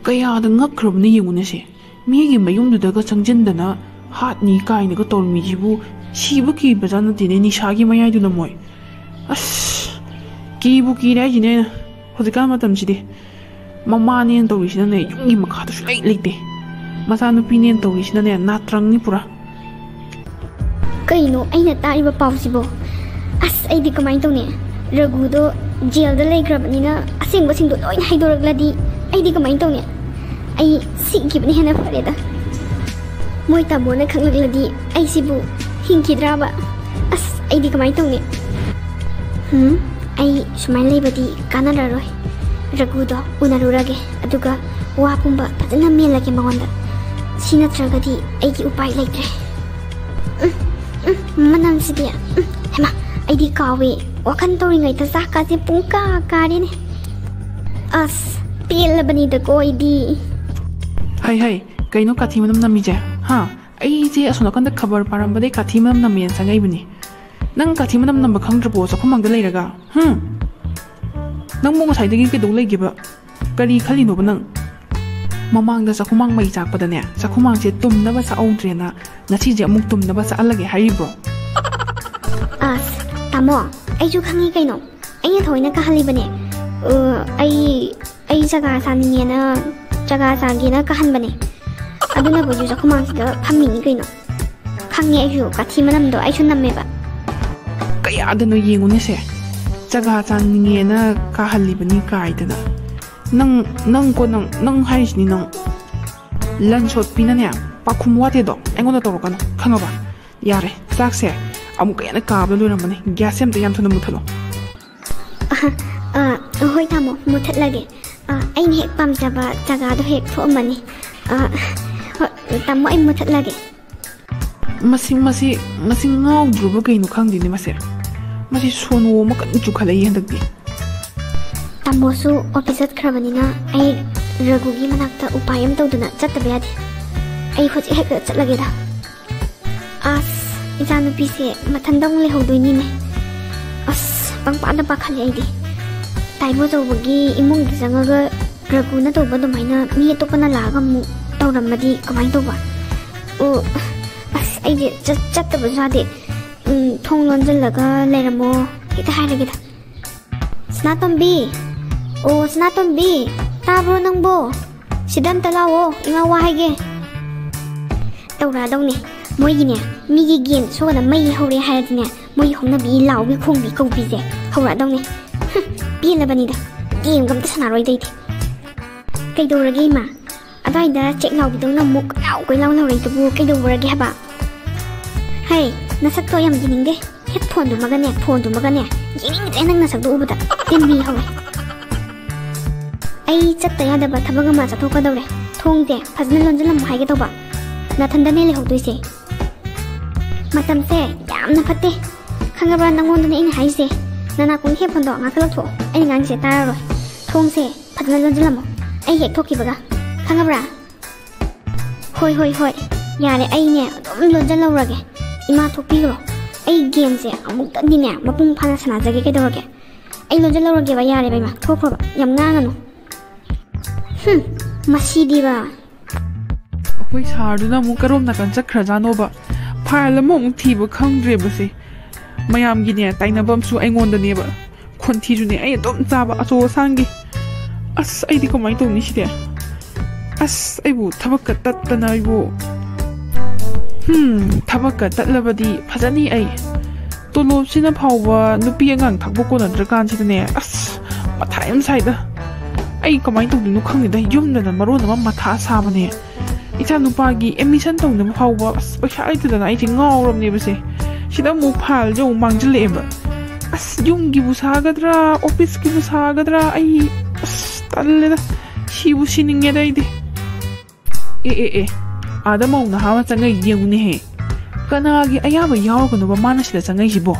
ꯀꯌꯥꯗ ꯉꯛꯈ꯭ꯔꯕꯅ ꯌꯦꯡꯉꯨꯅꯦꯁꯦ꯫ ꯃꯤꯒꯤ ꯃꯌꯨꯝꯗꯨꯗꯒ ꯆꯪꯁꯤꯟꯗꯅ ꯍꯥꯠꯅꯤ ꯀꯥꯏꯅꯒ ꯇꯧꯔꯝꯃꯤꯁꯤꯕꯨ ꯁꯤꯕ ꯀꯤꯕꯖꯥꯠ ꯅꯠꯇꯦꯅꯦ, ꯅꯤꯁꯥꯒꯤ ꯃꯌꯥꯏꯗꯨꯅ ꯃꯣꯏ꯫ ꯑꯁ, ꯀꯤꯕꯨ ꯀꯤꯔꯦ ꯍꯥꯏꯁꯤꯅꯦ ꯑꯩꯅ꯫ ꯍꯧꯖꯤꯛꯀꯥꯟ ꯃꯇꯝꯁꯤꯗꯤ ꯃꯃꯥꯅꯦꯅ ꯇꯧꯔꯤꯁꯤꯅꯅꯦ ꯌꯨꯝꯒꯤ ꯃꯈꯥꯗ ꯁꯨꯡꯂꯩ ꯂꯩꯇꯦ꯫ ꯃꯆꯥꯅꯨꯄꯤꯅꯦꯅ ꯇꯧꯔꯤꯁꯤꯅꯅꯦ ꯅꯥꯇ꯭ꯔꯪꯅꯤ ꯄꯨꯔꯥ꯫ ꯀꯩꯅꯣ ꯑꯩꯅ ꯇꯥꯔꯤꯕ ꯄꯥꯎꯁꯤꯕꯣ? ꯑꯁ, ꯑꯩꯗꯤ ꯀꯃꯥꯏꯅ ꯇꯧꯅꯤ? ꯔꯘꯨꯗꯣ ꯖꯦꯜꯗ ꯂꯩꯈ꯭ꯔꯕꯅꯤꯅ ꯑꯁꯦꯡꯕꯁꯤꯡꯗꯣ ꯂꯣꯏꯅ ꯍꯥꯏꯗꯣꯔꯛꯂꯗꯤ ꯑꯩꯗꯤ ꯀꯃꯥꯏꯅ ꯇꯧꯅꯤ? ꯑꯩ ꯁꯤꯈꯤꯕꯅ ꯍꯦꯟꯅ ꯐꯔꯦꯗ꯫ ꯃꯣꯏ ꯇꯥꯃꯣꯅ ꯈꯪꯂꯛꯂꯗꯤ ꯑꯩꯁꯤꯕꯨ ꯍꯤꯡꯈꯤꯗ꯭ꯔꯥꯕ? ꯑꯁ, ꯑꯩꯗꯤ ꯀꯃꯥꯏꯅ ꯇꯧꯅꯤ? ꯎꯝ, ꯑꯩ ꯁꯨꯃꯥꯏꯅ ꯂꯩꯕꯗꯤ ꯀꯥꯟꯅꯔꯔꯣꯏ꯫ ꯔꯘꯨꯗꯣ ꯎꯅꯔꯨꯔꯒꯦ, ꯑꯗꯨꯒ ꯋꯥ ꯄꯨꯝꯕ ꯐꯖꯅ ꯃꯦꯜꯂꯒꯦ ꯃꯉꯣꯟꯗ꯫ ꯁꯤ ꯅꯠꯇ꯭ꯔꯒꯗꯤ ꯑꯩꯒꯤ ꯎꯄꯥꯏ ꯂꯩꯇ꯭ꯔꯦ꯫ ꯎꯝ, ꯎꯝ, ꯃꯅꯝꯁꯤꯗꯤ, ꯎꯝ, ꯍꯩꯃꯥ, ꯑꯩꯗꯤ ꯀꯥꯎꯏ꯫ ꯋꯥꯈꯜ ꯇꯧꯔꯤꯉꯩꯗ ꯆꯥꯛꯀꯥꯁꯦ ꯄꯨꯡ ꯀꯥ ꯀꯥꯔꯦꯅꯦ꯫ ꯑꯁ, ꯄꯦꯜꯂꯕꯅꯤꯗꯀꯣ ꯑꯩꯗꯤ꯫ ꯍꯩ ꯍꯩ, ꯀꯩꯅꯣ ꯀꯥꯊꯤ ꯃꯅꯝ ꯅꯝꯃꯤꯁꯦ? ꯍꯥ? ꯑꯩꯁꯦ ꯑꯁꯣꯝ ꯅꯥꯀꯟꯗ ꯈꯕꯔ ꯄꯥꯔꯝꯕꯗꯩ ꯀꯥꯊꯤ ꯃꯅꯝ ꯅꯝꯃꯦꯅ ꯆꯪꯉꯛꯏꯕꯅꯤ꯫ ꯅꯪ ꯀꯥꯊꯤ ꯃꯅꯝ ꯅꯝꯕ ꯈꯪꯗ꯭ꯔꯕꯣ ꯆꯥꯛꯈꯨꯝꯃꯥꯡꯗ ꯂꯩꯔꯒ? ꯍꯨꯝ? ꯅꯪꯕꯨ ꯉꯁꯥꯏꯗꯒꯤ ꯀꯩꯗꯧ ꯂꯩꯒꯦꯕ? ꯀꯔꯤ ꯈꯜꯂꯤꯅꯣꯕ ꯅꯪ? ꯃꯃꯥꯡꯗ ꯆꯥꯛꯈꯨꯝꯃꯥꯡ ꯃꯩ ꯆꯥꯛꯄꯗꯅꯦ, ꯆꯥꯛꯈꯨꯝꯃꯥꯡꯁꯦ ꯇꯨꯝꯅꯕ ꯆꯥꯛꯍꯧꯗ꯭ꯔꯦꯅ ꯉꯁꯤꯁꯦ ꯑꯃꯨꯛ ꯇꯨꯝꯅꯕ ꯆꯥꯛꯍꯜꯂꯒꯦ ꯍꯥꯏꯔꯤꯕ꯭ꯔꯣ? ꯑꯁ, ꯇꯥꯃꯣ, ꯑꯩꯁꯨ ꯈꯪꯉꯤ ꯀꯩꯅꯣ꯫ ꯑꯩꯅ ꯊꯑꯣꯏꯅ ꯀꯥꯍꯜꯂꯤꯕꯅꯦ꯫ ꯑ, ꯑꯩ, ꯑꯩ ꯆꯒꯥ ꯆꯥꯅꯤꯡꯉꯦꯅ ꯆꯒꯥ ꯆꯥꯒꯦꯅ ꯀꯥꯍꯟꯕꯅꯦ꯫ ꯑꯗꯨꯅꯕꯨ ꯑꯩꯁꯨ ꯆꯥꯛꯈꯨꯝꯃꯥꯡꯁꯤꯗ ꯐꯝꯃꯤꯅꯤ ꯀꯩꯅꯣ꯫ ꯈꯪꯉꯦ ꯑꯩꯁꯨ, ꯀꯥꯊꯤ ꯃꯅꯝꯗꯣ ꯑꯩꯁꯨ ꯅꯝꯃꯦꯕ꯫ ꯀꯌꯥꯗꯅꯣ ꯌꯦꯡꯉꯨꯅꯦꯁꯦ, ꯆꯒꯥ ꯆꯥꯅꯤꯡꯉꯦꯅ ꯀꯥꯍꯜꯂꯤꯕꯅꯤ ꯀꯥꯏꯗꯅ꯫ ꯅꯪ, ꯅꯪ ꯀꯣ, ꯅꯪ, ꯅꯪ ꯍꯥꯏꯔꯤꯁꯤꯅꯤ ꯅꯪ꯫ ꯂꯟ ꯁꯣꯠꯄꯤꯅꯅꯦ, ꯄꯥꯈꯨꯝ ꯋꯥꯇꯦꯗꯣ ꯑꯩꯉꯣꯟꯗ ꯇꯧꯔꯛꯀꯅꯨ, ꯈꯪꯉꯕ? ꯌꯥꯔꯦ, ꯆꯥꯛꯁꯦ ꯑꯃꯨꯛꯀ ꯍꯦꯟꯅ ꯀꯥꯕꯗ ꯂꯣꯏꯔꯝꯃꯅꯤ꯫ ꯒ꯭ꯌꯥꯁꯁꯦ ꯑꯝꯇ ꯌꯥꯝ ꯊꯨꯅ ꯃꯨꯠꯊꯠꯂꯣ꯫ ꯑ, ꯑ, ꯍꯣꯏ ꯇꯥꯃꯣ, ꯃꯨꯠꯊꯠꯂꯒꯦ꯫ ꯑ, ꯑꯩꯅ ꯍꯦꯛ ꯄꯥꯝꯖꯕ ꯆꯒꯥꯗꯣ ꯍꯦꯛ ꯊꯣꯛꯑꯝꯃꯅꯤ꯫ ꯑ, ꯍꯣꯏ, ꯇꯥꯃꯣ, ꯑꯩ ꯃꯨꯠꯊꯠꯂꯒꯦ꯫ ꯃꯁꯤ, ꯃꯁꯤ, ꯃꯁꯤ ꯉꯥꯎꯗ꯭ꯔꯨꯕ ꯀꯩꯅꯣ ꯈꯪꯗꯦꯅꯦ ꯃꯁꯦ꯫ ꯃꯁꯤ ꯁꯣꯅꯣ ꯑꯃ ꯀꯟꯅ ꯆꯨꯈꯠꯂꯛꯏ ꯍꯟꯗꯛꯇꯤ꯫ ꯇꯥꯃꯣꯁꯨ ꯑꯣꯐꯤꯁ ꯆꯠꯈ꯭ꯔꯕꯅꯤꯅ ꯑꯩ ꯔꯘꯨꯒꯤ ꯃꯅꯥꯛꯇ ꯎꯄꯥꯏ ꯑꯃ ꯇꯧꯗꯅ ꯆꯠꯇꯕ ꯌꯥꯗꯦ꯫ ꯑꯩ ꯍꯧꯖꯤꯛ ꯍꯦꯛꯇ ꯆꯠꯂꯒꯦꯗ꯫ ꯑꯁ, ꯏꯆꯥꯅꯨꯄꯤꯁꯦ ꯃꯊꯟꯇ ꯑꯃꯨꯛ ꯂꯩꯍꯧꯗꯣꯏꯅꯤꯅꯦ꯫ ꯑꯁ, ꯄꯪꯄꯥꯗ ꯄꯥꯈꯠꯂꯦ ꯑꯩꯗꯤ꯫ ꯇꯥꯏꯕꯣ ꯑꯆꯧꯕꯒꯤ ꯏꯃꯨꯡꯗ ꯆꯪꯉꯒ ꯔꯘꯨꯅ ꯇꯧꯕ ꯑꯗꯨꯃꯥꯏꯅ ꯃꯤ ꯑꯇꯣꯞꯄꯅ ꯂꯥꯛꯑꯒ ꯑꯃꯨꯛ ꯇꯧꯔꯝꯃꯗꯤ ꯀꯃꯥꯏꯅ ꯇꯧꯕ? ꯑꯣ, ꯑꯁ, ꯑꯩꯁꯦ ꯆꯠ-, ꯆꯠꯇꯕꯁꯨ ꯌꯥꯗꯦ꯫ ꯎꯝ, ꯊꯣꯡ ꯂꯣꯟꯁꯤꯜꯂꯒ ꯂꯩꯔꯝꯃꯣ꯫ ꯍꯦꯛꯇ ꯍꯥꯏꯔꯒꯦꯗ꯫ ꯁꯅꯥꯇꯣꯝꯕꯤ! ꯑꯣ, ꯁꯅꯥꯇꯣꯝꯕꯤ! ꯇꯥꯕ꯭ꯔꯣ ꯅꯪꯕꯣ? ꯁꯤꯗ ꯑꯝꯇ ꯂꯥꯛꯑꯣ, ꯏꯃꯥ ꯋꯥ ꯍꯥꯏꯒꯦ꯫ ꯇꯧꯔꯛꯑꯗꯧꯅꯦ꯫ ꯃꯣꯏꯒꯤꯅꯦ, ꯃꯤꯒꯤ ꯒꯦꯝ ꯁꯣꯗ ꯃꯩ ꯍꯧꯔꯦ ꯍꯥꯏꯔꯗꯤꯅꯦ, ꯃꯣꯏꯒꯤ ꯍꯧꯅꯕꯤ ꯂꯥꯎꯕꯤ ꯈꯣꯡꯕꯤ ꯀꯧꯕꯤꯁꯦ ꯍꯧꯔꯛꯑꯗꯧꯅꯦ꯫ ꯍꯨꯝ, ꯄꯦꯜꯂꯕꯅꯤꯗ꯫ ꯒꯦꯝꯒ ꯑꯝꯇ ꯁꯥꯟꯅꯔꯣꯏꯗ ꯑꯩꯗꯤ꯫ ꯀꯩꯗꯧꯔꯒꯦ ꯏꯃꯥ? ꯑꯗꯥꯏꯗ ꯆꯦꯛ ꯂꯥꯎꯕꯤꯗꯧꯅ ꯑꯃꯨꯛ ꯀꯣꯏꯂꯥꯎ ꯀꯣꯏꯂꯥꯎ ꯂꯥꯎꯔꯛꯏꯗꯨꯕꯨ ꯀꯩꯗꯧꯔꯒꯦ ꯍꯥꯏꯕ? ꯍꯩ, ꯅꯁꯛꯇꯣ ꯌꯥꯝ ꯌꯦꯡꯅꯤꯡꯗꯦ꯫ ꯍꯦꯠ ꯐꯣꯟꯗꯨꯃꯒꯅꯦ, ꯐꯣꯟꯗꯨꯃꯒꯅꯦ, ꯌꯦꯡꯅꯤꯡꯗ꯭ꯔꯦ ꯅꯪ ꯅꯁꯛꯇꯣ ꯎꯕꯗ꯫ ꯇꯤꯟꯕꯤ ꯍꯧꯔꯦ꯫ ꯑꯩ ꯆꯠꯇ ꯌꯥꯗꯕ ꯊꯕꯛ ꯑꯃ ꯆꯠꯊꯣꯛꯀꯗꯧꯔꯦ꯫ ꯊꯣꯡꯁꯦ ꯐꯖꯅ ꯂꯣꯟꯁꯤꯜꯂꯝꯃꯨ ꯍꯥꯏꯒꯦ ꯇꯧꯕ꯫ ꯅꯥꯊꯟꯗꯅꯦ ꯂꯩꯍꯧꯗꯣꯏꯁꯦ꯫ ꯃꯇꯝꯁꯦ ꯌꯥꯝꯅ ꯐꯠꯇꯦ꯫ ꯈꯪꯉꯕ꯭ꯔꯥ? ꯅꯪꯉꯣꯟꯗꯅꯦ ꯑꯩꯅ ꯍꯥꯏꯁꯦ꯫ ꯅꯅꯥꯀꯣꯡ ꯍꯦꯠꯐꯣꯟꯗꯣ ꯉꯥꯛꯇ ꯂꯧꯊꯣꯛꯑꯣ, ꯑꯩꯅ ꯉꯥꯡꯉꯤꯁꯦ ꯇꯥꯔꯔꯣꯏ꯫ ꯊꯣꯡꯁꯦ ꯐꯖꯅ ꯂꯣꯟꯁꯤꯜꯂꯝꯃꯣ, ꯑꯩ ꯍꯦꯛ ꯊꯣꯛꯈꯤꯕꯒ, ꯈꯪꯉꯕ꯭ꯔꯥ? ꯍꯣꯏ, ꯍꯣꯏ, ꯍꯣꯏ, ꯌꯥꯔꯦ, ꯑꯩꯅꯦ ꯑꯗꯨꯝ ꯂꯣꯟꯁꯤꯜꯍꯧꯔꯒꯦ꯫ ꯏꯃꯥ, ꯊꯣꯛꯄꯤꯈ꯭ꯔꯣ꯫ ꯑꯩ ꯒꯦꯝꯁꯦ ꯑꯃꯨꯛꯇꯪꯗꯤꯅꯦ ꯃꯄꯨꯡ ꯐꯥꯅ ꯁꯥꯟꯅꯖꯒꯦ꯫ ꯀꯩꯗꯧꯔꯒꯦ? ꯑꯩ ꯂꯣꯟꯁꯤꯜꯍꯧꯔꯒꯦꯕ꯫ ꯌꯥꯔꯦꯕ ꯏꯃꯥ, ꯊꯣꯛꯈ꯭ꯔꯣꯕ, ꯌꯥꯝ ꯉꯥꯡꯉꯅꯨ꯫ ꯍꯨꯝ, ꯃꯁꯤꯗꯤꯕ꯫ ꯑꯩꯈꯣꯏ ꯁꯥꯔꯗꯨꯅ ꯑꯃꯨꯛ ꯀꯔꯣꯝ ꯅꯥꯀꯟ ꯆꯠꯈ꯭ꯔꯖꯥꯠꯅꯣꯕ? ꯐꯥꯏꯜ ꯑꯃꯃꯨꯛ ꯊꯤꯕ ꯈꯪꯗ꯭ꯔꯦꯕꯁꯦ꯫ ꯃꯌꯥꯝꯒꯤꯅꯦ ꯇꯥꯏꯅꯕ ꯑꯃꯁꯨ ꯑꯩꯉꯣꯟꯗꯅꯦꯕ꯫ ꯈꯣꯟꯊꯤꯁꯨꯅꯦ ꯑꯩ ꯑꯗꯨꯝ ꯆꯥꯕ ꯑꯆꯧ ꯑꯁꯥꯡꯒꯤ꯫ ꯑꯁ, ꯑꯩꯗꯤ ꯀꯃꯥꯏꯅ ꯇꯧꯅꯤ ꯁꯤꯗꯤ? ꯑꯁ, ꯑꯩꯕꯨ ꯊꯕꯛꯀ ꯇꯠꯇꯅ ꯑꯩꯕꯨ꯫ ꯍꯨꯝ, ꯊꯕꯛꯀ ꯇꯠꯂꯕꯗꯤ ꯐꯖꯅꯤ ꯑꯩ꯫ ꯇꯣꯂꯣꯞꯁꯤꯅ ꯐꯥꯎꯕ ꯅꯨꯄꯤ ꯑꯉꯥꯡ ꯊꯛꯄ ꯀꯣꯟꯅꯗ꯭ꯔꯀꯥꯟꯁꯤꯗꯅꯦ, ꯑꯁ, ꯃꯊꯥ ꯌꯥꯝ ꯁꯥꯏꯗ꯫ ꯑꯩ ꯀꯃꯥꯏꯅ ꯇꯧꯗꯣꯏꯅꯣ ꯈꯪꯗꯦꯗ, ꯌꯨꯝꯗꯅ ꯃꯔꯣꯟ ꯑꯃ ꯃꯊꯥ ꯁꯥꯕꯅꯦ꯫ ꯏꯆꯥ ꯅꯨꯄꯥꯒꯤ ꯑꯦꯗꯃꯤꯁꯟ ꯇꯧꯅꯕ ꯐꯥꯎꯕ ꯑꯁ ꯄꯩꯁꯥ ꯂꯩꯇꯗꯅ ꯑꯩꯁꯦ ꯉꯥꯎꯔꯕꯅꯦꯕꯁꯦ꯫ ꯁꯤꯗ ꯑꯃꯨꯛ ꯐꯥꯏꯜꯁꯦ ꯑꯃꯨꯛ ꯃꯥꯡꯁꯤꯜꯂꯛꯑꯦꯕ꯫ ꯑꯁ, ꯌꯨꯝꯒꯤꯕꯨ ꯁꯥꯒꯗ꯭ꯔꯥ, ꯑꯣꯐꯤꯁꯀꯤꯕꯨ ꯁꯥꯒꯗ꯭ꯔꯥ, ꯑꯩ ꯑꯁ ꯇꯜꯂꯦꯗ, ꯁꯤꯕꯨ ꯁꯤꯅꯤꯡꯉꯦꯗ ꯑꯩꯗꯤ꯫ ꯑꯦ, ꯑꯦ, ꯑꯦ, ꯑꯥꯗ ꯃꯧ ꯅꯍꯥ ꯑꯃ ꯆꯪꯉꯛꯏ ꯌꯦꯡꯉꯨꯅꯦꯍꯦ꯫ ꯀꯅꯥꯒꯤ ꯑꯌꯥꯕ ꯌꯥꯎꯔꯒꯅꯣꯕ ꯃꯥꯅ ꯁꯤꯗ ꯆꯪꯉꯛꯏꯁꯤꯕꯣ?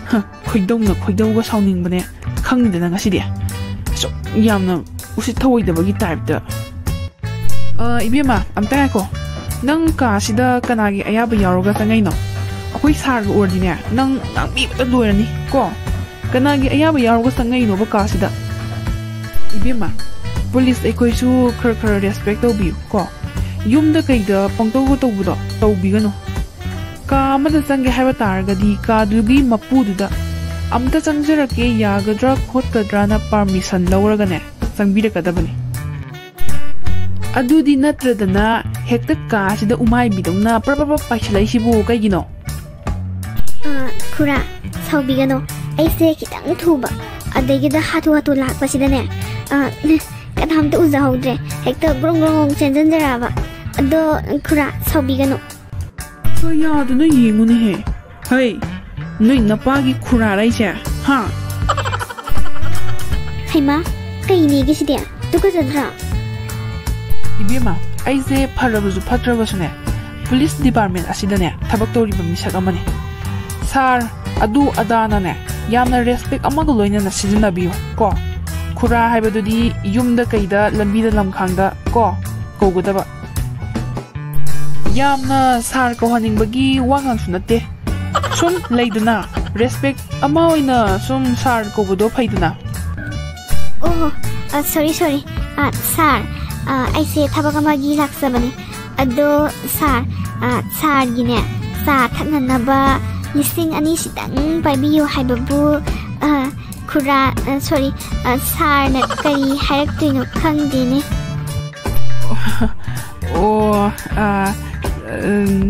ꯍ, ꯈꯣꯏꯗꯧꯅ ꯈꯣꯏꯗꯧꯒ ꯁꯥꯎꯅꯤꯡꯕꯅꯦ꯫ ꯈꯪꯗꯦꯗ ꯉꯁꯤꯗꯤ꯫ ꯑꯁꯨꯛ ꯌꯥꯝꯅ ꯎꯁꯤꯠ ꯊꯑꯣꯏꯗꯕꯒꯤ ꯇꯥꯏꯞꯇ꯫ ꯑ, ꯏꯕꯦꯝꯃ, ꯑꯝꯇ ꯉꯥꯏꯈꯣ꯫ ꯅꯪ ꯀꯥꯁꯤꯗ ꯀꯅꯥꯒꯤ ꯑꯌꯥꯕ ꯌꯥꯎꯔꯒ ꯆꯪꯉꯛꯏꯅꯣ? ꯑꯩꯈꯣꯏ ꯁꯥꯔꯒ ꯎꯔꯗꯤꯅꯦ, ꯅꯪ ꯉꯥꯡꯕꯤꯕꯗ ꯂꯣꯏꯔꯅꯤ ꯀꯣ꯫ ꯀꯅꯥꯒꯤ ꯑꯌꯥꯕ ꯌꯥꯎꯔꯒ ꯆꯪꯉꯛꯏꯅꯣꯕ ꯀꯥꯁꯤꯗ? ꯏꯕꯦꯝꯃ, ꯄꯨꯂꯤꯁ ꯑꯩꯈꯣꯏꯁꯨ ꯈꯔ ꯈꯔ ꯔꯦꯁꯄꯦꯛ ꯇꯧꯕꯤꯌꯨ ꯀꯣ꯫ ꯌꯨꯝꯗ ꯀꯩꯗ ꯄꯪꯇꯧꯗ ꯇꯧꯕꯗꯣ ꯇꯧꯕꯤꯒꯅꯨ꯫ ꯀꯥ ꯑꯃꯗ ꯆꯪꯒꯦ ꯍꯥꯏꯕ ꯇꯥꯔꯒꯗꯤ ꯀꯥꯗꯨꯒꯤ ꯃꯄꯨꯗꯨꯗ ꯑꯝꯇ ꯆꯪꯖꯔꯛꯀꯦ, ꯌꯥꯒꯗ꯭ꯔꯥ ꯈꯣꯠꯀꯗ꯭ꯔꯥꯅ ꯄꯥꯔꯃꯤꯁꯟ ꯂꯧꯔꯒꯅꯦ ꯆꯪꯕꯤꯔꯛꯀꯗꯕꯅꯤ꯫ ꯑꯗꯨꯗꯤ ꯅꯠꯇ꯭ꯔꯗꯅ ꯍꯦꯛꯇ ꯀꯥꯁꯤꯗ ꯎꯃꯥꯏꯕꯤꯗꯧꯅ ꯄ꯭ꯔꯞ ꯄ꯭ꯔꯞ ꯄ꯭ꯔꯞ ꯄꯥꯏꯁꯤꯜꯂꯛꯏꯁꯤꯕꯨ ꯀꯩꯒꯤꯅꯣ? ꯑ, ꯈꯨꯔꯥ, ꯁꯥꯎꯕꯤꯒꯅꯣ꯫ ꯑꯩꯁꯦ ꯈꯤꯇꯪ ꯊꯨꯕ, ꯑꯗꯒꯤꯗ ꯍꯥꯊꯨ ꯍꯥꯊꯨ ꯂꯥꯛꯄꯁꯤꯗꯅꯦ, ꯑ, ꯀꯅꯥꯝꯇ ꯎꯖꯍꯧꯗ꯭ꯔꯦ꯫ ꯍꯦꯛꯇ ꯒ꯭ꯔꯣꯡ ꯒ꯭ꯔꯣꯡ ꯒ꯭ꯔꯣꯡ ꯆꯦꯟꯖꯟꯖꯔꯛꯑꯕ꯫ ꯑꯗꯣ, ꯈꯨꯔꯥ, ꯁꯥꯎꯕꯤꯒꯅꯨ꯫ ꯀꯌꯥꯗꯨꯅ ꯌꯦꯡꯉꯨꯅꯦꯍꯦ꯫ ꯍꯩ, ꯅꯣꯏ ꯅꯄꯥꯒꯤ ꯈꯨꯔꯥꯔ ꯑꯩꯁꯦ, ꯍꯥ? ꯍꯩꯃꯥ, ꯀꯩꯅꯦꯒꯦ ꯁꯤꯗꯤ? ꯇꯨꯀꯠꯆꯗ꯭ꯔꯥ? ꯏꯕꯦꯝꯃ, ꯑꯩꯁꯦ ꯐꯔꯕꯁꯨ ꯐꯠꯇ꯭ꯔꯕꯁꯨꯅꯦ, ꯄꯨꯂꯤꯁ ꯗꯤꯄꯥꯔꯠꯃꯦꯟ ꯑꯁꯤꯗꯅꯦ ꯊꯕꯛ ꯇꯧꯔꯤꯕ ꯃꯤꯁꯛ ꯑꯃꯅꯤ꯫ ꯁꯥꯔ, ꯑꯗꯨ ꯑꯗꯥꯅꯅꯦ, ꯌꯥꯝꯅ ꯔꯦꯁꯄꯦꯛ ꯑꯃꯒ ꯂꯣꯏꯅꯅ ꯁꯤꯖꯤꯟꯅꯕꯤꯌꯨ ꯀꯣ꯫ ꯈꯨꯔꯥ ꯍꯥꯏꯕꯗꯨꯗꯤ ꯌꯨꯝꯗ ꯀꯩꯗ ꯂꯝꯕꯤꯗ ꯂꯝꯈꯥꯡꯗ ꯀꯣ ꯀꯧꯒꯗꯕ꯫ ꯌꯥꯝꯅ ꯁꯥꯔ ꯀꯧꯍꯟꯅꯤꯡꯕꯒꯤ ꯋꯥꯉꯥꯡꯁꯨ ꯅꯠꯇꯦ꯫ ꯁꯨꯝ ꯂꯩꯗꯅ, ꯔꯦꯁꯄꯦꯛ ꯑꯃ ꯑꯣꯏꯅ ꯁꯨꯝ ꯁꯥꯔ ꯀꯧꯕꯗꯣ ꯐꯩꯗꯅ꯫ ꯑꯣ, ꯁꯣꯔꯤ ꯁꯣꯔꯤ꯫ ꯁꯥꯔ, ꯑꯩꯁꯦ ꯊꯕꯛ ꯑꯃꯒꯤ ꯂꯥꯛꯆꯕꯅꯦ꯫ ꯑꯗꯣ ꯁꯥꯔ, ꯁꯥꯔꯒꯤꯅꯦ, ꯆꯥ ꯊꯛꯅꯅꯕ ꯂꯤꯁꯤꯡ ꯑꯅꯤ ꯁꯤꯇꯪ ꯄꯥꯏꯕꯤꯌꯨ ꯍꯥꯏꯕꯕꯨ, ꯈꯨꯔꯥ, ꯁꯣꯔꯤ, ꯁꯥꯔꯅ ꯀꯔꯤ ꯍꯥꯏꯔꯛꯇꯣꯏꯅꯣ ꯈꯪꯗꯦꯅꯦ꯫ ꯑꯣ,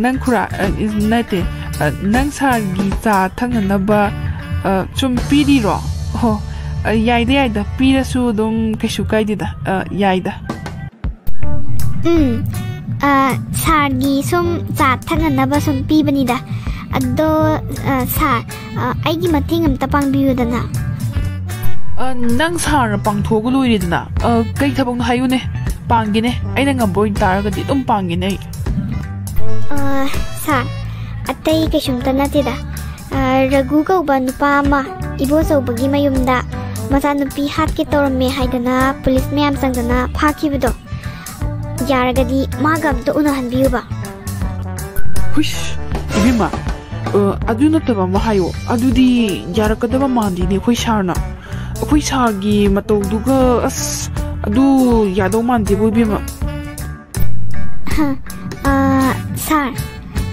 ꯅꯪ ꯈꯨꯔꯥ, ꯅꯠꯇꯦ, ꯅꯪ ꯁꯥꯔꯒꯤ ꯆꯥ ꯊꯛꯅꯅꯕ ꯁꯨꯝ ꯄꯤꯔꯤꯔꯣ? ꯍꯣ, ꯌꯥꯏꯗ ꯌꯥꯏꯗ, ꯄꯤꯔꯁꯨ ꯑꯗꯨꯝ ꯀꯩꯁꯨ ꯀꯥꯏꯗꯦꯗ꯫ ꯌꯥꯏꯗ꯫ ꯎꯝ, ꯁꯥꯔꯒꯤ ꯁꯨꯝ ꯆꯥ ꯊꯛꯅꯅꯕ ꯁꯨꯝ ꯄꯤꯕꯅꯤꯗ꯫ ꯑꯗꯣ, ꯁꯥꯔ, ꯑꯩꯒꯤ ꯃꯇꯦꯡ ꯑꯝꯇ ꯄꯥꯡꯕꯤꯌꯨꯗꯅ꯫ ꯅꯪ ꯁꯥꯔꯅ ꯄꯥꯡꯊꯣꯛꯑꯒ ꯂꯣꯏꯔꯦꯗꯅ꯫ ꯀꯩ ꯊꯕꯛꯅꯣ ꯍꯥꯏꯌꯨꯅꯦ, ꯄꯥꯡꯒꯦꯅꯦ꯫ ꯑꯩꯅ ꯉꯝꯕ ꯑꯣꯏꯅ ꯇꯥꯔꯒꯗꯤ ꯑꯗꯨꯝ ꯄꯥꯡꯒꯦꯅꯦ ꯑꯩ꯫ ꯁꯥꯔ, ꯑꯇꯩ ꯀꯩꯁꯨꯝꯇ ꯅꯠꯇꯦꯗ꯫ ꯔꯘꯨ ꯀꯧꯕ ꯅꯨꯄꯥ ꯑꯃ ꯏꯕꯣꯆꯧꯕꯒꯤ ꯃꯌꯨꯝꯗ ꯃꯆꯥꯅꯨꯄꯤ ꯍꯥꯠꯀꯦ ꯇꯧꯔꯝꯃꯦ ꯍꯥꯏꯗꯅ ꯄꯨꯂꯤꯁ ꯃꯌꯥꯝ ꯆꯪꯗꯅ ꯐꯥꯈꯤꯕꯗꯣ꯫ ꯌꯥꯔꯒꯗꯤ ꯃꯥꯒ ꯑꯝꯇ ꯎꯅꯍꯟꯕꯤꯌꯨꯕ꯫ ꯍꯨꯏꯁ, ꯏꯕꯦꯝꯃ, ꯑꯗꯨ ꯅꯠꯇꯕ ꯑꯃ ꯍꯥꯏꯌꯣ꯫ ꯑꯗꯨꯗꯤ ꯌꯥꯔꯛꯀꯗꯕ ꯃꯥꯟꯗꯦꯅꯦ ꯑꯩꯈꯣꯏ ꯁꯥꯔꯅ꯫ ꯑꯩꯈꯣꯏ ꯁꯥꯔꯒꯤ ꯃꯇꯧꯗꯨꯒ, ꯑꯁ, ꯑꯗꯨ ꯌꯥꯗꯧ ꯃꯥꯟꯗꯦꯕꯨ, ꯏꯕꯦꯝꯃ꯫ ꯁꯥꯔ,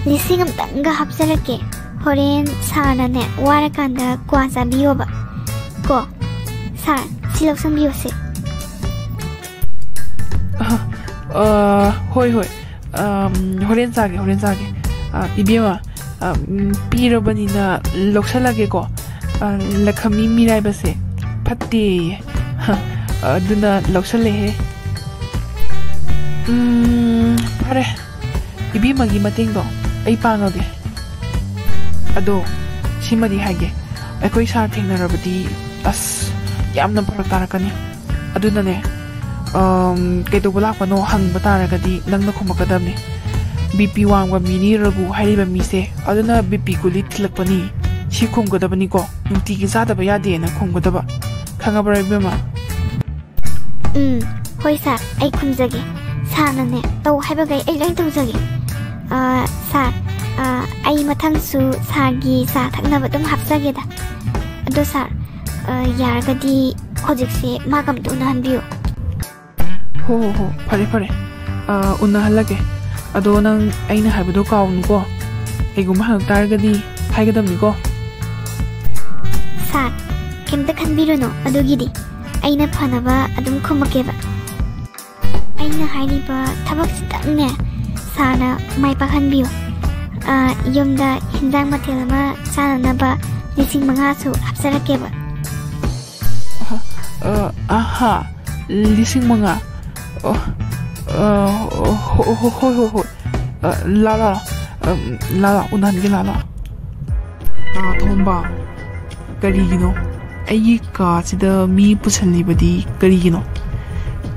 ꯂꯤꯁꯤꯡ ꯑꯃꯇꯪꯒ ꯍꯥꯞꯆꯔꯛꯀꯦ꯫ ꯍꯣꯔꯦꯟ ꯁꯥꯔꯅꯅꯦ, ꯋꯥꯔꯀꯥꯟꯗ ꯀ꯭ꯋꯥ ꯆꯥꯕꯤꯌꯣꯕ꯫ ꯀꯣ, ꯁꯥꯔ, ꯁꯤ ꯂꯧꯁꯟꯕꯤꯌꯣꯁꯦ꯫ ꯍꯣꯏ, ꯍꯣꯏ꯫ ꯍꯣꯔꯦꯟ ꯆꯥꯒꯦ, ꯍꯣꯔꯦꯟ ꯆꯥꯒꯦ꯫ ꯏꯕꯦꯝꯃ, ꯄꯤꯔꯕꯅꯤꯅ ꯂꯧꯁꯜꯂꯒꯦꯀꯣ꯫ ꯂꯈꯃꯤ ꯃꯤꯔꯥꯏꯕꯁꯦ ꯐꯠꯇꯦꯌꯦ꯫ ꯑꯗꯨꯅ ꯂꯧꯁꯜꯂꯦꯍꯦ꯫ ꯐꯔꯦ, ꯏꯕꯦꯝꯃꯒꯤ ꯃꯇꯦꯡꯗꯣ ꯑꯩ ꯄꯥꯡꯉꯒꯦ꯫ ꯑꯗꯣ ꯁꯤꯃꯗꯤ ꯍꯥꯏꯒꯦ, ꯑꯩꯈꯣꯏ ꯁꯥꯔ ꯊꯦꯡꯅꯔꯕꯗꯤ ꯑꯁ ꯌꯥꯝꯅ ꯐꯔꯛ ꯇꯥꯔꯛꯀꯅꯤ꯫ ꯑꯗꯨꯅꯅꯦ, ꯀꯩꯗꯧꯕ ꯂꯥꯛꯄꯅꯣ ꯍꯪꯕ ꯇꯥꯔꯒꯗꯤ ꯅꯪꯅ ꯈꯨꯝꯃꯛꯀꯗꯕꯅꯤ꯫ ꯕꯤ ꯄꯤ ꯋꯥꯡꯕ ꯃꯤꯅꯤ ꯔꯘꯨ ꯍꯥꯏꯔꯤꯕ ꯃꯤꯁꯦ, ꯑꯗꯨꯅ ꯕꯤ ꯄꯤ ꯒꯨꯂꯤ ꯊꯤꯜꯂꯛꯄꯅꯤ꯫ ꯁꯤ ꯈꯨꯝꯒꯗꯕꯅꯤꯀꯣ, ꯅꯨꯡꯇꯤꯒꯤ ꯆꯥꯗꯕ ꯌꯥꯗꯦꯅ ꯈꯨꯝꯒꯗꯕ, ꯈꯪꯉꯕ꯭ꯔꯥ ꯏꯕꯦꯝꯃ? ꯎꯝ, ꯍꯣꯏ ꯁꯥꯔ, ꯑꯩ ꯈꯨꯝꯖꯒꯦ꯫ ꯁꯥꯔꯅꯅꯦ ꯇꯧ ꯍꯥꯏꯕꯈꯩ ꯑꯩ ꯂꯣꯏ ꯇꯧꯖꯒꯦ꯫ ꯑ, ꯁꯥꯔ, ꯑ, ꯑꯩ ꯃꯊꯪꯁꯨ ꯁꯥꯔꯒꯤ ꯆꯥ ꯊꯛꯅꯕ ꯑꯗꯨꯝ ꯍꯥꯞꯆꯒꯦꯗ꯫ ꯑꯗꯣ ꯁꯥꯔ, ꯑ, ꯌꯥꯔꯒꯗꯤ ꯍꯧꯖꯤꯛꯁꯦ ꯃꯥꯒ ꯑꯝꯇ ꯎꯅꯍꯟꯕꯤꯌꯨ꯫ ꯍꯣ ꯍꯣ ꯍꯣ, ꯐꯔꯦ ꯐꯔꯦ, ꯑ, ꯎꯅꯍꯜꯂꯒꯦ꯫ ꯑꯗꯣ ꯅꯪ ꯑꯩꯅ ꯍꯥꯏꯕꯗꯣ ꯀꯥꯎꯅꯨꯀꯣ, ꯀꯩꯒꯨꯝꯕ ꯍꯪꯉꯛ ꯇꯥꯔꯒꯗꯤ ꯍꯥꯏꯒꯗꯕꯅꯤꯀꯣ꯫ ꯁꯥꯔ, ꯀꯩꯝꯇ ꯈꯟꯕꯤꯔꯨꯅꯨ ꯑꯗꯨꯒꯤꯗꯤ, ꯑꯩꯅ ꯐꯅꯕ ꯑꯗꯨꯝ ꯈꯨꯝꯃꯛꯀꯦꯕ꯫ ꯑꯩꯅ ꯍꯥꯏꯔꯤꯕ ꯊꯕꯛꯁꯤꯗꯪꯅꯦ ꯁꯥꯔꯅ ꯃꯥꯏ ꯄꯥꯛꯍꯟꯕꯤꯌꯨ꯫ ꯑ, ꯌꯨꯝꯗ ꯍꯤꯟꯖꯥꯡ ꯃꯊꯦꯜ ꯑꯃ ꯆꯥꯅꯅꯕ ꯂꯤꯁꯤꯡ ꯃꯉꯥꯁꯨ ꯍꯥꯞꯆꯔꯛꯀꯦꯕ꯫ ꯑ, ꯑꯍꯥ, ꯂꯤꯁꯤꯡ ꯃꯉꯥ? ꯑ, ꯑ, ꯍꯣ-, ꯍꯣ-, ꯍꯣꯏ, ꯍꯣꯏ, ꯍꯣꯏ꯫ ꯑ, ꯂꯥ, ꯂꯥ, ꯑ, ꯂꯥ, ꯂꯥ, ꯎꯅꯍꯟꯒꯦ, ꯂꯥ, ꯂꯥ꯫ ꯇꯥ ꯊꯣꯝꯕ, ꯀꯔꯤꯒꯤꯅꯣ ꯑꯩꯒꯤ ꯀꯥꯁꯤꯗ ꯃꯤ ꯄꯨꯁꯜꯂꯤꯕꯗꯤ? ꯀꯔꯤꯒꯤꯅꯣ?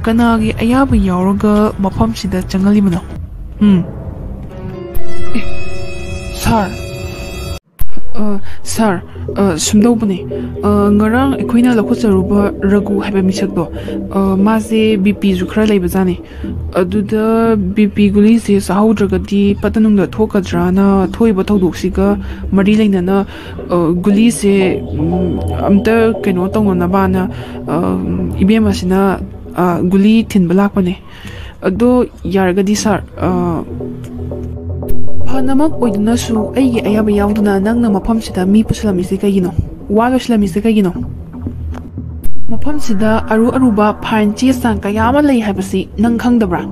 ꯀꯅꯥꯒꯤ ꯑꯌꯥꯕ ꯌꯥꯎꯔꯒ ꯃꯐꯝꯁꯤꯗ ꯆꯪꯍꯜꯂꯤꯕꯅꯣ? ꯎꯝ꯫ ꯑꯦ, ꯁꯥꯔ꯫ ꯑ, ꯁꯥꯔ, ꯑ, ꯁꯨꯝꯗꯧꯕꯅꯦ꯫ ꯑ, ꯉꯔꯥꯡ ꯑꯩꯈꯣꯏꯅ ꯂꯧꯈꯠꯆꯔꯨꯕ ꯔꯘꯨ ꯍꯥꯏꯕ ꯃꯤꯁꯛꯇꯣ, ꯑ, ꯃꯥꯁꯦ ꯕꯤ ꯄꯤꯁꯨ ꯈꯔ ꯂꯩꯕꯖꯥꯠꯅꯤ꯫ ꯑꯗꯨꯗ ꯕꯤ ꯄꯤ ꯒꯨꯂꯤꯁꯦ ꯆꯥꯍꯧꯗ꯭ꯔꯒꯗꯤ ꯐꯠꯇ ꯅꯨꯡꯗ ꯊꯣꯛꯀꯗ꯭ꯔꯥꯅ ꯊꯣꯛꯏꯕ ꯊꯧꯗꯣꯛꯁꯤꯒ ꯃꯔꯤ ꯂꯩꯅꯅ, ꯑ, ꯒꯨꯂꯤꯁꯦ, ꯎꯝ, ꯑꯝꯇ ꯀꯩꯅꯣ ꯇꯧꯅꯅꯕꯅ, ꯑ, ꯏꯕꯦꯝꯃꯁꯤꯅ, ꯑ, ꯒꯨꯂꯤ ꯊꯤꯟꯕ ꯂꯥꯛꯄꯅꯦ꯫ ꯑꯗꯣ ꯌꯥꯔꯒꯗꯤ ꯁꯥꯔ, ꯑ, ꯐꯅꯃꯛ ꯑꯣꯏꯗꯨꯅꯁꯨ ꯑꯩꯒꯤ ꯑꯌꯥꯕ ꯌꯥꯎꯗꯅ ꯅꯪꯅ ꯃꯐꯝꯁꯤꯗ ꯃꯤ ꯄꯨꯁꯤꯜꯂꯝꯃꯤꯁꯦ ꯀꯩꯒꯤꯅꯣ? ꯋꯥ ꯂꯣꯏꯁꯤꯜꯂꯝꯃꯤꯁꯦ ꯀꯩꯒꯤꯅꯣ? ꯃꯐꯝꯁꯤꯗ ꯑꯔꯨ ꯑꯔꯨꯕ ꯐꯥꯏꯟ ꯆꯦ ꯆꯥꯡ ꯀꯌꯥ ꯑꯃ ꯂꯩ ꯍꯥꯏꯕꯁꯤ ꯅꯪ ꯈꯪꯗꯕ꯭ꯔꯥ?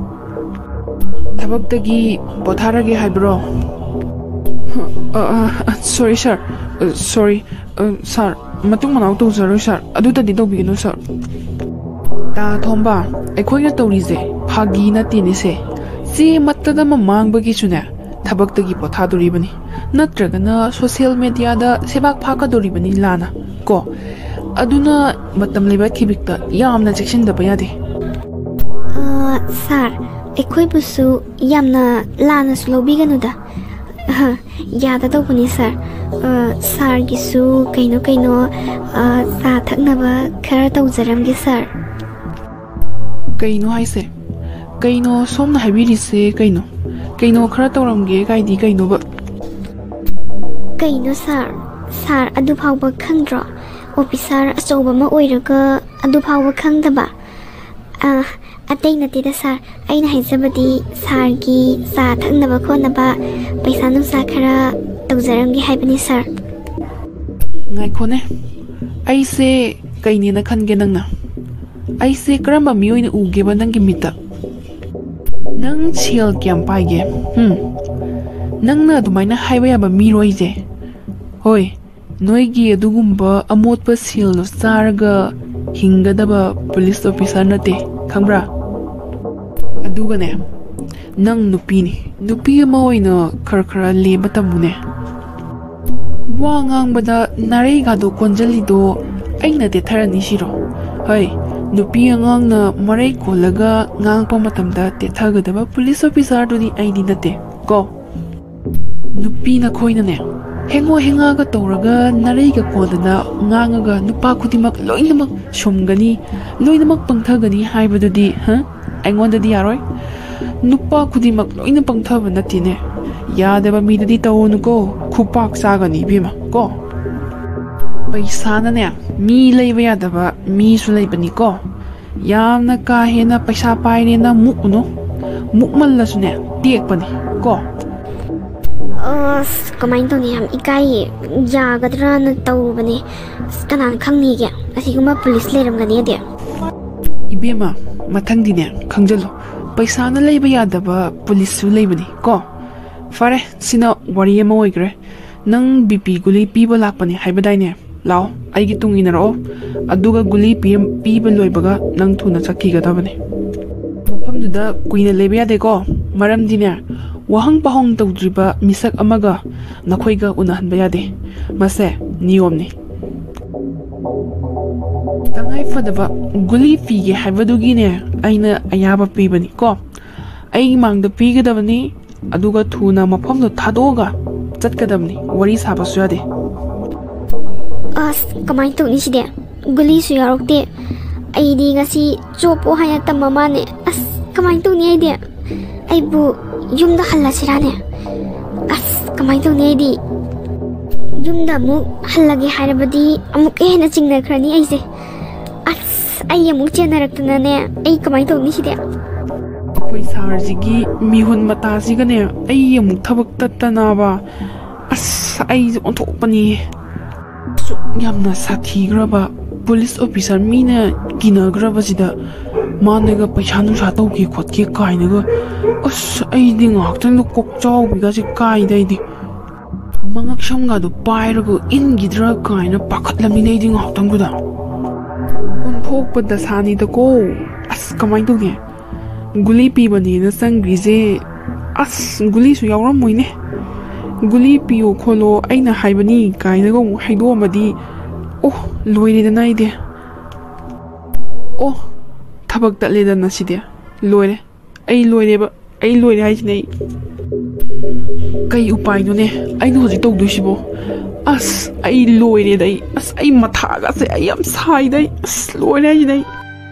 ꯊꯕꯛꯇꯒꯤ ꯄꯣꯊꯥꯔꯒꯦ ꯍꯥꯏꯕ꯭ꯔꯣ? ꯑ, ꯑ, ꯑ, ꯁꯣꯔꯤ ꯁꯥꯔ, ꯑ, ꯁꯣꯔꯤ꯫ ꯑ, ꯁꯥꯔ, ꯃꯇꯨꯡ ꯃꯅꯥꯎ ꯇꯧꯖꯔꯣꯏ ꯁꯥꯔ, ꯑꯗꯨꯗꯗꯤ ꯇꯧꯕꯤꯒꯅꯨ ꯁꯥꯔ꯫ ꯇꯥ ꯊꯣꯝꯕ, ꯑꯩꯈꯣꯏꯅ ꯇꯧꯔꯤꯁꯦ ꯐꯥꯒꯤ ꯅꯠꯇꯦꯅꯦꯁꯦ꯫ ꯆꯦ ꯃꯇꯠ ꯑꯃ ꯃꯥꯡꯕꯒꯤꯁꯨꯅꯦ, ꯊꯕꯛꯇꯒꯤ ꯄꯣꯊꯥꯗꯣꯔꯤꯕꯅꯤ, ꯅꯠꯇ꯭ꯔꯒꯅ ꯁꯣꯁꯤꯌꯦꯜ ꯃꯦꯗꯤꯌꯥꯗ ꯁꯦꯕꯥꯛ ꯐꯥꯛꯀꯗꯣꯔꯤꯕꯅꯤ ꯂꯥꯟꯅ ꯀꯣ꯫ ꯑꯗꯨꯅ ꯃꯇꯝ ꯂꯩꯕ ꯊꯤꯕꯤꯛꯇ ꯌꯥꯝꯅ ꯆꯦꯛꯁꯤꯟꯗꯕ ꯌꯥꯗꯦ꯫ ꯑ, ꯁꯥꯔ, ꯑꯩꯈꯣꯏꯕꯨꯁꯨ ꯌꯥꯝꯅ ꯂꯥꯟꯅꯁꯨ ꯂꯧꯕꯤꯒꯅꯨꯗ꯫ ꯑꯍ, ꯌꯥꯗ ꯇꯧꯕꯅꯤ ꯁꯥꯔ꯫ ꯑ, ꯁꯥꯔꯒꯤꯁꯨ ꯀꯩꯅꯣ ꯀꯩꯅꯣ, ꯑ, ꯆꯥ ꯊꯛꯅꯕ ꯈꯔ ꯇꯧꯖꯔꯝꯒꯦ, ꯁꯥꯔ꯫ ꯀꯩꯅꯣ ꯍꯥꯏꯁꯦ? ꯀꯩꯅꯣ ꯁꯣꯝꯅ ꯍꯥꯏꯕꯤꯔꯤꯁꯦ? ꯀꯩꯅꯣ, ꯀꯩꯅꯣ ꯈꯔ ꯇꯧꯔꯝꯒꯦ ꯀꯥꯏꯗꯤ ꯀꯩꯅꯣꯕ? ꯀꯩꯅꯣ, ꯁꯥꯔ? ꯁꯥꯔ ꯑꯗꯨ ꯐꯥꯎꯕ ꯈꯪꯗ꯭ꯔꯣ? ꯑꯣꯐꯤꯁꯥꯔ ꯑꯆꯧꯕ ꯑꯃ ꯑꯣꯏꯔꯒ ꯑꯗꯨ ꯐꯥꯎꯕ ꯈꯪꯗꯕ? ꯑ, ꯑꯇꯩ ꯅꯠꯇꯦꯗ, ꯁꯥꯔ꯫ ꯑꯩꯅ ꯍꯥꯏꯖꯕꯗꯤ ꯁꯥꯔꯒꯤ ꯆꯥ ꯊꯛꯅꯕ ꯈꯣꯠꯅꯕ ꯄꯩꯁꯥ ꯅꯨꯡꯁꯥ ꯈꯔ ꯇꯧꯖꯔꯝꯒꯦ ꯍꯥꯏꯕꯅꯤ, ꯁꯥꯔ꯫ ꯉꯥꯏꯈꯣꯅꯦ, ꯑꯩꯁꯦ ꯀꯩꯅꯦꯅ ꯈꯟꯒꯦ ꯅꯪꯅ? ꯑꯩꯁꯦ ꯀꯔꯝꯕ ꯃꯤ ꯑꯣꯏꯅ ꯎꯒꯦꯕ ꯅꯪꯒꯤ ꯃꯤꯠꯇ? ꯅꯪ ꯁꯦꯜ ꯀꯌꯥꯝ ꯄꯥꯏꯒꯦ? ꯎꯝ? ꯅꯪꯅ ꯑꯗꯨꯃꯥꯏꯅ ꯍꯥꯏꯕ ꯌꯥꯕ ꯃꯤꯔꯣ ꯑꯩꯁꯦ? ꯍꯣꯏ, ꯅꯣꯏꯒꯤ ꯑꯗꯨꯒꯨꯝꯕ ꯑꯃꯣꯠꯄ ꯁꯦꯜꯗꯣ ꯆꯥꯔꯒ ꯍꯤꯡꯒꯗꯕ ꯄꯨꯂꯤꯁ ꯑꯣꯐꯤꯁꯥꯔ ꯅꯠꯇꯦ, ꯈꯪꯕ꯭ꯔꯥ? ꯑꯗꯨꯒꯅꯦ, ꯅꯪ ꯅꯨꯄꯤꯅꯤ, ꯅꯨꯄꯤ ꯑꯃ ꯑꯣꯏꯅ ꯈꯔ ꯈꯔ ꯂꯦꯝꯕ ꯇꯝꯃꯨꯅꯦ꯫ ꯋꯥ ꯉꯥꯡꯕꯗ ꯅꯥꯔꯩꯒꯗꯣ ꯀꯣꯟꯖꯜꯂꯤꯗꯣ ꯑꯩꯅ ꯇꯦꯊꯔꯅꯤ ꯁꯤꯔꯣ? ꯍꯩ, ꯅꯨꯄꯤ ꯑꯉꯥꯡꯅ ꯃꯔꯩ ꯀꯣꯜꯂꯒ ꯉꯥꯡꯉꯛꯄ ꯃꯇꯝꯗ ꯇꯦꯊꯒꯗꯕ ꯄꯨꯂꯤꯁ ꯑꯣꯐꯤꯁꯥꯔꯗꯨꯗꯤ ꯑꯩꯗꯤ ꯅꯠꯇꯦ ꯀꯣ꯫ ꯅꯨꯄꯤ ꯅꯈꯣꯏꯅꯅꯦ, ꯍꯦꯡꯉꯣ ꯍꯦꯡꯉꯥꯒ ꯇꯧꯔꯒ ꯅꯥꯔꯩꯒ ꯀꯣꯟꯗꯅ ꯉꯥꯡꯉꯒ ꯅꯨꯄꯥ ꯈꯨꯗꯤꯡꯃꯛ ꯂꯣꯏꯅꯃꯛ ꯁꯨꯝꯒꯅꯤ, ꯂꯣꯏꯅꯃꯛ ꯄꯪꯊꯒꯅꯤ ꯍꯥꯏꯕꯗꯨꯗꯤ, ꯍ? ꯑꯩꯉꯣꯟꯗꯗꯤ ꯌꯥꯔꯣꯏ꯫ ꯅꯨꯄꯥ ꯈꯨꯗꯤꯡꯃꯛ ꯂꯣꯏꯅ ꯄꯪꯊꯕ ꯅꯠꯇꯦꯅꯦ꯫ ꯌꯥꯗꯕ ꯃꯤꯗꯗꯤ ꯇꯧꯔꯨꯅꯨꯀꯣ, ꯈꯨꯄꯥꯛ ꯆꯥꯒꯅꯤ ꯏꯕꯦꯝꯃ ꯀꯣ꯫ ꯄꯩꯁꯥꯅꯅꯦ ꯃꯤ ꯂꯩꯕ ꯌꯥꯗꯕ ꯃꯤꯁꯨ ꯂꯩꯕꯅꯤꯀꯣ꯫ ꯌꯥꯝꯅ ꯀꯥ ꯍꯦꯟꯅ ꯄꯩꯁꯥ ꯄꯥꯏꯔꯦꯅ ꯃꯨꯛꯎꯅꯨ꯫ ꯃꯨꯛꯃꯜꯂꯁꯨꯅꯦ ꯇꯦꯛꯄꯅꯤ ꯀꯣ꯫ ꯑꯁ, ꯀꯃꯥꯏꯅ ꯇꯧꯅꯤ? ꯌꯥꯝ ꯏꯀꯥꯏꯌꯦ꯫ ꯌꯥꯒꯗ꯭ꯔꯥꯅ ꯇꯧꯔꯨꯕꯅꯦ꯫ ꯑꯁ, ꯀꯅꯥꯅ ꯈꯪꯅꯤꯒꯦ? ꯑꯁꯤꯒꯨꯝꯕ ꯄꯨꯂꯤꯁ ꯂꯩꯔꯝꯒꯅꯤꯗꯤ꯫ ꯏꯕꯦꯝꯃ, ꯃꯊꯪꯗꯤꯅꯦ ꯈꯪꯖꯜꯂꯣ, ꯄꯩꯁꯥꯅ ꯂꯩꯕ ꯌꯥꯗꯕ ꯄꯨꯂꯤꯁꯁꯨ ꯂꯩꯕꯅꯤ ꯀꯣ꯫ ꯐꯔꯦ, ꯁꯤꯅ ꯋꯥꯔꯤ ꯑꯃ ꯑꯣꯏꯈ꯭ꯔꯦ꯫ ꯅꯪ ꯕꯤ ꯄꯤ ꯒꯨꯂꯤ ꯄꯤꯕ ꯂꯥꯛꯄꯅꯦ ꯍꯥꯏꯕꯗꯥꯏꯅꯦ? ꯂꯥꯛꯑꯣ, ꯑꯩꯒꯤ ꯇꯨꯡ ꯏꯟꯅꯔꯛꯑꯣ꯫ ꯑꯗꯨꯒ ꯒꯨꯂꯤ ꯄꯤ-, ꯄꯤꯕ ꯂꯣꯏꯕꯒ ꯅꯪ ꯊꯨꯅ ꯆꯠꯈꯤꯒꯗꯕꯅꯦ꯫ ꯃꯐꯝꯗꯨꯗ ꯀꯨꯏꯅ ꯂꯩꯕ ꯌꯥꯗꯦꯀꯣ, ꯃꯔꯝꯗꯤꯅꯦ, ꯋꯥꯍꯪ ꯄꯥꯎꯍꯪ ꯇꯧꯗ꯭ꯔꯤꯕ ꯃꯤꯁꯛ ꯑꯃꯒ ꯅꯈꯣꯏꯒ ꯎꯅꯍꯟꯕ ꯌꯥꯗꯦ꯫ ꯃꯁꯦ ꯅꯤꯌꯣꯝꯅꯤ꯫ ꯇꯉꯥꯏ ꯐꯗꯕ ꯒꯨꯂꯤ ꯄꯤꯒꯦ ꯍꯥꯏꯕꯗꯨꯒꯤꯅꯦ ꯑꯩꯅ ꯑꯌꯥꯕ ꯄꯤꯕꯅꯤ ꯀꯣ꯫ ꯑꯩꯒꯤ ꯃꯥꯡꯗ ꯄꯤꯒꯗꯕꯅꯤ, ꯑꯗꯨꯒ ꯊꯨꯅ ꯃꯐꯝꯗꯣ ꯊꯥꯗꯣꯛꯑꯒ ꯆꯠꯀꯗꯕꯅꯤ, ꯋꯥꯔꯤ ꯁꯥꯕꯁꯨ ꯌꯥꯗꯦ꯫ ꯑꯁ, ꯀꯃꯥꯏꯅ ꯇꯧꯅꯤ ꯁꯤꯗꯤ? ꯒꯨꯂꯤꯁꯨ ꯌꯥꯎꯔꯛꯇꯦ꯫ ꯑꯩꯗꯤ ꯉꯁꯤ ꯆꯣꯞꯄꯣ ꯍꯥꯏꯅ ꯇꯝꯕ ꯃꯥꯅꯦ꯫ ꯑꯁ, ꯀꯃꯥꯏꯅ ꯇꯧꯅꯤ ꯑꯩꯗꯤ? ꯑꯩꯕꯨ ꯌꯨꯝꯗ ꯍꯜꯂꯁꯤꯔꯥꯅꯦ? ꯑꯁ, ꯀꯃꯥꯏꯅ ꯇꯧꯅꯤ ꯑꯩꯗꯤ? ꯌꯨꯝꯗ ꯑꯃꯨꯛ ꯍꯜꯂꯒꯦ ꯍꯥꯏꯔꯕꯗꯤ ꯑꯃꯨꯛꯀ ꯍꯦꯟꯅ ꯆꯤꯡꯅꯈ꯭ꯔꯅꯤ ꯑꯩꯁꯦ꯫ ꯑꯁ, ꯑꯩ ꯑꯃꯨꯛ ꯆꯦꯟꯅꯔꯛꯇꯅꯅꯦ, ꯑꯩ ꯀꯃꯥꯏꯅ ꯇꯧꯅꯤ ꯁꯤꯗꯤ? ꯑꯩꯈꯣꯏ ꯁꯍꯔꯁꯤꯒꯤ ꯃꯤꯍꯨꯟ ꯃꯇꯥꯁꯤꯒꯅꯦ, ꯑꯩ ꯑꯃꯨꯛ ꯊꯕꯛ ꯇꯠꯇꯅꯕ꯫ ꯑꯁ, ꯑꯩꯁꯦ ꯑꯣꯟꯊꯣꯛꯄꯅꯤ꯫ ꯑꯁꯨꯛ ꯌꯥꯝꯅ ꯁꯥꯊꯤꯈ꯭ꯔꯕ ꯄꯨꯂꯤꯁ ꯑꯣꯐꯤꯁꯥꯔ, ꯃꯤꯅ ꯀꯤꯅꯈ꯭ꯔꯕꯁꯤꯗ ꯃꯥꯅꯒ ꯄꯩꯁꯥ ꯅꯨꯡꯁꯥ ꯇꯧꯒꯦ ꯈꯣꯠꯀꯦ ꯀꯥꯏꯅꯒ, ꯑꯁ, ꯑꯩꯗꯤ ꯉꯥꯏꯍꯥꯛꯇꯪꯗ ꯀꯣꯛ ꯆꯥꯎꯕꯤꯒꯁꯦ ꯀꯥꯏꯗ ꯑꯩꯗꯤ꯫ ꯃꯉꯛ ꯁꯝꯒꯗꯣ ꯄꯥꯏꯔꯒ ꯏꯟꯈꯤꯗ꯭ꯔꯥ ꯀꯥꯏꯅ ꯄꯥꯈꯠꯂꯝꯃꯤꯅꯦ ꯑꯩꯗꯤ ꯉꯥꯏꯍꯥꯛꯇꯪꯗꯨꯗ꯫ ꯑꯣꯟꯊꯣꯛꯄ ꯗꯁꯥꯅꯤꯗꯀꯣ꯫ ꯑꯁ, ꯀꯃꯥꯏꯅ ꯇꯧꯅꯤ? ꯒꯨꯂꯤ ꯄꯤꯕꯅꯦꯅ ꯆꯪꯈ꯭ꯔꯤꯁꯦ, ꯑꯁ, ꯒꯨꯂꯤꯁꯨ ꯌꯥꯎꯔꯝꯃꯣꯏꯅꯦ꯫ "ꯒꯨꯂꯤ ꯄꯤꯌꯣ ꯈꯣꯠꯂꯣ, ꯑꯩꯅ ꯍꯥꯏꯕꯅꯤ" ꯀꯥꯏꯅꯒ ꯑꯃꯨꯛ ꯍꯥꯏꯗꯣꯛꯑꯝꯃꯗꯤ, ꯑꯣ, ꯂꯣꯏꯔꯦꯗꯅ ꯑꯩꯗꯤ꯫ ꯑꯣ, ꯊꯕꯛ ꯇꯠꯂꯦꯗꯅ ꯁꯤꯗꯤ꯫ ꯂꯣꯏꯔꯦ꯫ ꯑꯩ ꯂꯣꯏꯔꯦꯕ꯫ ꯑꯩ ꯂꯣꯏꯔꯦ ꯍꯥꯏꯁꯤꯅꯦ ꯑꯩ꯫ ꯀꯩ ꯎꯄꯥꯏꯅꯣꯅꯦ ꯑꯩꯅ ꯍꯧꯖꯤꯛ ꯇꯧꯗꯣꯏꯁꯤꯕꯣ? ꯑꯁ, ꯑꯩ ꯂꯣꯏꯔꯦꯗ ꯑꯩ꯫ ꯑꯁ, ꯑꯩ ꯃꯊꯥꯒꯁꯦ ꯑꯩ ꯌꯥꯝ ꯁꯥꯏꯗ ꯑꯩ꯫ ꯑꯁ, ꯂꯣꯏꯔꯦ ꯍꯥꯏꯁꯤꯅꯦ ꯑꯩ꯫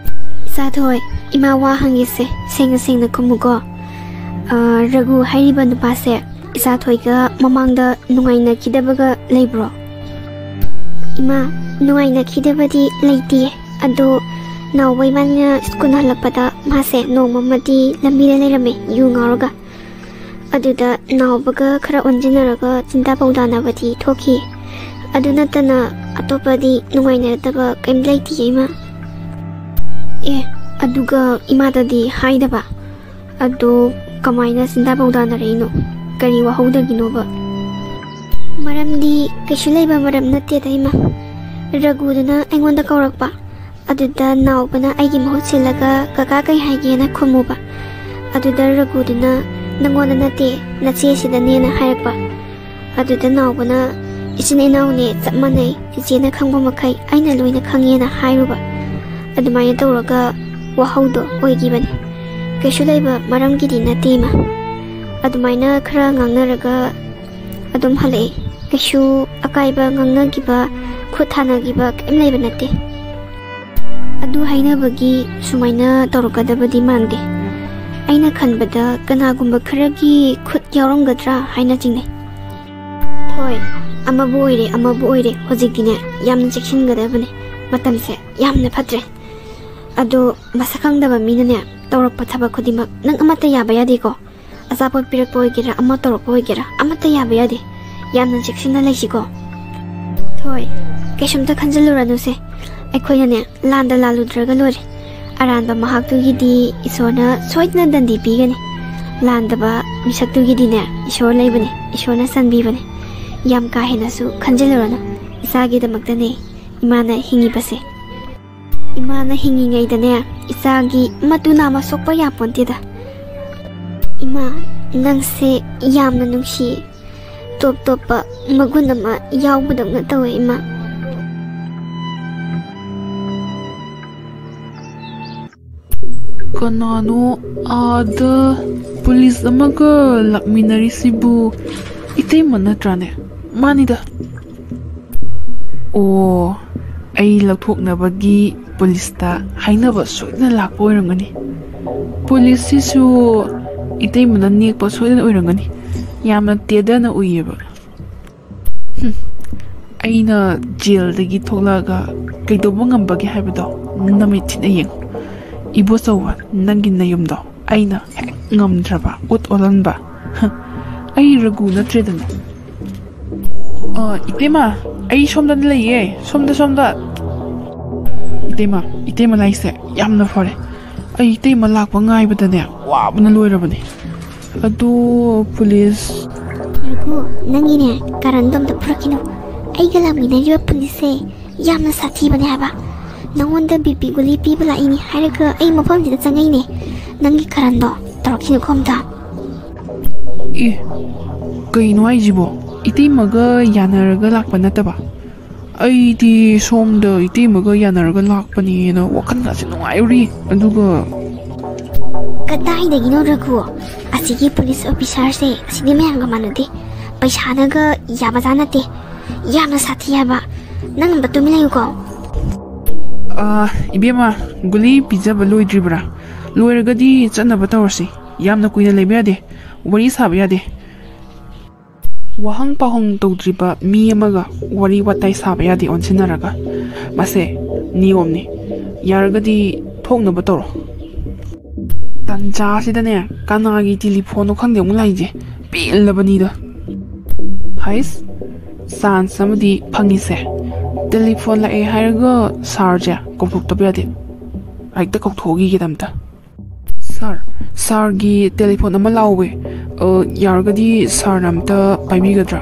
ꯏꯆꯥꯊꯣꯏ, ꯏꯃꯥ ꯋꯥ ꯍꯪꯒꯦꯁꯦ, ꯁꯦꯡꯅ ꯁꯦꯡꯅ ꯈꯨꯝꯃꯨꯀꯣ꯫ ꯑ, ꯔꯘꯨ ꯍꯥꯏꯔꯤꯕ ꯅꯨꯄꯥꯁꯦ ꯏꯆꯥꯊꯣꯏꯒ ꯃꯃꯥꯡꯗ ꯅꯨꯡꯉꯥꯏꯅꯈꯤꯗꯕꯒ ꯂꯩꯕ꯭ꯔꯣ? ꯏꯃꯥ, ꯅꯨꯡꯉꯥꯏꯅꯈꯤꯗꯕꯗꯤ ꯂꯩꯇꯦ꯫ ꯑꯗꯣ ꯅꯥꯎꯕ ꯏꯕꯥꯅꯤꯅ ꯁ꯭ꯀꯨꯜ ꯍꯜꯂꯛꯄꯗ ꯃꯥꯁꯦ ꯅꯣꯡꯃ ꯑꯃꯗꯤ ꯂꯝꯕꯤꯗ ꯂꯩꯔꯝꯃꯦ, ꯌꯨ ꯉꯥꯎꯔꯒ꯫ ꯑꯗꯨꯗ ꯅꯥꯎꯕꯒ ꯈꯔ ꯑꯣꯟꯁꯤꯟꯅꯔꯒ ꯆꯤꯟꯗꯥ ꯄꯥꯎꯗꯥꯅꯕꯗꯤ ꯊꯣꯛꯈꯤ꯫ ꯑꯗꯨ ꯅꯠꯇꯅ ꯑꯇꯣꯞꯄꯗꯤ ꯅꯨꯡꯉꯥꯏꯅꯔꯛꯇꯕ ꯀꯩꯝ ꯂꯩꯇꯤꯌꯦ, ꯏꯃꯥ꯫ ꯑꯦ, ꯑꯗꯨꯒ ꯏꯃꯥꯗꯗꯤ ꯍꯥꯏꯗꯕ? ꯑꯗꯣ ꯀꯃꯥꯏꯅ ꯆꯤꯟꯗꯥ ꯄꯥꯎꯗꯥꯅꯔꯛꯏꯅꯣ? ꯀꯔꯤ ꯋꯥꯍꯧꯗꯒꯤꯅꯣꯕ? ꯃꯔꯝꯗꯤ ꯀꯩꯁꯨ ꯂꯩꯕ ꯃꯔꯝ ꯅꯠꯇꯦꯗ, ꯏꯃꯥ꯫ ꯔꯘꯨꯗꯨꯅ ꯑꯩꯉꯣꯟꯗ ꯀꯧꯔꯛꯄ꯫ ꯑꯗꯨꯗ ꯅꯥꯎꯕꯅ ꯑꯩꯒꯤ ꯃꯍꯨꯠ ꯁꯤꯜꯂꯒ "ꯀꯀꯥ ꯀꯩ ꯍꯥꯏꯒꯦꯅ?" ꯈꯨꯝꯃꯨꯕ꯫ ꯑꯗꯨꯗ ꯔꯘꯨꯗꯨꯅ "ꯅꯪꯉꯣꯟꯗ ꯅꯠꯇꯦ, ꯅꯆꯦꯁꯤꯗꯅꯦꯅ" ꯍꯥꯏꯔꯛꯄ꯫ ꯑꯗꯨꯗ ꯅꯥꯎꯕꯅ "ꯏꯆꯤꯟ ꯏꯅꯥꯎꯅꯦ, ꯆꯞ ꯃꯥꯟꯅꯩ, ꯆꯤꯆꯦꯅ ꯈꯪꯕ ꯃꯈꯩ ꯑꯩꯅ ꯂꯣꯏꯅ ꯈꯪꯉꯦꯅ" ꯍꯥꯏꯔꯨꯕ꯫ ꯑꯗꯨꯃꯥꯏꯅ ꯇꯧꯔꯒ ꯋꯥꯍꯧꯗꯣ ꯑꯣꯏꯈꯤꯕꯅꯤ꯫ ꯀꯩꯁꯨ ꯂꯩꯕ ꯃꯔꯝꯒꯤꯗꯤ ꯅꯠꯇꯦ, ꯏꯃꯥ꯫ ꯑꯗꯨꯃꯥꯏꯅ ꯈꯔ ꯉꯥꯡꯅꯔꯒ ꯑꯗꯨꯝ ꯍꯜꯂꯛꯑꯦ꯫ ꯀꯩꯁꯨ ꯑꯀꯥꯏꯕ ꯉꯥꯡꯅꯈꯤꯕ, ꯈꯨꯠ ꯊꯥꯅꯈꯤꯕ ꯀꯩꯝ ꯂꯩꯕ ꯅꯠꯇꯦ꯫ ꯑꯗꯨ ꯍꯥꯏꯅꯕꯒꯤ ꯁꯨꯃꯥꯏꯅ ꯇꯧꯔꯛꯀꯗꯕꯗꯤ ꯃꯥꯟꯗꯦ꯫ ꯑꯩꯅ ꯈꯟꯕꯗ ꯀꯅꯥꯒꯨꯝꯕ ꯈꯔꯒꯤ ꯈꯨꯠ ꯌꯥꯎꯔꯝꯒꯗ꯭ꯔꯥ ꯍꯥꯏꯅ ꯆꯤꯡꯅꯩ꯫ ꯍꯣꯏ, ꯑꯃꯕꯨ ꯑꯣꯏꯔꯦ, ꯑꯃꯕꯨ ꯑꯣꯏꯔꯦ, ꯍꯧꯖꯤꯛꯇꯤꯅꯦ ꯌꯥꯝꯅ ꯆꯦꯛꯁꯤꯟꯒꯗꯕꯅꯦ꯫ ꯃꯇꯝꯁꯦ ꯌꯥꯝꯅ ꯐꯠꯇ꯭ꯔꯦ꯫ ꯑꯗꯣ ꯃꯁꯛ ꯈꯪꯗꯕ ꯃꯤꯅꯅꯦ ꯇꯧꯔꯛꯄ ꯊꯕꯛ ꯈꯨꯗꯤꯡꯃꯛ ꯅꯪ ꯑꯃꯠꯇ ꯌꯥꯕ ꯌꯥꯗꯦꯀꯣ꯫ ꯑꯆꯥꯄꯣꯠ ꯄꯤꯔꯛꯄ ꯑꯣꯏꯒꯦꯔꯥ, ꯑꯃ ꯇꯧꯔꯛꯄ ꯑꯣꯏꯒꯦꯔꯥ, ꯑꯃꯠꯇ ꯌꯥꯕ ꯌꯥꯗꯦ꯫ ꯌꯥꯝꯅ ꯆꯦꯛꯁꯤꯟꯅ ꯂꯩꯁꯤꯀꯣ꯫ ꯍꯣꯏ, ꯀꯩꯁꯨꯝꯇ ꯈꯟꯖꯤꯜꯂꯨꯔꯅꯨꯁꯦ꯫ ꯑꯩꯈꯣꯏꯅꯅꯦ ꯂꯥꯟꯗ ꯂꯥꯜꯂꯨꯗ꯭ꯔꯒ ꯂꯣꯏꯔꯦ꯫ ꯑꯔꯥꯟꯕ ꯃꯍꯥꯛꯇꯨꯒꯤꯗꯤ ꯏꯁꯣꯔꯅ ꯁꯣꯏꯗꯅ ꯗꯟꯗꯤ ꯄꯤꯒꯅꯤ꯫ ꯂꯥꯟꯗꯕ ꯃꯤꯁꯛꯇꯨꯒꯤꯗꯤꯅꯦ ꯏꯁꯣꯔ ꯂꯩꯕꯅꯦ, ꯏꯁꯣꯔꯅ ꯆꯟꯕꯤꯕꯅꯦ꯫ ꯌꯥꯝ ꯀꯥ ꯍꯦꯟꯅꯁꯨ ꯈꯟꯖꯤꯜꯂꯨꯔꯅꯨ꯫ ꯏꯆꯥꯒꯤꯗꯃꯛꯇꯅꯦ ꯏꯃꯥꯅ ꯍꯤꯡꯉꯤꯕꯁꯦ꯫ ꯏꯃꯥꯅ ꯍꯤꯡꯉꯤꯉꯩꯗꯅꯦ ꯏꯆꯥꯒꯤ ꯃꯇꯨ ꯅꯥꯝꯃ ꯁꯣꯛꯄ ꯌꯥꯄꯣꯟꯇꯦꯗ꯫ ꯏꯃꯥ, ꯅꯪꯁꯦ ꯌꯥꯝꯅ ꯅꯨꯡꯁꯤ꯫ ꯇꯣꯞ ꯇꯣꯞꯄ ꯃꯒꯨꯟ ꯑꯃ ꯌꯥꯎꯕꯗꯧꯅ ꯇꯧꯋꯦ, ꯏꯃꯥ꯫ ꯀꯅꯥꯅꯣ ꯑꯥꯗ ꯄꯨꯂꯤꯁ ꯑꯃꯒ ꯂꯥꯛꯃꯤꯟꯅꯔꯤꯁꯤꯕꯨ? ꯏꯇꯩꯃ ꯅꯠꯇ꯭ꯔꯥꯅꯦ? ꯃꯥꯅꯤꯗ꯫ ꯑꯣ, ꯑꯩ ꯂꯧꯊꯣꯛꯅꯕꯒꯤ ꯄꯨꯂꯤꯁꯇ ꯍꯥꯏꯅꯕ ꯁꯣꯏꯗꯅ ꯂꯥꯛꯄ ꯑꯣꯏꯔꯝꯒꯅꯤ꯫ ꯄꯨꯂꯤꯁꯁꯤꯁꯨ ꯏꯇꯩꯃꯅ ꯅꯦꯛꯄ ꯁꯣꯏꯗꯅ ꯑꯣꯏꯔꯝꯒꯅꯤ꯫ ꯌꯥꯝꯅ ꯇꯦꯗꯅ ꯎꯏꯌꯦꯕ꯫ ꯍꯨꯝ, ꯑꯩꯅ ꯖꯦꯜꯗꯒꯤ ꯊꯣꯛꯂꯛꯑꯒ ꯀꯩꯗꯧꯕ ꯉꯝꯕꯒꯦ ꯍꯥꯏꯕꯗꯣ ꯅꯃꯤꯠ ꯊꯤꯅ ꯌꯦꯡꯉꯨ꯫ ꯏꯕꯣꯆꯧꯕ, ꯅꯪꯒꯤ ꯅꯌꯨꯝꯗꯣ ꯑꯩꯅ ꯍꯦꯛ ꯉꯝꯗ꯭ꯔꯕ ꯎꯠ ꯑꯣꯜꯍꯟꯕ꯫ ꯍ, ꯑꯩ ꯔꯘꯨ ꯅꯠꯇ꯭ꯔꯦꯗꯅ꯫ ꯑ, ꯏꯇꯩꯃ, ꯑꯩ ꯁꯣꯝꯗ ꯂꯩꯌꯦ, ꯁꯣꯝꯗ, ꯁꯣꯝꯗ꯫ ꯏꯇꯩꯃ, ꯏꯇꯩꯃ ꯂꯥꯛꯏꯁꯦ ꯌꯥꯝꯅ ꯐꯔꯦ꯫ ꯑꯩ ꯏꯇꯩꯃ ꯂꯥꯛꯄ ꯉꯥꯏꯕꯗꯅꯦ ꯋꯥꯕꯅ ꯂꯣꯏꯔꯕꯅꯦ꯫ ꯑꯗꯣ ꯄꯨꯂꯤꯁ꯫ ꯔꯘꯨ, ꯅꯪꯒꯤꯅꯦ ꯀꯔꯟꯗꯣ ꯑꯝꯇ ꯐꯨꯔꯛꯈꯤꯅꯣ꯫ ꯑꯩꯒ ꯂꯥꯛꯃꯤꯟꯅꯔꯤꯕ ꯄꯨꯂꯤꯁꯁꯦ ꯌꯥꯝꯅ ꯁꯥꯊꯤꯕꯅꯦ ꯍꯥꯏꯕ꯫ ꯅꯉꯣꯟꯗ ꯕꯤ ꯄꯤ ꯒꯨꯂꯤ ꯄꯤꯕ ꯂꯥꯛꯏꯅꯤ ꯍꯥꯏꯔꯒ ꯑꯩ ꯃꯐꯝꯁꯤꯗ ꯆꯪꯉꯛꯏꯅꯦ꯫ ꯅꯪꯒꯤ ꯀꯔꯟꯗꯣ ꯇꯧꯔꯛꯈꯤꯅꯨꯀꯣ ꯑꯝꯇ꯫ ꯑꯦ, ꯀꯩꯅꯣ ꯍꯥꯏꯁꯤꯕꯣ? ꯏꯇꯩꯃꯒ ꯌꯥꯅꯔꯒ ꯂꯥꯛꯄ ꯅꯠꯇꯕ? ꯑꯩꯗꯤ ꯁꯣꯝꯗ ꯏꯇꯩꯃꯒ ꯌꯥꯅꯔꯒ ꯂꯥꯛꯄꯅꯦꯅ ꯋꯥꯈꯜꯒꯁꯦ ꯅꯨꯡꯉꯥꯏꯔꯨꯔꯤ꯫ ꯑꯗꯨꯒ ꯀꯗꯥꯏꯗꯒꯤꯅꯣ ꯔꯘꯨ? ꯑꯁꯤꯒꯤ ꯄꯨꯂꯤꯁ ꯑꯣꯐꯤꯁꯥꯔꯁꯦ ꯑꯁꯤꯗꯤ ꯃꯌꯥꯝꯒ ꯃꯥꯟꯅꯗꯦ꯫ ꯄꯩꯁꯥꯅꯒ ꯌꯥꯕꯖꯥꯠ ꯅꯠꯇꯦ꯫ ꯌꯥꯝꯅ ꯁꯥꯊꯤ ꯍꯥꯏꯕ꯫ ꯅꯪ ꯑꯝꯇ ꯇꯨꯃꯤꯟ ꯂꯩꯌꯨꯀꯣ꯫ ꯑꯥ, ꯏꯕꯦꯝꯃ, ꯒꯨꯂꯤ ꯄꯤꯖꯕ ꯂꯣꯏꯗ꯭ꯔꯤꯕ꯭ꯔꯥ? ꯂꯣꯏꯔꯒꯗꯤ ꯆꯠꯅꯕ ꯇꯧꯔꯁꯤ꯫ ꯌꯥꯝꯅ ꯀꯨꯏꯅ ꯂꯩꯕ ꯌꯥꯗꯦ꯫ ꯋꯥꯔꯤ ꯁꯥꯕ ꯌꯥꯗꯦ꯫ ꯋꯥꯍꯪ ꯄꯥꯎꯍꯪ ꯇꯧꯗ꯭ꯔꯤꯕ ꯃꯤ ꯑꯃꯒ ꯋꯥꯔꯤ ꯋꯥꯇꯥꯏ ꯁꯥꯕ ꯌꯥꯗꯦ ꯑꯣꯟꯁꯤꯟꯅꯔꯒ꯫ ꯃꯁꯦ ꯅꯤꯌꯣꯝꯅꯤ꯫ ꯌꯥꯔꯒꯗꯤ ꯊꯣꯛꯅꯕ ꯇꯧꯔꯣ꯫ ꯇꯟꯖꯥꯁꯤꯗꯅꯦ, ꯀꯅꯥꯒꯤ ꯇꯦꯂꯤꯐꯣꯟꯅꯣ ꯈꯪꯗꯦ ꯑꯃꯨꯛ ꯂꯥꯛꯏꯁꯦ꯫ ꯄꯦꯜꯂꯕꯅꯤꯗ꯫ ꯍꯩꯁ, ꯆꯥꯟꯁ ꯑꯃꯗꯤ ꯐꯪꯉꯤꯁꯦ꯫ ꯇꯦꯂꯤꯐꯣꯟ ꯂꯥꯛꯑꯦ ꯍꯥꯏꯔꯒ ꯁꯥꯔꯁꯦ ꯀꯧꯊꯣꯛꯇꯕ ꯌꯥꯗꯦ꯫ ꯍꯦꯛꯇ ꯀꯧꯊꯣꯛꯈꯤꯒꯦꯗ ꯑꯝꯇ꯫ ꯁꯥꯔ, ꯁꯥꯔꯒꯤ ꯇꯦꯂꯤꯐꯣꯟ ꯑꯃ ꯂꯥꯛꯍꯧꯋꯦ꯫ ꯑ, ꯌꯥꯔꯒꯗꯤ ꯁꯥꯔꯅ ꯑꯝꯇ ꯄꯥꯏꯕꯤꯒꯗ꯭ꯔꯥ?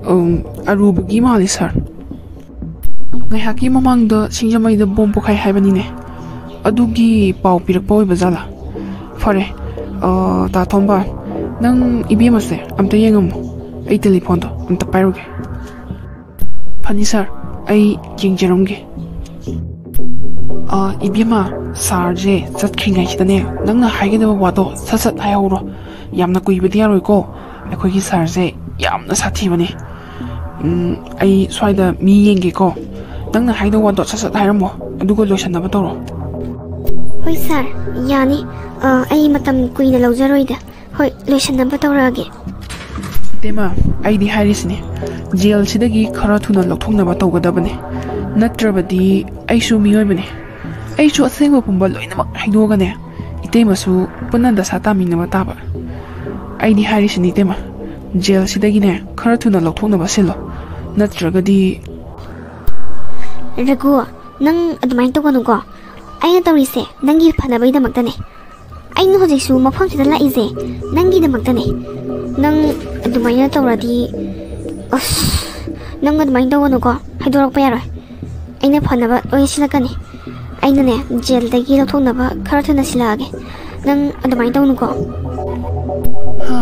ꯑꯝ, ꯑꯔꯨꯕꯒꯤ ꯃꯥꯜꯂꯤ, ꯁꯥꯔ꯫ ꯉꯥꯏꯍꯥꯛꯀꯤ ꯃꯃꯥꯡꯗ ꯁꯤꯡꯖꯃꯩꯗ ꯕꯣꯝ ꯄꯣꯈꯥꯏ ꯍꯥꯏꯕꯅꯤꯅꯦ꯫ ꯑꯗꯨꯒꯤ ꯄꯥꯎ ꯄꯤꯔꯛꯄ ꯑꯣꯏꯕ ꯖꯥꯠꯂꯥ? ꯐꯔꯦ, ꯑ, ꯇꯥ ꯊꯣꯝꯕ, ꯅꯪ ꯏꯕꯦꯝꯃꯁꯦ ꯑꯝꯇ ꯌꯦꯡꯉꯝꯃꯨ꯫ ꯑꯩ ꯇꯦꯂꯤꯐꯣꯟꯗꯣ ꯑꯝꯇ ꯄꯥꯏꯔꯨꯒꯦ꯫ ꯐꯅꯤ ꯁꯥꯔ, ꯑꯩ ꯌꯦꯡꯖꯔꯝꯒꯦ꯫ ꯑ, ꯏꯕꯦꯝꯃ, ꯁꯥꯔꯁꯦ ꯆꯠꯈ꯭ꯔꯤꯉꯩꯁꯤꯗꯅꯦ, ꯅꯪꯅ ꯍꯥꯏꯒꯗꯕ ꯋꯥꯗꯣ ꯁꯠ ꯁꯠ ꯍꯥꯏꯍꯧꯔꯣ꯫ ꯌꯥꯝꯅ ꯀꯨꯏꯕꯗꯤ ꯌꯥꯔꯣꯏꯀꯣ꯫ ꯑꯩꯈꯣꯏꯒꯤ ꯁꯥꯔꯁꯦ ꯌꯥꯝꯅ ꯁꯥꯊꯤꯕꯅꯦ꯫ ꯎꯝ, ꯑꯩ ꯁ꯭ꯋꯥꯏꯗ ꯃꯤ ꯌꯦꯡꯒꯦꯀꯣ꯫ ꯅꯪꯅ ꯍꯥꯏꯗꯧ ꯋꯥꯗꯣ ꯁꯠ ꯁꯠ ꯍꯥꯏꯔꯝꯃꯣ, ꯑꯗꯨꯒ ꯂꯣꯏꯁꯟꯅꯕ ꯇꯧꯔꯣ꯫ ꯍꯣꯏ ꯁꯥꯔ, ꯌꯥꯅꯤ꯫ ꯑ, ꯑꯩ ꯃꯇꯝ ꯀꯨꯏꯅ ꯂꯧꯖꯔꯣꯏꯗ꯫ ꯍꯣꯏ, ꯂꯣꯏꯁꯟꯅꯕ ꯇꯧꯔꯛꯑꯒꯦ꯫ ꯏꯇꯩꯃ, ꯑꯩꯗꯤ ꯍꯥꯏꯔꯤꯁꯤꯅꯦ, ꯖꯦꯜꯁꯤꯗꯒꯤ ꯈꯔ ꯊꯨꯅ ꯂꯧꯊꯣꯛꯅꯕ ꯇꯧꯒꯗꯕꯅꯦ꯫ ꯅꯠꯇ꯭ꯔꯕꯗꯤ ꯑꯩꯁꯨ ꯃꯤꯑꯣꯏꯕꯅꯦ꯫ ꯑꯩꯁꯨ ꯑꯁꯦꯡꯕ ꯄꯨꯝꯕ ꯂꯣꯏꯅꯃꯛ ꯍꯥꯏꯗꯣꯛꯑꯒꯅꯦ, ꯏꯇꯩꯃꯁꯨ ꯄꯨꯟꯅ ꯗꯁꯥ ꯇꯥꯃꯤꯟꯅꯕ ꯇꯥꯕ꯫ ꯑꯩꯗꯤ ꯍꯥꯏꯔꯤꯁꯤꯅꯤ ꯏꯇꯩꯃ, ꯖꯦꯜꯁꯤꯗꯒꯤꯅꯦ ꯈꯔ ꯊꯨꯅ ꯂꯧꯊꯣꯛꯅꯕ ꯁꯤꯜꯂꯣ꯫ ꯅꯠꯇ꯭ꯔꯒꯗꯤ ꯔꯘꯨ, ꯅꯪ ꯑꯗꯨꯃꯥꯏꯅ ꯇꯧꯒꯅꯨꯀꯣ꯫ ꯑꯩꯅ ꯇꯧꯔꯤꯁꯦ ꯅꯪꯒꯤ ꯐꯅꯕꯒꯤꯗꯃꯛꯇꯅꯦ꯫ ꯑꯩꯅ ꯍꯧꯖꯤꯛꯁꯨ ꯃꯐꯝꯁꯤꯗ ꯂꯥꯛꯏꯁꯦ ꯅꯪꯒꯤꯗꯃꯛꯇꯅꯦ꯫ ꯅꯪ ꯑꯗꯨꯃꯥꯏꯅ ꯇꯧꯔꯗꯤ, ꯑꯁ, ꯅꯪ ꯑꯗꯨꯃꯥꯏꯅ ꯇꯧꯒꯅꯨꯀꯣ꯫ ꯍꯥꯏꯗꯣꯔꯛꯄ ꯌꯥꯔꯣꯏ꯫ ꯑꯩꯅ ꯐꯅꯕ ꯂꯣꯏ ꯁꯤꯜꯂꯛꯀꯅꯤ꯫ ꯑꯩꯅꯅꯦ, ꯖꯦꯜꯗꯒꯤ ꯂꯧꯊꯣꯛꯅꯕ ꯈꯔ ꯊꯨꯅ ꯁꯤꯜꯂꯛꯑꯒꯦ꯫ ꯅꯪ ꯑꯗꯨꯃꯥꯏꯅ ꯇꯧꯅꯨꯀꯣ꯫ ꯍꯥ,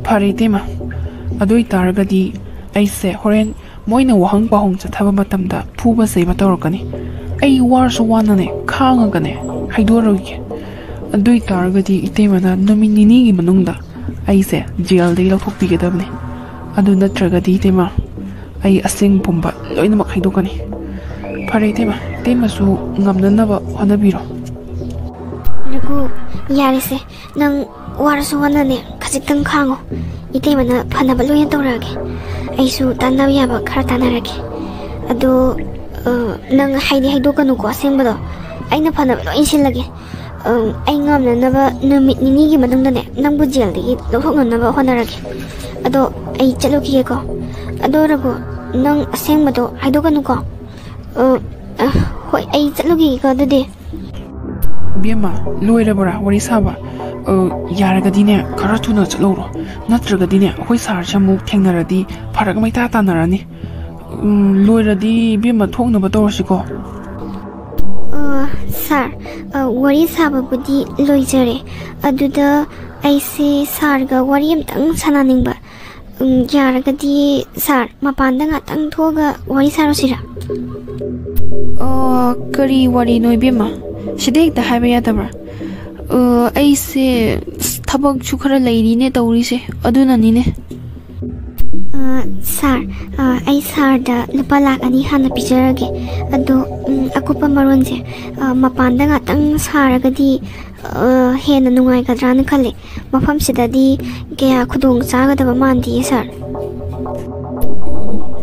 ꯐꯔꯦ ꯏꯇꯩꯃ꯫ ꯑꯗꯨ ꯑꯣꯏꯇꯥꯔꯒꯗꯤ ꯑꯩꯁꯦ ꯍꯣꯔꯦꯟ ꯃꯣꯏꯅ ꯋꯥꯍꯪ ꯄꯥꯎꯍꯪ ꯆꯠꯊꯕ ꯃꯇꯝꯗ ꯐꯨꯕ ꯆꯩꯕ ꯇꯧꯔꯛꯀꯅꯤ꯫ ꯑꯩ ꯋꯥꯔꯁꯨ ꯋꯥꯅꯅꯦ, ꯈꯥꯡꯉꯒꯅꯦ ꯍꯥꯏꯗꯣꯔꯛꯏꯒꯦ꯫ ꯑꯗꯨ ꯑꯣꯏꯇꯥꯔꯒꯗꯤ ꯏꯇꯩꯃꯅ ꯅꯨꯃꯤꯠ ꯅꯤꯅꯤꯒꯤ ꯃꯅꯨꯡꯗ ꯑꯩꯁꯦ ꯖꯦꯜꯗꯒꯤ ꯂꯧꯊꯣꯛꯄꯤꯒꯗꯕꯅꯤ꯫ ꯑꯗꯨ ꯅꯠꯇ꯭ꯔꯒꯗꯤ ꯏꯇꯩꯃ, ꯑꯩ ꯑꯁꯦꯡ ꯄꯨꯝꯕ ꯂꯣꯏꯅꯃꯛ ꯍꯥꯏꯗꯣꯛꯀꯅꯤ꯫ ꯐꯔꯦ ꯏꯇꯩꯃ, ꯏꯇꯩꯃꯁꯨ ꯉꯝꯅꯅꯕ ꯍꯣꯠꯅꯕꯤꯔꯣ꯫ ꯔꯘꯨ, ꯌꯥꯔꯦꯁꯦ, ꯅꯪ ꯋꯥꯔꯁꯨ ꯋꯥꯅꯅꯦ, ꯈꯖꯤꯛꯇꯪ ꯈꯥꯡꯉꯣ꯫ ꯏꯇꯩꯃꯅ ꯐꯅꯕ ꯂꯣꯏꯅ ꯇꯧꯔꯛꯑꯒꯦ꯫ ꯑꯩꯁꯨ ꯇꯥꯟꯅꯕ ꯌꯥꯕ ꯈꯔ ꯇꯥꯟꯅꯔꯒꯦ꯫ ꯑꯗꯣ, ꯑ, ꯅꯪ ꯍꯥꯏꯗꯤ ꯍꯥꯏꯗꯣꯛꯀꯅꯨꯀꯣ ꯑꯁꯦꯡꯕꯗꯣ꯫ ꯑꯩꯅ ꯐꯅꯕ ꯂꯣꯏ ꯁꯤꯜꯂꯒꯦ꯫ ꯑ, ꯑꯩ ꯉꯝꯅꯅꯕ ꯅꯨꯃꯤꯠ ꯅꯤꯅꯤꯒꯤ ꯃꯅꯨꯡꯗꯅꯦ, ꯅꯪꯕꯨ ꯖꯦꯜꯗꯒꯤ ꯂꯧꯊꯣꯛꯅꯅꯕ ꯍꯣꯠꯅꯔꯒꯦ꯫ ꯑꯗꯣ ꯑꯩ ꯆꯠꯂꯨꯈꯤꯒꯦꯀꯣ꯫ ꯑꯗꯣ ꯔꯘꯨ, ꯅꯪ ꯑꯁꯦꯡꯕꯗꯣ ꯍꯥꯏꯗꯣꯛꯀꯅꯨꯀꯣ꯫ ꯑ, ꯑ, ꯍꯣꯏ, ꯑꯩ ꯆꯠꯂꯨꯈꯤꯒꯦꯀꯣ ꯑꯗꯨꯗꯤ꯫ ꯏꯕꯦꯝꯃ, ꯂꯣꯏꯔꯕ꯭ꯔꯥ ꯋꯥꯔꯤ ꯁꯥꯕ? ꯑ, ꯌꯥꯔꯒꯗꯤꯅꯦ, ꯈꯔ ꯊꯨꯅ ꯆꯠꯍꯧꯔꯣ꯫ ꯅꯠꯇ꯭ꯔꯒꯗꯤꯅꯦ, ꯑꯩꯈꯣꯏ ꯁꯥꯔꯁꯦ ꯑꯃꯨꯛ ꯊꯦꯡꯅꯔꯗꯤ ꯐꯔꯛ ꯑꯃ ꯏꯇꯥ ꯇꯥꯅꯔꯅꯤ꯫ ꯎꯝ, ꯂꯣꯏꯔꯗꯤ ꯏꯕꯦꯝꯃ ꯊꯣꯛꯅꯕ ꯇꯧꯔꯁꯤꯀꯣ꯫ ꯑ, ꯁꯥꯔ, ꯑ, ꯋꯥꯔꯤ ꯁꯥꯕꯕꯨꯗꯤ ꯂꯣꯏꯖꯔꯦ꯫ ꯑꯗꯨꯗ ꯑꯩꯁꯦ ꯁꯥꯔꯒ ꯋꯥꯔꯤ ꯑꯝꯇꯪ ꯁꯥꯟꯅꯅꯤꯡꯕ꯫ ꯎꯝ, ꯌꯥꯔꯒꯗꯤ ꯁꯥꯔ, ꯃꯄꯥꯟꯗ ꯉꯥꯛꯇꯪ ꯊꯣꯛꯑꯒ ꯋꯥꯔꯤ ꯁꯥꯔꯨꯁꯤꯔꯥ? ꯑ, ꯀꯔꯤ ꯋꯥꯔꯤꯅꯣ ꯏꯕꯦꯝꯃ? ꯁꯤꯗ ꯍꯦꯛꯇ ꯍꯥꯏꯕ ꯌꯥꯗꯕ꯭ꯔꯥ? ꯑ, ꯑꯩꯁꯦ, ꯑꯁ, ꯊꯕꯛꯁꯨ ꯈꯔ ꯂꯩꯔꯤꯅꯦ ꯇꯧꯔꯤꯁꯦ, ꯑꯗꯨꯅꯅꯤꯅꯦ꯫ ꯑ, ꯁꯥꯔ, ꯑ, ꯑꯩ ꯁꯥꯔꯗ ꯂꯨꯄꯥ ꯂꯥꯛ ꯑꯅꯤ ꯍꯥꯟꯅ ꯄꯤꯖꯔꯒꯦ꯫ ꯑꯗꯣ, ꯎꯝ, ꯑꯀꯨꯞꯄ ꯃꯔꯣꯟꯁꯦ, ꯑ, ꯃꯄꯥꯟꯗ ꯉꯥꯛꯇꯪ ꯁꯥꯔꯒꯗꯤ, ꯑ, ꯍꯦꯟꯅ ꯅꯨꯡꯉꯥꯏꯒꯗ꯭ꯔꯥꯅ ꯈꯜꯂꯦ꯫ ꯃꯐꯝꯁꯤꯗꯗꯤ ꯀꯌꯥ ꯈꯨꯗꯣꯡ ꯆꯥꯒꯗꯕ ꯃꯥꯟꯗꯤꯌꯦ, ꯁꯥꯔ꯫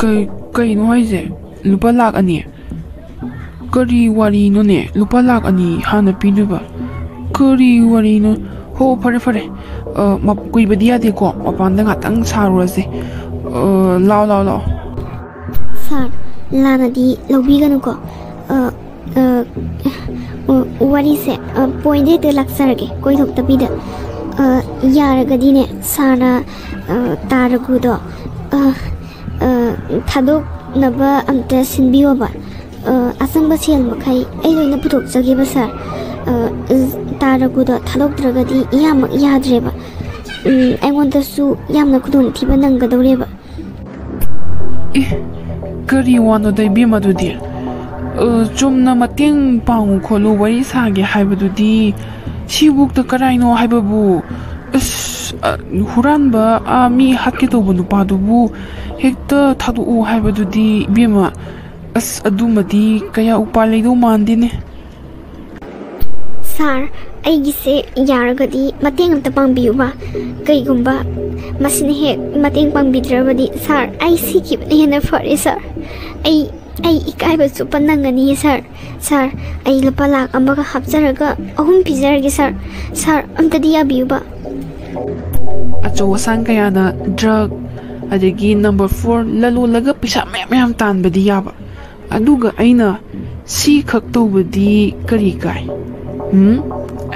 ꯀꯩ-, ꯀꯩꯅꯣ ꯍꯥꯏꯁꯦ? ꯂꯨꯄꯥ ꯂꯥꯛ ꯑꯅꯤ? ꯀꯔꯤ ꯋꯥꯔꯤꯅꯣꯅꯦ? ꯂꯨꯄꯥ ꯂꯥꯛ ꯑꯅꯤ ꯍꯥꯟꯅ ꯄꯤꯗꯣꯏꯕ? ꯀꯔꯤ ꯋꯥꯔꯤꯅꯣ? ꯍꯣ, ꯐꯔꯦ, ꯐꯔꯦ꯫ ꯑ, ꯃꯞ-, ꯀꯨꯏꯕꯗꯤ ꯌꯥꯗꯦꯀꯣ, ꯃꯄꯥꯟꯗ ꯉꯥꯛꯇꯪ ꯁꯥꯔꯨꯔꯁꯦ꯫ ꯑ, ꯂꯥꯛꯑꯣ, ꯂꯥꯛꯑꯣ, ꯂꯥꯛꯑꯣ꯫ ꯁꯥꯔ, ꯂꯥꯟꯅꯗꯤ ꯂꯧꯕꯤꯒꯅꯨꯀꯣ꯫ ꯑ, ꯑ, ꯑ, ꯋꯥꯔꯤꯁꯦ, ꯑ, ꯄꯣꯏꯟꯗ ꯍꯦꯛꯇ ꯂꯥꯛꯆꯔꯒꯦ, ꯀꯣꯏꯊꯣꯛꯇꯕꯤꯗ꯫ ꯑ, ꯌꯥꯔꯒꯗꯤꯅꯦ, ꯁꯥꯔꯅ, ꯑ, ꯇꯥ ꯔꯘꯨꯗꯣ, ꯑ, ꯑ, ꯊꯥꯗꯣꯛꯅꯕ ꯑꯝꯇ ꯁꯤꯟꯕꯤꯌꯣꯕ꯫ ꯑ, ꯑꯆꯪꯕ ꯁꯦꯜ ꯃꯈꯩ ꯑꯩ ꯂꯣꯏꯅ ꯄꯨꯊꯣꯛꯆꯒꯦꯕ, ꯁꯥꯔ꯫ ꯑ, ꯇꯥ ꯔꯘꯨꯗꯣ ꯊꯥꯗꯣꯛꯇ꯭ꯔꯒꯗꯤ ꯏꯌꯥꯃꯛ ꯌꯥꯗ꯭ꯔꯦꯕ꯫ ꯎꯝ, ꯑꯩꯉꯣꯟꯗꯁꯨ ꯌꯥꯝꯅ ꯈꯨꯗꯣꯡꯊꯤꯕ ꯅꯪꯒꯗꯧꯔꯦꯕ꯫ ꯑꯦ, ꯀꯔꯤ ꯋꯥꯅꯣꯗ ꯏꯕꯦꯝꯃ ꯑꯗꯨꯗꯤ? ꯑ, ꯆꯨꯝꯅ ꯃꯇꯦꯡ ꯄꯥꯡꯉꯨ ꯈꯣꯠꯂꯨ ꯋꯥꯔꯤ ꯁꯥꯒꯦ ꯍꯥꯏꯕꯗꯨꯗꯤ, ꯁꯤꯕꯨꯛꯇ ꯀꯔꯥꯏꯅꯣ ꯍꯥꯏꯕꯕꯨ ꯑꯁ, ꯑ, ꯍꯨꯔꯥꯟꯕ, ꯑꯥ, ꯃꯤ ꯍꯥꯠꯀꯦ ꯇꯧꯕ ꯅꯨꯄꯥꯗꯨꯕꯨ ꯍꯦꯛꯇ ꯊꯥꯗꯣꯛꯎ ꯍꯥꯏꯕꯗꯨꯗꯤ, ꯏꯕꯦꯝꯃ, ꯑꯁ, ꯑꯗꯨꯃꯗꯤ ꯀꯌꯥ ꯎꯄꯥꯏ ꯂꯩꯗꯧ ꯃꯥꯟꯗꯦꯅꯦ꯫ ꯁꯥꯔ, ꯑꯩꯒꯤꯁꯦ ꯌꯥꯔꯒꯗꯤ ꯃꯇꯦꯡ ꯑꯝꯇ ꯄꯥꯡꯕꯤꯌꯨꯕ꯫ ꯀꯩꯒꯨꯝꯕ ꯃꯁꯤꯅ ꯍꯦꯛ ꯃꯇꯦꯡ ꯄꯥꯡꯕꯤꯗ꯭ꯔꯕꯗꯤ, ꯁꯥꯔ, ꯑꯩ ꯁꯤꯈꯤꯕꯅ ꯍꯦꯟꯅ ꯐꯔꯦ, ꯁꯥꯔ꯫ ꯑꯩ, ꯑꯩ ꯏꯀꯥꯏꯕ ꯆꯨꯞꯄ ꯅꯪꯉꯅꯤꯌꯦ, ꯁꯥꯔ꯫ ꯁꯥꯔ, ꯑꯩ ꯂꯨꯄꯥ ꯂꯥꯛ ꯑꯃꯒ ꯍꯥꯞꯆꯔꯒ ꯑꯍꯨꯝ ꯄꯤꯖꯔꯒꯦ, ꯁꯥꯔ꯫ ꯁꯥꯔ, ꯑꯝꯇꯗꯤ ꯌꯥꯕꯤꯌꯨꯕ꯫ ꯑꯆꯧ ꯑꯁꯥꯡ ꯀꯌꯥꯅ ꯗ꯭ꯔꯒ, ꯑꯗꯒꯤ ꯅꯝꯕꯔ ꯐꯣꯔ ꯂꯂꯣꯜꯂꯒ ꯄꯩꯁꯥ ꯃꯌꯥꯝ ꯃꯌꯥꯝ ꯇꯥꯟꯕꯗꯤ ꯌꯥꯕ, ꯑꯗꯨꯒ ꯑꯩꯅ ꯁꯤ ꯈꯛ ꯇꯧꯕꯗꯤ ꯀꯔꯤ ꯀꯥꯏ? ꯎꯝ,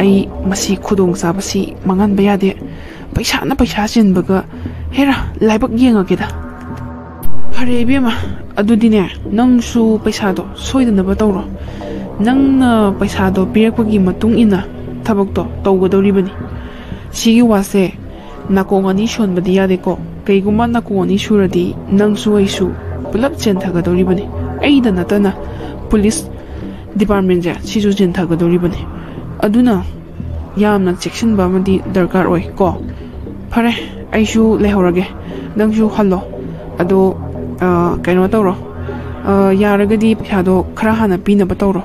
ꯑꯩ ꯃꯁꯤ ꯈꯨꯗꯣꯡꯆꯥꯕꯁꯤ ꯃꯥꯡꯍꯟꯕ ꯌꯥꯗꯦ꯫ ꯄꯩꯁꯥꯅ ꯄꯩꯁꯥ ꯆꯤꯟꯕꯒ, ꯍꯦꯔꯥ, ꯂꯥꯏꯕꯛ ꯌꯦꯡꯉꯒꯦꯗ꯫ ꯐꯔꯦ ꯏꯕꯦꯝꯃ, ꯑꯗꯨꯗꯤꯅꯦ, ꯅꯪꯁꯨ ꯄꯩꯁꯥꯗꯣ ꯁꯣꯏꯗꯅꯕ ꯇꯧꯔꯣ꯫ ꯅꯪꯅ ꯄꯩꯁꯥꯗꯣ ꯄꯤꯔꯛꯄꯒꯤ ꯃꯇꯨꯡ ꯏꯟꯅ ꯊꯕꯛꯇꯣ ꯇꯧꯒꯗꯧꯔꯤꯕꯅꯤ꯫ ꯁꯤꯒꯤ ꯋꯥꯁꯦ ꯅꯥꯀꯣꯡ ꯑꯅꯤ ꯁꯣꯟꯕꯗꯤ ꯌꯥꯗꯦꯀꯣ꯫ ꯀꯩꯒꯨꯝꯕ ꯅꯥꯀꯣꯡ ꯑꯅꯤ ꯁꯨꯔꯗꯤ ꯅꯪꯁꯨ ꯑꯩꯁꯨ ꯄꯨꯂꯞ ꯆꯦꯟꯊꯒꯗꯧꯔꯤꯕꯅꯤ꯫ ꯑꯩꯗ ꯅꯠꯇꯅ ꯄꯨꯂꯤꯁ ꯗꯤꯄꯥꯔꯠꯃꯦꯟꯁꯦ ꯁꯤꯁꯨ ꯆꯦꯟꯊꯒꯗꯧꯔꯤꯕꯅꯤ꯫ ꯑꯗꯨꯅ ꯌꯥꯝꯅ ꯆꯦꯛꯁꯤꯟꯕ ꯑꯃꯗꯤ ꯗꯔꯀꯥꯔ ꯑꯣꯏ ꯀꯣ꯫ ꯐꯔꯦ, ꯑꯩꯁꯨ ꯂꯩꯍꯧꯔꯒꯦ, ꯅꯪꯁꯨ ꯍꯜꯂꯣ꯫ ꯑꯗꯣ, ꯑ, ꯀꯩꯅꯣ ꯇꯧꯔꯣ, ꯑ, ꯌꯥꯔꯒꯗꯤ ꯄꯩꯁꯥꯗꯣ ꯈꯔ ꯍꯥꯟꯅ ꯄꯤꯅꯕ ꯇꯧꯔꯣ,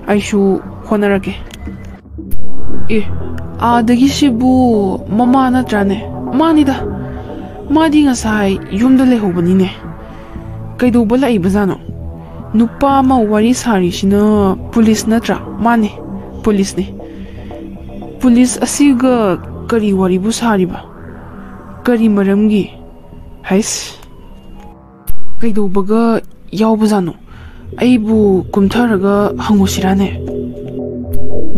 ꯑꯩꯁꯨ ꯍꯣꯠꯅꯔꯒꯦ꯫ ꯑꯦ, ꯑꯥꯗꯒꯤꯁꯤꯕꯨ ꯃꯃꯥ ꯅꯠꯇ꯭ꯔꯥꯅꯦ? ꯃꯥꯅꯤꯗ, ꯃꯥꯗꯤ ꯉꯁꯥꯏ ꯌꯨꯝꯗ ꯂꯩꯍꯧꯕꯅꯤꯅꯦ꯫ ꯀꯩꯗꯧꯕ ꯂꯥꯛꯏꯕꯖꯥꯠꯅꯣ? ꯅꯨꯄꯥ ꯑꯃ ꯋꯥꯔꯤ ꯁꯥꯔꯤꯁꯤꯅ ꯄꯨꯂꯤꯁ ꯅꯠꯇ꯭ꯔꯥ? ꯃꯥꯅꯤ, ꯄꯨꯂꯤꯁꯅꯤ꯫ ꯄꯨꯂꯤꯁ ꯑꯁꯤꯒ ꯀꯔꯤ ꯋꯥꯔꯤꯕꯨ ꯁꯥꯔꯤꯕ? ꯀꯔꯤ ꯃꯔꯝꯒꯤ? ꯍꯩꯁ, ꯀꯩꯗꯧꯕꯒ ꯌꯥꯎꯕꯖꯥꯠꯅꯣ? ꯑꯩꯕꯨ ꯀꯨꯝꯊꯔꯒ ꯍꯪꯉꯨꯁꯤꯔꯥꯅꯦ?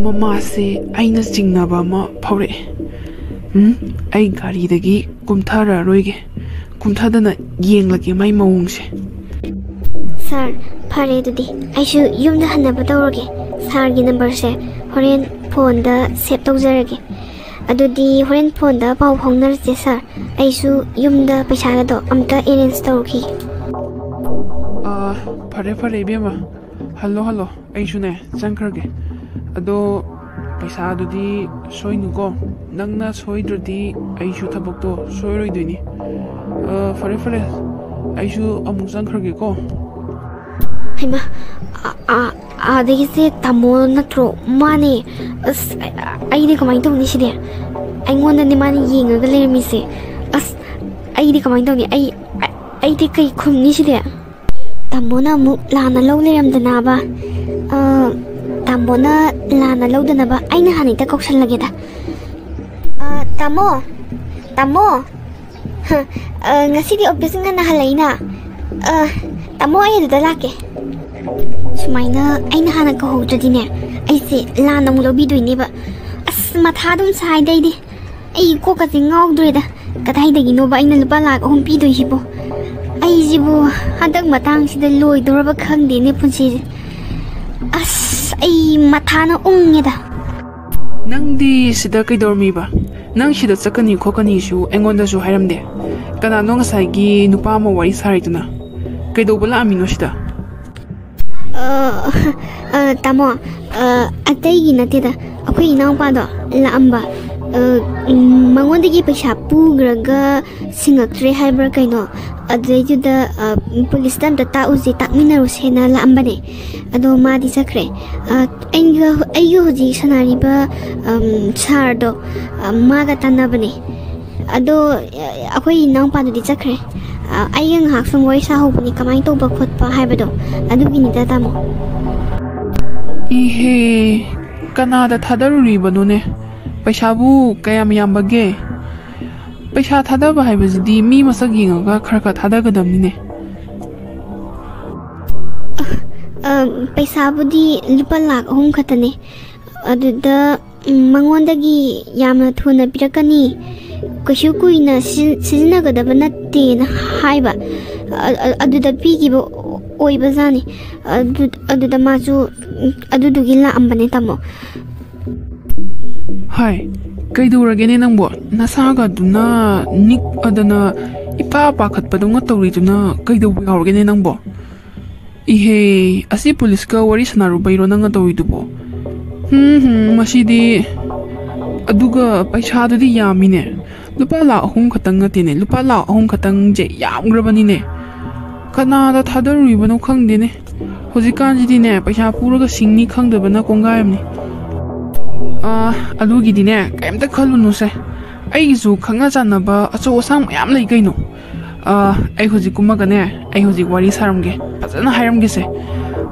ꯃꯃꯥꯁꯦ ꯑꯩꯅ ꯆꯤꯡꯅꯕ ꯑꯃ ꯐꯥꯎꯔꯛꯑꯦ꯫ ꯎꯝ, ꯑꯩ ꯒꯥꯔꯤꯗꯒꯤ ꯀꯨꯝꯊꯔꯔꯣꯏꯒꯦ꯫ ꯀꯨꯝꯊꯗꯅ ꯌꯦꯡꯂꯒꯦ ꯃꯥꯏ ꯃꯑꯣꯡꯁꯦ꯫ ꯁꯥꯔ, ꯐꯔꯦ ꯑꯗꯨꯗꯤ, ꯑꯩꯁꯨ ꯌꯨꯝꯗ ꯍꯟꯅꯕ ꯇꯧꯔꯒꯦ꯫ ꯁꯥꯔꯒꯤ ꯅꯝꯕꯔꯁꯦ ꯍꯣꯔꯦꯟ ꯐꯣꯟꯗ ꯁꯦꯚ ꯇꯧꯖꯔꯒꯦ꯫ ꯑꯗꯨꯗꯤ ꯍꯣꯔꯦꯟ ꯐꯣꯟꯗ ꯄꯥꯎ ꯐꯥꯎꯅꯔꯁꯦ, ꯁꯥꯔ꯫ ꯑꯩꯁꯨ ꯌꯨꯝꯗ ꯄꯩꯁꯥꯒꯗꯣ ꯑꯝꯇ ꯑꯦꯔꯦꯟꯖ ꯇꯧꯔꯨꯈꯤꯒꯦ꯫ ꯑꯥ, ꯐꯔꯦ, ꯐꯔꯦ, ꯏꯕꯦꯝꯃ꯫ Hello, hello. ꯑꯩꯁꯨꯅꯦ, ꯆꯪꯈ꯭ꯔꯒꯦ꯫ ꯑꯗꯣ, ꯄꯩꯁꯥꯗꯨꯗꯤ ꯁꯣꯏꯅꯨꯀꯣ꯫ ꯅꯪꯅ ꯁꯣꯏꯗ꯭ꯔꯗꯤ ꯑꯩꯁꯨ ꯊꯕꯛꯇꯣ ꯁꯣꯏꯔꯣꯏꯗꯣꯏꯅꯤ꯫ ꯑ, ꯐꯔꯦ, ꯐꯔꯦ, ꯑꯩꯁꯨ ꯑꯃꯨꯛ ꯆꯪꯈ꯭ꯔꯒꯦꯀꯣ꯫ ꯍꯩꯃꯥ, ꯑ-, ꯑ-, ꯑꯥꯗꯒꯤꯁꯦ ꯇꯥꯃꯣ ꯅꯠꯇ꯭ꯔꯣ? ꯃꯥꯅꯦ꯫ ꯑꯁ, ꯑ-, ꯑꯩꯗꯤ ꯀꯃꯥꯏꯅ ꯇꯧꯅꯤ ꯁꯤꯗꯤ? ꯑꯩꯉꯣꯟꯗꯅꯦ ꯃꯥꯅ ꯌꯦꯡꯉꯒ ꯂꯩꯔꯝꯃꯤꯁꯦ꯫ ꯑꯁ, ꯑꯩꯗꯤ ꯀꯃꯥꯏꯅ ꯇꯧꯅꯤ? ꯑꯩ, ꯑ-, ꯑꯩꯗꯤ ꯀꯩ ꯈꯨꯝꯅꯤ ꯁꯤꯗꯤ? ꯇꯥꯃꯣꯅ ꯑꯃꯨꯛ ꯂꯥꯟꯅ ꯂꯧ ꯂꯩꯔꯝꯗꯅꯕ꯫ ꯑ, ꯇꯥꯃꯣꯅ ꯂꯥꯟꯅ ꯂꯧꯗꯅꯕ ꯑꯩꯅ ꯍꯥꯟꯅ ꯍꯦꯛꯇ ꯀꯧꯁꯜꯂꯒꯦꯗ꯫ ꯑ, ꯇꯥꯃꯣ, ꯇꯥꯃꯣ꯫ ꯍ, ꯑ, ꯉꯁꯤꯗꯤ ꯑꯣꯐꯤꯁ ꯉꯟꯅ ꯍꯜꯂꯛꯏꯅ꯫ ꯑ, ꯇꯥꯃꯣ, ꯑꯩ ꯑꯗꯨꯗ ꯂꯥꯛꯀꯦ꯫ ꯁꯨꯃꯥꯏꯅ ꯑꯩꯅ ꯍꯥꯟꯅ ꯀꯧꯍꯧꯗ꯭ꯔꯗꯤꯅꯦ, ꯑꯩꯁꯦ ꯂꯥꯟꯅ ꯑꯃꯨꯛ ꯂꯧꯕꯤꯗꯣꯏꯅꯦꯕ꯫ ꯑꯁ, ꯃꯊꯥ ꯑꯗꯨꯝ ꯁꯥꯏꯗ ꯑꯩꯗꯤ꯫ ꯑꯩ ꯀꯣꯛꯀꯁꯦ ꯉꯥꯎꯗ꯭ꯔꯦꯗ꯫ ꯀꯗꯥꯏꯗꯒꯤꯅꯣꯕ ꯑꯩꯅ ꯂꯨꯄꯥ ꯂꯥꯛ ꯑꯍꯨꯝ ꯄꯤꯗꯣꯏꯁꯤꯕꯣ? ꯑꯩꯁꯤꯕꯨ ꯍꯟꯗꯛ ꯃꯇꯥꯡꯁꯤꯗ ꯂꯣꯏꯗꯧꯔꯕ ꯈꯪꯗꯦꯅꯦ ꯄꯨꯟꯁꯤꯁꯦ꯫ ꯑꯁ, ꯑꯩ ꯃꯊꯥꯅ ꯎꯪꯉꯦꯗ꯫ ꯅꯪꯗꯤ ꯁꯤꯗ ꯀꯩꯗꯧꯔꯝꯃꯤꯕ? ꯅꯪ ꯁꯤꯗ ꯆꯠꯀꯅꯤ ꯈꯣꯠꯀꯅꯤꯁꯨ ꯑꯩꯉꯣꯟꯗꯁꯨ ꯍꯥꯏꯔꯝꯗꯦ꯫ ꯀꯅꯥꯅꯣ ꯉꯁꯥꯏꯒꯤ ꯅꯨꯄꯥ ꯑꯃ ꯋꯥꯔꯤ ꯁꯥꯔꯤꯗꯨꯅ? ꯀꯩꯗꯧꯕ ꯂꯥꯛꯑꯝꯃꯤꯅꯣ ꯁꯤꯗ? ꯑ, ꯑ, ꯇꯥꯃꯣ, ꯑ, ꯑꯇꯩꯒꯤ ꯅꯠꯇꯦꯗ, ꯑꯩꯈꯣꯏ ꯏꯅꯥꯎꯄꯥꯗꯣ ꯂꯥꯛꯑꯝꯕ꯫ ꯑ, ꯎꯝ, ꯃꯉꯣꯟꯗꯒꯤ ꯄꯩꯁꯥ ꯄꯨꯈ꯭ꯔꯒ ꯁꯤꯡꯉꯛꯇ꯭ꯔꯦ ꯍꯥꯏꯕ꯭ꯔꯥ ꯀꯩꯅꯣ, ꯑꯗꯨꯗꯩꯗꯨꯗ, ꯑ, ꯄꯨꯂꯤꯁꯇ ꯑꯝꯇ ꯇꯥꯛꯎꯁꯦ, ꯇꯥꯛꯃꯤꯟꯅꯔꯨꯁꯦꯅ ꯂꯥꯛꯑꯝꯕꯅꯦ꯫ ꯑꯗꯣ ꯃꯥꯗꯤ ꯆꯠꯈ꯭ꯔꯦ꯫ ꯑ, ꯑꯩꯒ, ꯑꯩꯒ ꯍꯧꯖꯤꯛ ꯁꯥꯟꯅꯔꯤꯕ, ꯑꯝ, ꯁꯥꯔꯗꯣ, ꯑ, ꯃꯥꯒ ꯇꯥꯟꯅꯕꯅꯦ꯫ ꯑꯗꯣ, ꯑ, ꯑꯩꯈꯣꯏ ꯏꯅꯥꯎꯄꯥꯗꯨꯗꯤ ꯆꯠꯈ꯭ꯔꯦ꯫ ꯑ, ꯑꯩꯒ ꯉꯥꯏꯍꯥꯛ ꯁꯨꯝ ꯋꯥꯔꯤ ꯁꯥꯍꯧꯕꯅꯤ, ꯀꯃꯥꯏꯅ ꯇꯧꯕ ꯈꯣꯠꯄ ꯍꯥꯏꯕꯗꯣ, ꯑꯗꯨꯒꯤꯅꯤꯗ, ꯇꯥꯃꯣ꯫ ꯏꯍꯦ, ꯀꯅꯥꯗ ꯊꯥꯗꯔꯨꯔꯤꯕꯅꯣꯅꯦ? ꯄꯩꯁꯥꯕꯨ ꯀꯌꯥꯝ ꯌꯥꯝꯕꯒꯦ? ꯄꯩꯁꯥ ꯊꯥꯗꯕ ꯍꯥꯏꯕꯁꯤꯗꯤ ꯃꯤ ꯃꯁꯛ ꯌꯦꯡꯉꯒ ꯈꯔ ꯈꯔ ꯊꯥꯗꯒꯗꯕꯅꯤꯅꯦ꯫ ꯑ, ꯄꯩꯁꯥꯕꯨꯗꯤ ꯂꯨꯄꯥ ꯂꯥꯛ ꯑꯍꯨꯝ ꯈꯛꯇꯅꯦ꯫ ꯑꯗꯨꯗ, ꯎꯝ, ꯃꯉꯣꯟꯗꯒꯤ ꯌꯥꯝꯅ ꯊꯨꯅ ꯄꯤꯔꯛꯀꯅꯤ, ꯀꯩꯁꯨ ꯀꯨꯏꯅ ꯁꯤ-, ꯁꯤꯖꯤꯟꯅꯒꯗꯕ ꯅꯠꯇꯦꯅ ꯍꯥꯏꯕ꯫ ꯑ-, ꯑ-, ꯑꯗꯨꯗ ꯄꯤꯈꯤꯕ ꯑꯣꯏꯕꯖꯥꯠꯅꯤ꯫ ꯑꯗꯨ-, ꯑꯗꯨꯗ ꯃꯥꯁꯨ, ꯎꯝ, ꯑꯗꯨꯗꯨꯒꯤ ꯂꯥꯛꯑꯝꯕꯅꯦ, ꯇꯥꯃꯣ꯫ ꯍꯥꯏ, ꯀꯩꯗꯧꯔꯒꯦꯅꯦ ꯅꯪꯕꯣ? ꯅꯁꯥꯒꯗꯨꯅ ꯅꯤꯛ ꯑꯗꯅ ꯏꯄꯥ ꯄꯥꯈꯠꯄꯗꯧꯅ ꯇꯧꯔꯤꯗꯨꯅ ꯀꯩꯗꯧꯕ ꯌꯥꯎꯔꯒꯦꯅꯦ ꯅꯪꯕꯣ? ꯏꯍꯦ, ꯑꯁꯤ ꯄꯨꯂꯤꯁꯀ ꯋꯥꯔꯤ ꯁꯥꯟꯅꯔꯨꯕꯩꯔꯣ ꯅꯪꯅ ꯇꯧꯔꯤꯗꯨꯕꯣ? ꯎꯝ, ꯃꯁꯤꯗꯤ꯫ ꯑꯗꯨꯒ ꯄꯩꯁꯥꯗꯨꯗꯤ ꯌꯥꯝꯃꯤꯅꯦ꯫ ꯂꯨꯄꯥ ꯂꯥꯈ ꯑꯍꯨꯝ ꯈꯛꯇꯪ ꯅꯠꯇꯦꯅꯦ, ꯂꯨꯄꯥ ꯂꯥꯈ ꯑꯍꯨꯝ ꯈꯛꯇꯪꯁꯦ ꯌꯥꯝꯈ꯭ꯔꯕꯅꯤꯅꯦ꯫ ꯀꯅꯥꯗ ꯊꯥꯗꯔꯨꯔꯤꯕꯅꯣ ꯈꯪꯗꯦꯅꯦ꯫ ꯍꯧꯖꯤꯛꯀꯥꯟꯁꯤꯗꯤꯅꯦ, ꯄꯩꯁꯥ ꯄꯨꯔꯒ ꯁꯤꯡꯅꯤ ꯈꯪꯗꯕꯅ ꯀꯣꯡꯒꯥꯏ ꯑꯃꯅꯤ꯫ ꯑꯥ, ꯑꯗꯨꯒꯤꯗꯤꯅꯦ, ꯀꯩꯝꯇ ꯈꯜꯂꯨꯅꯨꯁꯦ꯫ ꯑꯩꯒꯤꯁꯨ ꯈꯪꯅ ꯆꯥꯟꯅꯕ ꯑꯆꯧ ꯑꯁꯥꯡ ꯃꯌꯥꯝ ꯂꯩ ꯀꯩꯅꯣ꯫ ꯑꯥ, ꯑꯩ ꯍꯧꯖꯤꯛ ꯀꯨꯝꯃꯒꯅꯦ, ꯑꯩ ꯍꯧꯖꯤꯛ ꯋꯥꯔꯤ ꯁꯥꯔꯝꯒꯦ, ꯐꯖꯅ ꯍꯥꯏꯔꯝꯒꯦꯁꯦ꯫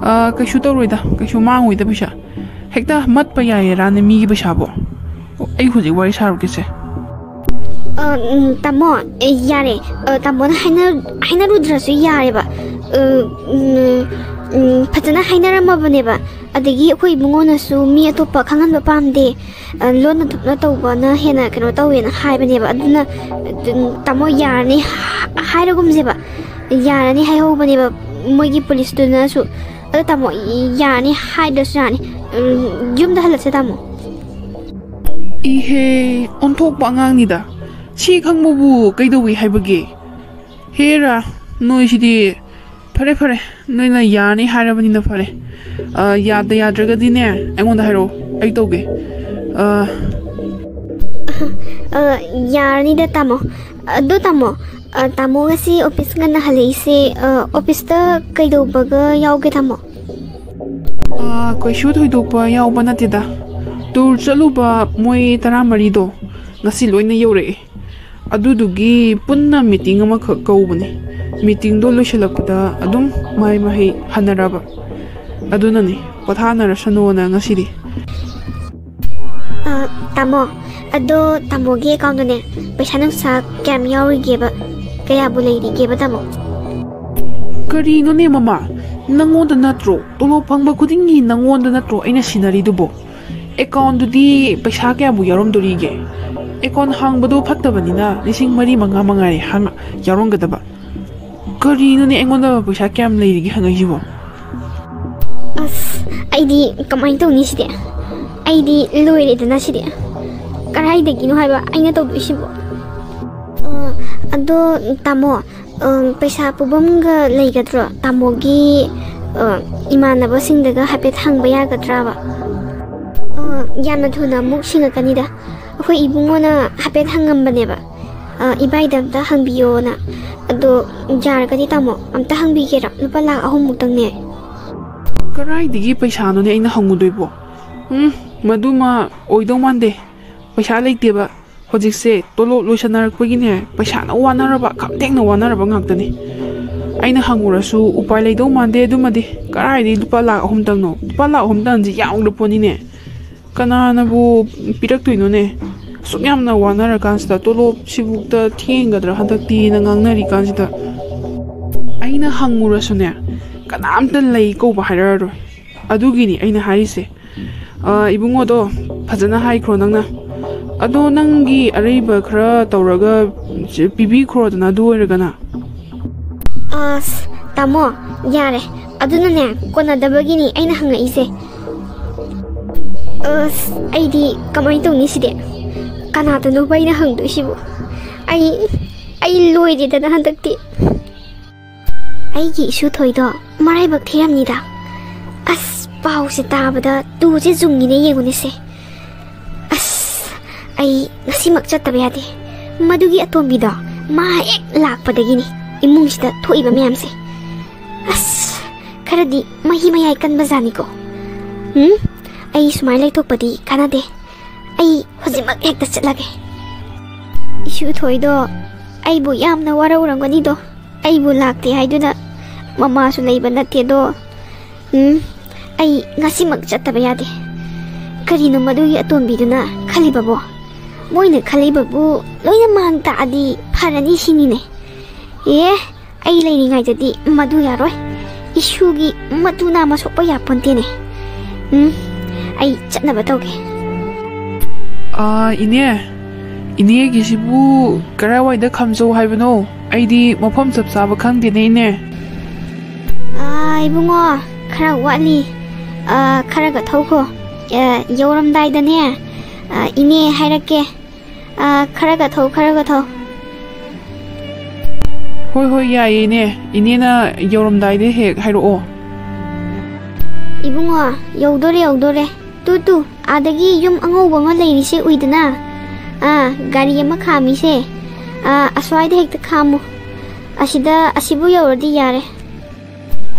ꯑꯥ, ꯀꯩꯁꯨ ꯇꯧꯔꯣꯏꯗ, ꯀꯩꯁꯨ ꯃꯥꯡꯉꯣꯏꯗ ꯄꯩꯁꯥ꯫ ꯍꯦꯛꯇ ꯃꯠꯄ ꯌꯥꯏꯌꯦꯔꯥꯅꯦ ꯃꯤꯒꯤ ꯄꯩꯁꯥꯕꯣ? ꯑꯣ, ꯑꯩ ꯍꯧꯖꯤꯛ ꯋꯥꯔꯤ ꯁꯥꯔꯨꯒꯦꯁꯦ꯫ ꯑ, ꯎꯝ, ꯇꯥꯃꯣ, ꯑꯦ, ꯌꯥꯔꯦ꯫ ꯑ, ꯇꯥꯃꯣꯅ ꯍꯥꯏꯅ-, ꯍꯥꯏꯅꯔꯨꯗ꯭ꯔꯁꯨ ꯌꯥꯔꯦꯕ꯫ ꯑ, ꯎꯝ, ꯎꯝ, ꯐꯖꯅ ꯍꯥꯏꯅꯔꯝꯃꯕꯅꯦꯕ꯫ ꯑꯗꯒꯤ ꯑꯩꯈꯣꯏ ꯏꯕꯨꯡꯉꯣꯅꯁꯨ ꯃꯤ ꯑꯇꯣꯞꯄ ꯈꯪꯍꯟꯕ ꯄꯥꯝꯗꯦ, ꯑ, ꯂꯣꯟꯅ ꯊꯨꯞꯅ ꯇꯧꯕꯅ ꯍꯦꯟꯅ ꯀꯩꯅꯣ ꯇꯧꯋꯦꯅ ꯍꯥꯏꯕꯅꯦꯕ꯫ ꯑꯗꯨꯅ, ꯎꯝ, ꯇꯥꯃꯣ, ꯌꯥꯔꯅꯤ ꯍꯥꯏꯔꯒꯨꯝꯁꯦꯕ꯫ ꯌꯥꯔꯅꯤ ꯍꯥꯏꯍꯧꯕꯅꯦꯕ ꯃꯣꯏꯒꯤ ꯄꯨꯂꯤꯁꯇꯨꯅꯁꯨ꯫ ꯑꯗꯣ ꯇꯥꯃꯣ, ꯌꯥꯔꯅꯤ ꯍꯥꯏꯗ꯭ꯔꯁꯨ ꯌꯥꯔꯅꯤ꯫ ꯎꯝ, ꯌꯨꯝꯗ ꯍꯜꯂꯁꯦ, ꯇꯥꯃꯣ꯫ ꯏꯍꯦ, ꯑꯣꯟꯊꯣꯛꯄ ꯑꯉꯥꯡꯅꯤꯗ꯫ ꯁꯤ ꯈꯪꯕꯕꯨ ꯀꯩꯗꯧꯏ ꯍꯥꯏꯕꯒꯦ? ꯍꯦꯔꯥ, ꯅꯣꯏꯁꯤꯗꯤ꯫ ꯐꯔꯦ, ꯐꯔꯦ, ꯅꯣꯏꯅ ꯌꯥꯔꯅꯤ ꯍꯥꯏꯔꯕꯅꯤꯅ ꯐꯔꯦ꯫ ꯑ, ꯌꯥꯗ ꯌꯥꯗ꯭ꯔꯒꯗꯤꯅꯦ, ꯑꯩꯉꯣꯟꯗ ꯍꯥꯏꯔꯛꯑꯣ, ꯑꯩ ꯇꯧꯒꯦ꯫ ꯑ, ꯑ, ꯌꯥꯔꯅꯤꯗ, ꯇꯥꯃꯣ꯫ ꯑꯗꯣ, ꯇꯥꯃꯣ, ꯑ, ꯇꯥꯃꯣ ꯉꯁꯤ ꯑꯣꯐꯤꯁ ꯉꯟꯅ ꯍꯜꯂꯛꯏꯁꯦ, ꯑ, ꯑꯣꯐꯤꯁꯇ ꯀꯩꯗꯧꯕꯒ ꯌꯥꯎꯒꯦ, ꯇꯥꯃꯣ? ꯑ, ꯀꯩꯁꯨ ꯊꯣꯏꯗꯣꯛꯄ ꯌꯥꯎꯕ ꯅꯠꯇꯦꯗ꯫ ꯇꯨꯔ ꯆꯠꯂꯨꯕ ꯃꯣꯏ ꯇꯔꯥꯃꯔꯤꯗꯣ ꯉꯁꯤ ꯂꯣꯏꯅ ꯌꯧꯔꯛꯑꯦ꯫ ꯑꯗꯨꯗꯨꯒꯤ ꯄꯨꯟꯅ ꯃꯤꯇꯤꯡ ꯑꯃꯈꯛ ꯀꯧꯕꯅꯦ꯫ ꯃꯤꯇꯤꯡꯗꯣ ꯂꯣꯏꯁꯤꯜꯂꯛꯄꯗ ꯑꯗꯨꯝ ꯃꯍꯩ ꯃꯍꯩ ꯍꯟꯅꯔꯕ꯫ ꯑꯗꯨꯅꯅꯦ, ꯄꯣꯊꯥꯅꯔꯁꯅꯣꯅ ꯉꯁꯤꯗꯤ꯫ ꯑ, ꯇꯥꯃꯣ, ꯑꯗꯣ ꯇꯥꯃꯣꯒꯤ ꯑꯦꯀꯥꯎꯟꯗꯅꯦ ꯄꯩꯁꯥ ꯅꯨꯡꯁꯥ ꯀꯌꯥꯝ ꯌꯥꯎꯔꯤꯒꯦꯕ? ꯀꯌꯥꯕꯨ ꯂꯩꯔꯤꯒꯦꯕ, ꯇꯥꯃꯣ? ꯀꯔꯤꯅꯣꯅꯦ, ꯃꯃꯥ? ꯅꯪꯉꯣꯟꯗ ꯅꯠꯇ꯭ꯔꯣ? ꯇꯣꯂꯣꯞ ꯐꯪꯕ ꯈꯨꯗꯤꯡꯒꯤ ꯅꯪꯉꯣꯟꯗ ꯅꯠꯇ꯭ꯔꯣ ꯑꯩꯅ ꯁꯤꯟꯅꯔꯤꯗꯨꯕꯣ? ꯑꯦꯀꯥꯎꯟꯗꯨꯗꯤ ꯄꯩꯁꯥ ꯀꯌꯥꯕꯨ ꯌꯥꯎꯔꯝꯗꯣꯔꯤꯒꯦ? ꯑꯦꯀꯥꯎꯟ ꯍꯥꯡꯕꯗꯣ ꯐꯠꯇꯕꯅꯤꯅ ꯂꯤꯁꯤꯡ ꯃꯔꯤ ꯃꯉꯥ ꯃꯉꯥꯏꯔꯦ ꯍꯥꯡ-, ꯌꯥꯎꯔꯝꯒꯗꯕ꯫ ꯀꯔꯤꯅꯣꯅꯦ, ꯑꯩꯉꯣꯟꯗ ꯄꯩꯁꯥ ꯀꯌꯥꯝ ꯂꯩꯔꯤꯒꯦ ꯍꯪꯉꯛꯏꯁꯤꯕꯣ? ꯑꯁ, ꯑꯩꯗꯤ ꯀꯃꯥꯏꯅ ꯇꯧꯅꯤ ꯁꯤꯗꯤ? ꯑꯩꯗꯤ ꯂꯣꯏꯔꯦꯗꯅ ꯁꯤꯗꯤ꯫ ꯀꯗꯥꯏꯗꯒꯤꯅꯣ ꯍꯥꯏꯕ ꯑꯩꯅ ꯇꯧꯗꯣꯏꯁꯤꯕꯣ? ꯑ, ꯑꯗꯣ, ꯇꯥꯃꯣ, ꯑ, ꯄꯩꯁꯥ ꯄꯨꯕꯝꯒ ꯂꯩꯒꯗ꯭ꯔꯣ? ꯇꯥꯃꯣꯒꯤ, ꯑ, ꯏꯃꯥꯟꯅꯕꯁꯤꯡꯗꯒ ꯍꯥꯏꯐꯦꯠ ꯍꯪꯕ ꯌꯥꯒꯗ꯭ꯔꯕ? ꯌꯥꯝꯅ ꯊꯨꯅ ꯑꯃꯨꯛ ꯁꯤꯡꯉꯛꯀꯅꯤꯗ꯫ ꯑꯩꯈꯣꯏ ꯏꯕꯨꯡꯉꯣꯅ ꯍꯥꯏꯐꯦꯠ ꯍꯪꯉꯝꯕꯅꯦꯕ, ꯑ, ꯏꯕꯥꯏꯗ ꯑꯝꯇ ꯍꯪꯕꯤꯌꯣꯅ꯫ ꯑꯗꯣ ꯌꯥꯔꯒꯗꯤ ꯇꯥꯃꯣ, ꯑꯝꯇ ꯍꯪꯕꯤꯒꯦꯔꯣ? ꯂꯨꯄꯥ ꯂꯥꯛ ꯑꯍꯨꯝ ꯃꯨꯛꯇꯪꯅꯦ꯫ ꯀꯔꯥꯏꯗꯒꯤ ꯄꯩꯁꯥꯅꯣꯅꯦ ꯑꯩꯅ ꯍꯪꯉꯨꯗꯣꯏꯕꯣ? ꯎꯝ, ꯃꯗꯨꯃ ꯑꯣꯏꯗꯧ ꯃꯥꯟꯗꯦ꯫ ꯄꯩꯁꯥ ꯂꯩꯇꯦꯕ꯫ ꯍꯧꯖꯤꯛꯁꯦ ꯇꯣꯂꯣꯞ ꯂꯣꯏꯁꯟꯅꯔꯛꯄꯒꯤꯅꯦ, ꯄꯩꯁꯥꯅ ꯋꯥꯅꯔꯕ, ꯈꯝꯊꯦꯡꯅ ꯋꯥꯅꯔꯕ ꯉꯥꯛꯇꯅꯤ꯫ ꯑꯩꯅ ꯍꯪꯉꯨꯔꯁꯨ ꯎꯄꯥꯏ ꯂꯩꯗꯧ ꯃꯥꯟꯗꯦ ꯑꯗꯨꯃꯗꯤ꯫ ꯀꯔꯥꯏꯗꯒꯤ ꯂꯨꯄꯥ ꯂꯥꯛ ꯑꯍꯨꯝꯇꯪꯅꯣ? ꯂꯨꯄꯥ ꯂꯥꯛ ꯑꯍꯨꯝꯇꯪꯁꯤ ꯌꯥꯝꯈ꯭ꯔ ꯄꯣꯠꯅꯤꯅꯦ꯫ ꯀꯅꯥꯅꯕꯨ ꯄꯤꯔꯛꯇꯣꯏꯅꯣꯅꯦ? ꯑꯁꯨꯛ ꯌꯥꯝꯅ ꯋꯥꯅꯔꯀꯥꯟꯁꯤꯗ, ꯇꯣꯂꯣꯞꯁꯤꯕꯨꯛꯇ ꯊꯦꯡꯒꯗ꯭ꯔꯥ ꯍꯟꯗꯛꯇꯤꯅ ꯉꯥꯡꯅꯔꯤꯀꯥꯟꯁꯤꯗ꯫ ꯑꯩꯅ ꯍꯪꯉꯨꯔꯁꯨꯅꯦ, ꯀꯅꯥꯝꯇ ꯂꯩ ꯀꯧꯕ ꯍꯥꯏꯔꯛꯑꯔꯣꯏ꯫ ꯑꯗꯨꯒꯤꯅꯤ ꯑꯩꯅ ꯍꯥꯏꯔꯤꯁꯦ꯫ ꯑ, ꯏꯕꯨꯡꯉꯣꯗꯣ ꯐꯖꯅ ꯍꯥꯏꯈ꯭ꯔꯣ ꯅꯪꯅ꯫ ꯑꯗꯣ ꯅꯪꯒꯤ ꯑꯔꯩꯕ ꯈꯔ ꯇꯧꯔꯒ ꯄꯤꯕꯤꯈ꯭ꯔꯣꯗꯅ, ꯑꯗꯨ ꯑꯣꯏꯔꯒꯅ꯫ ꯑꯁ, ꯇꯥꯃꯣ, ꯌꯥꯔꯦ꯫ ꯑꯗꯨꯅꯅꯦ, ꯀꯣꯟꯅꯗꯕꯒꯤꯅꯤ ꯑꯩꯅ ꯍꯪꯉꯛꯏꯁꯦ꯫ ꯑꯁ, ꯑꯩꯗꯤ ꯀꯃꯥꯏꯅ ꯇꯧꯅꯤ ꯁꯤꯗꯤ? ꯀꯅꯥꯗꯅꯣꯕ ꯑꯩꯅ ꯍꯪꯗꯣꯏꯁꯤꯕꯨ? ꯑꯩ, ꯑꯩ ꯂꯣꯏꯔꯦꯗꯅ ꯍꯟꯗꯛꯇꯤ꯫ ꯑꯩꯒꯤ ꯏꯁꯨ ꯊꯣꯏꯗꯣ ꯃꯔꯥꯏꯕꯛ ꯊꯤꯔꯝꯅꯤꯗ꯫ ꯑꯁ, ꯄꯥꯎꯁꯦ ꯇꯥꯕꯗ ꯇꯨꯁꯦ ꯆꯨꯡꯉꯤꯅꯦ, ꯌꯦꯡꯉꯨꯅꯦꯁꯦ꯫ ꯑꯁ, ꯑꯩ ꯉꯁꯤꯃꯛ ꯆꯠꯇꯕ ꯌꯥꯗꯦ꯫ ꯃꯗꯨꯒꯤ ꯑꯇꯣꯝꯕꯤꯗꯣ ꯃꯥ ꯍꯦꯛ ꯂꯥꯛꯄꯗꯒꯤꯅꯤ ꯏꯃꯨꯡꯁꯤꯗ ꯊꯣꯛꯏꯕ ꯃꯌꯥꯝꯁꯦ꯫ ꯑꯁ, ꯈꯔꯗꯤ ꯃꯍꯤ ꯃꯌꯥꯏ ꯀꯟꯕꯖꯥꯠꯅꯤꯀꯣ꯫ ꯎꯝ, ꯑꯩ ꯁꯨꯃꯥꯏꯅ ꯂꯩꯊꯣꯛꯄꯗꯤ ꯀꯥꯟꯅꯗꯦ꯫ ꯑꯩ ꯍꯧꯖꯤꯛꯃꯛ ꯍꯦꯛꯇ ꯆꯠꯂꯒꯦ꯫ ꯏꯁꯨ ꯊꯣꯏꯗꯣ ꯑꯩꯕꯨ ꯌꯥꯝꯅ ꯋꯥꯔꯧꯔꯝꯒꯅꯤꯗꯣ꯫ ꯑꯩꯕꯨ ꯂꯥꯛꯇꯦ ꯍꯥꯏꯗꯨꯅ ꯃꯃꯥꯁꯨ ꯂꯩꯕ ꯅꯠꯇꯦꯗꯣ꯫ ꯎꯝ, ꯑꯩ ꯉꯁꯤꯃꯛ ꯆꯠꯇꯕ ꯌꯥꯗꯦ꯫ ꯀꯔꯤꯅꯣ ꯃꯗꯨꯒꯤ ꯑꯇꯣꯝꯕꯤꯗꯨꯅ ꯈꯜꯂꯤꯕꯕꯣ? ꯃꯣꯏꯅ ꯈꯜꯂꯤꯕꯕꯨ ꯂꯣꯏꯅ ꯃꯥꯡ ꯇꯥꯛꯑꯗꯤ ꯐꯔꯅꯤ ꯁꯤꯅꯤꯅꯦ꯫ ꯑꯦ, ꯑꯩ ꯂꯩꯔꯤꯉꯩꯗꯗꯤ ꯃꯗꯨ ꯌꯥꯔꯣꯏ꯫ ꯏꯁꯨꯒꯤ ꯃꯇꯨ ꯅꯥꯝꯃ ꯁꯣꯛꯄ ꯌꯥꯄꯣꯟꯇꯦꯅꯦ꯫ ꯎꯝ, ꯑꯩ ꯆꯠꯅꯕ ꯇꯧꯒꯦ꯫ ꯑꯥ, ꯏꯅꯦ, ꯏꯅꯦꯒꯤꯁꯤꯕꯨ ꯀꯔꯥꯏꯋꯥꯏꯗ ꯈꯥꯝꯖꯧ ꯍꯥꯏꯕꯅꯣ? ꯑꯩꯗꯤ ꯃꯐꯝ ꯆꯞ ꯆꯥꯕ ꯈꯪꯗꯦꯅꯦ, ꯏꯅꯦ꯫ ꯑꯥ, ꯏꯕꯨꯡꯉꯣ, ꯈꯔ ꯋꯥꯠꯂꯤ꯫ ꯑꯥ, ꯈꯔꯒ ꯊꯧꯈꯣ꯫ ꯑꯥ, ꯌꯧꯔꯝꯗꯥꯏꯗꯅꯦ, ꯑꯥ, ꯏꯅꯦ ꯍꯥꯏꯔꯛꯀꯦ꯫ ꯑꯥ, ꯈꯔꯒ ꯊꯧ, ꯈꯔꯒ ꯊꯧ꯫ ꯍꯣꯏ, ꯍꯣꯏ, ꯌꯥꯏꯌꯦ, ꯏꯅꯦ꯫ ꯏꯅꯦꯅ ꯌꯧꯔꯝꯗꯥꯏꯗ ꯍꯦꯛ ꯍꯥꯏꯔꯛꯑꯣ꯫ ꯏꯕꯨꯡꯉꯣ, ꯌꯧꯗꯣꯔꯦ, ꯌꯧꯗꯣꯔꯦ꯫ ꯇꯨ, ꯇꯨ꯫ ꯑꯥꯗꯒꯤ ꯌꯨꯝ ꯑꯉꯧꯕ ꯑꯃ ꯂꯩꯔꯤꯁꯦ ꯎꯏꯗꯅ? ꯑꯥ, ꯒꯥꯔꯤ ꯑꯃ ꯈꯥꯝꯃꯤꯁꯦ꯫ ꯑꯥ, ꯑꯁ꯭ꯋꯥꯏꯗ ꯍꯦꯛꯇ ꯈꯥꯝꯃꯨ꯫ ꯑꯁꯤꯗ, ꯑꯁꯤꯕꯨ ꯌꯧꯔꯗꯤ ꯌꯥꯔꯦ꯫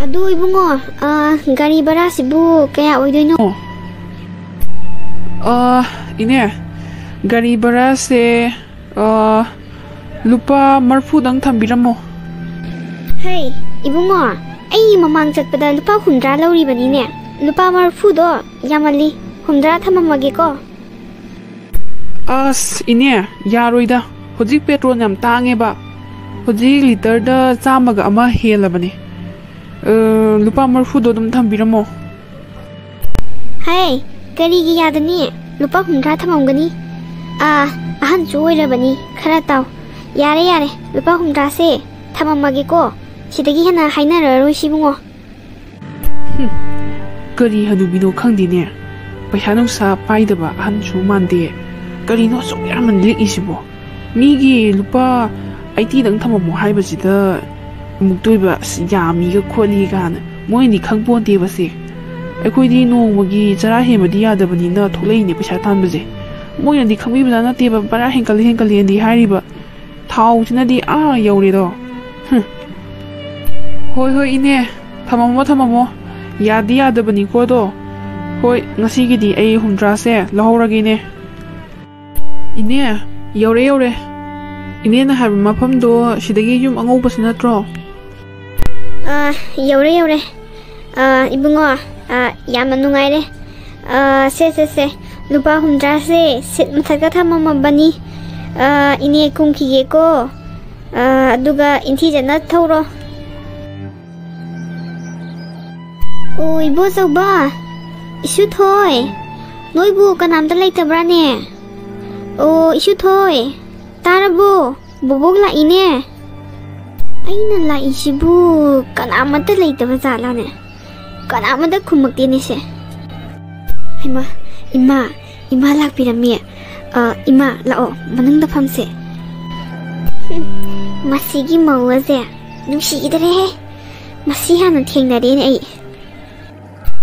ꯑꯗꯨ ꯏꯕꯨꯡꯉꯣ, ꯑꯥ, ꯒꯥꯔꯤ ꯚꯔꯥꯁꯤꯕꯨ ꯀꯌꯥ ꯑꯣꯏꯗꯣꯏꯅꯣ? ꯑꯣ꯫ ꯑꯥ, ꯏꯅꯦ, ꯒꯥꯔꯤ ꯚꯔꯥꯁꯦ, ꯑꯥ, ꯂꯨꯄꯥ ꯃꯔꯤꯐꯨꯗꯪ ꯊꯝꯕꯤꯔꯝꯃꯣ꯫ ꯍꯩ, ꯏꯕꯨꯡꯉꯣ, ꯑꯩ ꯃꯃꯥꯡ ꯆꯠꯄꯗ ꯂꯨꯄꯥ ꯍꯨꯝꯗ꯭ꯔꯥ ꯂꯧꯔꯤꯕꯅꯤꯅꯦ꯫ ꯂꯨꯄꯥ ꯃꯔꯤꯐꯨꯗꯣ ꯌꯥꯝꯃꯜꯂꯤ, ꯍꯨꯝꯗ꯭ꯔꯥ ꯊꯝꯃꯝꯃꯒꯦꯀꯣ꯫ ꯑꯁ, ꯏꯅꯦ, ꯌꯥꯔꯣꯏꯗ꯫ ꯍꯧꯖꯤꯛ ꯄꯦꯇ꯭ꯔꯣꯜ ꯌꯥꯝ ꯇꯥꯡꯉꯦꯕ꯫ ꯍꯧꯖꯤꯛ ꯂꯤꯇꯔꯗ ꯆꯥꯝꯃꯒ ꯑꯃ ꯍꯦꯜꯂꯕꯅꯦ꯫ ꯑ, ꯂꯨꯄꯥ ꯃꯔꯤꯐꯨꯗꯣ ꯑꯗꯨꯝ ꯊꯝꯕꯤꯔꯝꯃꯣ꯫ ꯍꯩ, ꯀꯔꯤꯒꯤ ꯌꯥꯗꯅꯤ? ꯂꯨꯄꯥ ꯍꯨꯝꯗ꯭ꯔꯥ ꯊꯝꯃꯝꯒꯅꯤ꯫ ꯑꯥ, ꯑꯍꯟꯁꯨ ꯑꯣꯏꯔꯕꯅꯤ, ꯈꯔ ꯇꯥꯎ꯫ ꯌꯥꯔꯦ, ꯌꯥꯔꯦ, ꯂꯨꯄꯥ ꯍꯨꯝꯗ꯭ꯔꯥꯁꯦ ꯊꯝꯃꯝꯃꯒꯦꯀꯣ꯫ ꯁꯤꯗꯒꯤ ꯍꯦꯟꯅ ꯍꯥꯏꯅꯔꯔꯣꯏꯁꯤ, ꯏꯕꯨꯡꯉꯣ꯫ ꯍꯨꯝ, ꯀꯔꯤ ꯍꯅꯨꯕꯤꯅꯣ ꯈꯪꯗꯦꯅꯦ, ꯄꯩꯁꯥ ꯅꯨꯡꯁꯥ ꯄꯥꯏꯗꯕ ꯑꯍꯟꯁꯨ ꯃꯥꯟꯗꯦ꯫ ꯀꯔꯤꯅꯣ ꯑꯁꯨꯛ ꯌꯥꯝꯅ ꯂꯤꯛꯏꯁꯤꯕꯣ? ꯃꯤꯒꯤ ꯂꯨꯄꯥ ꯑꯩꯠꯇꯤꯗꯪ ꯊꯝꯃꯝꯃꯣ ꯍꯥꯏꯕꯁꯤꯗ ꯑꯃꯨꯛꯇꯣꯏꯕ, "ꯑꯁ, ꯌꯥꯝꯃꯤꯒ ꯈꯣꯠꯂꯤ" ꯀꯥꯏꯅ꯫ ꯃꯣꯏꯅꯗꯤ ꯈꯪꯄꯣꯟꯇꯦꯕꯁꯦ꯫ ꯑꯩꯈꯣꯏꯗꯤ ꯅꯣꯡꯃꯒꯤ ꯆꯔꯥ ꯍꯦꯟꯕꯗꯤ ꯌꯥꯗꯕꯅꯤꯅ ꯊꯣꯛꯂꯛꯏꯅꯦ ꯄꯩꯁꯥ ꯇꯥꯟꯕꯁꯦ꯫ ꯃꯣꯏꯅꯗꯤ ꯈꯪꯕꯤꯕꯖꯥꯠ ꯅꯠꯇꯦꯕ, ꯚꯔꯥ ꯍꯦꯟꯀꯠꯂꯤ ꯍꯦꯟꯀꯠꯂꯤꯅꯗꯤ ꯍꯥꯏꯔꯤꯕ꯫ ꯊꯥꯎꯁꯤꯅꯗꯤ ꯑꯥ ꯌꯧꯔꯦꯗꯣ꯫ ꯍꯨꯝ꯫ ꯍꯣꯏ, ꯍꯣꯏ, ꯏꯅꯦ, ꯊꯝꯃꯝꯃꯣ, ꯊꯝꯃꯝꯃꯣ꯫ ꯌꯥꯗꯤ ꯌꯥꯗꯕꯅꯤꯀꯣ ꯑꯗꯣ꯫ ꯍꯣꯏ, ꯉꯁꯤꯒꯤꯗꯤ ꯑꯩ ꯍꯨꯝꯗ꯭ꯔꯥꯁꯦ ꯂꯧꯍꯧꯔꯒꯦ, ꯏꯅꯦ꯫ ꯏꯅꯦ, ꯌꯧꯔꯦ, ꯌꯧꯔꯦ꯫ ꯏꯅꯦꯅ ꯍꯥꯏꯕ ꯃꯐꯝꯗꯣ ꯁꯤꯗꯒꯤ ꯌꯨꯝ ꯑꯉꯧꯕꯁꯤ ꯅꯠꯇ꯭ꯔꯣ? ꯑꯥ, ꯌꯧꯔꯦ, ꯌꯧꯔꯦ꯫ ꯑꯥ, ꯏꯕꯨꯡꯉꯣ, ꯑꯥ, ꯌꯥꯝꯅ ꯅꯨꯡꯉꯥꯏꯔꯦ꯫ ꯑꯥ, ꯁꯦ, ꯁꯦ, ꯁꯦ, ꯂꯨꯄꯥ ꯍꯨꯝꯗ꯭ꯔꯥꯁꯦ ꯁꯤꯠ ꯃꯊꯛꯇ ꯊꯝꯃꯝꯃꯕꯅꯤ꯫ ꯑꯥ, ꯏꯅꯦ ꯀꯨꯝꯈꯤꯒꯦꯀꯣ꯫ ꯑꯥ, ꯑꯗꯨꯒ ꯏꯟꯊꯤꯖꯅ ꯊꯧꯔꯣ꯫ ꯑꯣ, ꯏꯕꯣꯆꯧꯕ, ꯏꯁꯨꯊꯣꯏ, ꯅꯣꯏꯕꯨ ꯀꯅꯥꯝꯇ ꯂꯩꯇꯕ꯭ꯔꯥꯅꯦ? ꯑꯣ, ꯏꯁꯨꯊꯣꯏ, ꯇꯥꯔꯕꯣ? ꯕꯣꯕꯣꯛ ꯂꯥꯛꯏꯅꯦ꯫ ꯑꯩꯅ ꯂꯥꯛꯏꯁꯤꯕꯨ ꯀꯅꯥꯃꯠꯇ ꯂꯩꯇꯕ ꯖꯥꯠꯂꯥꯅꯦ? ꯀꯅꯥꯃꯠꯇ ꯈꯨꯝꯃꯛꯇꯦꯅꯦꯁꯦ꯫ ꯍꯩꯃꯥ, ꯏꯃꯥ, ꯏꯃꯥ ꯂꯥꯛꯄꯤꯔꯝꯃꯦ꯫ ꯑ, ꯏꯃꯥ, ꯂꯥꯛꯑꯣ, ꯃꯅꯨꯡꯗ ꯐꯝꯁꯦ꯫ ꯍꯨꯝ, ꯃꯁꯤꯒꯤ ꯃꯧ ꯑꯁꯦ ꯅꯨꯡꯁꯤꯈꯤꯗꯔꯦꯍꯦ꯫ ꯃꯁꯤ ꯍꯥꯟꯅ ꯊꯦꯡꯅꯔꯦꯅꯦ ꯑꯩ꯫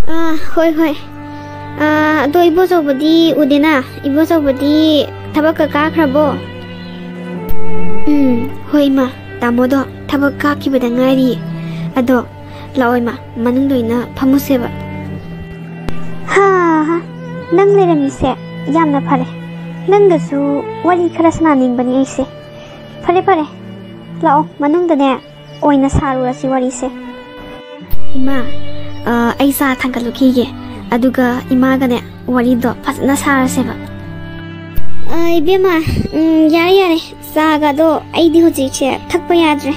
ꯑꯥ, ꯍꯣꯏ, ꯍꯣꯏ꯫ ꯑꯥ, ꯑꯗꯣ ꯏꯕꯣꯆꯧꯕꯗꯤ ꯎꯗꯦꯅ? ꯏꯕꯣꯆꯧꯕꯗꯤ ꯊꯕꯛꯀ ꯀꯥꯈ꯭ꯔꯕꯣ? ꯎꯝ, ꯍꯣꯏ ꯏꯃꯥ, ꯇꯥꯃꯣꯗꯣ ꯊꯕꯛ ꯀꯥꯈꯤꯕꯗ ꯉꯥꯏꯔꯤꯌꯦ꯫ ꯑꯗꯣ ꯂꯥꯛꯑꯣ ꯏꯃꯥ, ꯃꯅꯨꯡꯗ ꯑꯣꯏꯅ ꯐꯝꯃꯨꯁꯦꯕ꯫ ꯍꯥ ꯍꯥ, ꯅꯪ ꯂꯩꯔꯝꯃꯤꯁꯦ ꯌꯥꯝꯅ ꯐꯔꯦ꯫ ꯅꯪꯒꯁꯨ ꯋꯥꯔꯤ ꯈꯔ ꯁꯥꯟꯅꯅꯤꯡꯕꯅꯤ ꯑꯩꯁꯦ꯫ ꯐꯔꯦ ꯐꯔꯦ, ꯂꯥꯛꯑꯣ, ꯃꯅꯨꯡꯗꯅꯦ ꯑꯣꯏꯅ ꯁꯥꯔꯨꯔꯁꯤ ꯋꯥꯔꯤꯁꯦ꯫ ꯏꯃꯥ, ꯑ, ꯑꯩ ꯆꯥ ꯊꯥꯡꯒꯠꯂꯨꯈꯤꯒꯦ, ꯑꯗꯨꯒ ꯏꯃꯥꯒꯅꯦ ꯋꯥꯔꯤꯗꯣ ꯐꯖꯅ ꯁꯥꯔꯁꯦꯕ꯫ ꯑ, ꯏꯕꯦꯝꯃ, ꯎꯝ, ꯌꯥꯔꯦ ꯌꯥꯔꯦ, ꯆꯥꯒꯗꯣ ꯑꯩꯗꯤ ꯍꯧꯖꯤꯛꯁꯦ ꯊꯛꯄ ꯌꯥꯗ꯭ꯔꯦ,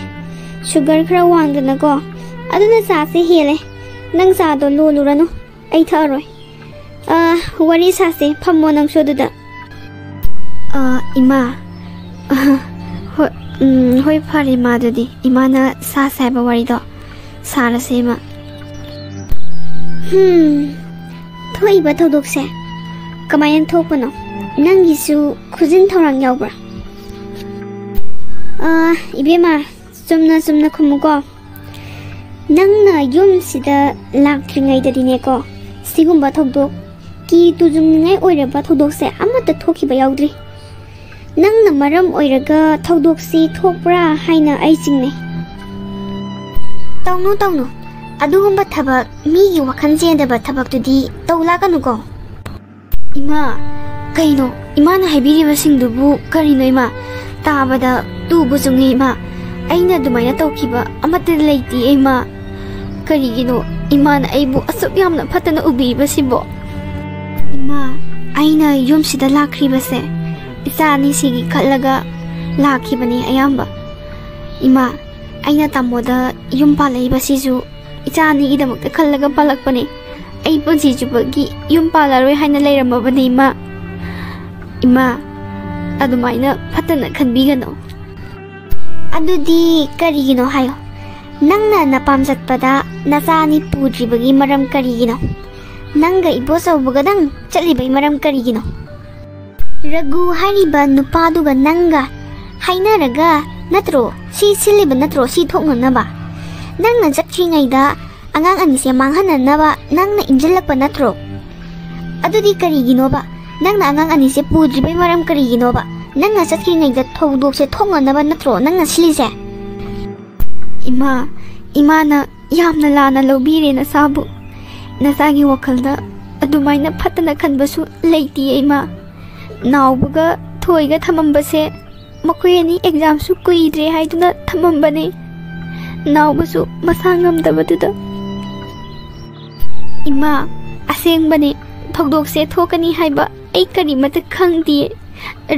ꯁꯨꯒꯔ ꯈꯔ ꯋꯥꯡꯗꯅꯀꯣ, ꯑꯗꯨꯅ ꯆꯥꯁꯦ ꯍꯦꯜꯂꯦ꯫ ꯅꯪ ꯆꯥꯗꯣ ꯂꯣꯜꯂꯨꯔꯅꯨ, ꯑꯩ ꯊꯛꯑꯔꯣꯏ꯫ ꯑ, ꯋꯥꯔꯤ ꯁꯥꯁꯦ, ꯐꯝꯃꯣ ꯅꯪꯁꯨ ꯑꯗꯨꯗ꯫ ꯑ, ꯏꯃꯥ, ꯍꯣꯏ, ꯎꯝ, ꯍꯣꯏ, ꯐꯔꯦ ꯏꯃꯥ, ꯑꯗꯨꯗꯤ ꯏꯃꯥꯅ ꯁꯥꯁꯦ ꯍꯥꯏꯕ ꯋꯥꯔꯤꯗꯣ ꯁꯥꯔꯁꯦ ꯏꯃꯥ꯫ ꯍꯝ, ꯊꯣꯛꯏꯕ ꯊꯧꯗꯣꯛꯁꯦ ꯀꯃꯥꯏꯅ ꯊꯣꯛꯄꯅꯣ? ꯅꯪꯒꯤꯁꯨ ꯈꯨꯖꯤꯟ ꯊꯧꯔꯥꯡ ꯌꯥꯎꯕ꯭ꯔꯥ? ꯑ, ꯏꯕꯦꯝꯃ, ꯆꯨꯝꯅ ꯆꯨꯝꯅ ꯈꯨꯝꯃꯨꯀꯣ꯫ ꯅꯪꯅ ꯌꯨꯝꯁꯤꯗ ꯂꯥꯛꯇ꯭ꯔꯤꯉꯩꯗꯗꯤꯅꯦꯀꯣ, ꯁꯤꯒꯨꯝꯕ ꯊꯧꯗꯣꯛ, ꯀꯤ ꯇꯨꯖꯨꯡꯅꯤꯡꯉꯥꯏ ꯑꯣꯏꯔꯕ ꯊꯧꯗꯣꯛꯁꯦ ꯑꯃꯠꯇ ꯊꯣꯛꯈꯤꯕ ꯌꯥꯎꯗ꯭ꯔꯤ꯫ ꯅꯪꯅ ꯃꯔꯝ ꯑꯣꯏꯔꯒ ꯊꯧꯗꯣꯛꯁꯤ ꯊꯣꯛꯄ꯭ꯔꯥ ꯍꯥꯏꯅ ꯑꯩ ꯆꯤꯡꯅꯩ꯫ ꯇꯧꯅꯨ, ꯇꯧꯅꯨ꯫ ꯑꯗꯨꯒꯨꯝꯕ ꯊꯕꯛ, ꯃꯤꯒꯤ ꯋꯥꯈꯜ ꯆꯦꯟꯗꯕ ꯊꯕꯛꯇꯨꯗꯤ ꯇꯧ ꯂꯥꯛꯀꯅꯨꯀꯣ꯫ ꯏꯃꯥ, ꯀꯩꯅꯣ? ꯏꯃꯥꯅ ꯍꯥꯏꯕꯤꯔꯤꯕꯁꯤꯡꯗꯨꯕꯨ ꯀꯔꯤꯅꯣ ꯏꯃꯥ? ꯇꯥꯕꯗ ꯇꯨꯕꯨ ꯆꯨꯡꯉꯤ ꯏꯃꯥ꯫ ꯑꯩꯅ ꯑꯗꯨꯃꯥꯏꯅ ꯇꯧꯈꯤꯕ ꯑꯃꯠꯇ ꯂꯩꯇꯦ ꯏꯃꯥ꯫ ꯀꯔꯤꯒꯤꯅꯣ ꯏꯃꯥꯅ ꯑꯩꯕꯨ ꯑꯁꯨꯛ ꯌꯥꯝꯅ ꯐꯠꯇꯅ ꯎꯕꯤꯔꯤꯕꯁꯤꯕꯣ? ꯏꯃꯥ, ꯑꯩꯅ ꯌꯨꯝꯁꯤꯗ ꯂꯥꯛꯈ꯭ꯔꯤꯕꯁꯦ ꯏꯆꯥ ꯑꯅꯤꯁꯤꯒꯤ ꯈꯜꯂꯒ ꯂꯥꯛꯈꯤꯕꯅꯤ ꯑꯌꯥꯝꯕ꯫ ꯏꯃꯥ, ꯑꯩꯅ ꯇꯥꯃꯣꯗ ꯌꯨꯝ ꯄꯥꯜꯂꯛꯏꯕꯁꯤꯁꯨ ꯏꯆꯥ ꯑꯅꯤꯒꯤꯗꯃꯛꯇ ꯈꯜꯂꯒ ꯄꯥꯜꯂꯛꯄꯅꯦ꯫ ꯑꯩ ꯄꯨꯟꯁꯤ ꯆꯨꯞꯄꯒꯤ ꯌꯨꯝ ꯄꯥꯜꯂꯔꯣꯏ ꯍꯥꯏꯅ ꯂꯩꯔꯝꯃꯕꯅꯦ ꯏꯃꯥ꯫ ꯏꯃꯥ, ꯑꯗꯨꯃꯥꯏꯅ ꯐꯠꯇꯅ ꯈꯟꯕꯤꯒꯅꯨ꯫ ꯑꯗꯨꯗꯤ ꯀꯔꯤꯒꯤꯅꯣ ꯍꯥꯏꯌꯣ? ꯅꯪꯅ ꯅꯄꯥꯝ ꯆꯠꯄꯗ ꯅꯆꯥ ꯑꯅꯤ ꯄꯨꯗ꯭ꯔꯤꯕꯒꯤ ꯃꯔꯝ ꯀꯔꯤꯒꯤꯅꯣ? ꯅꯪꯒ ꯏꯕꯣꯆꯧꯕꯒꯗꯪ ꯆꯠꯂꯤꯕꯒꯤ ꯃꯔꯝ ꯀꯔꯤꯒꯤꯅꯣ? ꯔꯘꯨ ꯍꯥꯏꯔꯤꯕ ꯅꯨꯄꯥꯗꯨꯒ ꯅꯪꯒ ꯍꯥꯏꯅꯔꯒ ꯅꯠꯇ꯭ꯔꯣ ꯁꯤ ꯁꯤꯜꯂꯤꯕ ꯅꯠꯇ꯭ꯔꯣ ꯁꯤ ꯊꯣꯛꯅꯅꯕ? ꯅꯪꯅ ꯆꯠꯈ꯭ꯔꯤꯉꯩꯗ ꯑꯉꯥꯡ ꯑꯅꯤꯁꯦ ꯃꯥꯡꯍꯟꯅꯅꯕ ꯅꯪꯅ ꯏꯟꯖꯜꯂꯛꯄ ꯅꯠꯇ꯭ꯔꯣ? ꯑꯗꯨꯗꯤ ꯀꯔꯤꯒꯤꯅꯣꯕ? ꯅꯪꯅ ꯑꯉꯥꯡ ꯑꯅꯤꯁꯦ ꯄꯨꯗ꯭ꯔꯤꯕꯩ ꯃꯔꯝ ꯀꯔꯤꯒꯤꯅꯣꯕ? ꯅꯪꯅ ꯆꯠꯈ꯭ꯔꯤꯉꯩꯗ ꯊꯧꯗꯣꯛꯁꯦ ꯊꯣꯛꯅꯅꯕ ꯅꯠꯇ꯭ꯔꯣ ꯅꯪꯅ ꯁꯤꯜꯂꯤꯁꯦ? ꯏꯃꯥ, ꯏꯃꯥꯅ ꯌꯥꯝꯅ ꯂꯥꯟꯅ ꯂꯧꯕꯤꯔꯦ ꯅꯆꯥꯕꯨ꯫ ꯅꯆꯥꯒꯤ ꯋꯥꯈꯜꯗ ꯑꯗꯨꯃꯥꯏꯅ ꯐꯠꯇꯅ ꯈꯟꯕꯁꯨ ꯂꯩꯇꯤꯌꯦ ꯏꯃꯥ꯫ ꯅꯥꯎꯕꯒ ꯊꯣꯏꯒ ꯊꯝꯃꯝꯕꯁꯦ ꯃꯈꯣꯏ ꯑꯅꯤ ꯑꯦꯛꯖꯥꯝꯁꯨ ꯀꯨꯏꯗ꯭ꯔꯦ ꯍꯥꯏꯗꯨꯅ ꯊꯝꯃꯝꯕꯅꯦ꯫ ꯅꯥꯎꯕꯁꯨ ꯃꯁꯥ ꯉꯝꯗꯕꯗꯨꯗ꯫ ꯏꯃꯥ, ꯑꯁꯦꯡꯕꯅꯦ, ꯊꯧꯗꯣꯛꯁꯦ ꯊꯣꯛꯀꯅꯤ ꯍꯥꯏꯕ ꯑꯩ ꯀꯔꯤꯃꯠꯇ ꯈꯪꯗꯤꯌꯦ꯫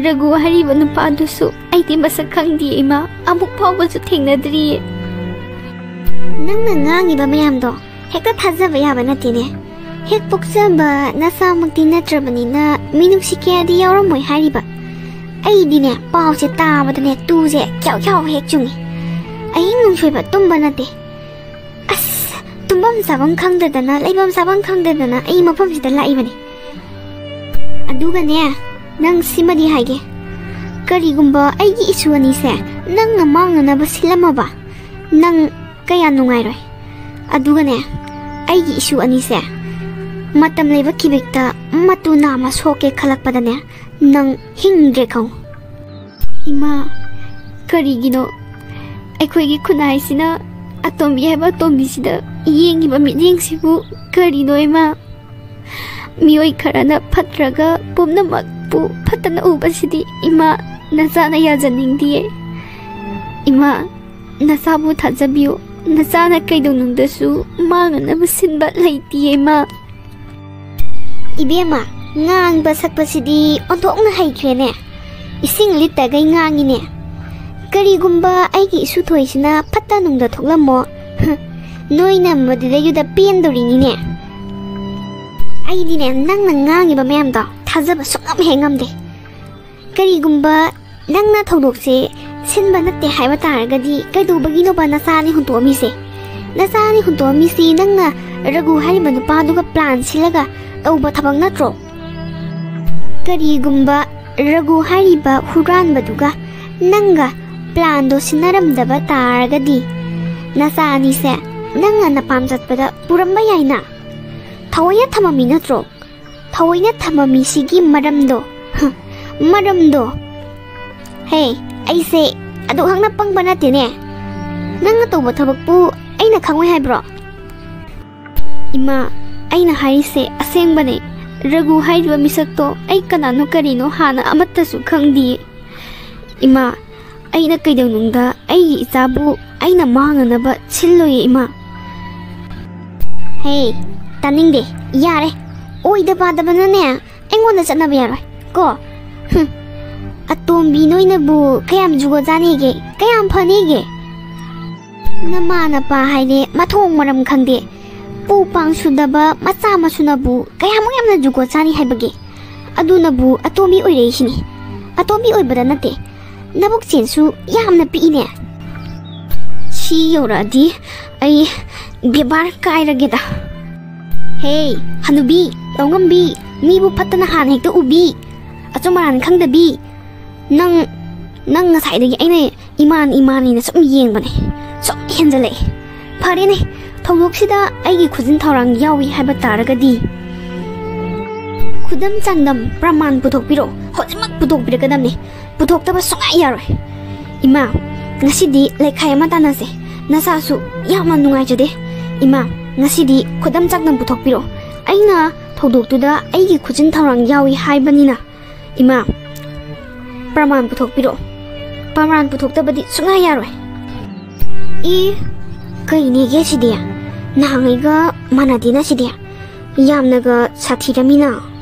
ꯔꯘꯨ ꯍꯥꯏꯔꯤꯕ ꯅꯨꯄꯥꯗꯨꯁꯨ ꯑꯩꯗꯤ ꯃꯁꯛ ꯈꯪꯗꯤꯌꯦ ꯏꯃꯥ, ꯑꯃꯨꯛ ꯐꯥꯎꯕꯁꯨ ꯊꯦꯡꯅꯗ꯭ꯔꯤꯌꯦ꯫ ꯅꯪꯅ ꯉꯥꯡꯉꯤꯕ ꯃꯌꯥꯝꯗꯣ ꯍꯦꯛꯇ ꯊꯥꯖꯕ ꯌꯥꯕ ꯅꯠꯇꯦꯅꯦ꯫ ꯍꯦꯛ ꯄꯣꯛꯆꯕ ꯅꯆꯥꯃꯛꯇꯤ ꯅꯠꯇ꯭ꯔꯕꯅꯤꯅ ꯃꯤꯅꯨꯡꯁꯤ ꯀꯌꯥꯗꯤ ꯌꯥꯎꯔꯝꯃꯣꯏ ꯍꯥꯏꯔꯤꯕ꯫ ꯑꯩꯗꯤꯅꯦ, ꯄꯥꯎꯁꯦ ꯇꯥꯕꯗꯅꯦ ꯇꯨꯁꯦ ꯈ꯭ꯌꯥꯎ ꯈ꯭ꯌꯥꯎ ꯍꯦꯛ ꯆꯨꯡꯉꯤ꯫ ꯑꯍꯤꯡ ꯅꯨꯡꯁꯣꯏꯕ ꯇꯨꯝꯕ ꯅꯠꯇꯦ꯫ ꯑꯁ, ꯇꯨꯝꯐꯝ ꯆꯥꯐꯝ ꯈꯪꯗꯗꯅ, ꯂꯩꯐꯝ ꯆꯥꯐꯝ ꯈꯪꯗꯗꯅ ꯑꯩ ꯃꯐꯝꯁꯤꯗ ꯂꯥꯛꯏꯕꯅꯤ꯫ ꯑꯗꯨꯒꯅꯦ, ꯅꯪ ꯁꯤꯃꯗꯤ ꯍꯥꯏꯒꯦ, ꯀꯔꯤꯒꯨꯝꯕ ꯑꯩꯒꯤ ꯏꯁꯨ ꯑꯅꯤꯁꯦ ꯅꯪꯅ ꯃꯥꯡꯅꯅꯕ ꯁꯤꯜꯂꯝꯃꯕ, ꯅꯪ ꯀꯌꯥ ꯅꯨꯡꯉꯥꯏꯔꯣꯏ꯫ ꯑꯗꯨꯒꯅꯦ, ꯑꯩꯒꯤ ꯏꯁꯨ ꯑꯅꯤꯁꯦ ꯃꯇꯝ ꯂꯩꯕ ꯀꯤꯕꯤꯛꯇ ꯃꯇꯨ ꯅꯥꯝꯃ ꯁꯣꯛꯀꯦ ꯈꯜꯂꯛꯄꯗꯅꯦ, ꯅꯪ ꯍꯤꯡꯗ꯭ꯔꯦ ꯈꯪꯉꯨ꯫ ꯏꯃꯥ, ꯀꯔꯤꯒꯤꯅꯣ ꯑꯩꯈꯣꯏꯒꯤ ꯈꯨꯟꯅꯥꯏꯁꯤꯅ ꯑꯇꯣꯝꯕꯤ ꯍꯥꯏꯕ ꯑꯇꯣꯝꯕꯤꯁꯤꯗ ꯌꯦꯡꯉꯤꯕ ꯃꯤꯠꯌꯦꯡꯁꯤꯕꯨ? ꯀꯔꯤꯅꯣ ꯏꯃꯥ? ꯃꯤꯑꯣꯏ ꯈꯔꯅ ꯐꯠꯇ꯭ꯔꯒ ꯄꯨꯝꯅꯃꯛꯄꯨ ꯐꯠꯇꯅ ꯎꯕꯁꯤꯗꯤ ꯏꯃꯥ, ꯅꯆꯥꯅ ꯌꯥꯖꯅꯤꯡꯗꯤꯌꯦ꯫ ꯏꯃꯥ, ꯅꯆꯥꯕꯨ ꯊꯥꯖꯕꯤꯌꯨ꯫ ꯅꯆꯥꯅ ꯀꯩꯗꯧꯅꯨꯡꯗꯁꯨ ꯃꯥꯡꯅꯅꯕ ꯁꯤꯟꯕ ꯂꯩꯇꯤꯌꯦ ꯏꯃꯥ꯫ ꯏꯕꯦꯝꯃ, ꯉꯥꯡꯕ ꯁꯛꯄꯁꯤꯗꯤ ꯑꯣꯟꯊꯣꯛꯅ ꯍꯩꯈ꯭ꯔꯦꯅꯦ꯫ ꯏꯁꯤꯡ ꯂꯤꯠꯇꯒꯩ ꯉꯥꯡꯉꯤꯅꯦ꯫ ꯀꯔꯤꯒꯨꯝꯕ ꯑꯩꯒꯤ ꯏꯁꯨ ꯊꯣꯏꯁꯤꯅ ꯐꯠꯇ ꯅꯨꯡꯗ ꯊꯣꯛꯂꯝꯃꯣ, ꯍ, ꯅꯣꯏꯅ ꯃꯗꯨꯗꯩꯗꯨꯗ ꯄꯦꯟꯗꯣꯔꯤꯅꯤꯅꯦ꯫ ꯑꯩꯗꯤꯅꯦ, ꯅꯪꯅ ꯉꯥꯡꯉꯤꯕ ꯃꯌꯥꯝꯗꯣ ꯊꯥꯖꯕ ꯁꯨꯡꯉꯝ ꯍꯦꯛ ꯉꯝꯗꯦ꯫ ꯀꯔꯤꯒꯨꯝꯕ ꯅꯪꯅ ꯊꯧꯗꯣꯛꯁꯦ ꯁꯤꯟꯕ ꯅꯠꯇꯦ ꯍꯥꯏꯕ ꯇꯥꯔꯒꯗꯤ, ꯀꯩꯗꯧꯕꯒꯤꯅꯣꯕ ꯅꯆꯥ ꯑꯅꯤ ꯍꯨꯟꯇꯣꯛꯑꯝꯃꯤꯁꯦ? ꯅꯆꯥ ꯑꯅꯤ ꯍꯨꯟꯇꯣꯛꯑꯝꯃꯤꯁꯤ ꯅꯪꯅ ꯔꯘꯨ ꯍꯥꯏꯔꯤꯕ ꯅꯨꯄꯥꯗꯨꯒ ꯄ꯭ꯂꯥꯟ ꯁꯤꯜꯂꯒ ꯇꯧꯕ ꯊꯕꯛ ꯅꯠꯇ꯭ꯔꯣ? ꯀꯔꯤꯒꯨꯝꯕ ꯔꯘꯨ ꯍꯥꯏꯔꯤꯕ ꯍꯨꯔꯥꯟꯕꯗꯨꯒ ꯅꯪꯒ ꯄ꯭ꯂꯥꯟꯗꯣ ꯁꯤꯟꯅꯔꯝꯗꯕ ꯇꯥꯔꯒꯗꯤ, ꯅꯆꯥ ꯑꯅꯤꯁꯦ ꯅꯪꯅ ꯅꯄꯥꯝ ꯆꯠꯄꯗ ꯄꯨꯔꯝꯕ ꯌꯥꯏꯅ꯫ ꯊꯑꯣꯏꯅ ꯊꯝꯃꯝꯃꯤ ꯅꯠꯇ꯭ꯔꯣ? ꯊꯑꯣꯏꯅ ꯊꯝꯃꯝꯃꯤꯁꯤꯒꯤ ꯃꯔꯝꯗꯣ, ꯍ, ꯃꯔꯝꯗꯣ꯫ ꯍꯦ, ꯑꯩꯁꯦ ꯑꯗꯨꯛ ꯍꯛꯅ ꯄꯪꯕ ꯅꯠꯇꯦꯅꯦ꯫ ꯅꯪꯅ ꯇꯧꯕ ꯊꯕꯛꯄꯨ ꯑꯩꯅ ꯈꯪꯉꯣꯏ ꯍꯥꯏꯕ꯭ꯔꯣ? ꯏꯃꯥ, ꯑꯩꯅ ꯍꯥꯏꯔꯤꯁꯦ ꯑꯁꯦꯡꯕꯅꯦ꯫ ꯔꯘꯨ ꯍꯥꯏꯔꯤꯕ ꯃꯤꯁꯛꯇꯣ ꯑꯩ ꯀꯅꯥꯅꯣ ꯀꯔꯤꯅꯣ ꯍꯥꯟꯅ ꯑꯃꯠꯇꯁꯨ ꯈꯪꯗꯤꯌꯦ꯫ ꯏꯃꯥ, ꯑꯩꯅ ꯀꯩꯗꯧꯅꯨꯡꯗ ꯑꯩꯒꯤ ꯏꯆꯥꯕꯨ ꯑꯩꯅ ꯃꯥꯡꯅꯅꯕ ꯁꯤꯜꯂꯣꯏꯌꯦ, ꯏꯃꯥ꯫ ꯍꯦ, ꯇꯥꯅꯤꯡꯗꯦ꯫ ꯌꯥꯔꯦ꯫ ꯑꯣꯏꯗ ꯄꯥꯗꯕꯅꯅꯦ ꯑꯩꯉꯣꯟꯗ ꯆꯠꯅꯕ ꯌꯥꯔꯣꯏ꯫ ꯀꯣ? ꯍꯨꯝ꯫ ꯑꯇꯣꯝꯕꯤ ꯅꯣꯏꯅꯕꯨ ꯀꯌꯥꯝ ꯖꯨꯒꯣꯠ ꯆꯥꯅꯤꯒꯦ? ꯀꯌꯥꯝ ꯐꯅꯤꯒꯦ? ꯅꯃꯥ ꯅꯄꯥ ꯍꯥꯏꯔꯦ ꯃꯊꯣꯡ ꯃꯔꯝ ꯈꯪꯗꯦ꯫ ꯄꯨ ꯄꯥꯡ ꯁꯨꯗꯕ ꯃꯆꯥ ꯃꯁꯨꯅꯕꯨ ꯀꯌꯥꯃꯨꯛ ꯌꯥꯝꯅ ꯖꯨꯒꯣꯠ ꯆꯥꯅꯤ ꯍꯥꯏꯕꯒꯦ? ꯑꯗꯨꯅꯕꯨ ꯑꯇꯣꯝꯕꯤ ꯑꯣꯏꯔꯛꯏꯁꯤꯅꯤ꯫ ꯑꯇꯣꯝꯕꯤ ꯑꯣꯏꯕꯗ ꯅꯠꯇꯦ, ꯅꯕꯨꯛ ꯆꯦꯟꯁꯨ ꯌꯥꯝꯅ ꯄꯤꯛꯏꯅꯦ꯫ ꯁꯤ ꯌꯧꯔꯛꯑꯗꯤ ꯑꯩ ꯕꯦꯕꯥꯔ ꯀꯥꯏꯔꯒꯦꯗ꯫ ꯍꯦ, ꯍꯅꯨꯕꯤ, ꯂꯧꯉꯝꯕꯤ, ꯃꯤꯕꯨ ꯐꯠꯇꯅ ꯍꯥꯟꯅ ꯍꯦꯛꯇ ꯎꯕꯤ, ꯑꯆꯨꯝ ꯑꯔꯥꯟ ꯈꯪꯗꯕꯤ꯫ ꯅꯪ, ꯅꯪ ꯉꯁꯥꯏꯗꯒꯤ ꯑꯩꯅ ꯏꯃꯥꯟ ꯏꯃꯥꯟꯅꯤꯅ ꯁꯨꯝ ꯌꯦꯡꯕꯅꯦ, ꯁꯨꯝ ꯍꯦꯟꯖꯜꯂꯛꯑꯦ꯫ ꯐꯔꯦꯅꯦ, ꯊꯧꯗꯣꯛꯁꯤꯗ ꯑꯩꯒꯤ ꯈꯨꯖꯤꯟ ꯊꯧꯔꯥꯡ ꯌꯥꯎꯏ ꯍꯥꯏꯕ ꯇꯥꯔꯒꯗꯤ, ꯈꯨꯗꯝ ꯆꯥꯡꯗꯝ ꯄ꯭ꯔꯃꯥꯟ ꯄꯨꯊꯣꯛꯄꯤꯔꯛꯑꯣ, ꯍꯧꯖꯤꯛꯃꯛ ꯄꯨꯊꯣꯛꯄꯤꯔꯛꯀꯗꯕꯅꯦ꯫ ꯄꯨꯊꯣꯛꯇꯕ ꯁꯨꯡꯌꯥ ꯌꯥꯔꯣꯏ꯫ ꯏꯃꯥ, ꯉꯁꯤꯗꯤ ꯂꯩꯈꯥꯏ ꯑꯃ ꯇꯥꯟꯅꯁꯦ꯫ ꯅꯁꯥꯁꯨ ꯌꯥꯝꯅ ꯅꯨꯡꯉꯥꯏꯖꯗꯦ꯫ ꯏꯃꯥ, ꯉꯁꯤꯗꯤ ꯈꯨꯗꯝ ꯆꯥꯡꯗꯝ ꯄꯨꯊꯣꯛꯄꯤꯔꯛꯑꯣ꯫ ꯑꯩꯅ ꯊꯧꯗꯣꯛꯇꯨꯗ ꯑꯩꯒꯤ ꯈꯨꯖꯤꯟ ꯊꯧꯔꯥꯡ ꯌꯥꯎꯏ ꯍꯥꯏꯕꯅꯤꯅ꯫ ꯏꯃꯥ, ꯄ꯭ꯔꯃꯥꯟ ꯄꯨꯊꯣꯛꯄꯤꯔꯛꯑꯣ꯫ ꯄ꯭ꯔꯃꯥꯟ ꯄꯨꯊꯣꯛꯇꯕꯗꯤ ꯁꯨꯡꯌꯥ ꯌꯥꯔꯣꯏ꯫ ꯏ, ꯀꯩꯅꯦꯒꯦ ꯁꯤꯗꯤ? ꯅꯍꯥꯟꯉꯩꯒ ꯃꯥꯟꯅꯗꯦꯅ ꯁꯤꯗꯤ꯫ ꯌꯥꯝꯅꯒ ꯁꯥꯊꯤꯔꯝꯃꯤꯅ꯫